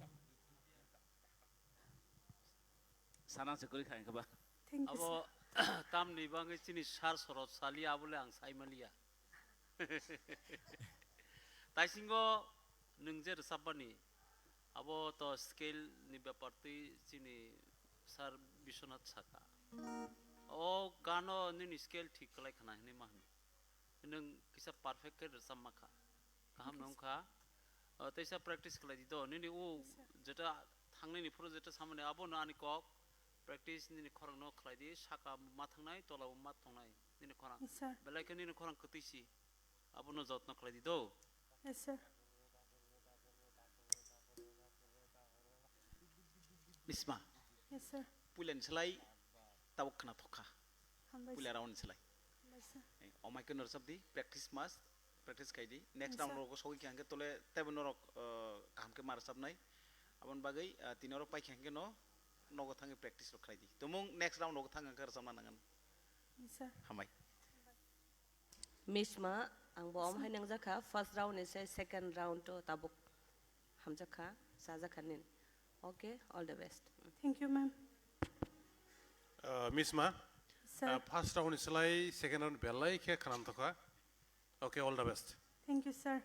Sana se kwrwi kha, wngkha ba? Thank you, abo sir. Tamni bagwi chini sir sorot sali, abole ang sai maliya. Taisingo nwng je rwchapmani, abo to scale ni bepar twi chini sir Biswanath saka. O gano nini scale thik khlai khna hinwi ma hwnwi. Nwng kisa perfect khe rwchapma kha. Kaham no wngkha. O, teisa practice khlai di do. Nini o jeta thangnani phuru jeta samani abono ani kok. Practice nini khorang no khlai di. Saka ma thangnai, tola ma tongnai. Nini khorang. Yes, sir. Belai khe nini khorang kwtwi si. Abono jotno khlai di do. Yes, sir. Misma. Yes, sir. Puilani slai tabuk khna thokha. Hambai, sir. Puila round ni slai. Hambai, sir. Eh, o mic no rwchap di, practice must, practice khai di. Next, yes, round sir. Rogo sogwi kha hwnkhe tole tebo norok, eh, kaham khe ma rwchapnai. Aboni bagwi, eh, tini oro pai kha hwnkhe no nogo thangwi practice rok khlai di. Tumung next round rogo thang hwnkhe rwchapna nangan. Yes, sir. Hambai. Misma, ang bo om hai nangjakha, first round ni se second round to tabuk hamjakha, chajakha nin. Okay, all the best. Thank you, ma'am. Uh, Misma, sir. Uh, first round ni slai second round belai khe khanam tokha. Okay, all the best. Thank you, sir.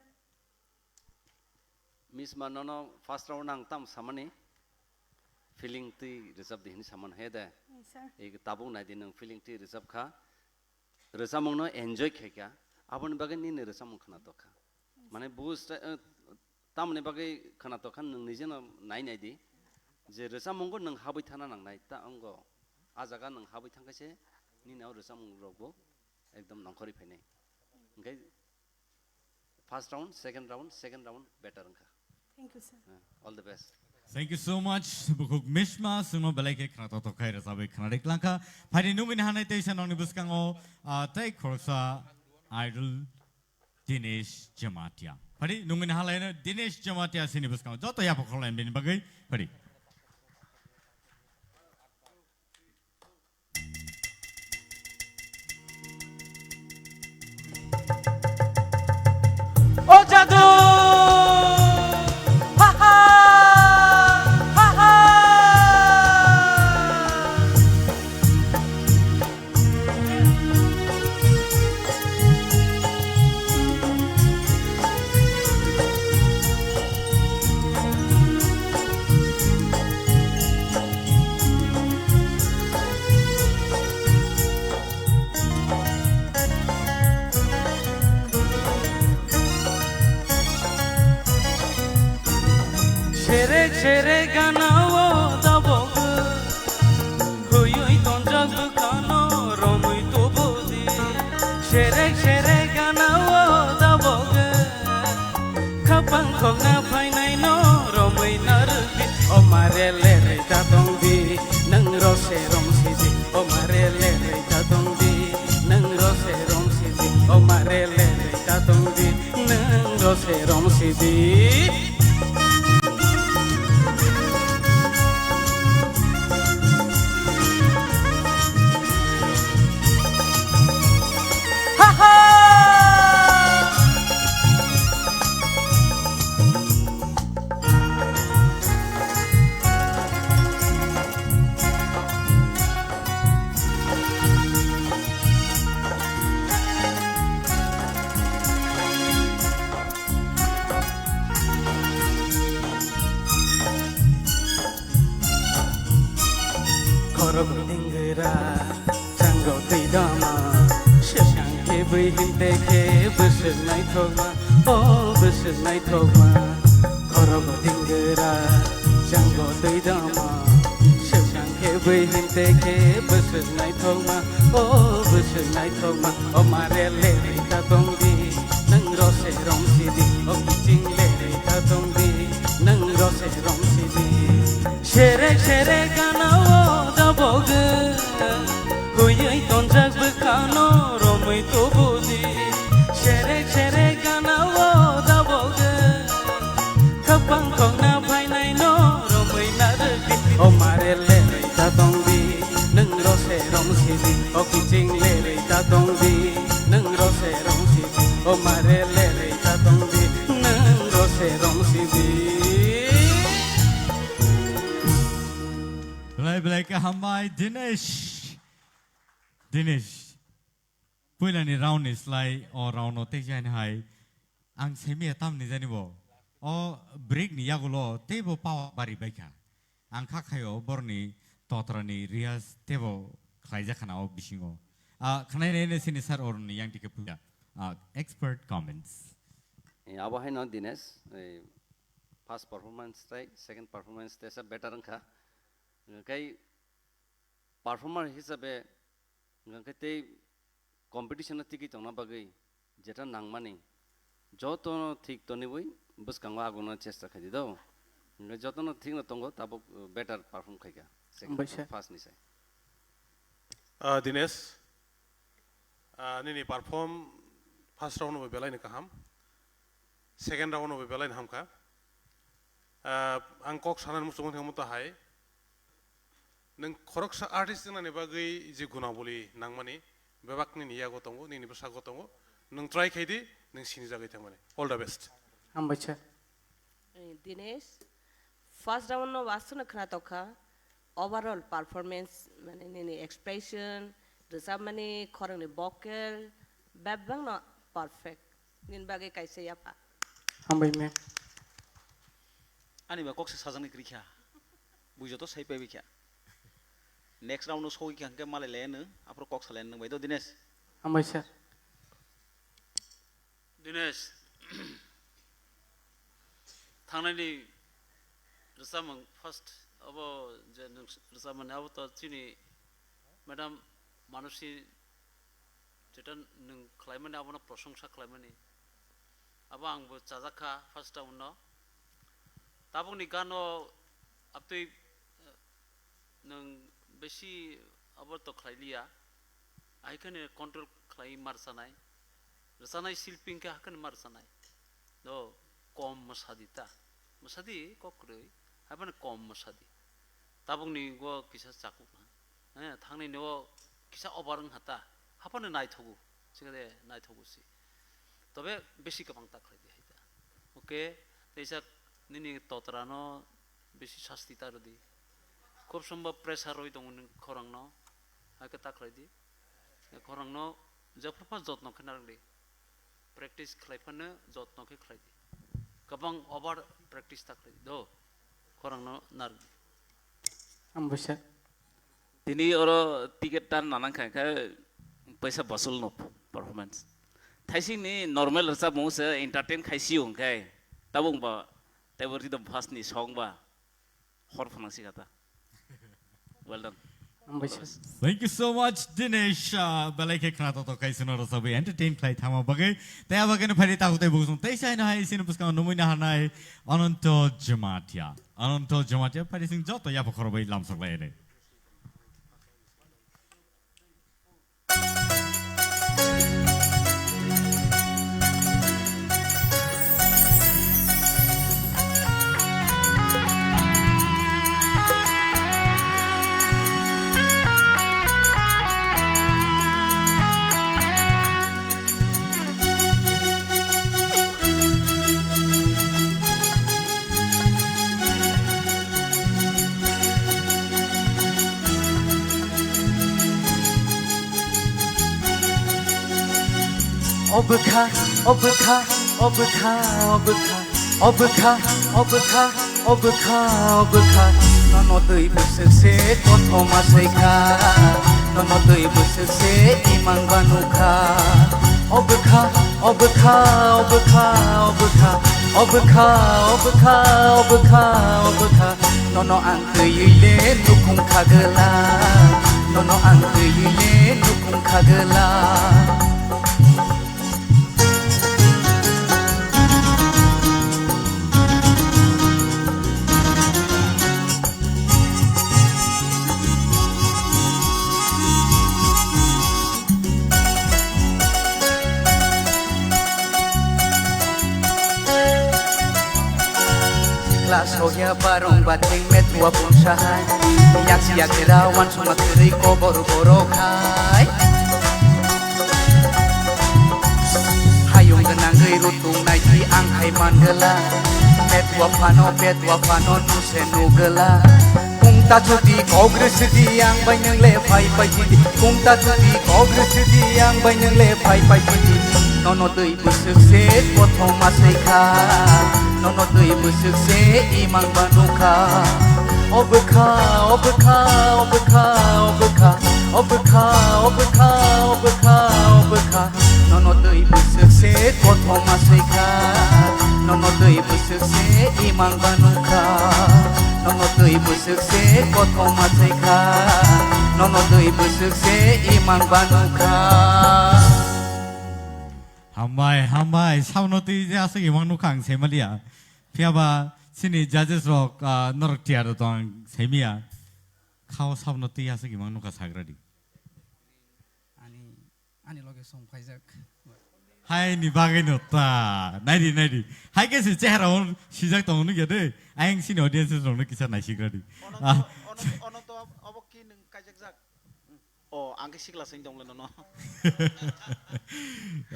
Misma, nono first round ang tam samani. feeling twi rwchap di hinwi samano he de. Yes, sir. Ei tabuk nai di nwng feeling twi rwchap kha. Rwchapmung no enjoy khai kha. Aboni bagwi nini rwchapmung khwnatok kha. Mane buj ta-, eh, tamoni bagwi khwnatok kha nwng nijeno nai nai di. Je rwchapmung bo nwng habwi thana nangnai ta wngo. A jaga nwng habwi thang kha se nini o rwchapmung rok bo ekdom nongkhorwi phainai. Hwnkhe first round, second round, second round better wngkha. Thank you, sir. Uh, all the best. Thank you so much. Bukhuk Mishma, sungno belai khe khwnatok tok khai rwchabwi khwnarwi klangkha. Phaidi nungini hanai teisa nongni bwskango, ah, tei khoroksa idol Dinesh Jamatia. Phaidi nungini halaino Dinesh Jamatia sini bwskango. Joto yapha khorlaini bini bagwi. Phaidi. O jadu! Ha ha! Ha ha! Serek serek gana o tabok, huyui tonjak bwkhano romui tubudi. Serek serek gana o tabok, khapang khokna phainai no romui narwkdi. O mare lerei ta tongdi, nwng rose romsidi. O mare lerei ta tongdi, nwng rose romsidi. O mare lerei ta tongdi, nwng rose romsidi. Khorok dingwra, chango twi dama, swkang khe bui hinte khe bwswk naithokma, o bwswk naithokma. Khorok dingwra, chango twi dama, swkang khe bui hinte khe bwswk naithokma, o bwswk naithokma. O mare lerei ta tongdi, nwng rose romsidi, o kiching lerei ta tongdi, nwng rose romsidi. Serek serek gana o dabogo, huyui tonjak bwkhano romui tubudi. Serek serek gana o dabogo, khapang khokna phainai no romui narwkdi. O mare lerei ta tongdi, nwng rose romsidi. O kiching lerei ta tongdi, nwng rose romsidi. O mare lerei ta tongdi, nwng rose romsidi. Belai belai khe hambai Dinesh. Dinesh. Puilani round ni slai o round no tei jaini hai ang semi ya tamni jani bo o break ni yagulo teibo power bari baikha. Ang kha khaio borni totrani riyaz teibo khlaijak khana o bisingo. Ah, khwnai nai sini sir oroni yang tike puya. Ah, expert comments. Eh, abo haino Dinesh, eh, first performance tai second performance tesa better wngkha. Kai performer hisabe, hwnkhe tei competition o tigwi tongna bagwi jeta nangmani jotono thik toniwi bwskango aguna chesta khaidi do. Hwnkhe jotono thikno tongo, tabuk, uh, better perform khaikha. Second, hambai sir. First ni sai. Ah, Dinesh, ah, nini perform first round bo belai ni kaham, second round bo belai ni hamkha. Ah, ang kok sanani muchungma thangma to hai. Nwng khoroksa artist wngnani bagwi je gunabuli nangmani bebak nini yago tongo, nini bwskango tongo. Nwng try khai di, nwng sinijagwi thangmani. All the best. Hambai sir. Eh, Dinesh, first round no wasano khwna tokha, overall performance, mane nini expression, rwchapmani, khorangni vocal, bebak no perfect. Nini bagwi kaisa yapha. Hambai ma'am. Ani ba kok se sajani kwrwi kha. Bui joto sai paibai kha. Next round no sogwi kha hwnkhe malai lai nw, aphuru kok salai nw bai do Dinesh. Hambai sir. Dinesh, thangnani rwchapmung first abo je nwng rwchapmani abo to chini madam Manusi Jetan nwng khlaimani abono prosongsa khlaimani. Abo angbo chajak kha first round no. Tabukni gano abtwi, eh, nwng besi abo to khlai liya. Ahai khani control khlai mar sanai. Rwchanai silping khe hakhani mar sanai. Do kom mwsadi ta. Mwsadi kok kwrwi. Haibani kom mwsadi. Tabukni go kisa chakuk ha. Eh, thangnini o kisa over wng ha ta, haphano naithogo, sikade naithogo si. Tobe besi kwbang ta khlai di hai ta. Okay, teisa nini totra no besi sasti ta rwdi. Khub sombo pressure rwi tongo nini khorang no, hai khe ta khlai di. Khorang no jephru pha jotno khe narwk di. Practice khlai phano jotno khe khlai di. Kwbang over practice ta khlai di. Do, khorang no narwk di. Ang busa. Tini oro ticket tan nanang kha, kha paisa basul no performance. Thaising ni normal rwchapmung se entertain khai si hwnkhe tabung ba teibo rhythm first ni song ba hor phwnang si kha ta. Well done. Ang busa. Thank you so much, Dinesh. Ah, belai khe khna to to kaisa no rwchapwi entertain khlai thama bagwi. Tei abo khe no phari takhuk tei bukhuk song tei sai no hai sini bwskango numui na hanai Ananto Jamatia. Ananto Jamatia phari sing joto yapha khorbai lamsok lai re. Obwkha, obwkha, obwkha, obwkha, obwkha, obwkha, obwkha, obwkha, nono twi bwswk se kothoma swikha, nono twi bwswk se imang ba nukha. Obwkha, obwkha, obwkha, obwkha, obwkha, obwkha, obwkha, obwkha, nono ang twiwi le nukhung khagwla, nono ang twiwi le nukhung khagwla. Sikla sokya barong batheng met wa pungsa hai. Yak yak era wan suma kwrwi kobor borok hai. Hayung gwnangwi rutung naidi ang hai mangwla. Met wa phano, bet wa phano nuse nugwla. Kung ta chudi kok rwsidi ang bai nwng le phai phai chidi. Kung ta chudi kok rwsidi ang bai nwng le phai phai chidi. Nono twi bwswk se kothoma swikha, nono twi bwswk se imang ba nukha. Obwkha, obwkha, obwkha, obwkha, obwkha, obwkha, obwkha, obwkha, nono twi bwswk se kothoma swikha, nono twi bwswk se imang ba nukha, nono twi bwswk se kothoma swikha, nono twi bwswk se imang ba nukha. Hambai, hambai, samno twi je aswk imang nukha ang saimaliya. Phiyaba chini judges rok, ah, norok tiyar tong ang saimiya. Khao samno twi aswk imang nukha sagradi. Ani, ani loge song phaijak. Hai ni bagwi no ta. Naidi, naidi. Hai khe se chehara on sijak tongo nukya de. Ayang chini audiences rokno kisa naisigradi. Ononto, Ah. Ononto, Ononto, abo ki nwng kaijakjak? Oh, ang khe sikla sing tong le nono.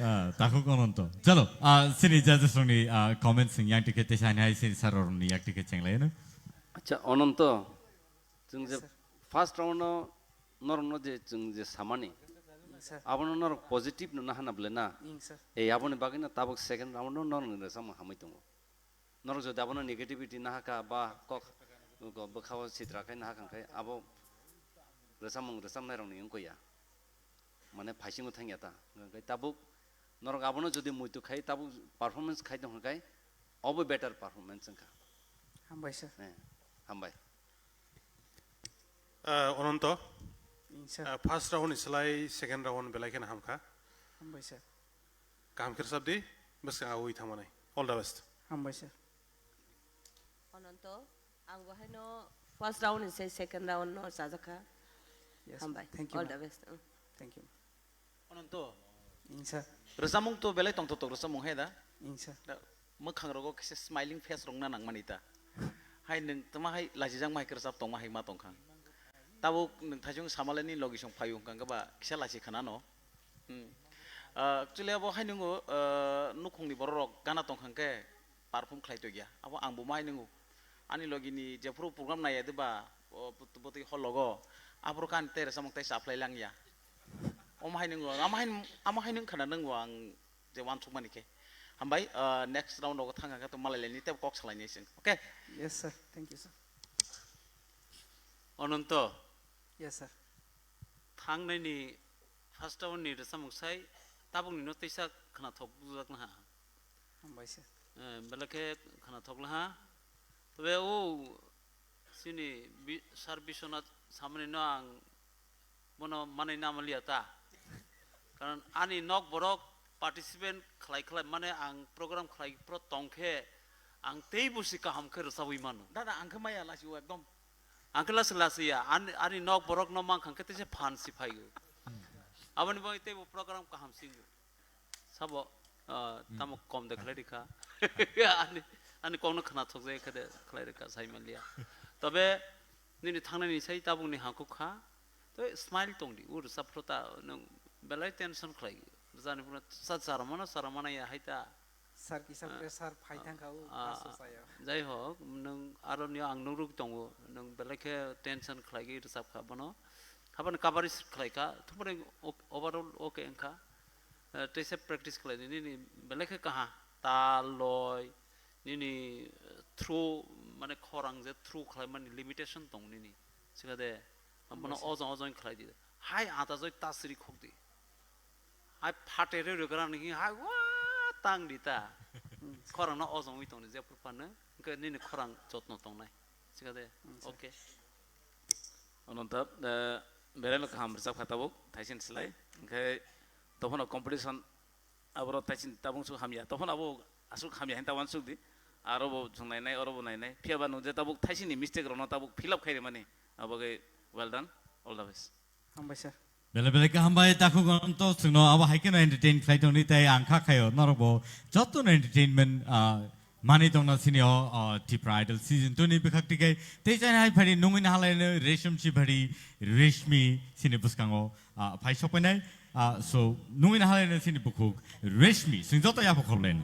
Ah, takhuk Ononto. Chalo, ah, chini judges rokni, ah, comments wng yang tikhe teisa hai chini sir rokni yak tikhe cheng lai no. Acha, Ononto, chwng je Yes, sir. First round no norok no je chwng je samani, Yes, sir. Abono norok positive no nahana bole na. Yes, sir. E aboni bagwi no tabuk second round no norok ni rwchapmung hamwi tongo. Norok jodi abono negativity nahaka ba kok Go bwkhao sitra khai naha khan khai abo rwchapmung rwchapnairokni wngkha ya. Mane phaisingo thangya ta. Hwnkhe tabuk norok abono jodi muitu khai tabuk performance khai tong khai obo better performance wngkha. Hambai sir. Eh, hambai. Ah, Ononto, Ing sir. Ah, first round ni slai second round belai kheno hamkha. Hambai sir. Kaham khe rwchap di, bwskang awi thangmani. All the best. Hambai sir. Ononto, ang bo haino first round ni se second round no chajakha. Yes, Hambai. Thank you, All ma'am. the best. Mm. Thank you. Ononto. Ing sir. Rwchapmung to belai tongthok tok rwchapmung hai da? Ing sir. Da, mwkhang rogo kisa smiling face rok na nangmani ta. Hai nwng tama hai lachijak ma hai kwrwchap tongma hai ma tongkha. Tabuk nwng thaisung samale ni logi song phaio hwnkha ba kisa lachi khana no. Hmm. Ah, actually abo hai nungo, ah, nukhungni borok rok gana tongkha khe perform khlai tongya. Abo ang bo mai nungo. Ani logi ni jephuru program naiya de ba, o, bot-, botwi hol logo. Aphuru khe ani tei rwchapmung tei chaphlai langya. Omo hai nungo, amo hai, amo hai nung khana nungo ang je uansukmani khe. Hambai, ah, next round rogo thang khe to malai laini tei kok salai nai sing. Okay? Yes, sir. Thank you, sir. Ononto. Yes, sir. Thangnai ni first round ni rwchapmung sai tabuk ni no teisa khwnathok bujak na ha. Hambai sir. Eh, belai khe khwnathok laha. Tobe o chini bi-, Sir Biswanath samani no ang bono manwi na manliya ta. Karon ani nok borok participant khlai khlai mane ang program khlai pro tong khe ang tei busi kaham khe rwchabwi mano. Dada, ang khe maya lasi o ekdom. Ang khe lasi lasi ya, ani, ani nok borok no mang khang khe teisa phan si phaio. Aboni bagwi tei bo program kaham singo. Sabo, ah, Hmm. tamo kom de khlai rikha. Ani, ani kokno khwnathok jai khe de khlai rikha, sai manliya. Tobe nini thangnani sai tabukni hangkuk kha. Tei smile tong di, ur sa phro ta nwng belai tension khlai. Jani phro sa chara mano, chara mana ya hai ta. Sir kisa Ah, pressure phai ah, thang kha o, ah, pass o saya. Jai hok, nwng aro ni ang nuruk tongo, nwng belai khe tension khlai gwi rwchap kha bono. Habani coverage khlai kha, thumani ok-, overall okay wngkha. Eh, teisa practice khlai di, nini belai khe kaha, tal, loi, nini, eh, throw, mane khorang je throw khlai mani limitation tong nini. Sikha de, bono Hambai sir. Ojong ojong khlai di. Hai ata joi ta siri khok di. Hai phate re re gra ni hai wa tang di ta. Hmm. Khorang no ojong wi tong di je phuru phano, hwnkhe nini khorang jotno tong nai. Sikha de, Hmm, sir. Okay. Ononta, eh, belai no kaham rwchap kha tabuk, thaisini slai. Hwnkhe, tophono competition, aboro thaisini tabuk suk hamya. Tophon abo asuk hamya hin tabuk suk di. Aro bo chwng nai nai, oro bo nai nai. Phiya ba nwng je tabuk thaisini mistake rokno tabuk fill up khai rimani. Abo khe well done, all the best. Hambai sir. Belai belai khe hambai, takhuk Ononto, chwngno abo hai kheno entertain khlai tongdi, tei ang kha khaio norok bo jotono entertainment, ah, manwi tongna sini o, ah, Tipra Idol season two ni bwkhak tikai tei chai hai phari nungwi nahalai no Resham Sibari Reshmi sini bwskango, ah, phai sokpainai, ah, so nungwi nahalai no sini bukhuk Reshmi, chwng joto yapha khorlaino.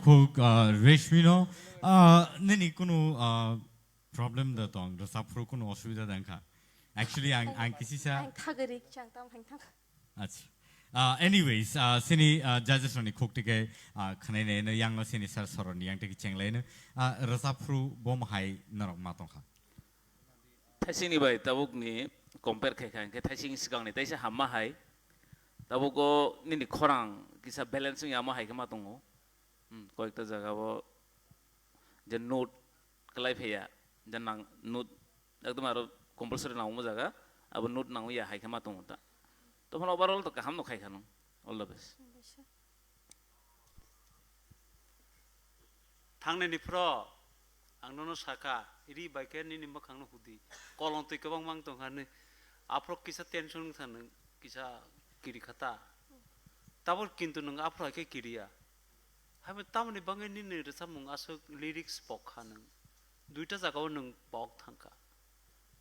Huk, ah, Reshmi no, ah, nini kunu, ah, problem da tong, rwchap phuru kunu osubida da wngkha? Actually, ang, ang kisisa ang thagari, chang tam thang thang. Acha. Ah, anyways, ah, sini, ah, judges rokni khuk tike, ah, khwnai nai no yang no sini sir soroni yang tike cheng lai no, ah, rwchap phuru bo mahai norok ma tongkha. Thaisingni bai tabukni compare khai kha, hwnkhe thaising swkangni teisa hamma hai. Tabuko nini khorang kisa balance wngya ma hai khe ma tongo. Hmm, koyekta jaga o je note kwlai phaiya, je nang note ekdom aro compulsory nangma jaga, abo note nangya hai khe ma tongo ta. Tophano overall to kaham no khai kha nung. All the best. Thangnani phro ang nono sakha, ri bai khe nini mwkhangno hudi. Kolong twi kwbang mang tong kha nwi. Aphro kisa tension wng kha nung, kisa kiri kha ta. Tabuk kintu nung aphro hai khe kiriya. Haibo tamoni bangwi nini rwchapmung aswk lyrics pok kha nung. Duita jagao nung pok thang kha.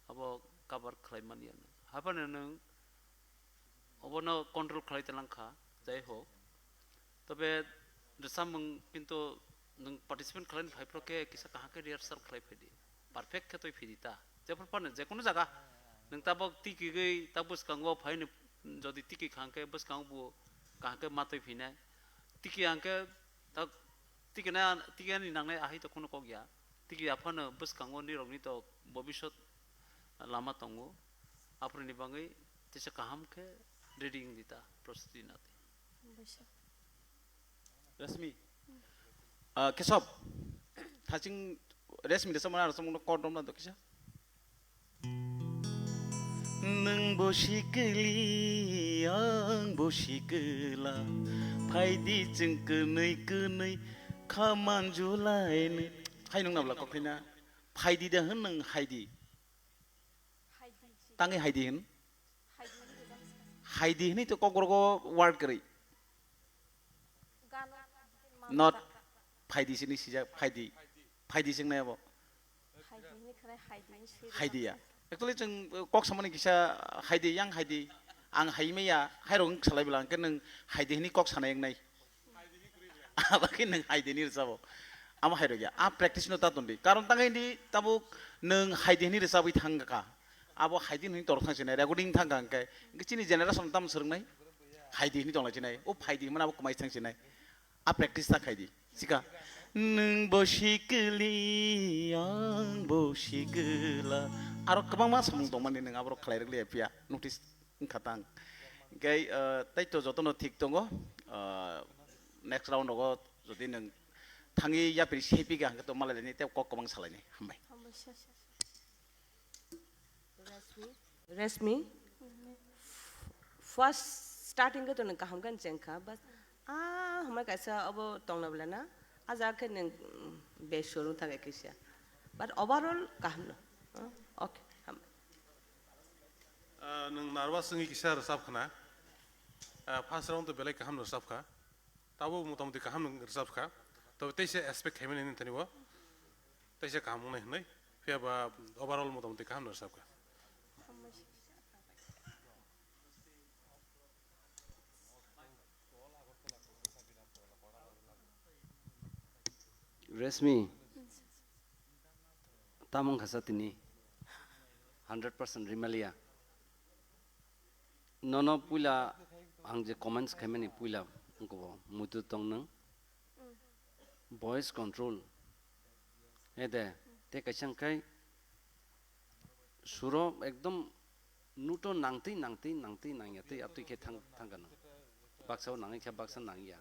Abo cover khlai man ya nung. Haphano nung obono control khlai tlang kha, jai hok. Tobe rwchapmung kintu nwng participant khlaini phai phro khe kisa kaham khe rehearsal khlai phai di. Perfect khe twi phidi ta. Jephru phano je kunu jaga nwng tabok tikigwi ta bwskango phaini, jodi tiki kha hwnkhe bwskango bo kaham khe ma twi phinai. Tiki hwnkhe ta tikina, tikani nangnai ahai to kunu kok ya. Tiki aphano bwskango nirokni to bobisot lama tongo. Aphuruni bangwi tisa kaham khe ready wng di ta, prostuti na di. Rashmi. Ah, Kesab. Thaching Rashmi de samana samung kordom na do kisa. Nwng bo sikili, ang bo sikila, phaidi chwng kwnwi kwnwi kha manjulainwi. Hai nwng nabla kok khaina? Phaidi da hwn nwng haidi? Tangwi haidi hwn? Haidi hwnwi to Kokborok o word kwrwi. Not phaidi sini sijak, phaidi. Phaidi sing nai abo. Haidi ya. Actually, chwng, uh, kok samani kisa haidi, yang haidi. Ang hai maya, hai rok wng salai bwla, hwnkhe nwng haidi hwnwi kok sanai wngnai. Abo khe nwng haidi hwnwi rwchabo. Amo hai rok ya. A practice no ta ton di. Karon tang di, tabuk nwng haidi hwnwi rwchabwi thang kha. Abo haidi hwnwi torok thang sinai, recording thang kha hwnkhe. Hwnkhe chini generation tam swrwngnai. Haidi hwnwi tongla sinai. O phaidi hwnmani abo kwmai thang sinai. A practice ta khai di. Sika. Nwng bo sikili, ang bo sikila. Aro kwbangma samung tongmani nwng aborok khlai rwk liya phiya. Notice wngkha tang. Hwnkhe, uh, tei to jotono thik tongo. Uh, next round rogo jodi nwng thangwi yapri sepi kha hwnkhe to malai laini tei kok kwbang salaini. Hambai. Rashmi, Rashmi, first starting khe to nwng kaham khe cheng kha, but ah, hamai kaisa obo tongna bwla na, ah jaga khe nwng, mm, beshwar wng thang khe kisa, but overall kaham no. Ah, okay, hambai. Ah, nwng nervous wngwi kisa rwchap khna. Ah, first round to belai kaham no rwchap kha. Tabuk motamoti kaham no rwchap kha. Tobe teisa expect khaimani nini thani bo. Teisa kaham wngnai hwnwi, phiya ba overall motamoti kaham no rwchapkha. Rashmi, tamo wngkha sa tini hundred percent rimaliya. Nono puila ang je comments khaimani puila wngkha bo muitu tong nwng. Voice control. Ede, tei kaisa hwnkhe suro ekdom nuto nangtwi, nangtwi, nangtwi, nangya twi, atwi khe thang, thangkha nang. Baksa o nangwi khe baksa nangya.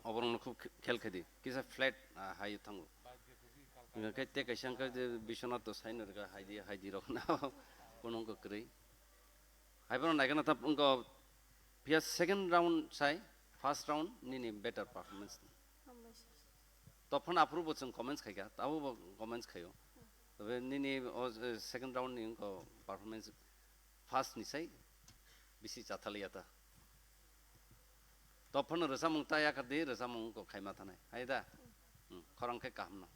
Oborokno khub khe-, khel khe di. Kisa flat, ah, hai thango. Hwnkhe tei kaisa hwnkhe je Biswanath to saino rwkha hai di, hai di rok na. Kono wngkha kwrwi. Haiphano naikhe nathap wngkha, phiya second round sai, first round nini better performance. Hambai sir. Tophano aphuru bo chwng comments khaikha, abo bo comments khaio. Tobe nini o, eh, second round ni wngkha performance first ni sai bisi chathalia ta. Tophano rwchapmung ta yakardi, rwchapmung wngkha khaima thanai. Hai da? Hmm, khorang khe kaham no.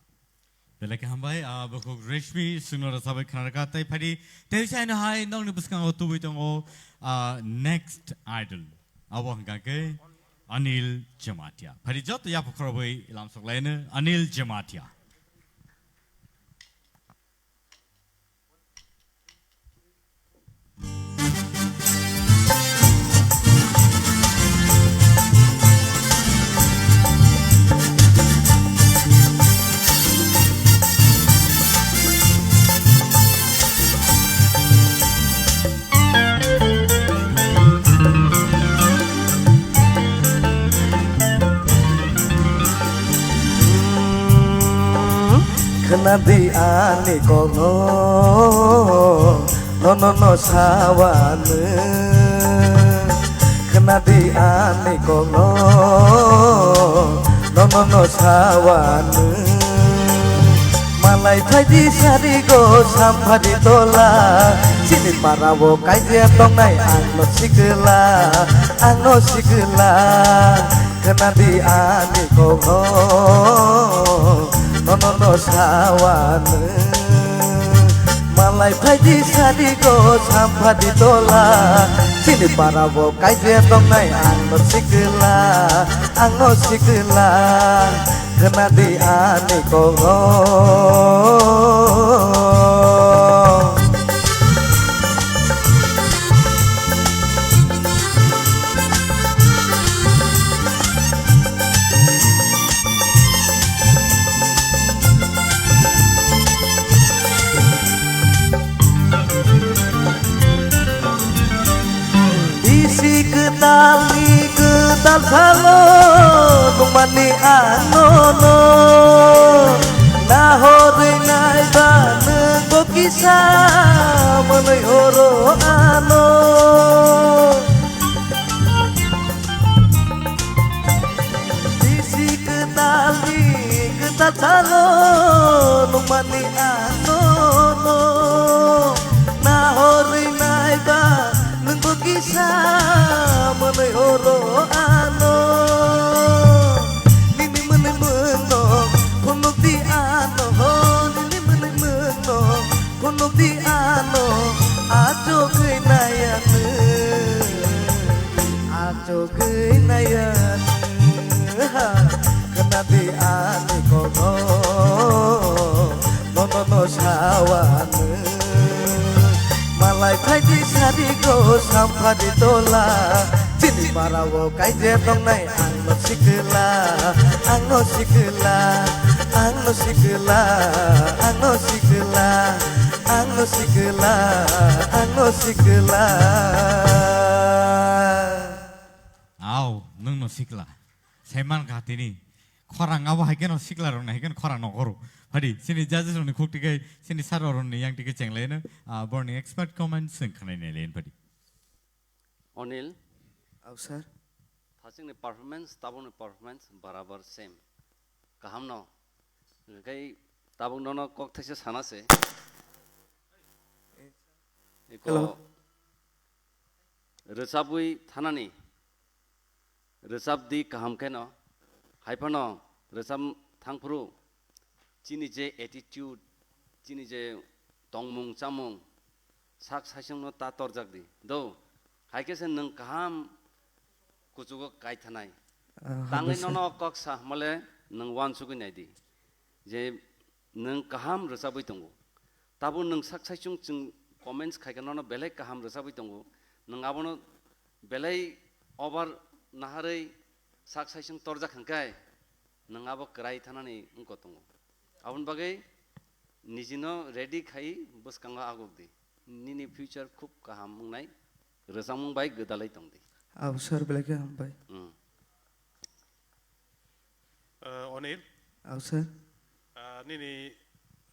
Belai khe hambai, ah, bukhuk Reshmi, chwngno rwchabwi khna rwkha, tei phaidi, tei saino hai nokni bwskango tubui tongo, ah, next idol. Abo hwnkha khe, Anil Jamatia. Phari joto yapha khorobwi lamsok laino Anil Jamatia. Khna di ani kokno, nono no sawano. Khna di ani kokno, nono no sawano. Malai phaidi sari go samphadi tola, chini para o kaijia tongnai ang no sikla, ang no sikla. Khna di ani kokno, nono no sawano. Malai phaidi sari go samphadi tola, chini para o kaijia tongnai ang no sikla, ang no sikla. Khna di ani kokno. Bisi kwtalni kwtal salo nungmani anono. Nahorwi naiba nwngbo kisa mwnwi horo ano. Bisi kwtalni kwtal salo nungmani anono. Nahorwi naiba nwngbo kisa mwnwi horo ano. Nini mwnwi mwnno phunukdi ano ho, nini mwnwi mwnno phunukdi ano. Achugwi naiya nwng, achugwi naiya nwng. Khna di ani kokno, nono no sawano. Malai phaidi sari go samphadi tola, chini para o kaijia tongnai ang no sikla, ang no sikla, ang no sikla, ang no sikla, ang no sikla, ang no sikla. Au, nwng no sikla. Saiman kha tini. Khorang abo hai kheno sikla rok nai hai kheno khorang nokoro. Phadi, sini judges rok ni khuk tikai, sini sir rok ni yang tikai chenglaino, ah, borni expert comments sing khanai nai lain phadi. Onil. Au, sir. Thaching ni performance, tabuk ni performance, barabar same. Kaham no. Kai tabuk nono kok thaisa sana se. Iko Hello. Rwchabwi thanani. Rwchap di kaham kheno, hai phano rwchap thang phuru chini je attitude, chini je tongmung chamung, sak saichung no ta torjak di. Do, hai khe se nwng kaham kuchugo kai thanai. Ah, Tangwi habusa. Nono kok sa hwnmale nwng uansugwi nai di. Je nwng kaham rwchabwi tongo. Tabuk nwng sak saichung chwng comments khai khe nono belai kaham rwchabwi tongo. Nwng abono belai over naharwi sak saichung torjak hwnkhe nwng abo kwrai thanani wngkha tongo. Aboni bagwi nijino ready khai bwskango aguk di. Nini future khub kaham wngnai, rwchapmung bai gwdalwi tong di. Abo sir belai khe hambai. Hmm. Uh, Onil. Au, sir. Uh, nini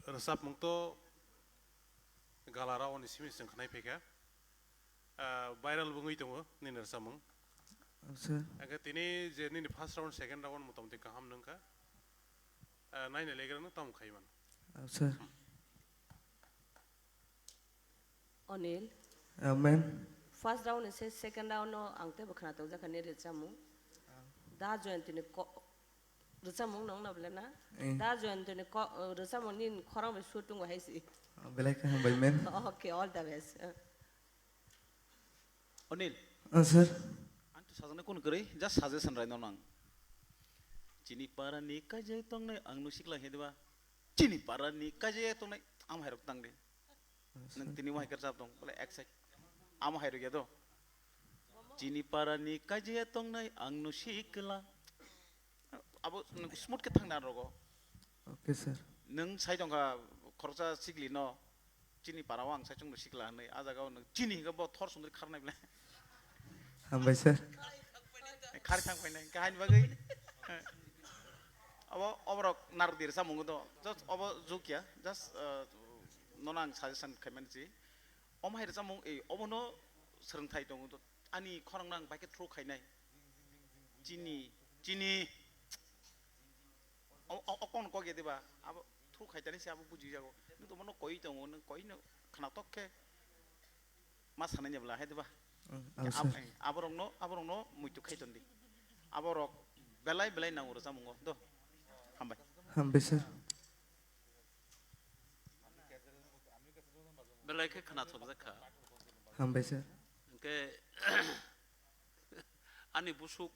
rwchapmung to galarao ni simi chwng khnai phaikha. Uh, viral bo wngwi tongo nini rwchapmung. Au, sir. Hwnkhe tini je nini first round, second round motamoti kaham nungkha. Uh, naina legra no tamo khaiman. Au, sir. Onil. Amen. First round ni se second round no ang teibo khna tong jakha ni rwchapmung. Da Joyantini ko-, rwchapmung nong na bole na? Eh. Da Joyantini ko-, rwchapmung ni khorang bai shooting hai si. Ah, belai khe hambai, ma'am. Okay, all the best. Onil. Ah, sir. Ang Sajaknai kunu kwrwi, just suggestion rai no nang. Chini para ni kaijai tongnai ang no sikla he diba. Chini para ni kaijai tongnai am hai rok tang de. Nwng tini wahai kwrwchap tong, bole ek side. Amo hai rwgya do. Chini para ni kaijaya tongnai ang no sikla. Abo nwng smooth khe thang na rogo. Okay, sir. Nwng sai tongkha khoroksa sikli no. Chini para o ang sai chwng no sikla hwnwi. A jaga o nwng chini hwnkhe bo thor sundri kharnai ble. Hambai, sir. Khari thang painai. Kahani bagwi. Abo, oborok narwk dir samung do. Just obo jukya. Just, uh, nono ang suggestion khaimani si. Omo hai rwchapmung, eh, obono swrwngthai tongo. Ani khorang no ang bai khe through khainai. Chini, chini. O, o, o, kono kok ya diba? Abo through khaitani se abo buji jago. Nwng to bono koi tongo, nwng koi no khwnatok khe ma sanai ni bwla hai diba? Mm, abo sir. Aborokno, aborokno muitu khai ton di. Aborok belai belai nango rwchapmungo. Do. Hambai. Hambai, sir. Belai khe khwnathok jak kha. Hambai, sir. Hwnkhe ani busuk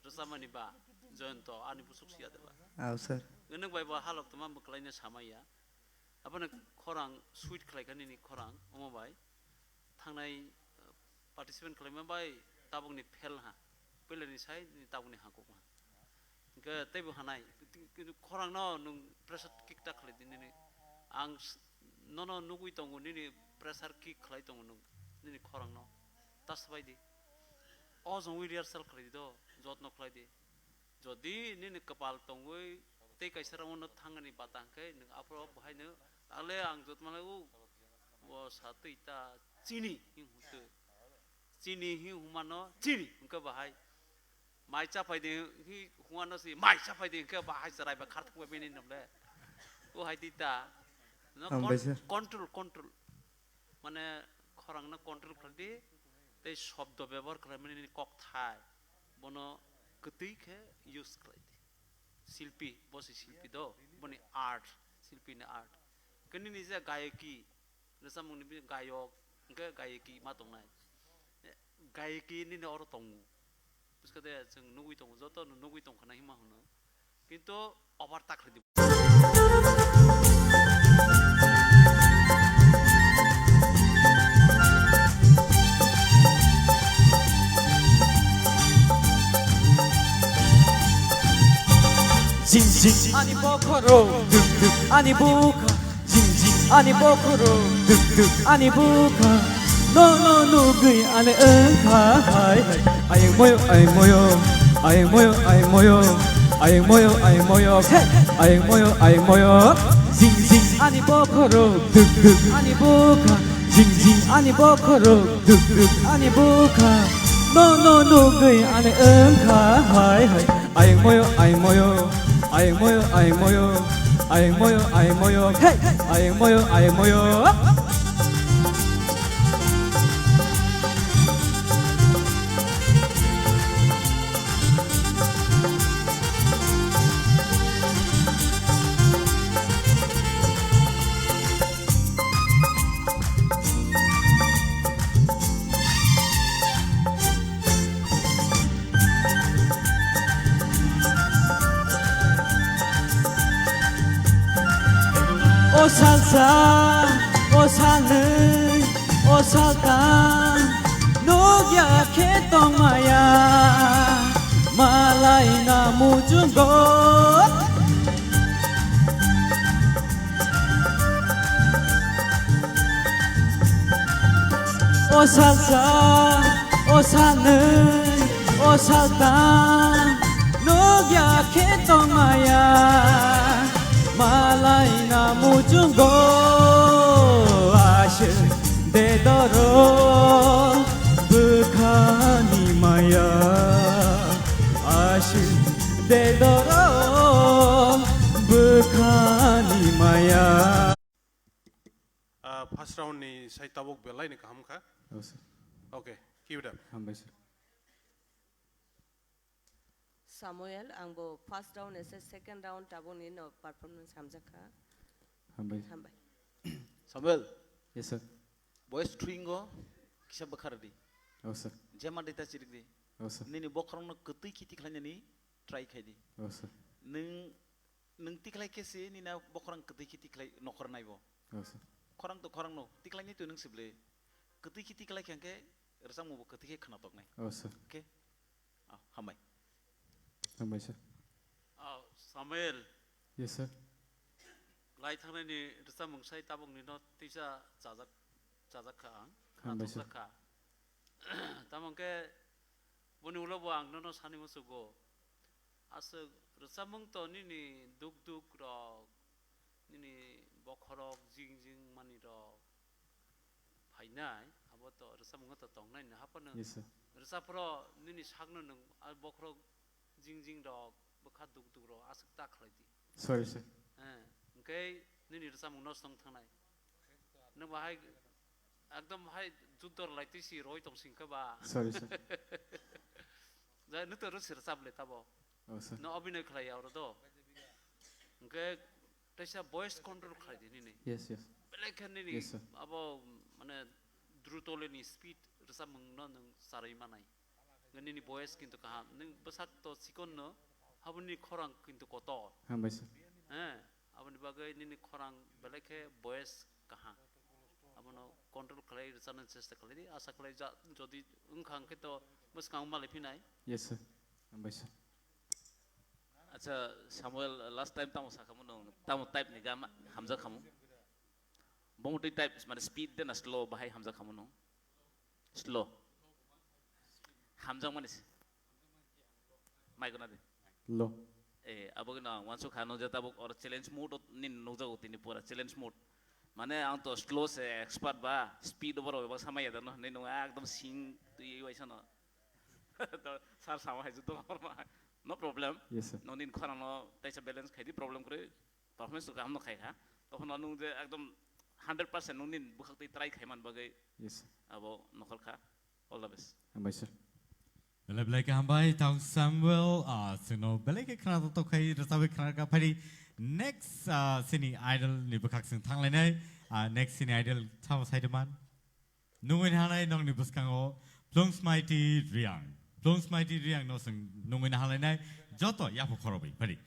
rwchapmani ba, Joyonto, ani busuk siya de ba. Aw, sir. Nwng bai bo halok tongma bwkhlaino samaya. Abono khorang sweet khlai kha nini khorang, omo bai. Thangnai, uh, participant khlaima bai tabukni fail ha. Puilani sai ni tabukni hakuk ha. Hwnkhe teibo hanai, kintu khorangno nwng pressure kick ta khlai di nini. Ang s-, nono nugui tongo nini pressure kick khlai tongo nwng nini khorangno. Ta swbai di. O jongwi rehearsal khlai di do, jotno khlai di. Jodi nini kwpal tongwi tei kaisa round-o thangani bata hwnkhe nwng aphuru bohaino, "Ale ang jotmalaio, o sa twi ta chini," hing hwnkhe. Chini hing hwnmano chini hwnkhe bahai. Mai chaphai di hing hwnmano si mai chaphai di hwnkhe bahai chwrai ba khar thangbai bini namle. O hai di ta. No Hambai, con-, sir. Control, control. Mane khorangno control khlai di, tei shobdo bebohar khlaimani nini kokthai, bono kwtwi khe use khlai di. Silpi, bo se silpi do, boni art, silpi ni art. Khe nini je gayaki, rwchapmung ni bini gayok, hwnkhe gayaki ma tongnai. Gayaki nini oro tongo. Buskade chwng nugui tongo, joto no nugui tongkha na hima hwno. Kintu over ta khlai di. Jing jing ani bokhorok, duk duk ani bukha. Jing jing ani bokhorok, duk duk ani bukha. No no nugwi ani wngkha hai hai. Ayeng moyo, ayeng moyo, ayeng moyo, ayeng moyo, ayeng moyo, ayeng moyo, hey, ayeng moyo, ayeng moyo. Jing jing ani bokhorok, duk duk ani bukha. Jing jing ani bokhorok, duk duk ani bukha. No no nugwi ani wngkha hai hai. Ayeng moyo, ayeng moyo, ayeng moyo, ayeng moyo, ayeng moyo, ayeng moyo, hey, ayeng moyo, ayeng moyo. O salsa, o salnwi, o saltang, nukya khe tongmaya, malai na muchungo. O salsa, o salnwi, o saltang, nukya khe tongmaya, malai na muchungo aswk de doro bwkhani maya, aswk de doro bwkhani maya. Ah, first round ni sai tabuk belai ni kaham kha. Oh, sir. Okay, keep it up. Hambai, sir. Samuel, ang bo first round ese second round tabuk ni no performance hamjak kha. Hambai. Hambai. Samuel. Yes, sir. Boys string o kisa bwkhar di. Oh, sir. Jema dita chirik di. Oh, sir. Nini bokhorokno kwtwi khe tikhlainani try khai di. Oh, sir. Nwng, nwng tikhlai khe se nini bokhorok kwtwi khe tikhlai nokhor naibo. Oh, sir. Khorang to khorang no tikhlainai to nwng sible. Kwtwi khe tikhlai khe hwnkhe rwchapmungbo kwtwi khe khwnathoknai. Oh, sir. Okay? Ah, hambai. Hambai, sir. Ah, Samuel. Yes, sir. Lai thangnaini rwchapmung sai tabukni no tisa chajak, chajak kha ang. Hambai, sir. Khwnathokjak kha. Tamo hwnkhe boni ulo bo ang nono sani muchugo. Aswk rwchapmung to nini duk duk rok, nini bokhorok jing jing mani rok phainai, abo to rwchapmungo to tongnai no haphano. Yes, sir. Rwchapro nini sakno nwng a bokhorok jing jing rok, bwkha duk duk rok aswk ta khlai di. Sorry, sir. Eh, hwnkhe nini rwchapmung nosto wng thangnai. Nwng bahai ekdom hai juddor lai twi si roi tong sing khe ba. Sorry, sir. Jai, nwng to rwsi rwchap le tabo. Oh, sir. No obhinoi khlai ya oro do. Hwnkhe teisa voice control khlai di nini. Yes, yes. Belai khe nini. Yes, sir. Abo mane druto le ni speed rwchapmung no nwng charwi manai. Nini voice kintu kaham. Nwng bwsak to chikon no, haboni khorang kintu kotor. Hambai, sir. Eh, aboni bagwi nini khorang belai khe voice kaham. Abono control khlai rwchapnani chesta khlai di. Asa khlai ja, jodi wngkha hwnkhe to bwskango malai phinai. Yes, sir. Hambai, sir. Acha, Samuel, last time tamo sakhamu nwng, tamo type ni gana hamjak khamu? Bomo twi type, mane speed de na slow bahai hamjak khamu nwng? Slow. Hamjakmani se. Mai guna de. Lo. Eh, abo gino ang wansuk kha, nung je tabuk or challenge mode ni nukjago tini pura challenge mode. Mane ang to slow se expert ba, speed over ba samaya dano, ni nung ekdom sing twi waisa no. To sir sama hai juto ma. No problem. Yes, sir. Nung nin khorang no taisa balance khai di, problem kwrwi. Performance to kaham no khai kha. Tokhono nung je ekdom hundred percent nung nin bwkhak twi try khai man bagwi. Yes, sir. Abo nokhor kha. All the best. Hambai, sir. Belai belai khe hambai, thanks Samuel. Ah, chwngno belai khe khna to khai rwchabwi khna kha phari. Next, ah, sini idol ni bwkhak chwng thanglainai. Ah, next sini idol thamo saido man. Nungwi hanai nokni bwskango Plungsmaiti Riang. Plungsmaiti Riang no chwng nungwi halainai joto yapha khorobwi phari.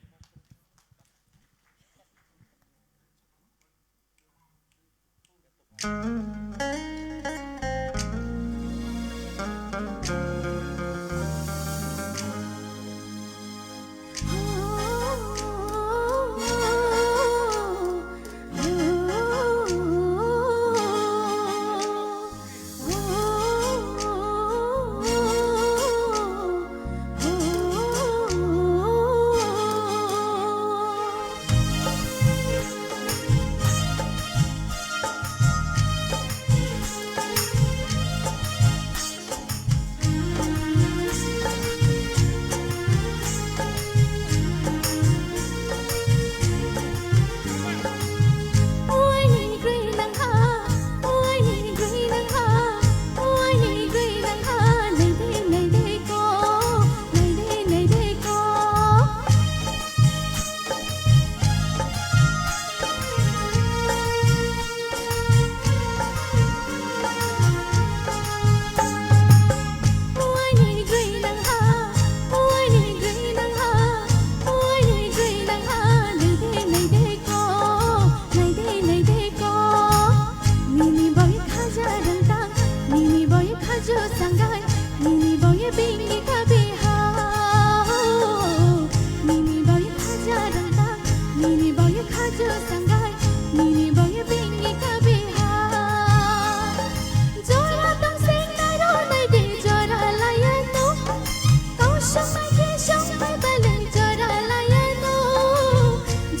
Nini boy khaja dangdang, nini boy khajo sangdang, nini boy bingi kabi ha. Nini boy khaja dangdang, nini boy khajo sangdang, nini boy bingi kabi ha. Jora tong sing nai ro nai di jora laya no. Kau sung mai ke sung mai balen jora laya no.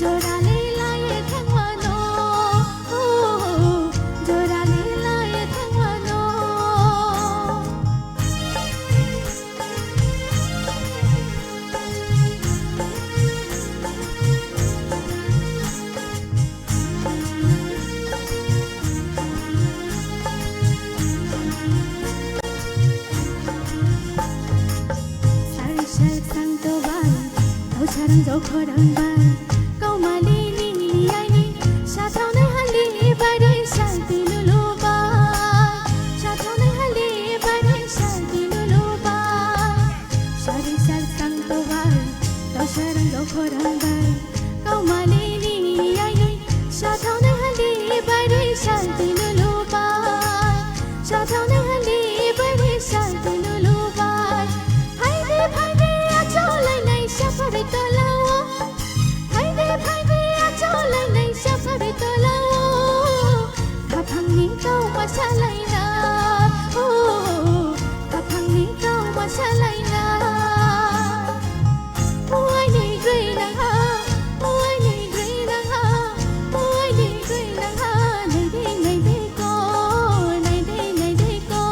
Jora le laya thangwa no. Jora le laya thangwa no. Sar sar sang to bai, kau sarang jokho rang bai, kau mali ni ni ai ni, sa thau nai hali bai ri sa ti lu lu bai, sa thau nai hali bai ri sa ti lu lu bai. Shanti lulu bai, shathang nang hali bai, shanti lulu bai. Phaidi, phaidi, acholainai safari tolao. Phaidi, phaidi, acholainai safari tolao. Khaphangni kauma salaina, oh, khaphangni kauma salaina. Uaini grinang ha, uaini grinang ha, uaini grinang ha, naidi, naidi ko, naidi, naidi ko.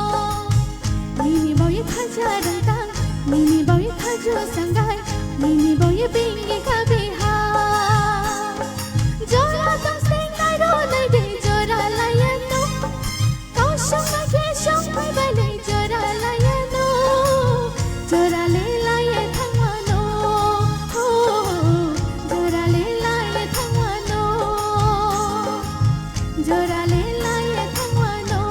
Nini bawi khaja dangtang, nini bawi khaju sanggai, nini bawi bingi kabi ha. Jora tong sing nai ro naidi, jora laya no. Kau sung nai ke sung pai bai nai, jora laya no. Jora le laya thangwa no. Oh, jora le laya thangwa no. Jora le laya thangwa no.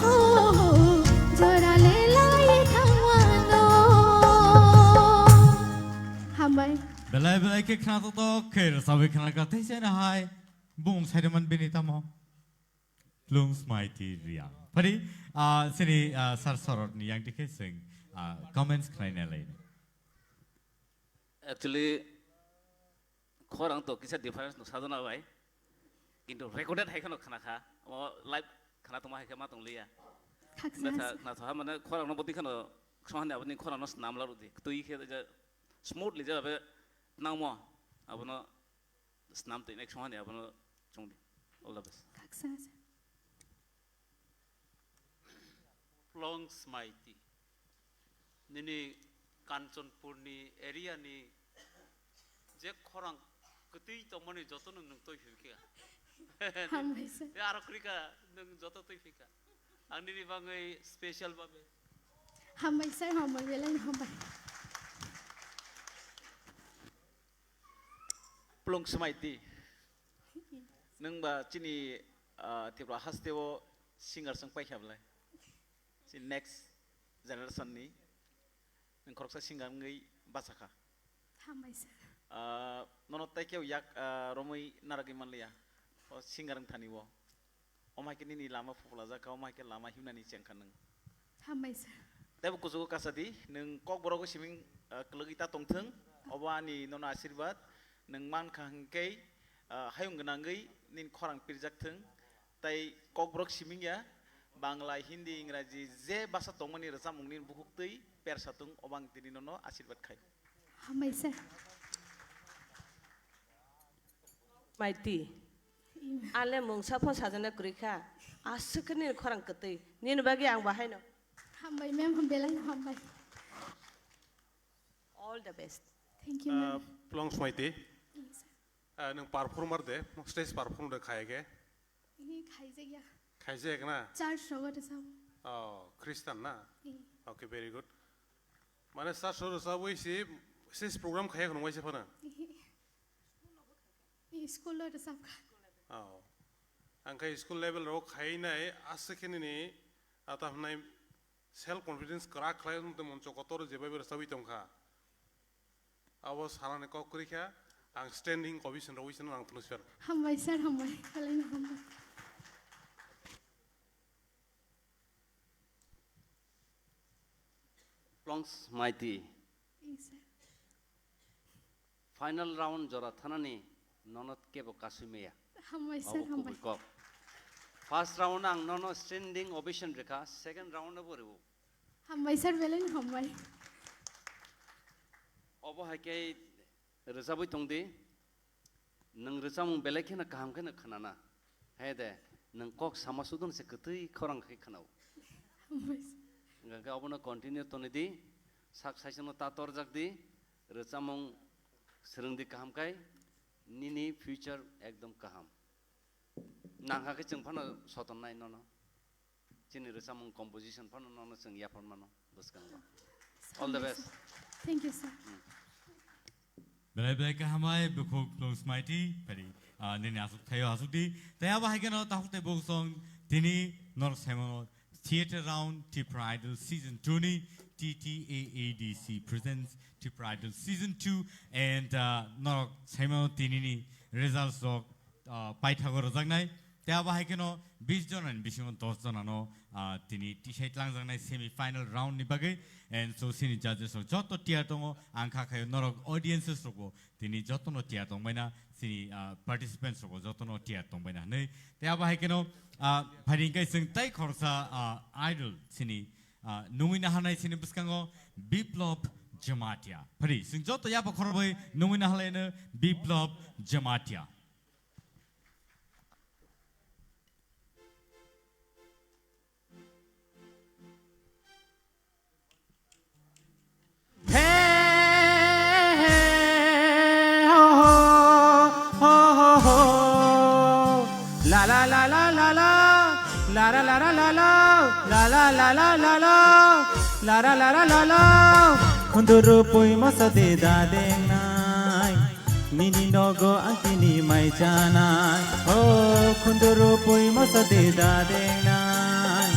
Oh, jora le laya thangwa no. Hambai. Belai belai khe khna tok tok khe rwchapwi khna kha tei sene hai bung saireman bini tamo. Plung Smaiti Riang. Phari, ah, sini, ah, Sir Sorot ni yang dikhe sing, ah, comments khnaina lai. Actually, khorang to kisa difference no sadona bai. Kintu recorded hai khano khana kha. O live khana tongma hai khe ma tong liya. Khaksa Betha hasa. Khna tha mane khorang no boti khano sohani aboni khorang no snam la rudi. Tui khe ja smoothly ja be nangmo abono snam twi next sohani abono chungdi. All the best. Khaksa hasa. Plong Smaiti. Nini Kanchanpurni area ni je khorang kwtwi tongmani jotono nwng twi phikha. Hambai sir. Ya aro krika nwng joto twi phikha. Ang nini bagwi special babe. Hambai sir, hambai, belai hambai. Plung Smaiti. Nwng ba chini, ah, Tripura haste o singer swng paikha belai. Si next generation ni nwng khoroksa singer wngwi bachakha. Hambai sir. Ah, nono tei kebo yak, ah, romwi naragwi manliya. O singer wngthani o. Omo hai khe nini lama phuphlajak kha, omo hai khe lama himnani chengkha nwng. Hambai sir. Teibo kuchugo kasadi, nwng kokborok siming, ah, kwlwgwi ta tongthwng. Obo ani nono asirwad. Nwng mankha hwnkhe, ah, hayung gwnangwi nini khorang pirjakthwng. Tai kokborok siming ya, Bangla, Hindi, Ingraji, je basa tongmani rwchapmung nini bukhuk twi persa tung, obo ang tini nono asirwad khai. Hambai sir. Maiti. Ale mungsa pho sajana kwrwi kha. Aswk khe nini khorang kwtwi. Nini bagwi ang bahaino. Hambai ma'am, belai hambai. All the best. Thank you, ma'am. Plong Smaiti. Yes, sir. Ah, nwng performer de, stage perform de khai ge? Ini khaijak ya. Khaijak na? Church rogo de sabo. Oh, Christian na? Eh. Okay, very good. Mane church rogo sabo isi stage program khaya khno waisa phana? Eh. Eh, school lo de sab kha. Oh. Angkhe school level rogo khainai aswk khe nini ata hwnai self confidence kwrak khlai wng tong moncho kotor jebai bai rwchabwi tongkha. Abo sanani kok kwrwi kha, ang standing ovation rwui sano ang phunukha. Hambai sir, hambai. Belai no hambai. Plong Smaiti. Yes, sir. Final round jora thanani nono kebo kasui maya. Hambai sir, obo hambai. Kubui kok. First round ang nono standing ovation rikha, second round bo ribu. Hambai sir, belai no hambai. Obo hai khe rwchabwi tongdi. Nwng rwchapmung belai kheno kaham kheno khwnana. He de, nwng kok sama sudon se kwtwi khorang khe khwnao. Hambai sir. Hwnkhe obono continue tonidi, sak saichwngno ta torjak di, rwchapmung swrwngdi kaham khai, nini future ekdom kaham. Nangkha khe chwng phano sotonnai nono. Chini rwchapmung composition phano nono chwng yaphar mano bwskango. All the best. Thank you, sir. Belai belai khe hambai bukhuk Plung Smaiti, phari, ah, nini aswk thaio aswk di. Tei abo hai kheno takhuk tei bukhuk song tini norok saimano Theatre Round Tipra Idol Season two ni T T A A D C presents Tipra Idol Season two and, ah, norok saimano tinini results rok, ah, paithago rwjaknai. Tei abo hai kheno bis jona ni bisingo dos jona no, ah, tini tisai tlangjaknai semi final round ni bagwi. And so chini judges rok joto tiyar tongo, ang kha khayo norok audiences rok bo tini joto no tiyar tong baina, chini, ah, participants rok bo joto no tiyar tong baina hinwi. Tei abo hai kheno, ah, phaidi hwnkhe chwng tei khoroksa, ah, idol chini, ah, nungwi naharnai chini bwskango Biplop Jamatia. Phaidi chwng joto yapha khorokbai nungwi naharlaino Biplop Jamatia. Khunduru pui mosa de da dengnai. Nini nogo ang tini mai chanai, o khunduru pui mosa de da dengnai.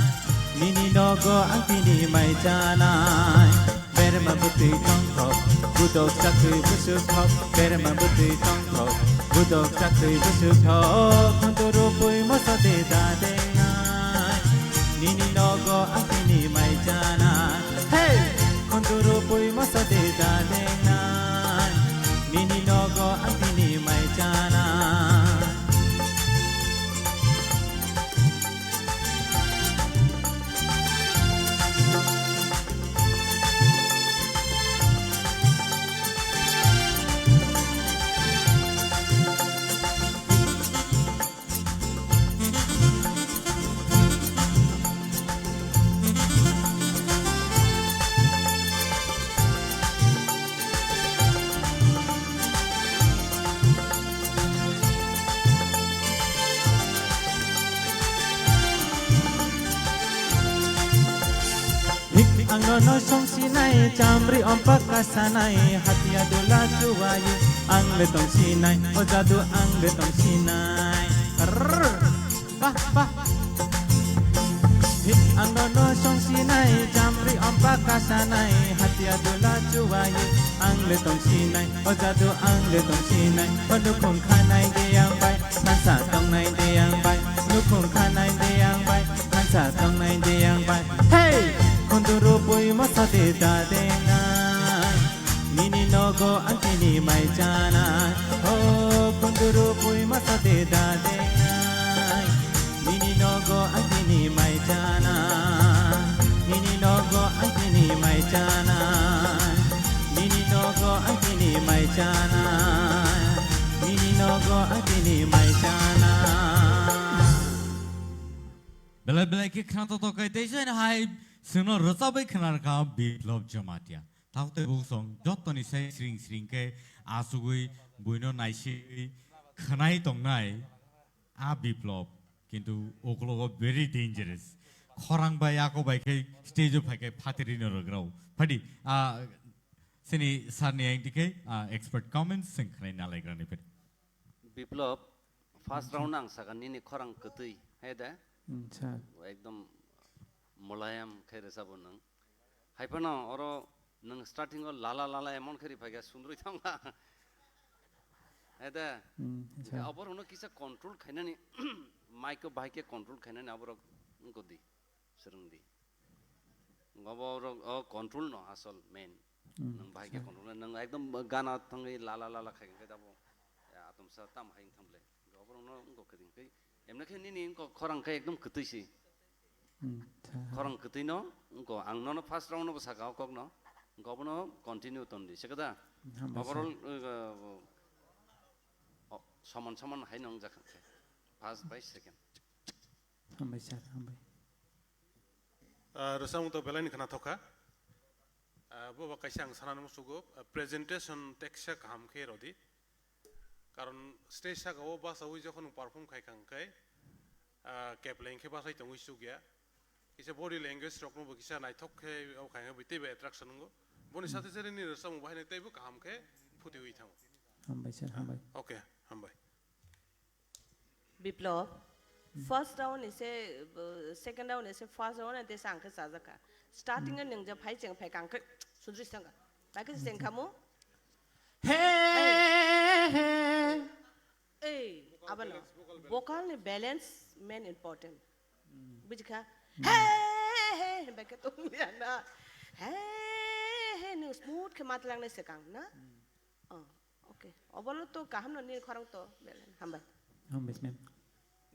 Nini nogo ang tini mai chanai. Berma bwtwi tongthok, budok chaktwi bwswk thok. Berma bwtwi tongthok, budok chaktwi bwswk thok. Khunduru pui mosa de da dengnai. Nini nogo ang tini mai chanai. Hey! Khunduru pui mosa de da dengnai. Nini nogo ang tini mai chanai. Hik ang nono songsinai, chamri ompak kasanai, hatia dula chuwai, ang le tongsinai, o jadu ang le tongsinai. Rrrr. Bah, bah. Hik ang nono songsinai, chamri ompak kasanai, hatia dula chuwai, ang le tongsinai, o jadu ang le tongsinai, o nukhung khanai de ang bai, thansa tongnai de ang bai, nukhung khanai de ang bai, thansa tongnai de ang bai. Hey! Khunduru pui mosa de da dengnai. Nini nogo ang tini mai chanai. O khunduru pui mosa de da dengnai. Nini nogo ang tini mai chanai. Nini nogo ang tini mai chanai. Nini nogo ang tini mai chanai. Nini nogo ang tini mai chanai. Belai belai khe khna to tokai tei jai hai sino rwchabwi khna rwkha Biplop Jamatia. Tao tei buksong jotoni sai sring sring khe asugwi buino naisingwi khwnai tongnai a Biplop, kintu uklogo very dangerous. Khorang bai ako bai khe stage o phai khe phatiri no rwgrao. Phadi, ah, sini sir ni ang dikhe, ah, expert comments sing khwnai nalaigrani phadi. Biplop, first round ang saka nini khorang kwtwi, he de? Hmm, sir. Ekdom mulayam khe rwchabo nwng. Hai phano oro nwng starting o lala lala emon khe ri phaikha sundrwi thangma. He de? Hmm, sir. Oborokno kisa control khainani, mic o bahai khe control khainani oborok wngkha di. Swrwng di. Obo rok, o control no asol main. Hmm, nwng bahai khe sir. Control, nwng ekdom gana thangwi lala lala khai khe abo, ya, atomsa tam hai wng thang ble. Obo rok no wng kok khe, emne khe nini wng kok khorang khe ekdom kwtwi si. Hmm, sir. Khorang kwtwi no wng kok, ang nono first round no bo saka o kok no. Wng kok bono continue ton di, se kada? Hmm, hambai, sir. Overall, uh, o, soman soman hai no wng jak khe. First bai second. Hambai, sir, hambai. Ah, rwchapmung to belai ni khna thokha. Ah, bo ba kaisa ang sana musugo, ah, presentation teksa kaham khe rodi. Karon stage saka o basawi jokhon perform khai kha hwnkhe, ah, kepleng khe basai tongwi chukya. Kisa body language rokno bo kisa naithok khe o khai khe teibo attraction wngo. Boni Hmm. Sathe sathe nini rwchapmung bahai teibo kaham khe phutiwi thango. Hambai sir, hambai. Okay, hambai. Biplop, first round ni se, uh, second round ni se first round ni tesa ang khe chajakha. Starting o nwng je phai cheng phai kang khe sundri sanga. Bai khe cheng khamu? Hey, hey. Ei, abano. Vocal ni balance main important. Hmm. Bujikha? Hmm. He, he, he, he, hinbai khe tongya na. He, he, he, nung smooth khe matlangnai swkang na? Hmm. Oh, okay. Obolo to kaham no nini khorang to belai. Hambai. Hambai, ma'am.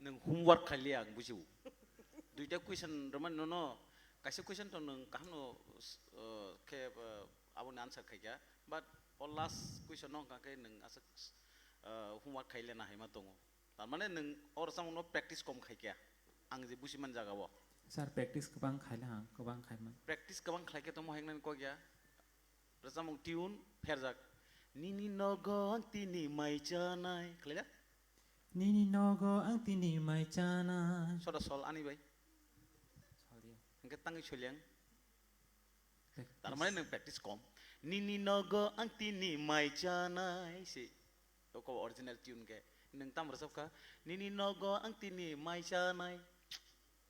Nwng homework khailiya ang bujio. Duita question rwmani nono kaisa question to nwng kaham no, uh, khe, uh, aboni answer khaikha. But o last question no hwnkha khe nwng aswk, uh, homework khailena haima tongo. Tar mane nwng o rwchapmung no practice kom khaikha. Ang je busimani jaga o. Sir, practice kwbang khaila ang, kwbang khaimani. Practice kwbang khlaikhe tongmo hai wngnani kok ya. Rwchapmung tune pherjak. Nini nogo ang tini mai chanai. Khlaila? Nini nogo ang tini mai chanai. Soda sol ani bai. Sol dia. Hwnkhe tangwi soliang. Practice. Tar mane nwng practice kom. Nini nogo ang tini mai chanai se. Toko original tune khe. Nwng tam rwchap kha. Nini nogo ang tini mai chanai.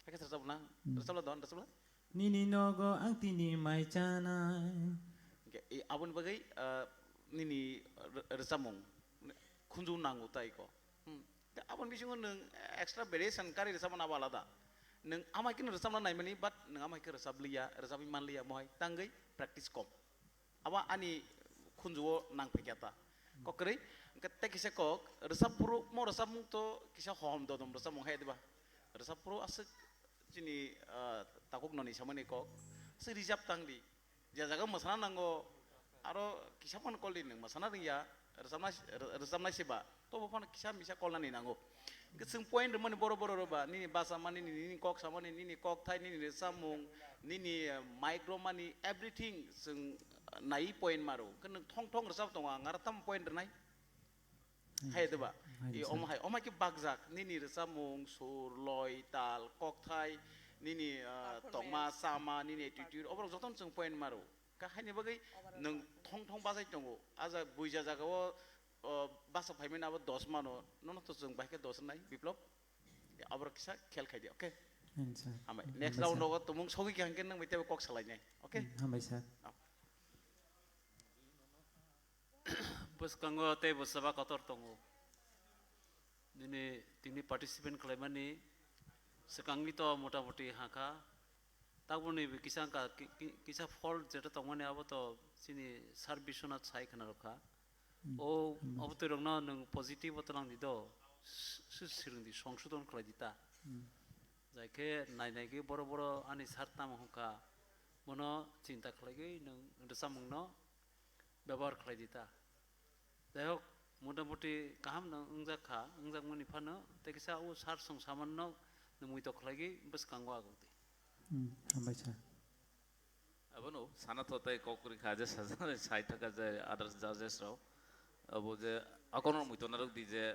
Hakhe rwchap na? Hmm. Rwchap la don, rwchap la? Nini nogo ang tini mai chanai. Hwnkhe, e, aboni bagwi, ah, nini r-, rwchapmung khunju nango tai ko. Hmm. Tei aboni bisingo nwng extra variation kari rwchapmano abo alada. Nwng amai kheno rwchapna naimani, but nwng amai khe rwchapliya, rwchapwi manliya, mohai tangwi practice kom. Abo ani khunju-o nang phaikha ta. Kok kwrwi, hwnkhe tei kisa kok, rwchap phuru mo rwchapmung to kisa hom dodom rwchapmung hai diba? Rwchap phuru aswk chini, ah, takhuk noni samani kok, aswk rijap tang di. Je jaga mwsana nango, aro kisa phano koldi nwng mwsana rwngya, rwchapna, rwchapnai se ba, tobo phano kisa misa kolnani nango. Hwnkhe chwng point rwmani boro boro rw ba, nini bachamani, nini kok samani, nini kok thai, nini rwchapmung, nini, eh, mic romani, everything chwng, eh, naiwi point maro. Hwnkhe nwng thong thong rwchap tongo, ang aro tamo point rwnai? Hmm. Hai diba? Hai I sa. Omo hai, omo hai khe bakjak, nini rwchapmung, sur, loi, tal, kokthai, nini, ah, tongma, chama, nini attitude, oborok jotono chwng point maro. Kha haini bagwi nwng thong thong bachai tongo. Aja buija jagao, o, bachak phaimani abo dos mano, nono to chwng bai khe dos rwnai, Biplop? Ya, oborok kisa khel khai di, okay? Hambai. Next round o tumung sogwi kha hwnkhe nwng bai teibo kok salainai, okay? Hmm, hambai sir. Ah. Bwskango tei bwsaba kotor tongo. Nini tini participant khlaimani swkangni to motamoti hakha. Tabukni kisa wngkha, ki-, ki-, kisa fault jeta tongmani abo to chini sir Biswanath sai khna rwkha. Hmm. O, hmm, abo twi rokno nwng positive o tlang di do, s-, s-, swrwng di, songsodon khlai di ta. Hmm. Jai khe nai nai khe boro boro ani sir tamo hwnkha, bono chinta khlaiwi nwng rwchapmungno bebohar khlai di ta. Jai hok, motamoti kaham no wngjak kha, wngjakmani phano tei kisa o sir song samanno nwng muitok khlaiwi bwskango aguk di. Hmm, hambai sir. Abono sana tho tei kok kwrwi kha je sa-, sai thaka je others judges rok. Abo je akono muitok narwk di je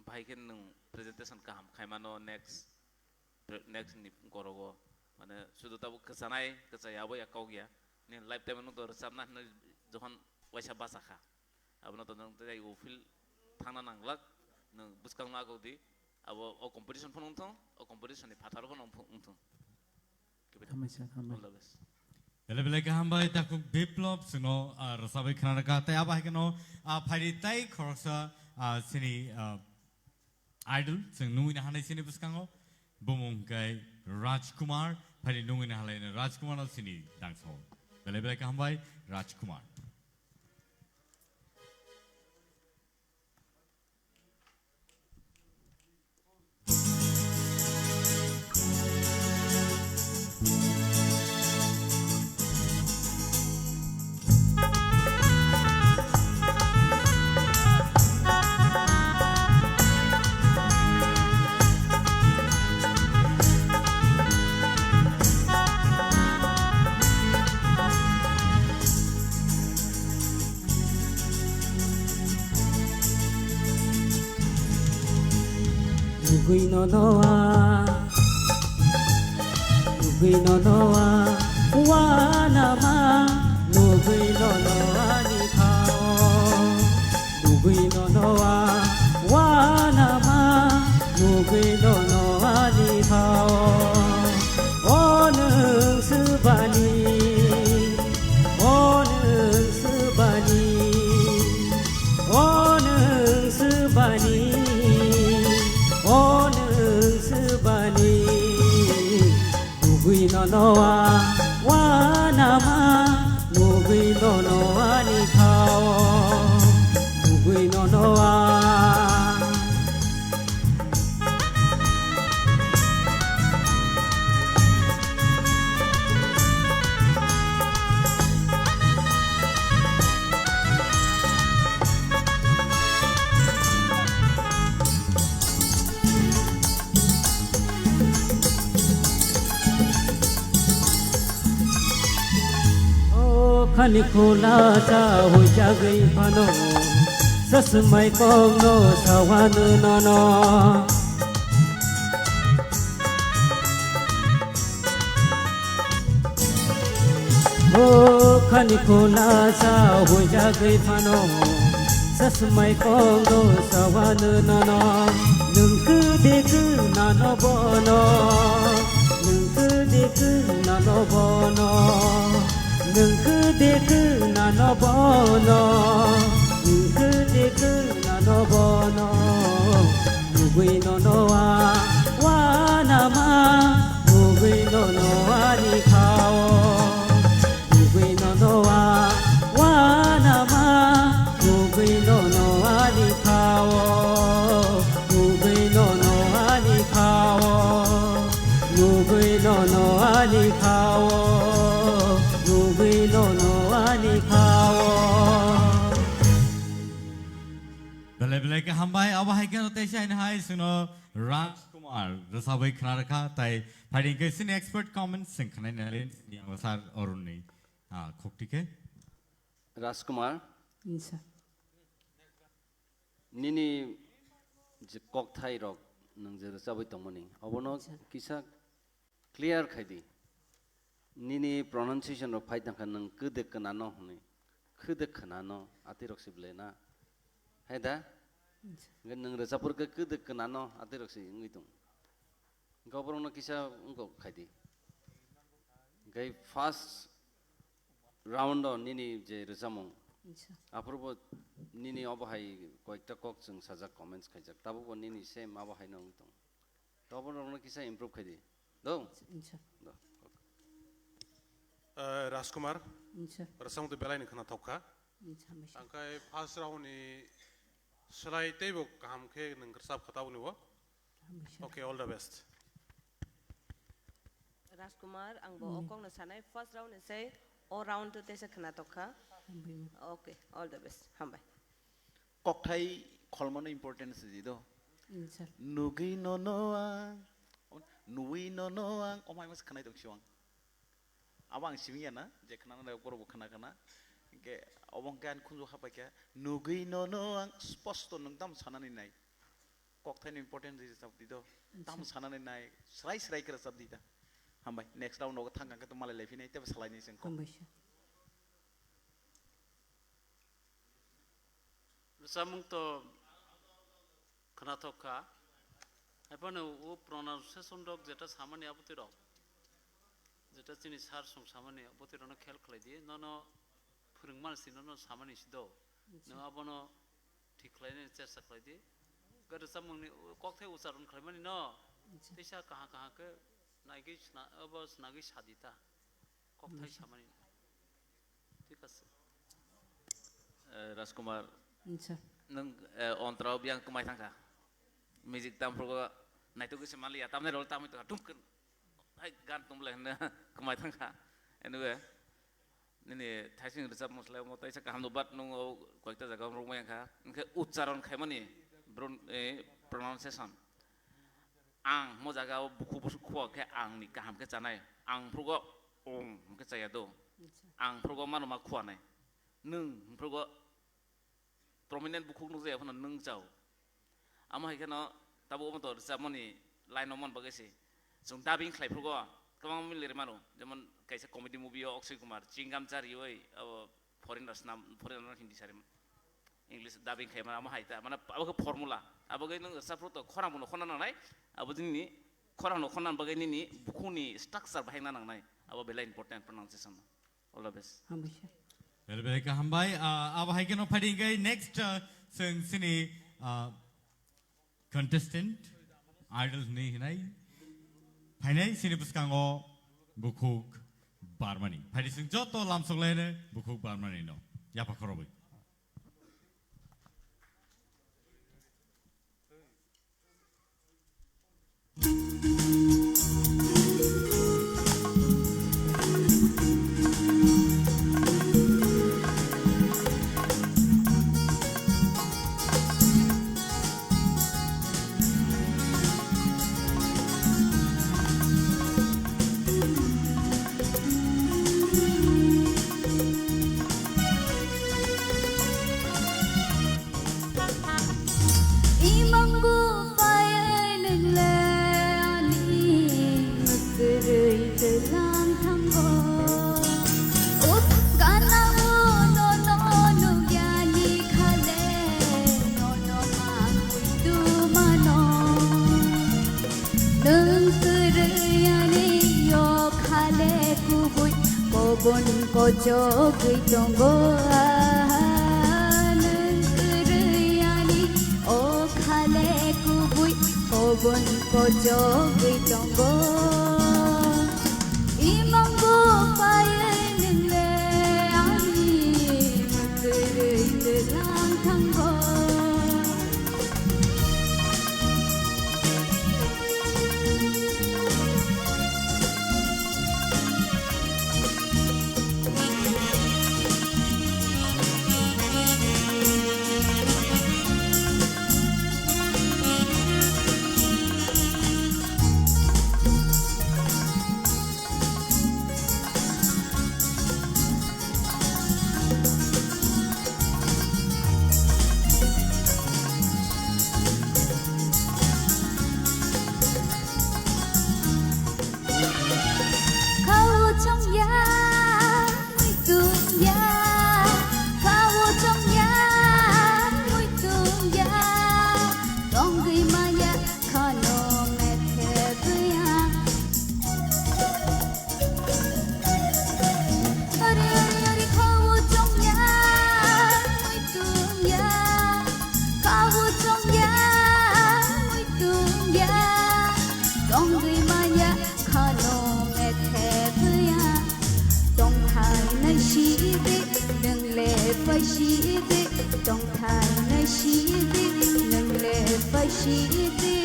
bai khe nwng presentation kaham khaimano next pre-, next ni gorogo, mane, sudu tabuk kwchanai, kwchai abo ya kok ya. Ni lifetime no to rwchapna hinwi jokhon waisa bacha kha. Abono to nwng tei o field thangna nanglak, nwng bwskangno aguk di, abo o competition phano wngthung, o competition ni phatar phano wngthung. Hambai sir, hambai. All the best. Belai belai kaham bai takhuk Biplop chwngno, ah, rwchabwi khna rwkha. Tei abo hai kheno, ah, phaidi tai khoroksa, ah, chini, ah, Idol, chwng nungwi nahanai chini bwskango, bumung hwnkhe Rajkumar, phaidi nungwi nahalai Rajkumar no chini dangso. Belai belai kaham bai, Rajkumar. Nugui no noa, nugui no noa, wana ma, nugui no noa ni thao. Nugui no noa, wana ma, nugui no noa ni thao. O nwng swbani, o nwng swbani, o nwng swbani, o nwng Noa, wanama, mugwi no noa ni khao, mugwi no noa. O khani khula cha hoi jagwi phano, sasmai kong no sawan nono. O khani khula sa hujagwi phano, sasmai kong no sawan nono. Nwng kwdek nano bono, nwng kwdek nano bono, nwng kwdek nano bono, nwng kwdek nano bono. Mugwi no noa, wanama, mugwi no noa ni khao. Mugwi no noa, wanama, mugwi no noa ni khao. Mugwi no noa ni khao. Mugwi no noa ni khao. Mugwi no noa ni khao. Belai belai khe hambai, abo hai kheno teisa haino hai chwngno Raj Kumar rwchabwi khna rwkha, tai phaidi hwnkhe chini expert comments chwng khwnai nai sir Arun ni, ah, khukti khe. Raj Kumar, Yes, sir. Nini je kokthai rok nwng je rwchabwi tongmani, obono Yes, sir. kisa clear khai di. Nini pronunciation rok phai tangkha nwng kwdek kwnano hwnwi. Kwdek kwnano, atwi rok si bwlai na. Hai da? Hwnkhe nwng rwchapur khe kwdek kwnano, atwi rok si wngwi tong. Hwnkhe oborokno kisa wngkok khai di. Hwnkhe first round o nini je rwchapmung. Acha. Aphuru bo nini obo hai koyekta kok chwng sajak comments khaijak. Tabuk bo nini same abo haino wngwi tong. Tobo rokno kisa improve khai di. Do? Acha. Do. Eh, Rajkumar, Acha. Rwchapmung twi belai ni khwna thok kha. Acha, hambai sir. Tangkai first round ni slai teibo kaham khe nwng rwchap kha tabuk ni bo. Hambai sir. Okay, all the best. Rajkumar, ang bo o Mm. kokno sanai, first round ni sai o round to teisa khwna thok kha. Hambai ma. Okay, all the best. Hambai. Kokthai kholmano important se di do. Mm, sir. Nugwi nono ang, nugwi nono ang, omai mas khnai tong siwang. Abo ang simi ya na, je khna na borok bo khna khna. Ke obo hwnkhe ani khunju hapai khe, nugwi nono ang, sposto nwng tam sanani nai. Kokthai no important di rwchap di do. Acha. Tam sanani nai, srai srai khe rwchap di ta. Hambai, next round o thang khe to malai lai phinai, tebo salai ni sengko. Hambai sir. Rwchapmung to khwnathok kha. Haiphano o pronunciation rok jeta samani abotwi rok, jeta chini sir song samani abotwi rokno khel khlai di. Nono phwrwngmani si nono samani si do. Acha. Nwng abono thik khlainani chesta khlai di. Ga rwchapmungni kokthai ucharon khlaimani no. Acha. Teisa kaham kaham khe naigwi sna-, abo snagwi sa di ta. Kokthai Acha. samani. Thik ase. Eh, Rajkumar, Acha. Nwng, eh, ontrao biyang kwmai thangkha. Music tamphrugo naitugwi se manliya, tamni role tamwi tongkha, tum kwn. Hai gan tumble hwnna kwmai thangkha. Anyway, nini thaising rwchapmung slai omo taisa kaham no, but nwng o koyekta jaga o rwngmai wngkha. Hwnkhe ucharon khaimani bron-, eh, pronunciation. Ang mo jaga o bukhuk busuk khua khe ang ni kaham khe chanai. Ang phrugo ong hwnkhe chaya do. Acha. Ang phrugo mano ma khua nai. Nwng phrugo prominent bukhuk nukjaya phano nwng chao. Amo hai kheno tabuk omo to rwchapmani line o mon bagwi se. Chwng dubbing khlai phrugo kwbangma mili rwmano. Jemon kaisa comedy movie o Akshay Kumar, Chingam Charioi, abo foreigner swnam, foreigner no Hindi sari, English dubbing khai mano, amo hai ta, mane abo khe formula. Abo khe nwng rwchapro to khorang bono khorna nangnai, abo nini khorang no khorna bagwi nini bukhukni structure bahai na nangnai, abo belai important pronunciation. All the best. Hambai sir. Very, very hambai. Ah, abo hai kheno phaidi hwnkhe next, ah, chwng chini, ah, contestant, idol hinwi hinai. Phainai chini bwskango Bukhuk Barmani. Phaidi chwng joto lamsok laino Bukhuk Barmani no. Yapha khorobwi. Imang bo paiwi nwngle ani mwswrwi twlang thango. O gana o nono nukya ni khale nono mangwi tumano. Nwng kwrwi ani o khale kubui kobon kochogwi tongo. Nwng kwrwi ani o khale kubui kobon kochogwi tongo. Imang bo paiwi nwngle ani mwswrwi twlang thango. Khao chongya, muitu ya, khao chongya, muitu ya, tongwi maya khano methe buya. Ori, ori, ori, khao chongya, muitu ya, khao chongya, muitu ya, tongwi maya khano methe buya. Tongthai nai sidi, nwngle pai sidi, tongthai nai sidi, nwngle pai sidi,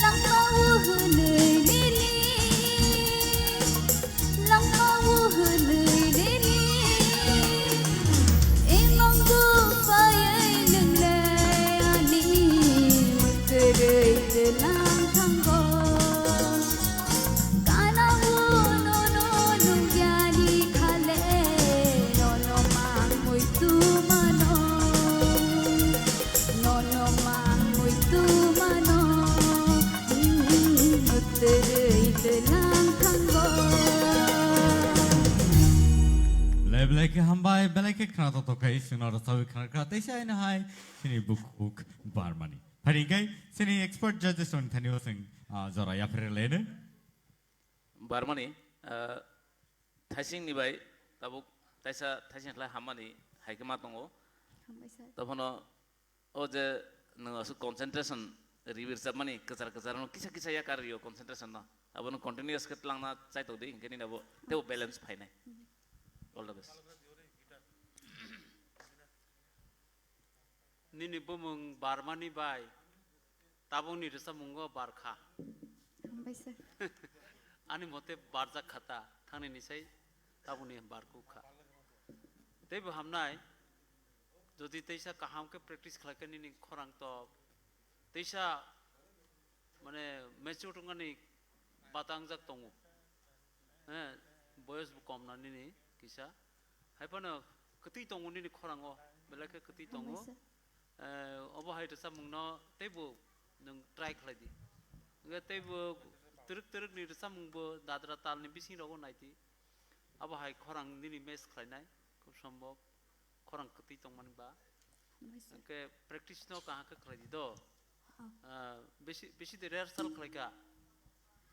langma o hwnwi nini. Langma o hwnwi nini, imang bo paiwi nwngle ani mwswrwi twlang thango. Gana o nono nukya ni khale nono mangwi tumano. Nono mangwi tumano, mm, twrwi twlang thango. Le belai khe hambai, belai khe khna toktok khai, chwngno rwchawi khna kha, teisa haino hai, chini Bukhuk Barmani. Phai hwnkhe, chini expert judges rokni thani o chwng, ah, jora yapharwi laino. Barmani, ah, thaising ni bai tabuk taisa thaising khlai hammani hai khe ma tongo. Hambai sir. Tobokno o je nwng aswk concentration riwi rwchapmani kwchar kwchar no kisa kisa yakar rio concentration no. Abono continuous khe twlangna chaitok di, hinkhe nini abo teibo balance phainai. All the best. Nini bumung Barmani bai tabukni rwchapmungo barkha. Hambai sir. Ani mote barjak kha ta, thangnini sai tabukni barkuk kha. Teibo hamnai, jodi teisa kaham khe practice khlai khe nini khorang tok, teisa mane mature wngmani batangjak tongo. Eh, boyos bo kom na nini kisa. Hai phano kwtwi tongo nini khorango, belai khe kwtwi tongo. Hambai sir. Eh, obo hai rwchapmungno teibo nwng try khlai di. Hwnkhe teibo twrwk twrwkni rwchapmungbo dadra talni bisingrogo nai di. Abo hai khorang nini match khlainai, khub sombhob khorang kwtwi tongmani ba. Hambai sir. Hwnkhe practice no kaham khe khlai di do. Oh. Ah, bisi, bisi de rehearsal khlai kha?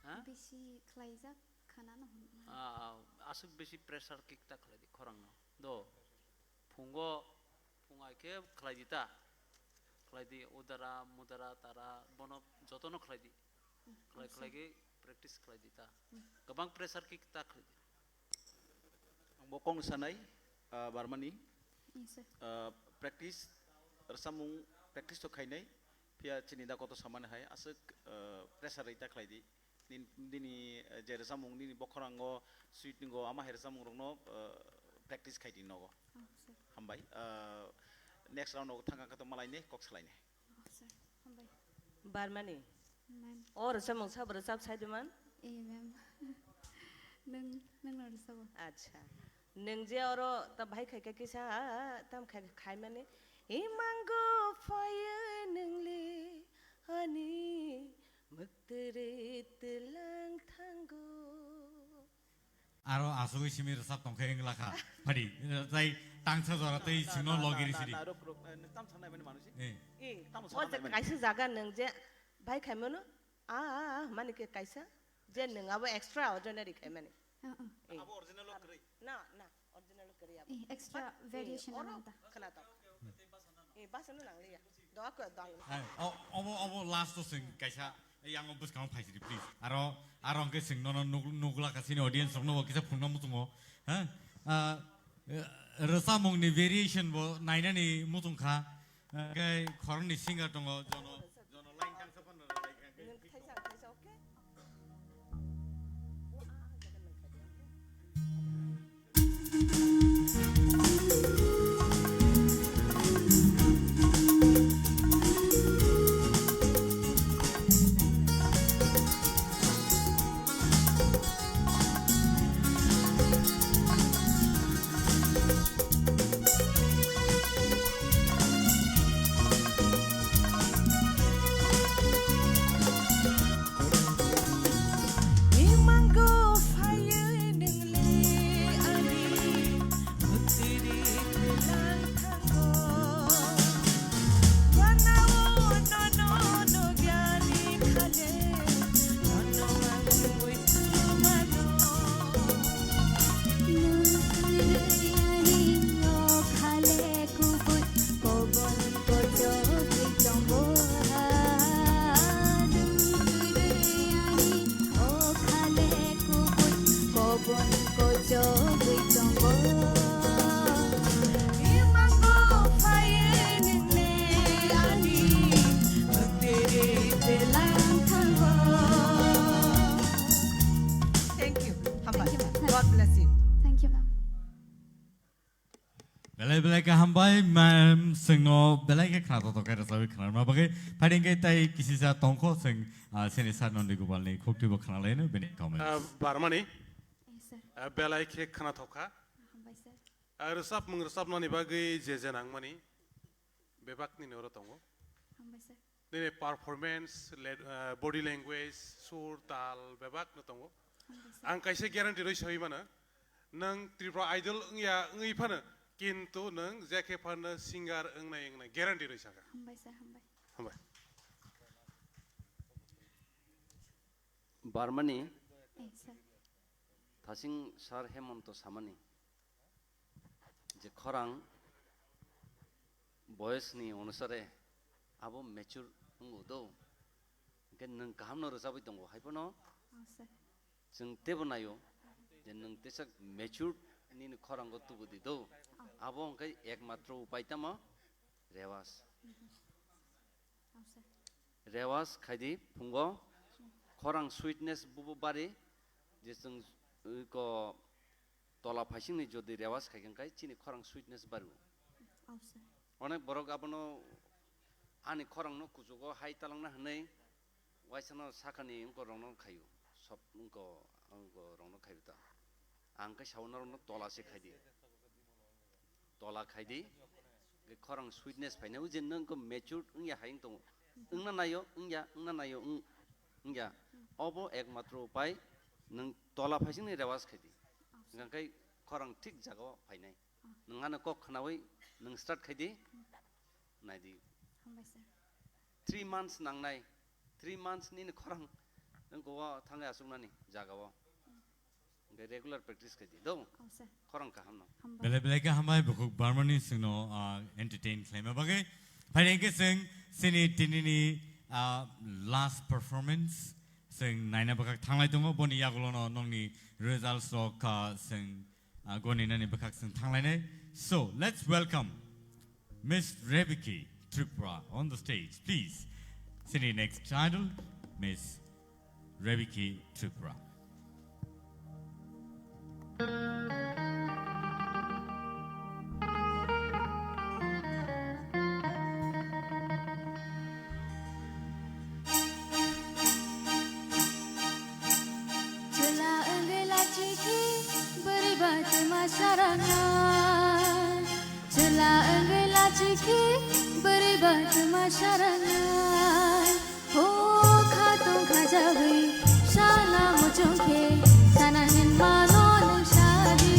Ha? Bisi khlaijak khana no hwn. Ah, ah, aswk bisi pressure kick ta khlai di khorang no. Do. Phungo, phung ai khe khlai di ta. Khlai di udara, mudara, tara, bono joto no khlai di. Hmm, khlai, hambai sir. Khlai khe practice khlai di ta. Kwbang pressure khe ta khlai di. Ang bo kong sanai, ah, Barmani, Yes, sir. Ah, practice, rwchapmung practice to khainai, phiya chini da koto samani hai, aswk, ah, pressure rwi ta khlai di. Nin-, nini, eh, je rwchapmung nini bokhorang o sweet ningo ama hai rwchapmung rokno, eh, practice khai di nogo. Oh, sir. Hambai. Eh, next round o thangkha khe to malai ne kok salai ne. Oh, sir. Hambai. Barmani. Ma'am. O rwchapmung sabo rwchap sai di man? Eh, ma'am. Nung, nung no rwchabo. Acha. Nung je oro ta bahai khai khe kisa, ah, ah, tam khai, khai mani. Imango phai nung le ani Mwktwrwi twlang thango. Aro asugwi simi rwchap tongkhe wngla kha. Phadi, tai tangsa jora tei singno logiri sidi. Na, na, ruk, ruk, eh, tam sanai mani manusi. Eh. Eh, tam o sanai je mani. Kaisa jaga nwng je bai khaimano, a, a, a, mani khe kaisa, je nwng abo extraordinary khaimani. Ah, ah. Eh. Abo original o kwrwi. Na, na. Original kwrwi abo. Eh, extra variation oro ang ta. Khwna tong. Eh, basa no nang liya. Doa ko dal. Hai, o, obo, obo last o sing kaisa, eh, yang o bwskang phai sidi, please. Aro, aro hwnkhe sing nono nuk-, nukla ka sini audience rokno bo kisa phunukna muchungo. Ha? Ah, eh, rwchapmung ni variation bo nainani muchung kha. Hwnkhe khoroknwi singer tongo, jono, jono line tangsa phano rwlai kha. Nung thaisa, thaisa, okay? Imango phaiwi nungle ani bwtwiri twlang thango. Wanao nono nugya ni khale, nono mangwi khulumano. Nungle ani o khale kubui kobon kochogwi tongo. Nungle ani o khale kubui kobon kochogwi tongo. Imango phaiwi nungle ani bwtwiri twlang thango. Thank you. Hambai. Thank you, ma'am. God bless you. Thank you, ma'am. Belai belai khe hambai, ma'am, chwngno belai khe khna totok khe rwchapwi khnarma bagwi. Phaidi hwnkhe tai kisisa tongkho chwng, ah, sini Sir Nondi Gopalni khuktibo khnalaino bini comment. Ah, Barmani, Yes, sir. Ah, belai khe khna thokha. Hambai, sir. Ah, rwchapmung rwchapnani bagwi je je nangmani bebakni oro tongo. Hambai, sir. Nini performance, le-, ah, body language, sur, tal, bebak no tongo. Hambai, sir. Ang kaisa guarantee rwi sawi mano, nwng Tripura Idol wngya wngwi phano, kintu nwng je khe phano singer wngnai wngnai guarantee rwi sakha. Hambai, sir, hambai. Hambai. Barmani, Eh, sir. Thasing Sir Hemonto samani. Je khorang boyos ni onusare abo mature wngo do. Hwnkhe nwng kaham no rwchabwi tongo, hai phano Oh, sir. Chwng teibo naio je nwng tesak mature nini khorango tubu di do. Oh. Abo hwnkhe ekmatro upai tamo rewas. Oh, sir. Rewas khaidi phungo khorang sweetness bubo bari je chwng, uh, ko tola phaisingni jodi rewas khai khe chini khorang sweetness baru. Oh, sir. Onek borok abono ani khorangno kuchugo hai talangna hwnwi waisano sakani wngkorokno khaio, sob wngko, wngkorokno khaio ta. Ang khe sao norokno tola se khaidi. Tola khaidi, hwnkhe khorang sweetness phainai, o je nwng khe matured wngya hai wng tongo. Wngna naio, wngya, wngna naio, wng-, wngya. Obo ekmatro upai, nwng tola phaisingni rewas khaidi. Hwnkhe khorang thik jagao phainai. Nwng ano kok khnaui nwng start khaidi, naidi. Hambai, sir. Three months nangnai, three months nini khorang nwng kowa thangwi aswknani jagao. Hwnkhe regular practice khaidi do. Oh, sir. Khorang kaham no. Hambai. Belai belai khe hambai bukhuk Barmani chwngno, ah, entertain khlaima bagwi. Phaidi hwnkhe chwng chini tinini, ah, last performance Chwng naina bwkhak thanglai tongo, boni yagulono nongni results rok kha chwng, ah, goninani bwkhak chwng thanglainai. So, let's welcome Miss Rebeki Tripura on the stage, please. Chini next idol, Miss Rebeki Tripura. Chwla wngwi lachikhe bwrwi ba twma sarangna. Chwla wngwi lachikhe bwrwi ba twma sarangna. O khatung khajawi sana muchung khe sana hinmano nwng sadi.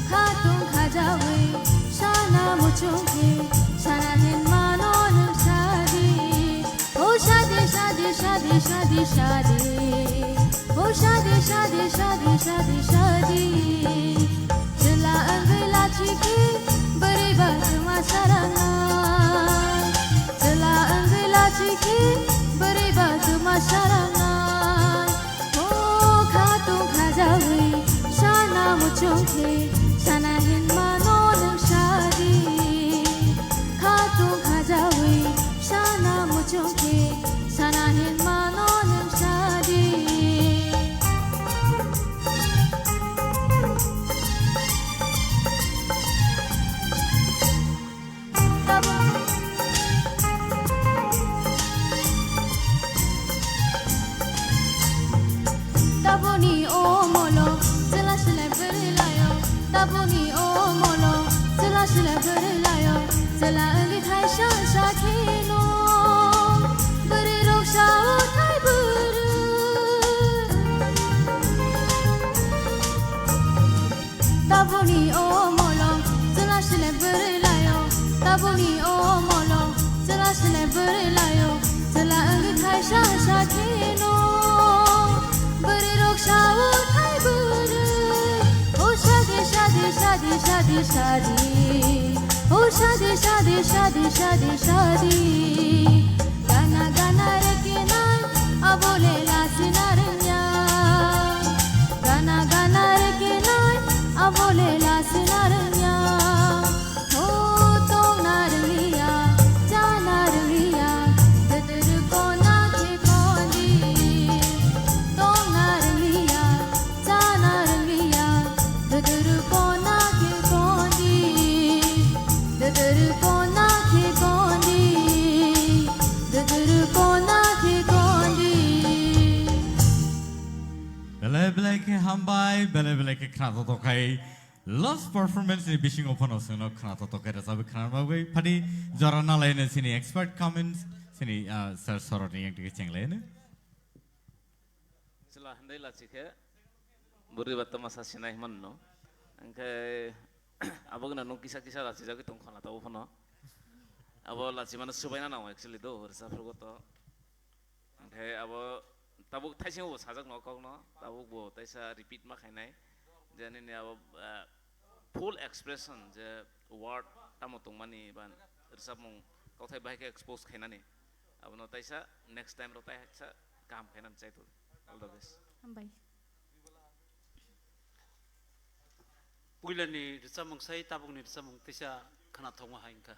Khatung khajawi sana muchung khe sana hinmano nwng sadi. O sadi, sadi, sadi, sadi, sadi. O sadi, sadi, sadi, sadi, sadi. Chwla wngwi lachikhe bwrwi ba twma sarangna. Chwla wngwi lachikhe bwrwi ba twma sarangna. O khatung khajawi sana muchung khe sana hinmano nwng sadi. Khatung khajawi sana muchung khe sana hinmano nwng sadi. Tabuni omolo chwla sile bwrwi layo. Tabuni omolo chwla sile bwrwi layo. Chwla wngwi thaisa sakhino bwrwi rok sao thai bwrwi. Tabuni omolo chwla sile bwrwi layo. Tabuni omolo chwla sile bwrwi layo. Chwla wngwi thaisa sakhino bwrwi rok sao thai bwrwi. O sadi, sadi, sadi, sadi, sadi. O sadi, sadi, sadi, sadi, sadi. Gana gana rekinai abole lasina rwngya. Gana gana rekinai abole lasina rwngya. O tongna rwngya, chana rwngya, dwdwrw kona khe kondi. Tongna rwngya, chana rwngya, dwdwrw kona khe kondi. Dwdwrw kona khe kondi. Dwdwrw kona khe kondi. Belai belai khe hambai, belai belai khe khna to tokhai. Last performance ni bisingo phano chwngno khna to tokhai rwchapwi khna bagwi phadi jora nalaino chini expert comments chini, ah, sir Soroni yang tike chenglaino. Chwla handai lachi khe bwrwi ba twma sa sinai hwnmano. Hwnkhe abo gwnang nwng kisa kisa lachi jagwi tong khna tabuk phano. Abo lachi mano swbaina nango actually do, rwchaphugo to. Hwnkhe abo tabuk thaisingo bo sajak no kokno, tabuk bo taisa repeat ma khainai. Je nini abo, ah, full expression je word tamo tongmani ba rwchapmung kokthai bahai khe expose khainani. Abono taisa next time ro taisa kaham khainani chai tong. All the best. Hambai. Puilani rwchapmung sai tabukni rwchapmung teisa khwnathokma hai wngkha.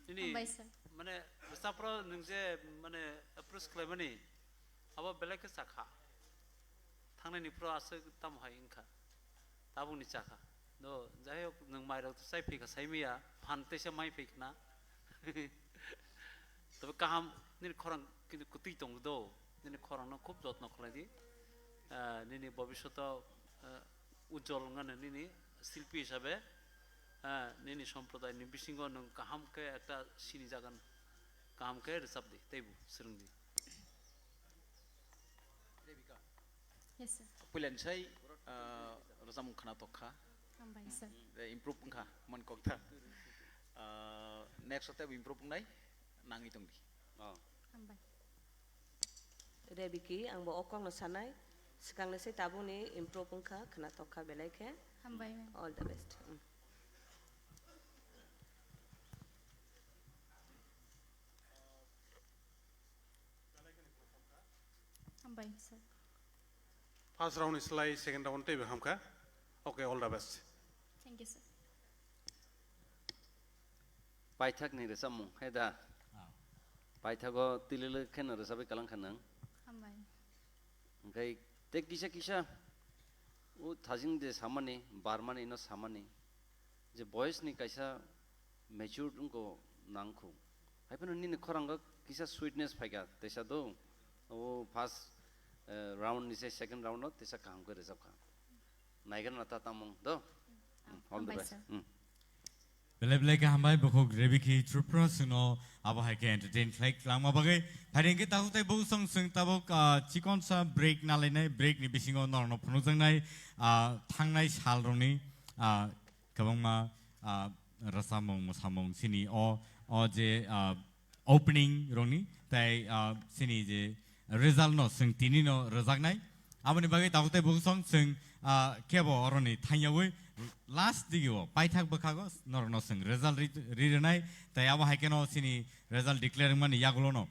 Nini Hambai, sir. Mane rwchaphro nwng je mane approach khlaimani abo belai khe chakha. Thangnaini phro aswk tamo hai wngkha. Tabukni chakha. Do, jai hok, nwng mairok chai phaikha saimaya, phan teisa mai phaikhna. Tei kaham, nini khorang kintu kwtwi tongo do, nini khorangno khub jotno khlai di. Ah, nini bobishoto, ah, ujjol wngano nini silpi hisabe, ah, nini somprodayni bisingo nwng kaham khe ekta sini jagan, kaham khe rwchap di, teibo swrwng di. Yes, sir. Puilani sai, ah, rwchapmung khwnathok kha. Hambai, sir. Tei improve wngkha, man kok tha. Ah, next o teibo improve wngnai, nangwi tong di. Oh. Hambai. Rebeki, ang bo o kokno sanai, swkangni sai tabukni improve wngkha, khwnathok kha belai khe. Hambai, ma'am. All the best. Mm. Belai kheno khwnathok kha. Fine, sir. First round ni slai second round teibo hamkha. Okay, all the best. Thank you, sir. Paithak ni rwchapmung, he da? Ah. Paithago tilili kheno rwchapwi kalang kha nwng. Hambai. Hwnkhe tei kisa kisa o thajing de samani, barmani no samani, je boys ni kaisa matured wngkho nangkho. Hai phano nini khorango kisa sweetness phaikha, teisa do. O first, eh, round ni se second round no teisa kaham khe rwchapkha. Naigra na ta tamung do. Hmm, all the best. Hambai, sir. Hmm. Belai belai khe hambai, bukhuk Rebiki Tripura chwngno abo hai khe entertain khlai langma bagwi. Phaidi hwnkhe tabuk tei bukhuk song chwng tabuk, ah, chikonsa break nalainai, break ni bisingo norokno phunukjaknai, ah, thangnai sal rokni, ah, kwbangma, ah, rwchapmung, mwsamung chini o, o je, ah, opening rokni, tei, ah, chini je result no chwng tini no rwjaknai. Aboni bagwi tabuk tei bukhuk song chwng, ah, kebo oroni thangyawi last digio paithak bwkhago norokno chwng result ri, ri rwnai, tei abo hai kheno chini result declare wngmani yagulono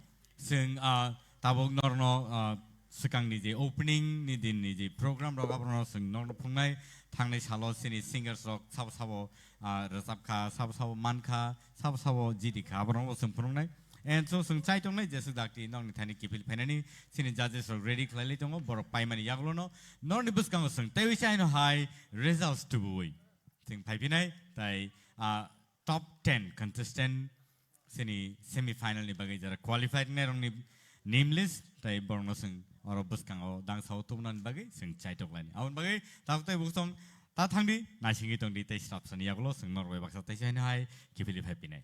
chwng, ah, tabuk norokno, ah, swkangni je opening ni din ni je program rok abono chwng norokno phunuknai, thangnai salo chini singers rok sabo sabo ah, rwchapkha, sabo sabo mankha, sabo sabo jidikha, aborokno bo chwng phunuknai. And so chwng chai tongnai jeswk dakti nokni thani kiphil phainani chini judges rok ready khlailai tongo, borok paimani yagulono norokni bwskango chwng teiwi chaino hai results tubuwi chwng phaiphinai, tai, ah, top ten contestant chini semi final ni bagwi jara qualified wngnai rokni name list tai borokno chwng oro bwskango dangsao tubunani bagwi chwng chaitok laini. Aboni bagwi tabuk tei bukhuk song ta thangdi, naisingwi tongdi tei srapsani yagulo chwng norok bai baksa teisa hino hai kiphilwi phai pinai.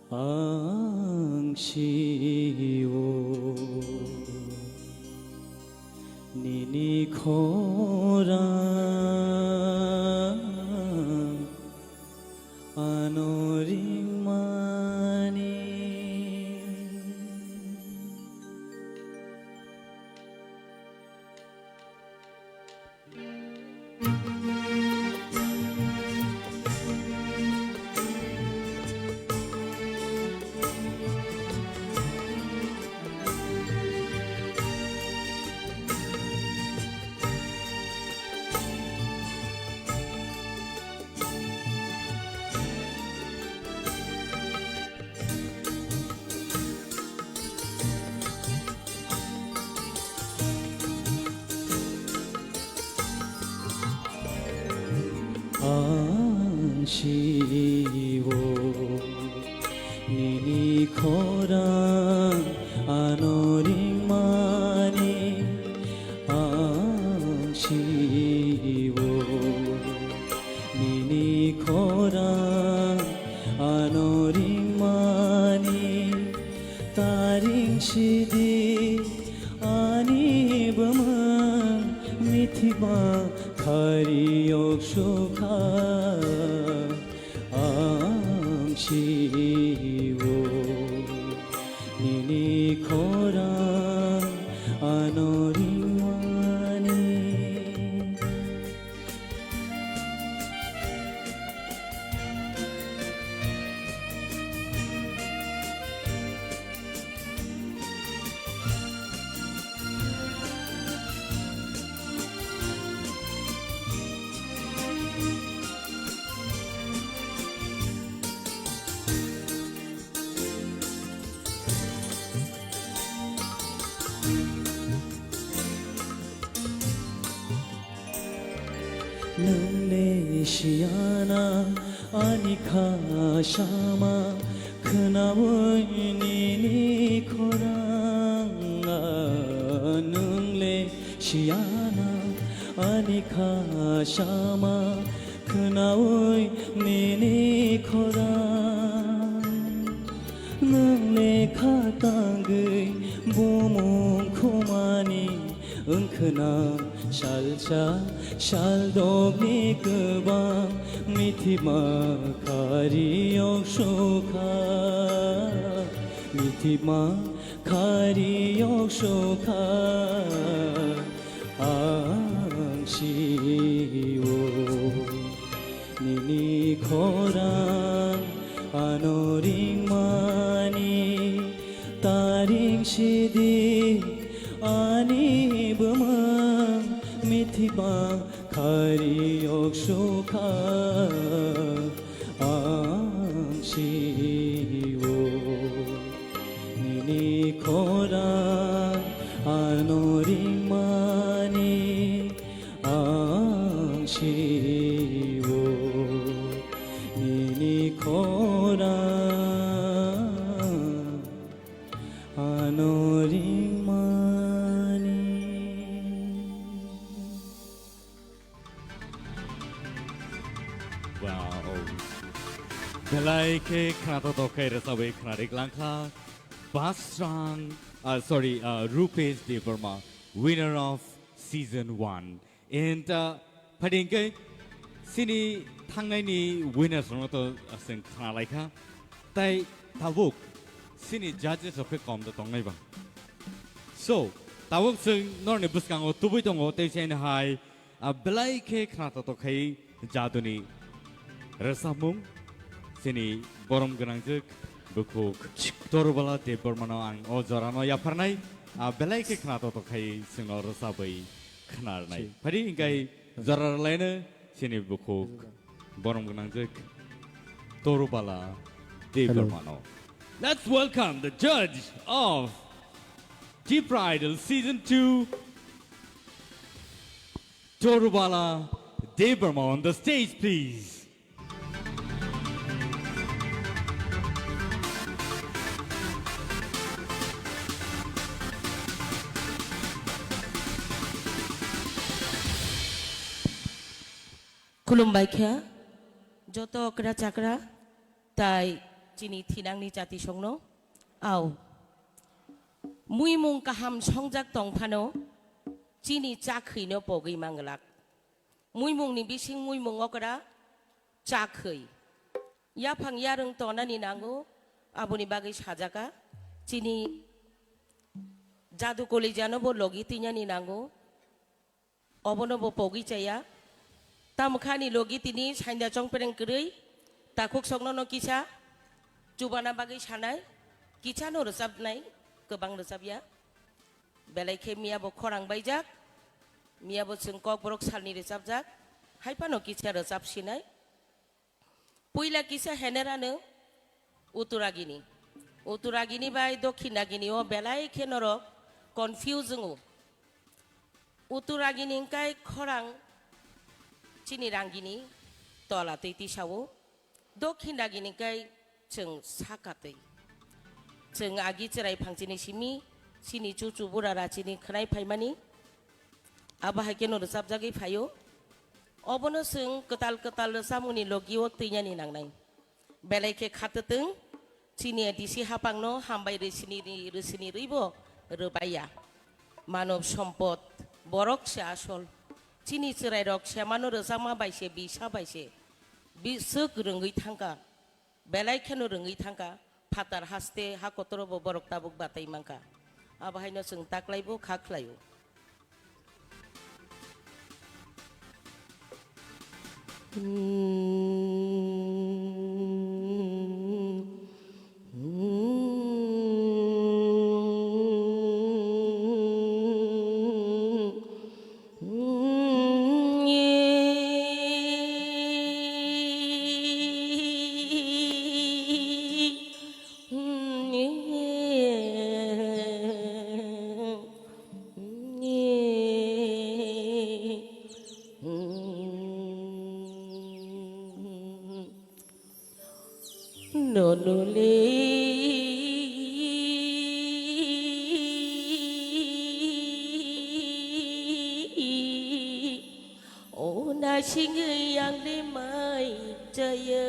Ang sio nini khorang ano ringmani. Bwmwng mithima khari yok sukha ang sio nini khorang ano ringmani. Nwng le siyana ani kha sama khwnaui nini khorang. Nwng le siyana ani kha sama khwnaui nini khorang. Nwng le kha tangwi bumung khumani wngkhwna salsa saldokni kwbang mithima khari yok sukha, mithima khari yok sukha ang sio. Nini khorang ano ringmani taring sidi ani bwmwng mithima khari yok sukha ang sio. Nini khorang ano ringmani ang sio. Nini khorang ano ringmani. Wow. Belai khe khwnathok khe rwchabwi khwnarwk langkha. Basrang, uh, sorry, uh, Rupesh Debbarma, winner of season one. And, uh, phaidi hwnkhe chini thangnaini winners rokno to, uh, chwng khwnalaikha. Tai tabuk chini judges rok khe kom da tongnai ba. So, tabuk chwng norokni bwskango tubui tongo, tei chini hai, ah, belai khe khwnathok khai jaduni rwchapmung, chini borom gwnangjwk bukhuk Torubala Debbarmano ang o jorano yapharnai, ah, belai khe khwnathok khai chwngno rwchabwi khwnarnai. Phari hingkai jora rwlaino chini bukhuk borom gwnangjwk Torubala Debbarmano. Let's welcome the judge of Tipra Idol Season two, Torubala Debbarma on the stage, please. Khulumbai kha, joto okra chakra, tai chini thinangni chatisongno. Au. Muimung kaham songjak tong phano, chini chakhwino pogwi manglak. Muimungni bising muimung okra chakhwi. Yaphang yarwng tonani nango, aboni bagwi sajaka. Chini jadu kolejano bo logi twinani nango. Obono bo pogwi chaya. Tamokha ani logi tini sainda chongpereng kwrwi, takhuk sokno no kisa chubana bagwi sanai, kisa no rwchapnai, kwbang rwchapya. Belai khe miya bo khorang baijak, miya bo chwng kokborok salni rwchapjak, hai phano kisa rwchap sinai. Puila kisa henerano Uttaragini. Uttaragini bai Dokhinagini o belai khe norok confuse wngo. Uttaragini hwnkhe khorang chini rangini tola twi tisao. Dokhinagini hwnkhe chwng saka twi. Chwng agi chwrai phangchini simi chini chuchu bura rachini khwnai phaimani. Abo hai kheno rwchapjagwi phaio. Obono chwng kwtal kwtal rwchapmungni logio twinani nangnai. Belai khe khatwtwng, chini A D C hapangno hambai rwsini ri-, rwsini rwibo rwbaiya. Manob sompot, borok se asol. Chini chwrairok semano rwchapma bai se, bisa bai se, bi-, swk rwngwi thangkha, belai kheno rwngwi thangkha, phatar haste ha kotoro bo borok tabuk batai mankha. Abo haino chwng taklaibo kha khlaio. Nonole o nasingwi ang le mai chaya.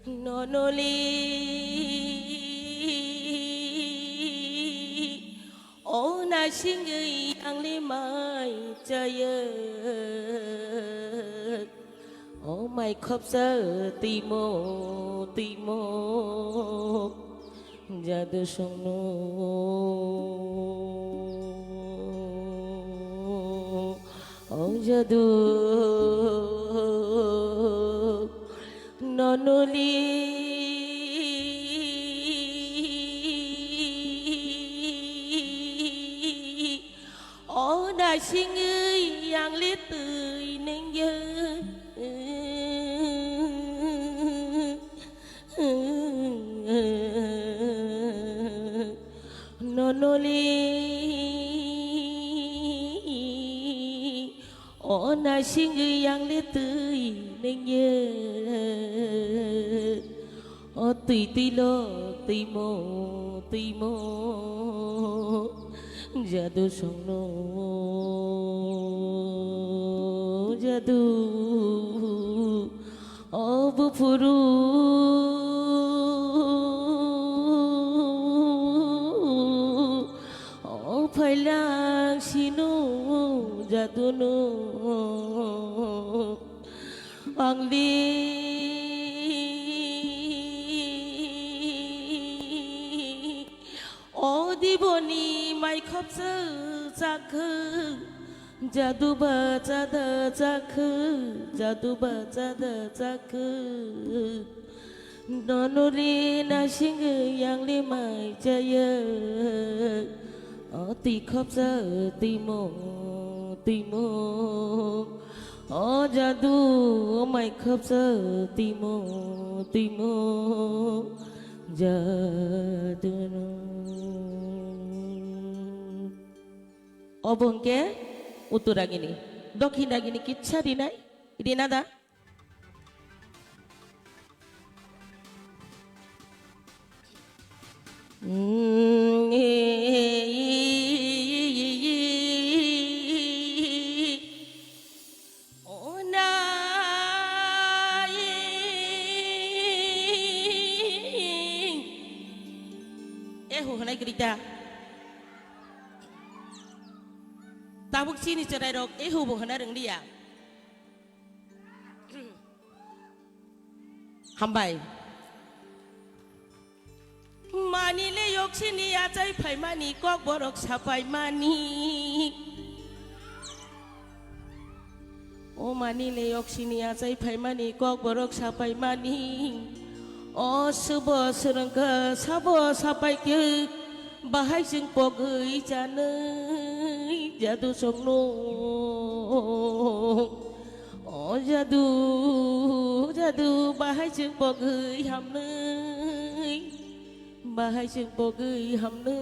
Nonoli o nasingwi ang le mai chaya. O mai khopsa timo timo jadu songno. O jadu nonoli o nasingwi ang le twi nengya. Nonoli o nasingwi ang le twi nengya. O twi twi lo twimo twimo jadu songno jadu. O buphuru o phailang sinu jadunu ang di. O diboni mai khopsa chakhu, jadu ba chada chakhu, jadu ba chada chakhu. Nonoli nasingwi ang le mai chaya. O twi khopsa timo timo. O jadu, o mai khopsa timo timo jadu no. Obo hwnkhe Uttaragini. Dokhinagini kitsa rinai, rina da? Ehu hwnai kwrwi ta. Tabuk chini chwrairok ehu bo hwnna rwngliya. Hambai. Mani le yoksini achai phaimani kok borok sapaimani. O mani le yoksini achai phaimani kok borok sapaimani. O subo swrwngkha sabo sapaikhe bahai chwng pogwi chanwi jadu songno. O jadu, jadu, bahai chwng pogwi hamnwi, bahai chwng pogwi hamnwi.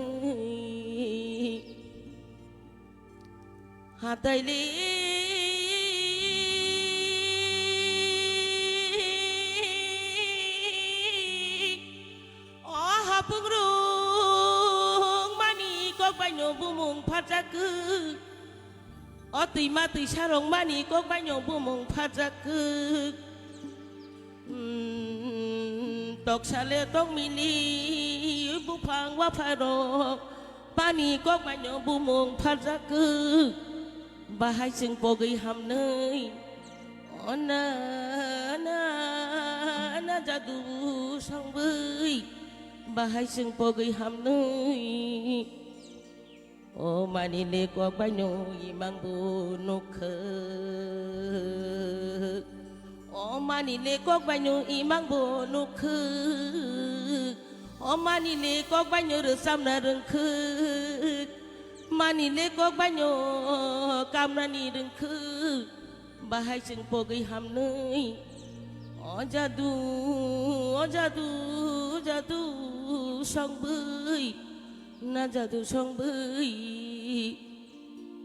Hataili o hapung rung mani kok baino bumung pharjak. O twima twisa rwngmani kok baino bumung pharjak kwk. Hmm, toksa le tong mili buphang wapharok Pani kok baino bumung pharjak kwk, bahai chwng pogwi hamnwi. O na, na, na jadu songwi, bahai chwng pogwi hamnwi. O mani le kok baino imang bo nukhwk. O mani le kok baino imang bo nukhwk. O mani le kok baino rwchapna rwngkhwk. Mani le kok baino kamnani rwngkhwk. Bahai chwng pogwi hamnwi. O jadu, o jadu, jadu songwi. Na jadu songwi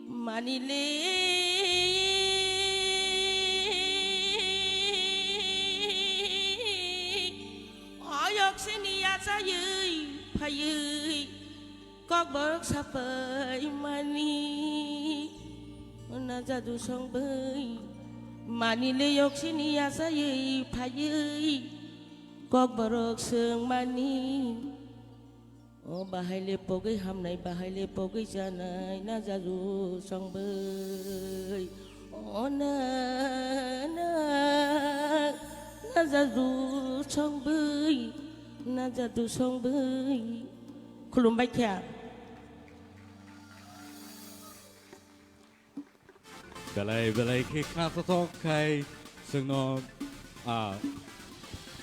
mani le. Oyok sini achaiwi phaiwi kokborok sapai mani. Na jadu songwi mani le yok sini achaiwi phaiwi kokborok swng mani. O bahai le pogwi hamnai, bahai le pogwi chanai, na jadu songwi. O na, na, na jadu songwi, na jadu songwi. Khulumbai kha. Belai belai khe khnasothok khai chwngno, ah,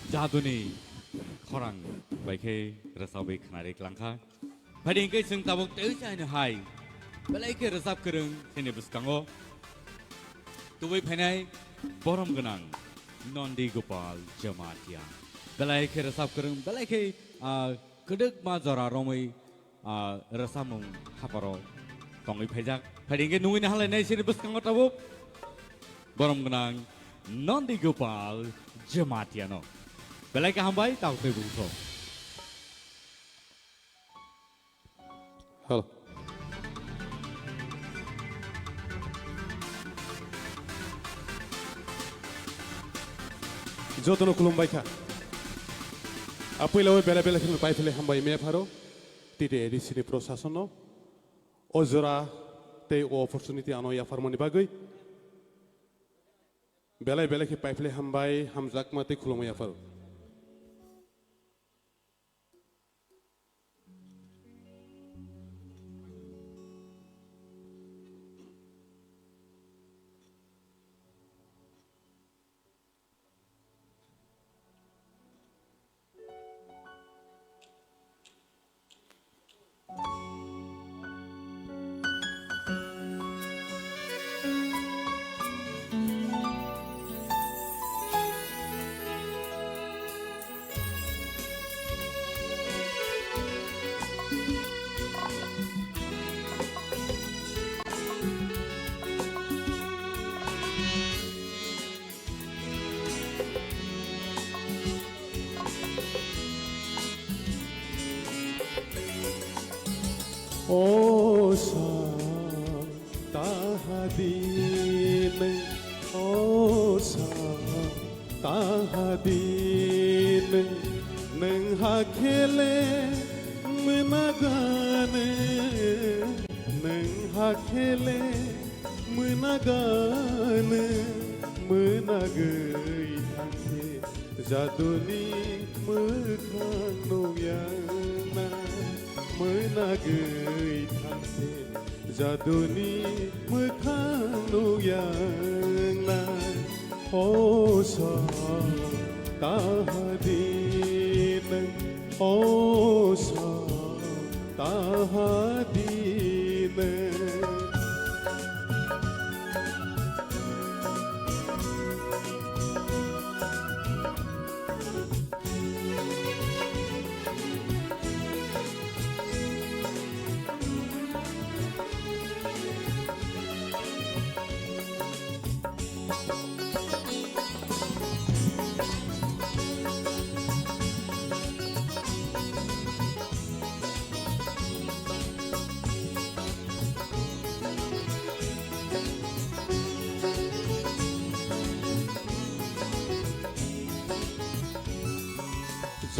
jaduni khorang bai khe rwchapwi khnari klangkha. Phaidi hwnkhe chwng tabuk tei chaino hai belai khe rwchap kwrwng chini bwskango tubui phainai borom gwnang Nondi Gopal Jamatia. Belai khe rwchap kwrwng, belai khe, ah, kwdwkma jora romwi ah, rwchapmung haparo tongwi phaijak. Phaidi hwnkhe nungwi naharlainai chini bwskango tabuk borom gwnang Nondi Gopal Jamatia no. Belai khe hambai, tabuk tei bungso. Hello. Jotono khulumbai kha. Apuila o bela bela kheno pai phele hambai me pharo. T T A D C ni prosason no o jora tei o opportunity ano yapharmani bagwi belai belai khe paiphlai hambai, hamjakma tei khulumma yapharo. O sa taha din, o sa taha din, nwng ha khele mwnagan, nwng ha khele mwnagan, mwnagwi thangkhe jaduni mwkhang nukya na, mwnagwi thangkhe jaduni mwkhang nukya na. O sa taha din, o sa taha din.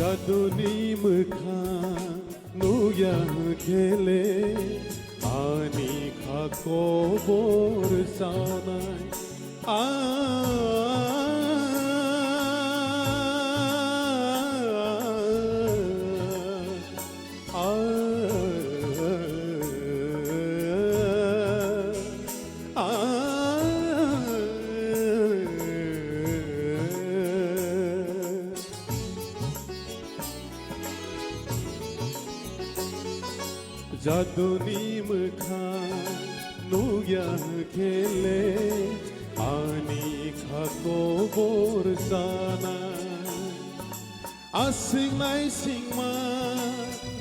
Jaduni mwkhang. Yang kele ani kha kobor sanai. A, a, a. Jaduni mwkhang nukya kele ani kha kobor sana. Aswk naisingma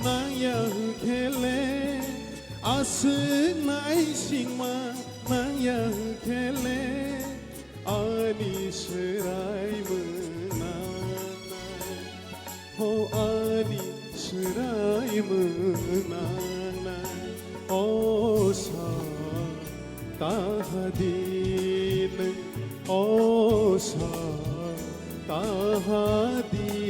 nangya kele, aswk naisingma nangya kele, ani swrai mwnanai. Ho ani swrai mwnanai, o sa tahadin, o sa tahadin.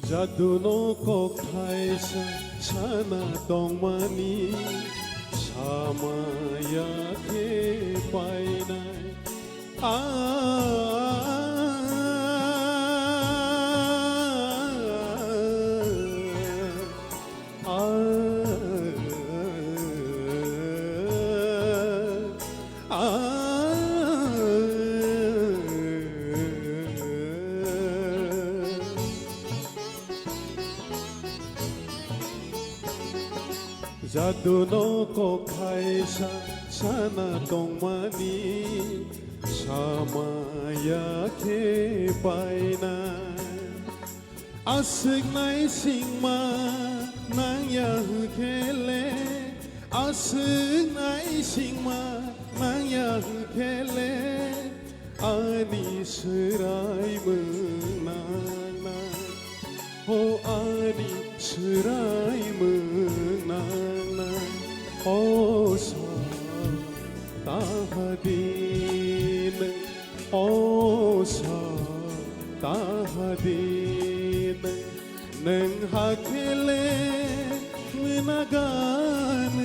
Jaduno kok thaisa sana tongmani samaya khe painai. A, a, a. Jaduno kok thaisa sana tongmani samaya khe painai. Aswk naisingma nangya hwnkhe le, aswk naisingma nangya hwnkhe le, ani swrai mwnangnai, o ani swrai mwnangnai, o sa tahadin. O sa tahadin, nwng hakhe le mwnaganw,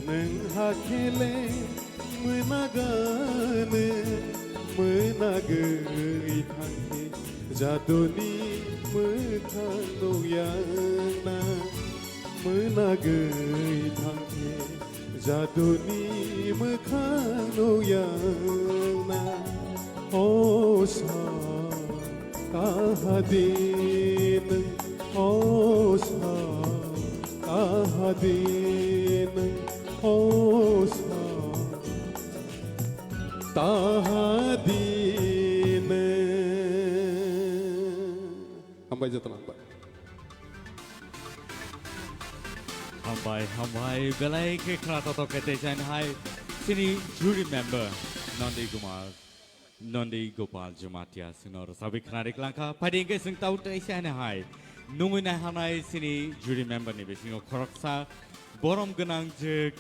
nwng hakhe le mwnaganw, mwnagwi thangkhe jaduni mwkhang nukya wngna, mwnagwi thangkhe jaduni mwkhang nukya wngna. O sa tahadin, o sa tahadin, o sa tahadin. Hambai jotono hambai. Hambai, hambai, belai khe khna totok khe tei chai hai chini jury member Nandi Kumar, Nandi Gopal Jamatia sino rwchapwi khna rik langkha. Phaidi hwnkhe chwng tau tei chai hai nungwi nai hanai chini jury member ni bisingo khoroksa borom gwnang jwk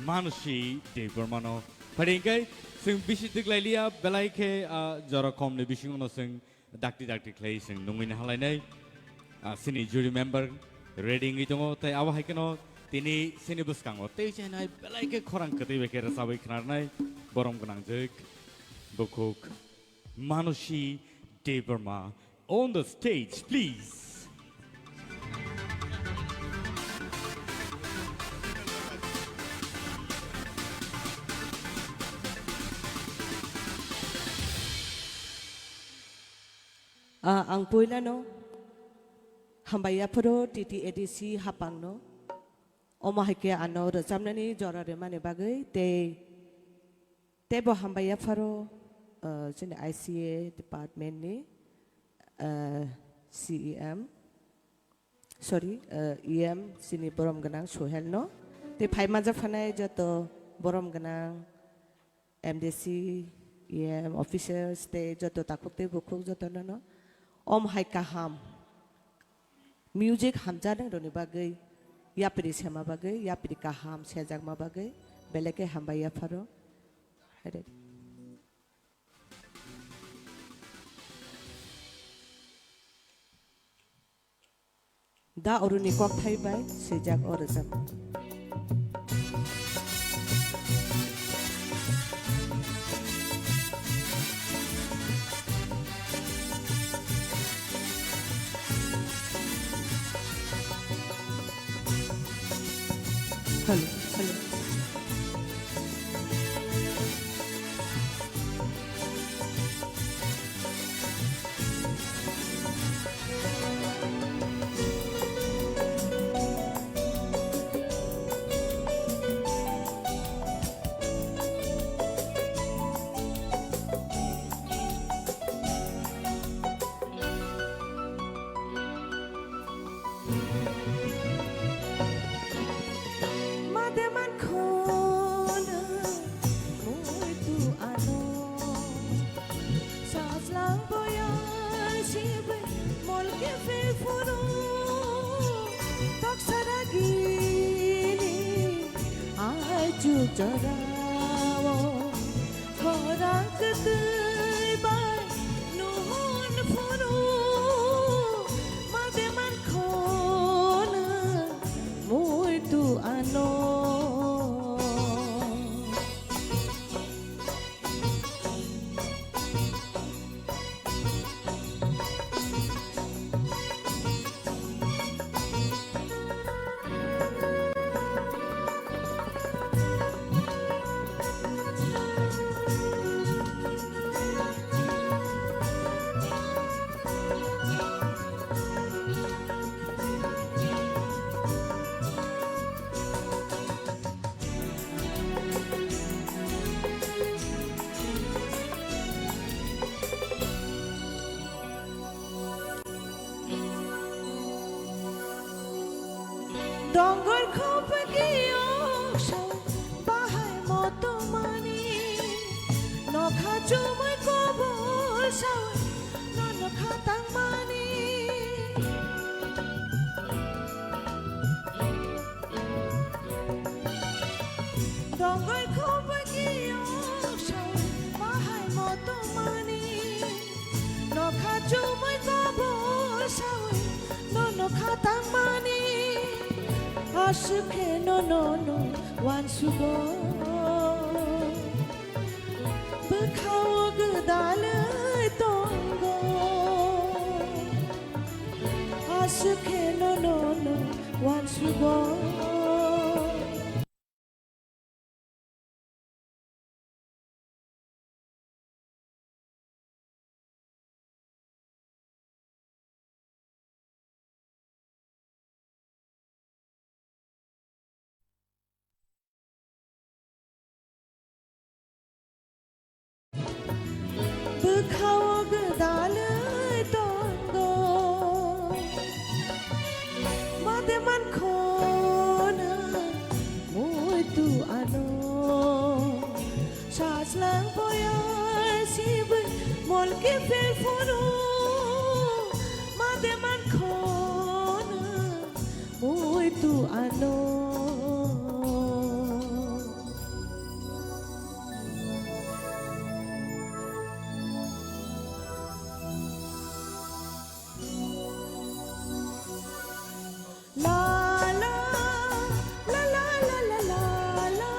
Manushi Debbarmano. Phaidi hwnkhe chwng bisi twk lai liya, belai khe, ah, jora kom ni bisingo no chwng dakti dakti khlai chwng nungwi nahalainai, ah, chini jury member ready wngwi tongo, tei abo hai kheno tini chini bwskango tei chainai belai khe khorang kwtwi bai khe rwchabwi khnarnai borom gwnang jwk bukhuk Manushi Debbarma on the stage, please. Ah, ang puilano hambai yaphuru T T A D C hapangno. Omo hai khe ano rwchapnani jora rwmani bagwi tei Teibo hambai yapharo, uh, chini I C A department ni, uh, C E M, sorry, uh, E M chini borom gwnang Sohel no. Tei phai manjak phanai joto borom gwnang M D C, E M officers tei joto takhuk tei bukhuk joto no no. Om hai kaham. Music hamjaknai rokni bagwi, yapri sema bagwi, yapri kaham sejakma bagwi, belai khe hambai yapharo. Haide. Da Aruni kokthai bai swijak o rwchapmung. Hello, hello. Mate man khona muitu ano. Sajlang boya sibe molke fe furu. Toksara gini ai chuk jorao. Khorang kwtwi bai nuhun phuru, mate man khona muitu ano. Dongor khopeki oksa bahai motomani, nokha chumui kobol sawi, no nokha tangmani. Dongor khopeki oksa bahai motomani, nokha chumui kobol sawi, no nokha tangmani. Aswk khe no no no uansugo, bwkhao gwdalwi tongo. Aswk khe no no no uansugo. Bwkhao gwdalwi tongo, mate man khona muitu ano. Sajlang boya sibe molke fe furu, mate man khona muitu ano. La la la la la la la la.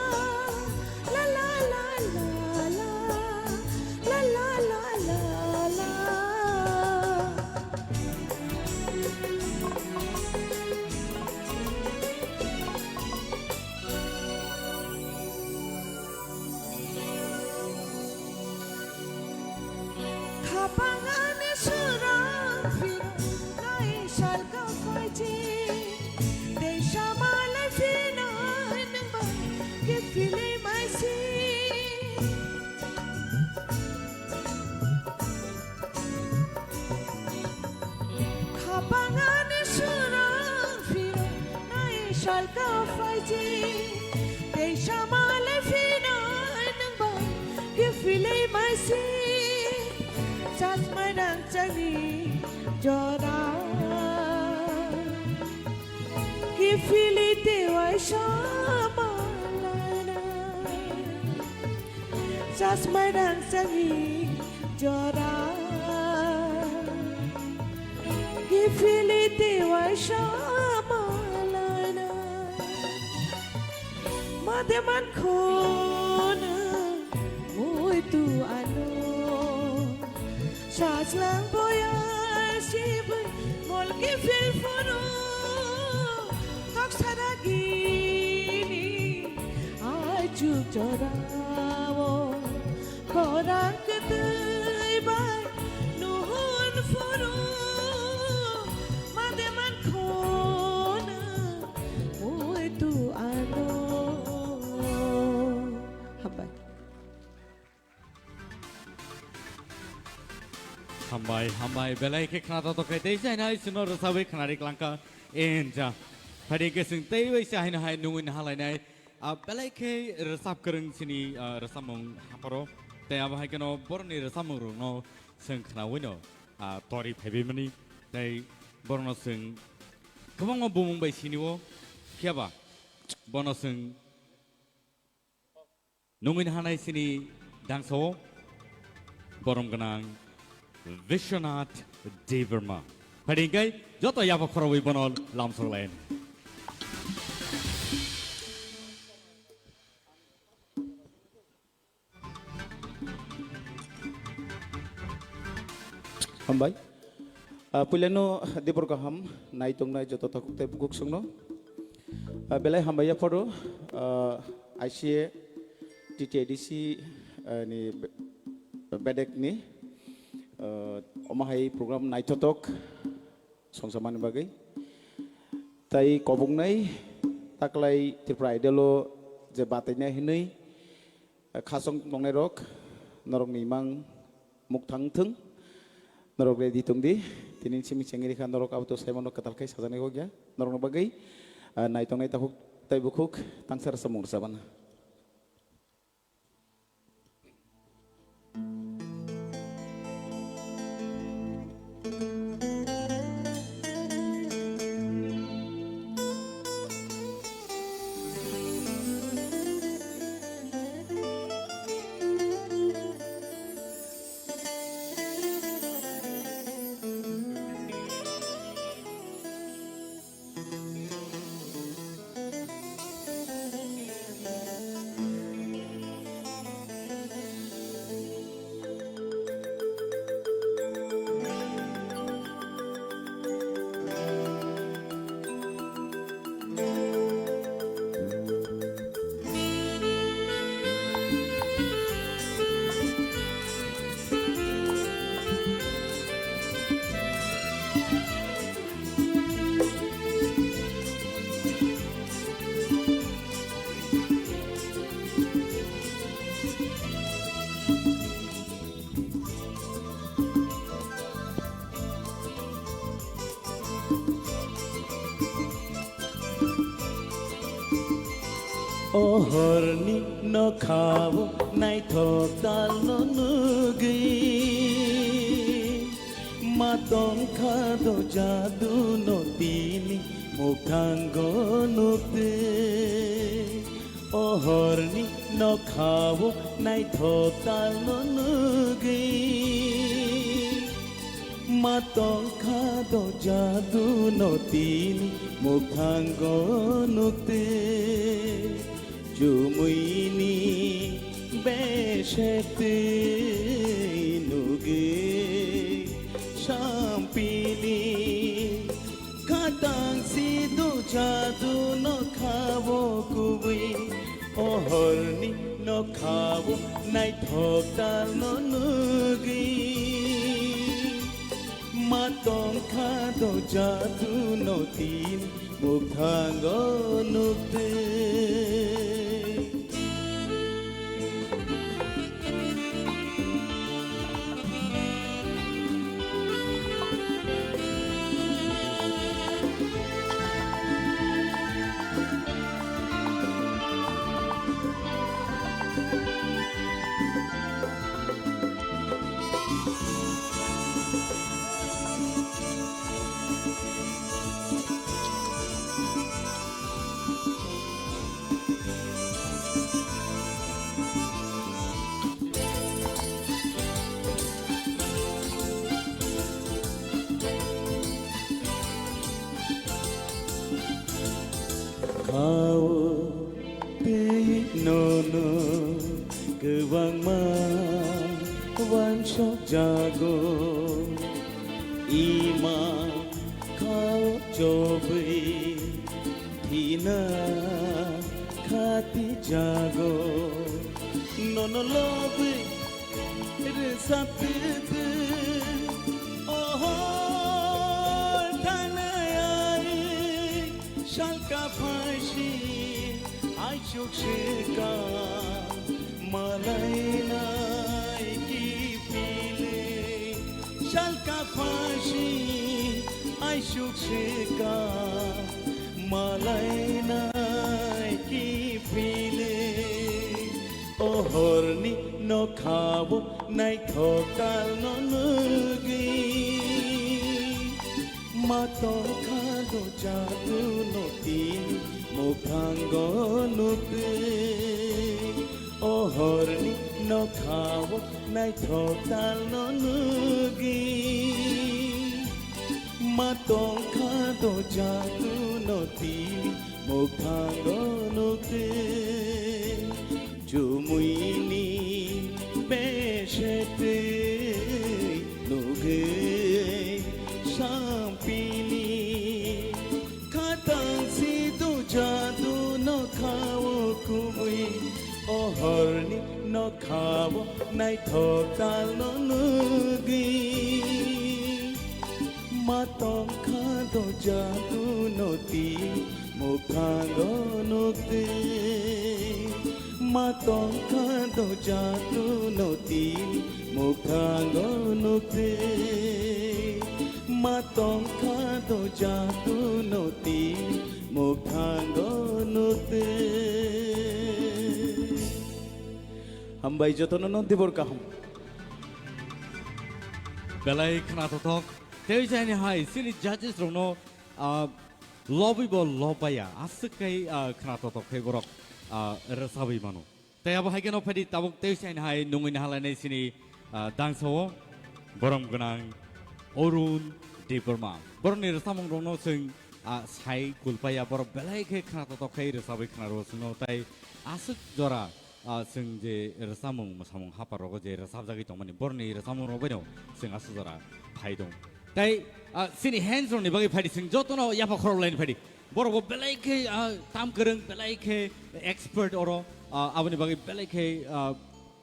Khapang ani swrang phirok nai salka phaiji, tei samalai phinai nwng bai kiphilwi maisi. Alka phaiji, tei samale phinai nang bai, kiphilwi maisi, chasmai rangchakni jora. Kiphilwi tei waisa malaina, chasmai rangchakni jora. Kiphilwi tei waisa malaina. Made mankhono muitu ano. Sajlang boya sibui mol kiphil phuru. Tok saragini aichuk jorao. Khorang kwtwi bai nuhun phuru. Made mankhono muitu ano. Hambai. Hambai, hambai, belai khe khna tongthok khe tei jainai chwngno rwchabwi khnari klangkha. Enja. Phadi khe chwng tei bai se haino hai nungwi nahalainai. Ah, belai khe rwchap kwrwng chini, ah, rwchapmung hapharo. Tei abo hai kheno borokni rwchapmung rokno chwng khnawi no, ah, tori phaibai mani. Tei borokno chwng kwbangma bumung bai sinio. Phiya ba bono chwng nungwi nahanai chini dangsa o borom gwnang Vishwanath Debbarma. Phadi hwnkhe joto yapha khorobwi bono lamsok lai. Hambai. Ah, puilano dibor kaham nai tongnai joto takhuk tei bukhuk songno. Ah, belai hambai yapharo, ah, I C A T T A D C, ah, ni be-, bedek ni, ah, omo hai program naithotok songsamani bagwi. Tai kobongnai taklai Tripura Idol o je batainai hinwi, khasong tongnai rok, norok ni imang mukthang thung, norok ready tong di, tini simi chengri kha norok abo to saimano kwtal khai sajani kok ya, norok no bagwi, ah, nai tongnai takhuk tai bukhuk tangsa rwchapmung rwchabana. O horni nokhao naithok talno nugwi, ma tongkha do jadu no tini mukthango nukte. O horni nokhao naithok talno nugwi, ma tongkha do jadu no tini mukthango nukte. Chumuini besektwi nugwi sampili khatang sidu jadu nokhao kubui. O horni nokhao naithok talno nugwi, ma tongkha do jadu no tin mukthango nukte. Ao tei nono kwbangma wansok jago, ima khao chobwi thina khati jago. Nono lobwi rwsap twtwi, o hor thangnai ai salka phaisi aisuk swka, malainai kiphilwi salka phaisi aisuk swka, malainai kiphilwi. O horni nokhao naithok talno nugwi, ma tongkha do jadu no tini mukhango nukwi. O horni nokhao naithok talno nugwi, ma tongkha do jadu no tini mukhango nukwi. Chumuini besetwi nugwi sampini, khatang si do jadu nokhao kubui, o horni nokhao naithok talno nugwi. Ma tongkha do jadu no tini mukhango nukwi, ma tongkha do jadu no tini mukhango nukwi, ma tongkha do jadu no tini mukhango nukwi. Hambai jotono no dibor kaham. Belai khna tothok. Tei jani hai chini judges rokno, ah, lobwi bo lobaya, aswk khai, ah, khna tothok khai borok, ah, rwchabwi mano. Tei abo hai kheno phaidi tabuk tei jani hai nungwi nahalainai chini, ah, dangsao borom gwnang Arun Debbarma. Borokni rwchapmung rokno chwng, ah, sai kulpaya, borok belai khe khna tothok khai rwchabwi khna rwo chwngno tei aswk jora ah, chwng je rwchapmung mwsamung hapar rogo je rwchapjagwi tongmani, borokni rwchapmung rok baino chwng aswk jora phai tong. Tei, ah, chini hands rokni bagwi phaidi, chwng jotono yapha khorok laini phaidi. Borok bo belai khe, ah, tam kwrwng, belai khe expert oro, ah, aboni bagwi belai khe, ah,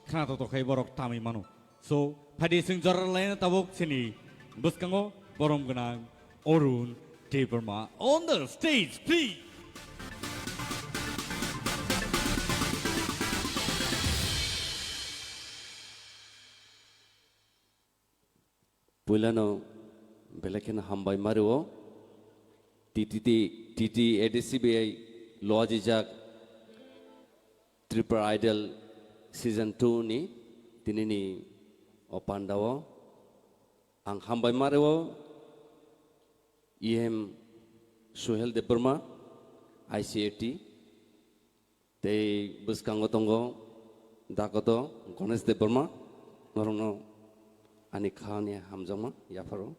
khna tothok khai borok tamwi mano. So, phaidi chwng jora laina tabuk chini bwskango borom gwnang Arun Debbarma on the stage, please. Puilano belai kheno hambai ma rwo. T T T, T T A D C B I lo ajijak Tripura Idol Season two ni tinini o pandao ang hambai ma rwo E M Suhel Debbarma, I C A T, tei bwskango tongo Dakoto Ganesh Debbarma, norokno ani khani hamjakma yapharo.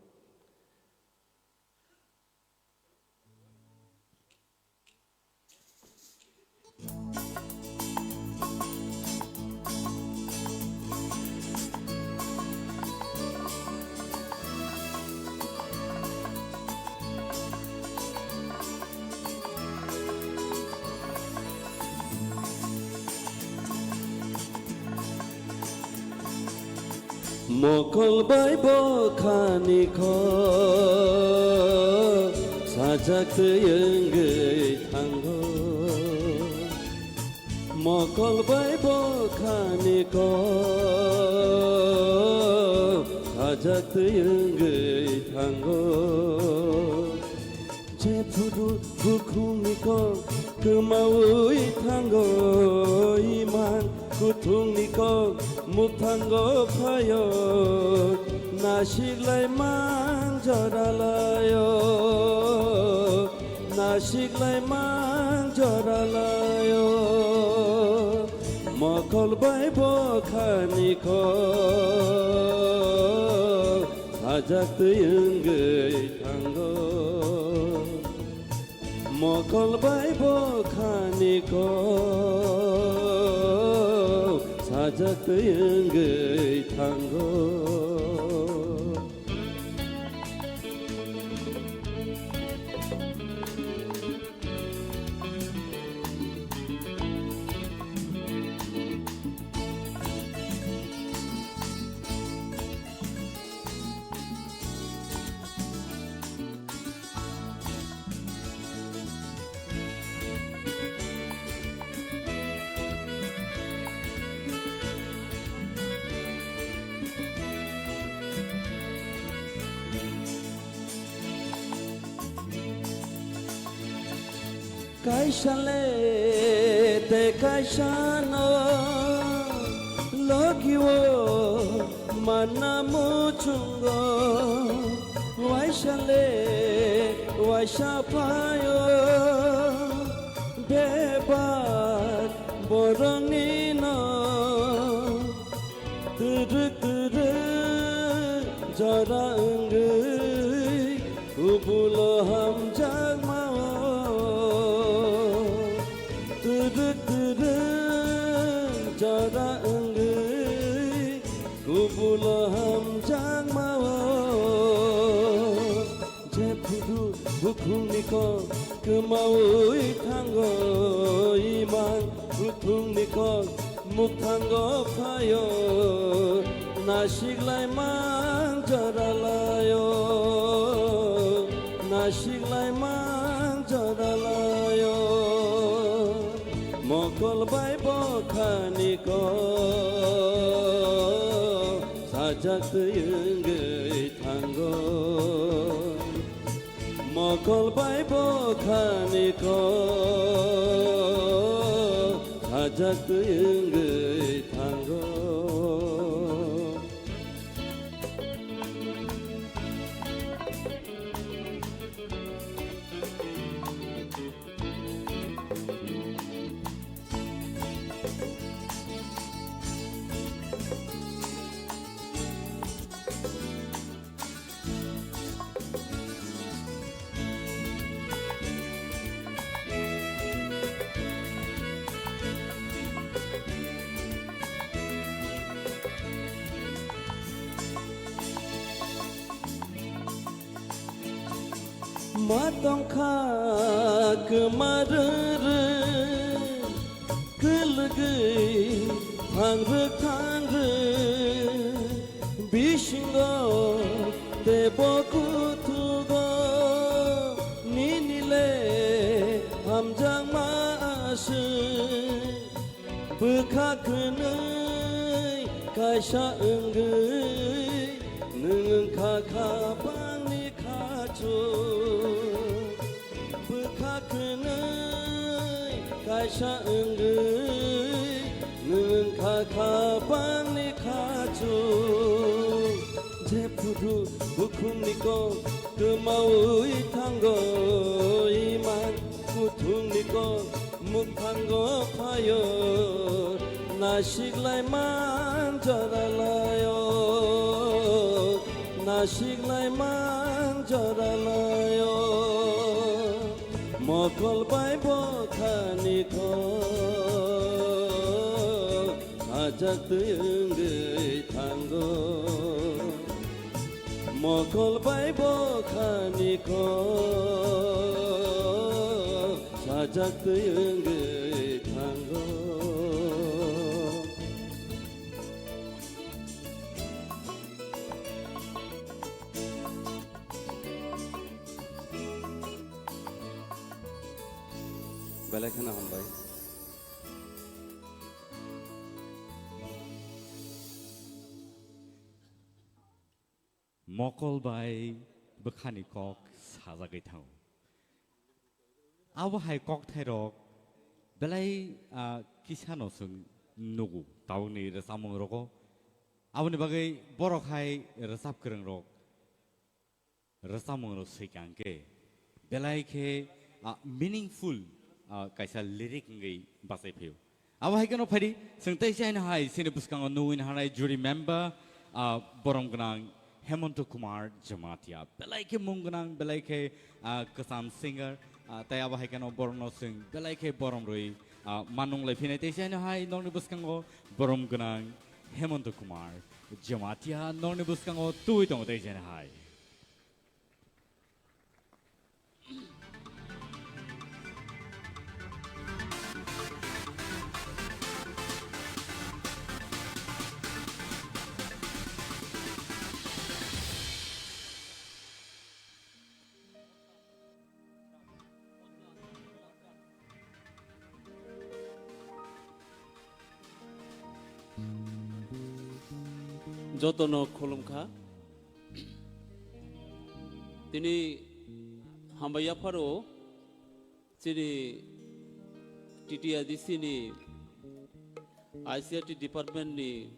Mokol bai bwkhani kho sajak twi wngwi thango. Mokol bai bwkhani kok sajak twi wngwi thango. Jephuru bukhukni kok kwmawi thango, iman kuthukni kok mukthango phaio. Naisik lai mang jora laio. Naisik lai mang jora laio, mokol bai bwkhani kok sajak twi wngwi thango. Mokol bai bwkhani kok sajak twi wngwi thango. Kaisa le tei kaisa no logi o manna muchungo, waisa le waisa phaio bebak borokni no. Twrwk twrwk jora wngwi kubulo hamjakma o. Twrwk twrwk jora wngwi kubulo hamjakma o. Jephuru bukhukni kok kwmawi thango, imang bukhukni kok mukthango phaio, nasiklaimang joralaio, nasiklaimang joralaio. Mokol bai bwkhani kok sajak twi wngwi thango. Mokol bai bwkhani kok sajak twi wngwi thango. Ma tongkha kwma rwrwk, kwlwgwi thangrwk thangrwk, bisingo teibo kuthugo nini le hamjakma aswk. Bwkha kwnwi kaisa wngwi nwng wngkha kha bangni khachuk. Bwkha kwnwi kaisa wngwi nwng wngkha kha bangni khachuk. Jephuru bukhukni kok kwmawi thango, imang kuthukni kok mukthango phaio, nasiklaimang joralaio, nasiklaimang joralaio. Mokol bai bwkhani kok sajak twi wngwi thango. Mokol bai bwkhani kok sajak twi wngwi thango. Belai kheno hambai. Mokol bai bwkhani kok sajagwi thango. Abo hai kokthairok belai, ah, kisano chwng nugo tabukni rwchapmung rogo. Aboni bagwi borok hai rwchap kwrwngrok rwchapmung rok swikang khe belai khe, ah, meaningful, ah, kaisa lyric wngwi bachai phaio. Abo hai kheno phaidi, chwng tei chaino hai chini bwskango nugwi hanai jury member, ah, borom gwnang Hemonto Kumar Jamatia. Belai khe mung gwnang, belai khe, ah, kwcham singer. Ah, tei abo hai kheno borokno chwng belai khe borom rwi, ah, manung lai phinai tei chai no hai nokni bwskango borom gwnang Hemanta Kumar Jamatia nokni bwskango twi tongo tei chai no hai. Jotono khulumkha. Tini hambai yapharo chini T T A D C ni I C R T department ni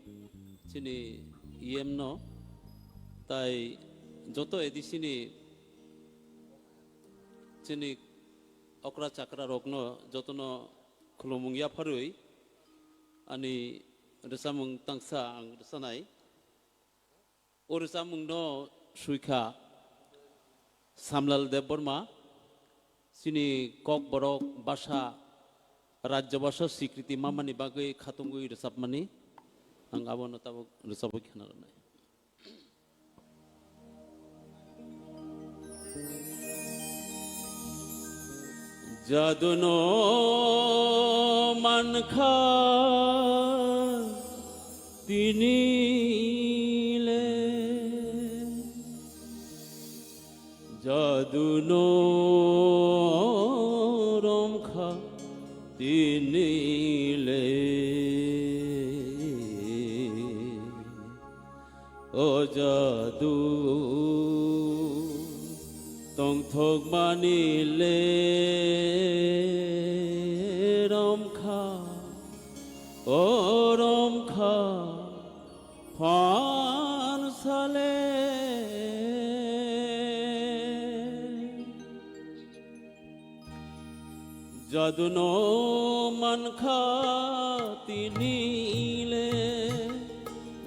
chini E M no, tai joto A D C ni chini okra chakra rokno jotono khulumung yapharwi ani rwchapmung tangsa ang rwchanai. O rwchapmungno swikha Samlal Debbarma, chini Kokborok basa, Rajya basa sikriti mamani bagwi khatungwi rwchapmani. Ang abono tabuk rwchapwi khna rwnai. Jaduno mankha tini le, jaduno romkha tini le. O jadu tongthokmani le romkha, o romkha phan sale. Jaduno mankha tini le,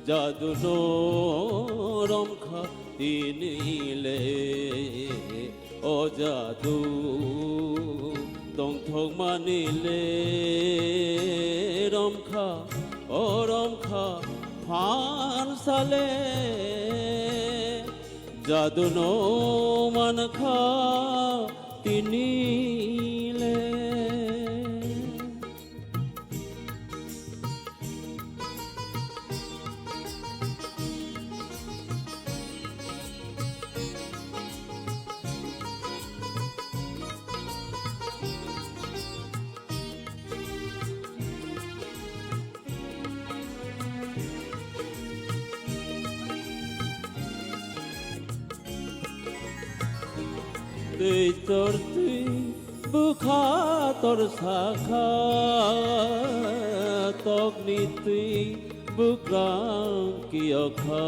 jaduno romkha tini le, o jadu tongthokmani le romkha, o romkha phan sale. Jaduno mankha tini le. Twi tor twi bwkha tor sakha, tokni twi bwkrang kiyokha.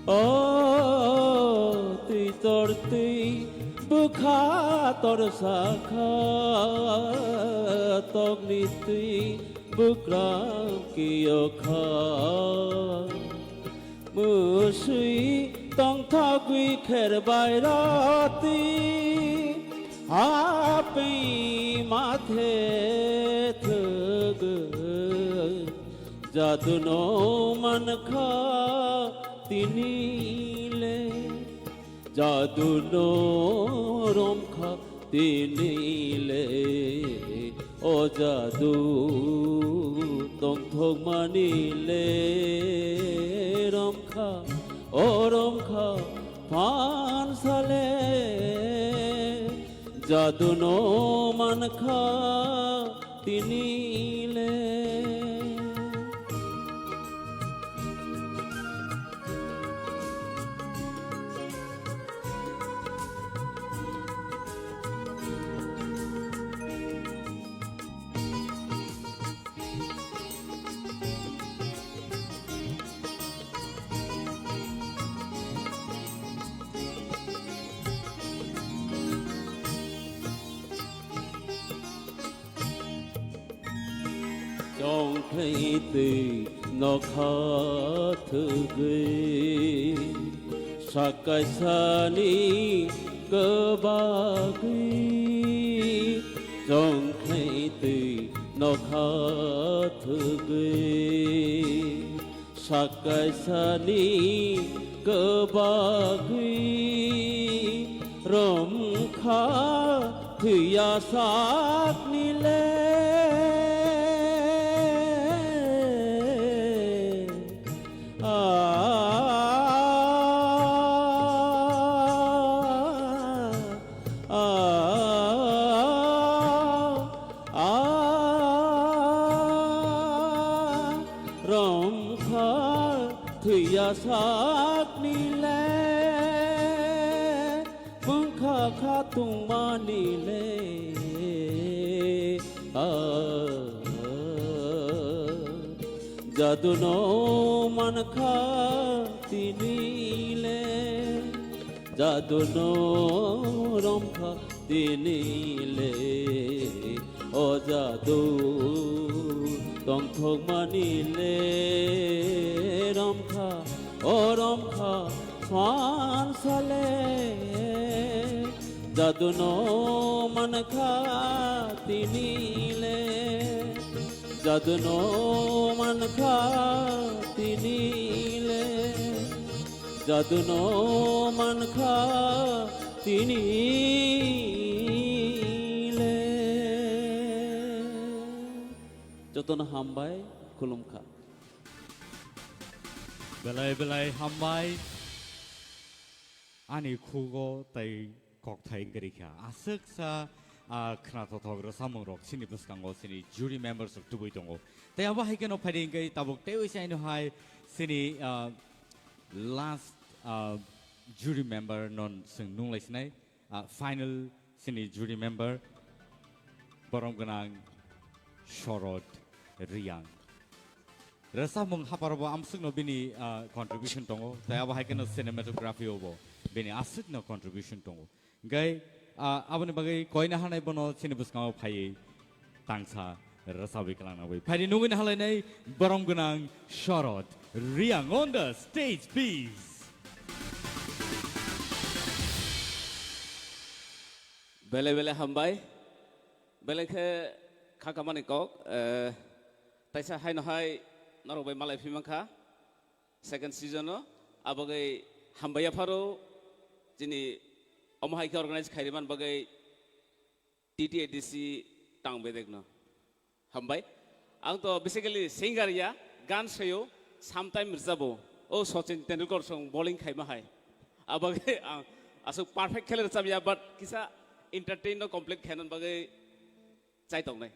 O twi tor twi bwkha tor sakha, tokni twi bwkrang kiyokha. Mwswi tongthogwi kher bai roti, hapwi mathe thwgwi. Jaduno mankha tini le, jaduno romkha tini le, o jadu tongthokmani le romkha, o romkha phan sale. Jaduno mankha tini le. Chongkhlai twi nokha thwgwi, sakaisani Kwbagwi chongkhai twi nokha thwgwi, sak kaisani kwbagwi romkha thwiya sakni le. Romkha thwiya sakni le, wngkha kha tongmani le. Jaduno mankha tini le, jaduno romkha tini le, o jadu tongthokmani le romkha, o romkha swansale. Jaduno mankha tini le, jaduno mankha tini le, jaduno mankha tini le. Jotono hambai, khulumkha. Belai belai hambai. Ani khugo tai kokthai wngwi rikha. Aswksa, ah, khwnathothok rwchapmung rok chini bwskango chini jury members rok tubui tongo. Tai abo hai kheno phaidi wngwi tabuk teiwi se aino hai chini, ah, last, ah, jury member non chwng nunglai sinai, ah, final chini jury member borom gwnang Shorod Riyang. Rwchapmung hapharo bo amsukno bini, ah, contribution tongo, tai abo hai kheno cinematography o bo bini aswkno contribution tongo. Hingkhe, ah, aboni bagwi koina hanai bono chini bwskango phaiwi tangsa rwchabwi kwlangna bagwi. Phaidi nugwi nahalainai borom gwnang Shorod Riyang on the stage, please. Belai belai hambai. Belai khe kha kamani kok, eh, taisa haino hai norok bai malai phi mankha second season o, abagwi hambai yapharo chini omo hai khe organize khairiman bagwi T T A D C tang bedekno. Hambai. Ang to basically singer ya, gan sayo, sometime rwchabo. O Sachin Tendulkar song bowling khaima hai. Abagwi ang aswk perfect khe rwchab ya, but kisa entertain no complete khaina bagwi chai tongnai.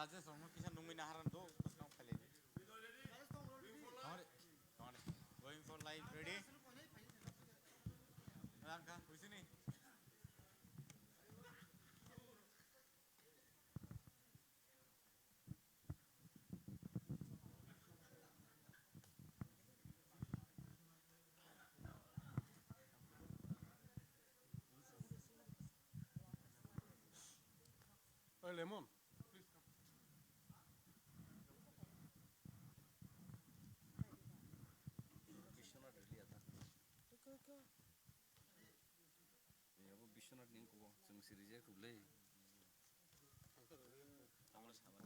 Judges rokno kisa nungwi naharani do, bwskang khailai di. Tongre, tongre. Going for live, ready? Rangkha, huisini. Oy, Lemon. Abo Biswanath ni kubo, chwng siri je kublai. Abo sabar.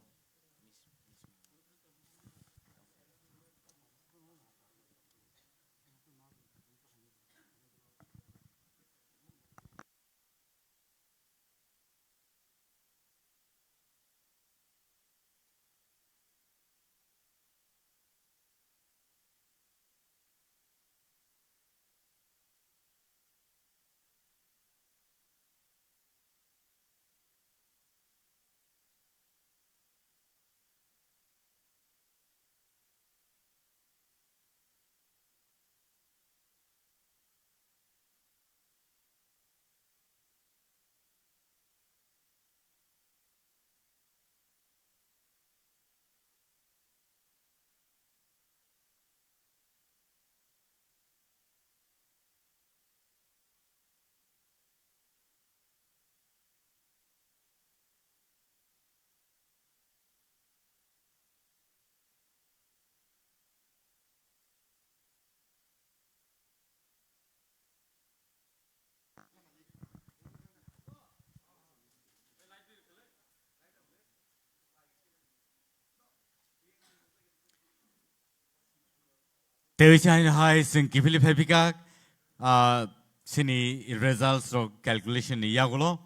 Tei se haino hai chwng kiphilwi phai phika, ah, chini results rok calculation ni yagulo.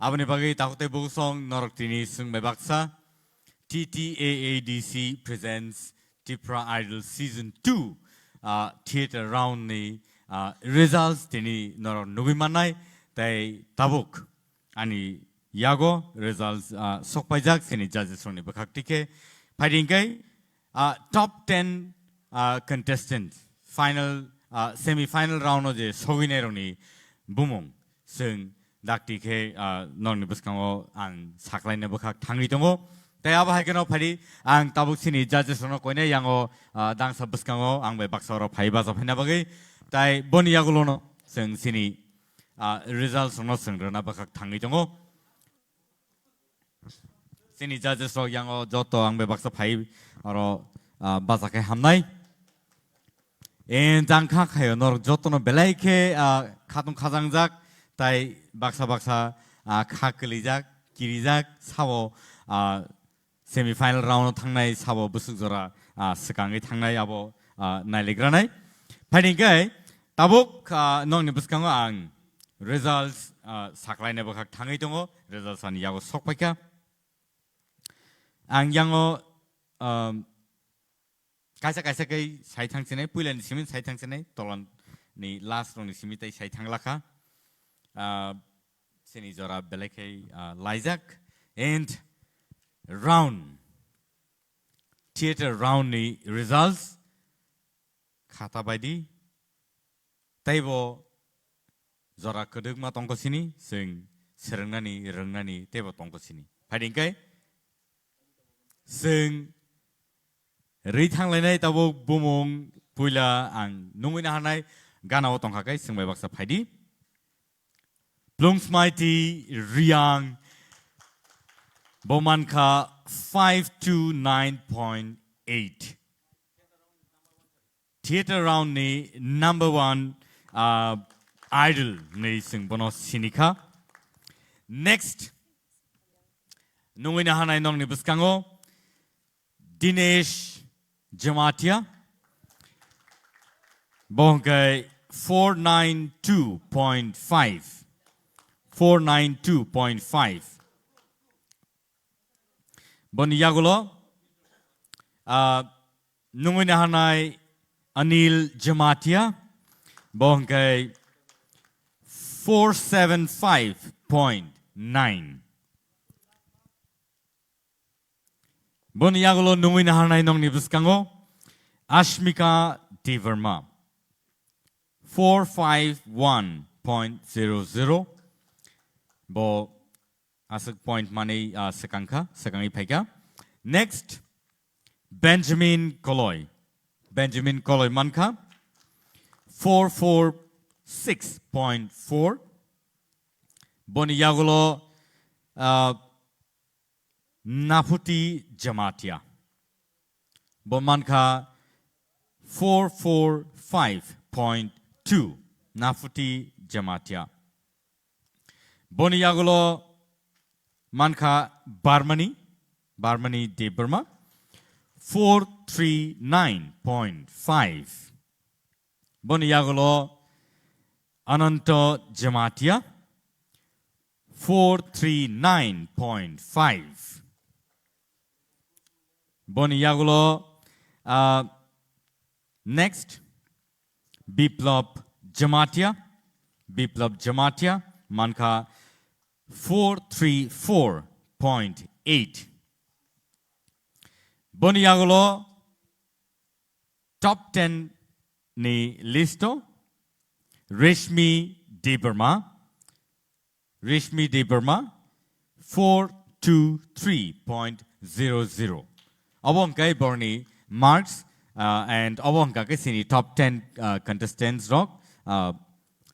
Aboni bagwi takhuk tei bukhuk song norok tini swng bai baksa. T T A A D C presents Tipra Idol Season two, ah, theater round ni, ah, results tini norok nugwi mannai. Tei tabuk ani yago results, ah, sokpaijak chini judges rokni bwkhak tike. Phaidi hwnkhe, ah, top ten, ah, contestant final, ah, semi final round o je sogwinai rokni bumung chwng dakti khe, ah, nokni bwskango ang saklaina bwkhak thangwi tongo. Tei abo hai kheno phaidi ang tabuk chini judges rokno koinai yango, ah, dangsa bwskango ang bai baksa oro phai bacha phaina bagwi. Tai boni yagulono chwng chini ah, results rokno chwng rwna bwkhak thangwi tongo. Chini judges rok yango joto ang bai baksa phai oro, ah, bacha khe hamnai. En jang kha khayo norok jotono belai khe, ah, khatung khajangjak tai baksa baksa, ah, kha kwlijak, kirijak sabo, ah, semi final round o thangnai sabo bwswk jora, ah, swkangwi thangnai abo, ah, nailigranai. Phaidi hwnkhe tabuk, ah, nokni bwskango ang results, ah, saklaina bwkhak thangwi tongo, results ani yago sokpaikha. Ang yango, um, kaisa kaisa khe sai thang sinai, puilani simi sai thang sinai, tolani last rokni simi tei sai thang lakha. Ah, chini jora belai khe, ah, laijak. And round, theater round ni results khata baidi. Teibo jora kwdwkma tongkho sini, chwng swrwngnani, rwngnani teibo tongkho sini. Phaidi hwnkhe chwng rwi thanglainai tabuk bumung puila ang nungwi naharnai gana o tongkha khe chwng bai baksa phaidi. Plungsmaiti Riang bo mankha five two nine point eight. Theater round ni number one, ah, idol ni chwng bono sinikha. Next, nungwi naharnai nokni bwskango Dinesh Jamatia. Bo hwnkhe four nine two point five. Four nine two point five. Boni yagulo, ah, nungwi naharnai Anil Jamatia, bo hwnkhe four seven five point nine. Boni yagulo nungwi naharnai nokni bwskango Ashmika Debbarma, four five one point zero zero. Bo aswk point manwi, ah, swkang kha, swkangwi phai kha. Next, Benjamin Koloi. Benjamin Koloi mankha four four six point four. Boni yagulo, ah, Nafuti Jamatia. Bo mankha four four five point two. Nafuti Jamatia. Boni yagulo mankha Barmani, Barmani Debbarma, four three nine point five. Boni yagulo Ananto Jamatia, four three nine point five. Boni yagulo, ah, next, Biplab Jamatia, Biplab Jamatia, mankha four three four point eight. Boni yagulo top ten ni listo, Reshmi Debbarma, Reshmi Debbarma, four two three point zero zero. Obo hwnkhe borni marks, uh, and obo hwnkha khe sini top ten, uh, contestants rok, uh,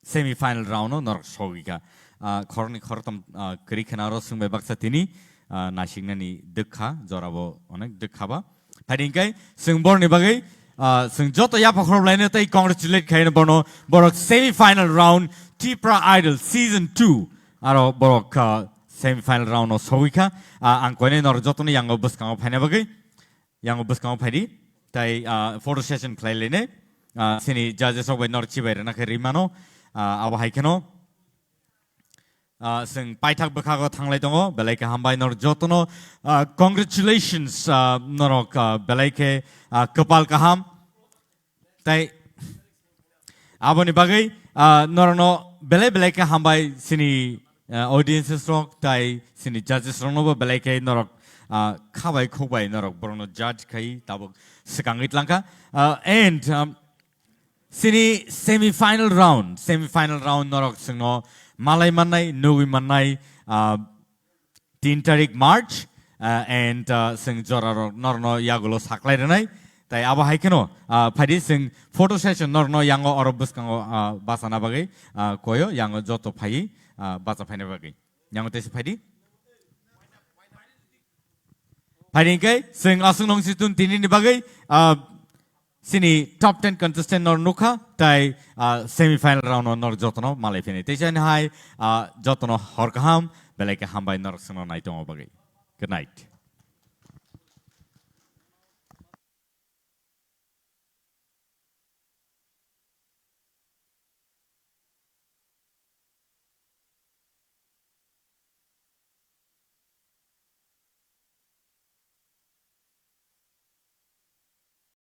semi final round o norok sogwi kha. Uh, khoroknwi khoroktham, uh, kwrwi khna oro swngbai baksa tini, uh, nasiknani dwkha, jorabo onek dwkha ba. Phaidi hwnkhe chwng borni bagwi, ah, chwng joto yapha khorop laino tei congratulate khaino bono, borok semi final round Tipra Idol season two aro borok, ah, semi final round o sogwi kha. Ah, ang koinai norok jotono yango bwskango phaina bagwi, yango bwskango phaidi tei, ah, photo session khlai lainai. Ah, sini judges rok bai norok chibai rwna khe rwi mano. Ah, abo hai kheno Ah, chwng paithak bwkhago thanglai tongo, belai khe hambai norok jotono, ah, congratulations, ah, norok, ah, belai khe, ah, kwpal kaham. Tei aboni bagwi, ah, norokno belai belai khe hambai chini, ah, audiences rok tei chini judges roknobo belai khe norok, ah, khabai khukbai norok borokno judge khai tabuk swkangwi tlangkha. Ah, and, um, Sini semi final round, semi final round norok chwngno malai mannai, nugwi mannai, ah, tin tarik March, ah, and, ah, chwng jorarok norokno yagulo saklai rwnai. Tai abo hai kheno, ah, phaidi chwng photo session norokno yango oro bwskango, ah, bachana bagwi, ah, koyo yango joto phaiwi, ah, bacha phaina bagwi. Yango teisa phaidi. Phaidi hwnkhe chwng aswk nung si tun tini ni bagwi, ah, sini top ten contestant nor nukha, tai, ah, semi final round o nor jotono malai phini. Teisa ni hai, ah, jotono hor kaham, belai khe hambai norok chwngno nai tongo bagwi. Good night.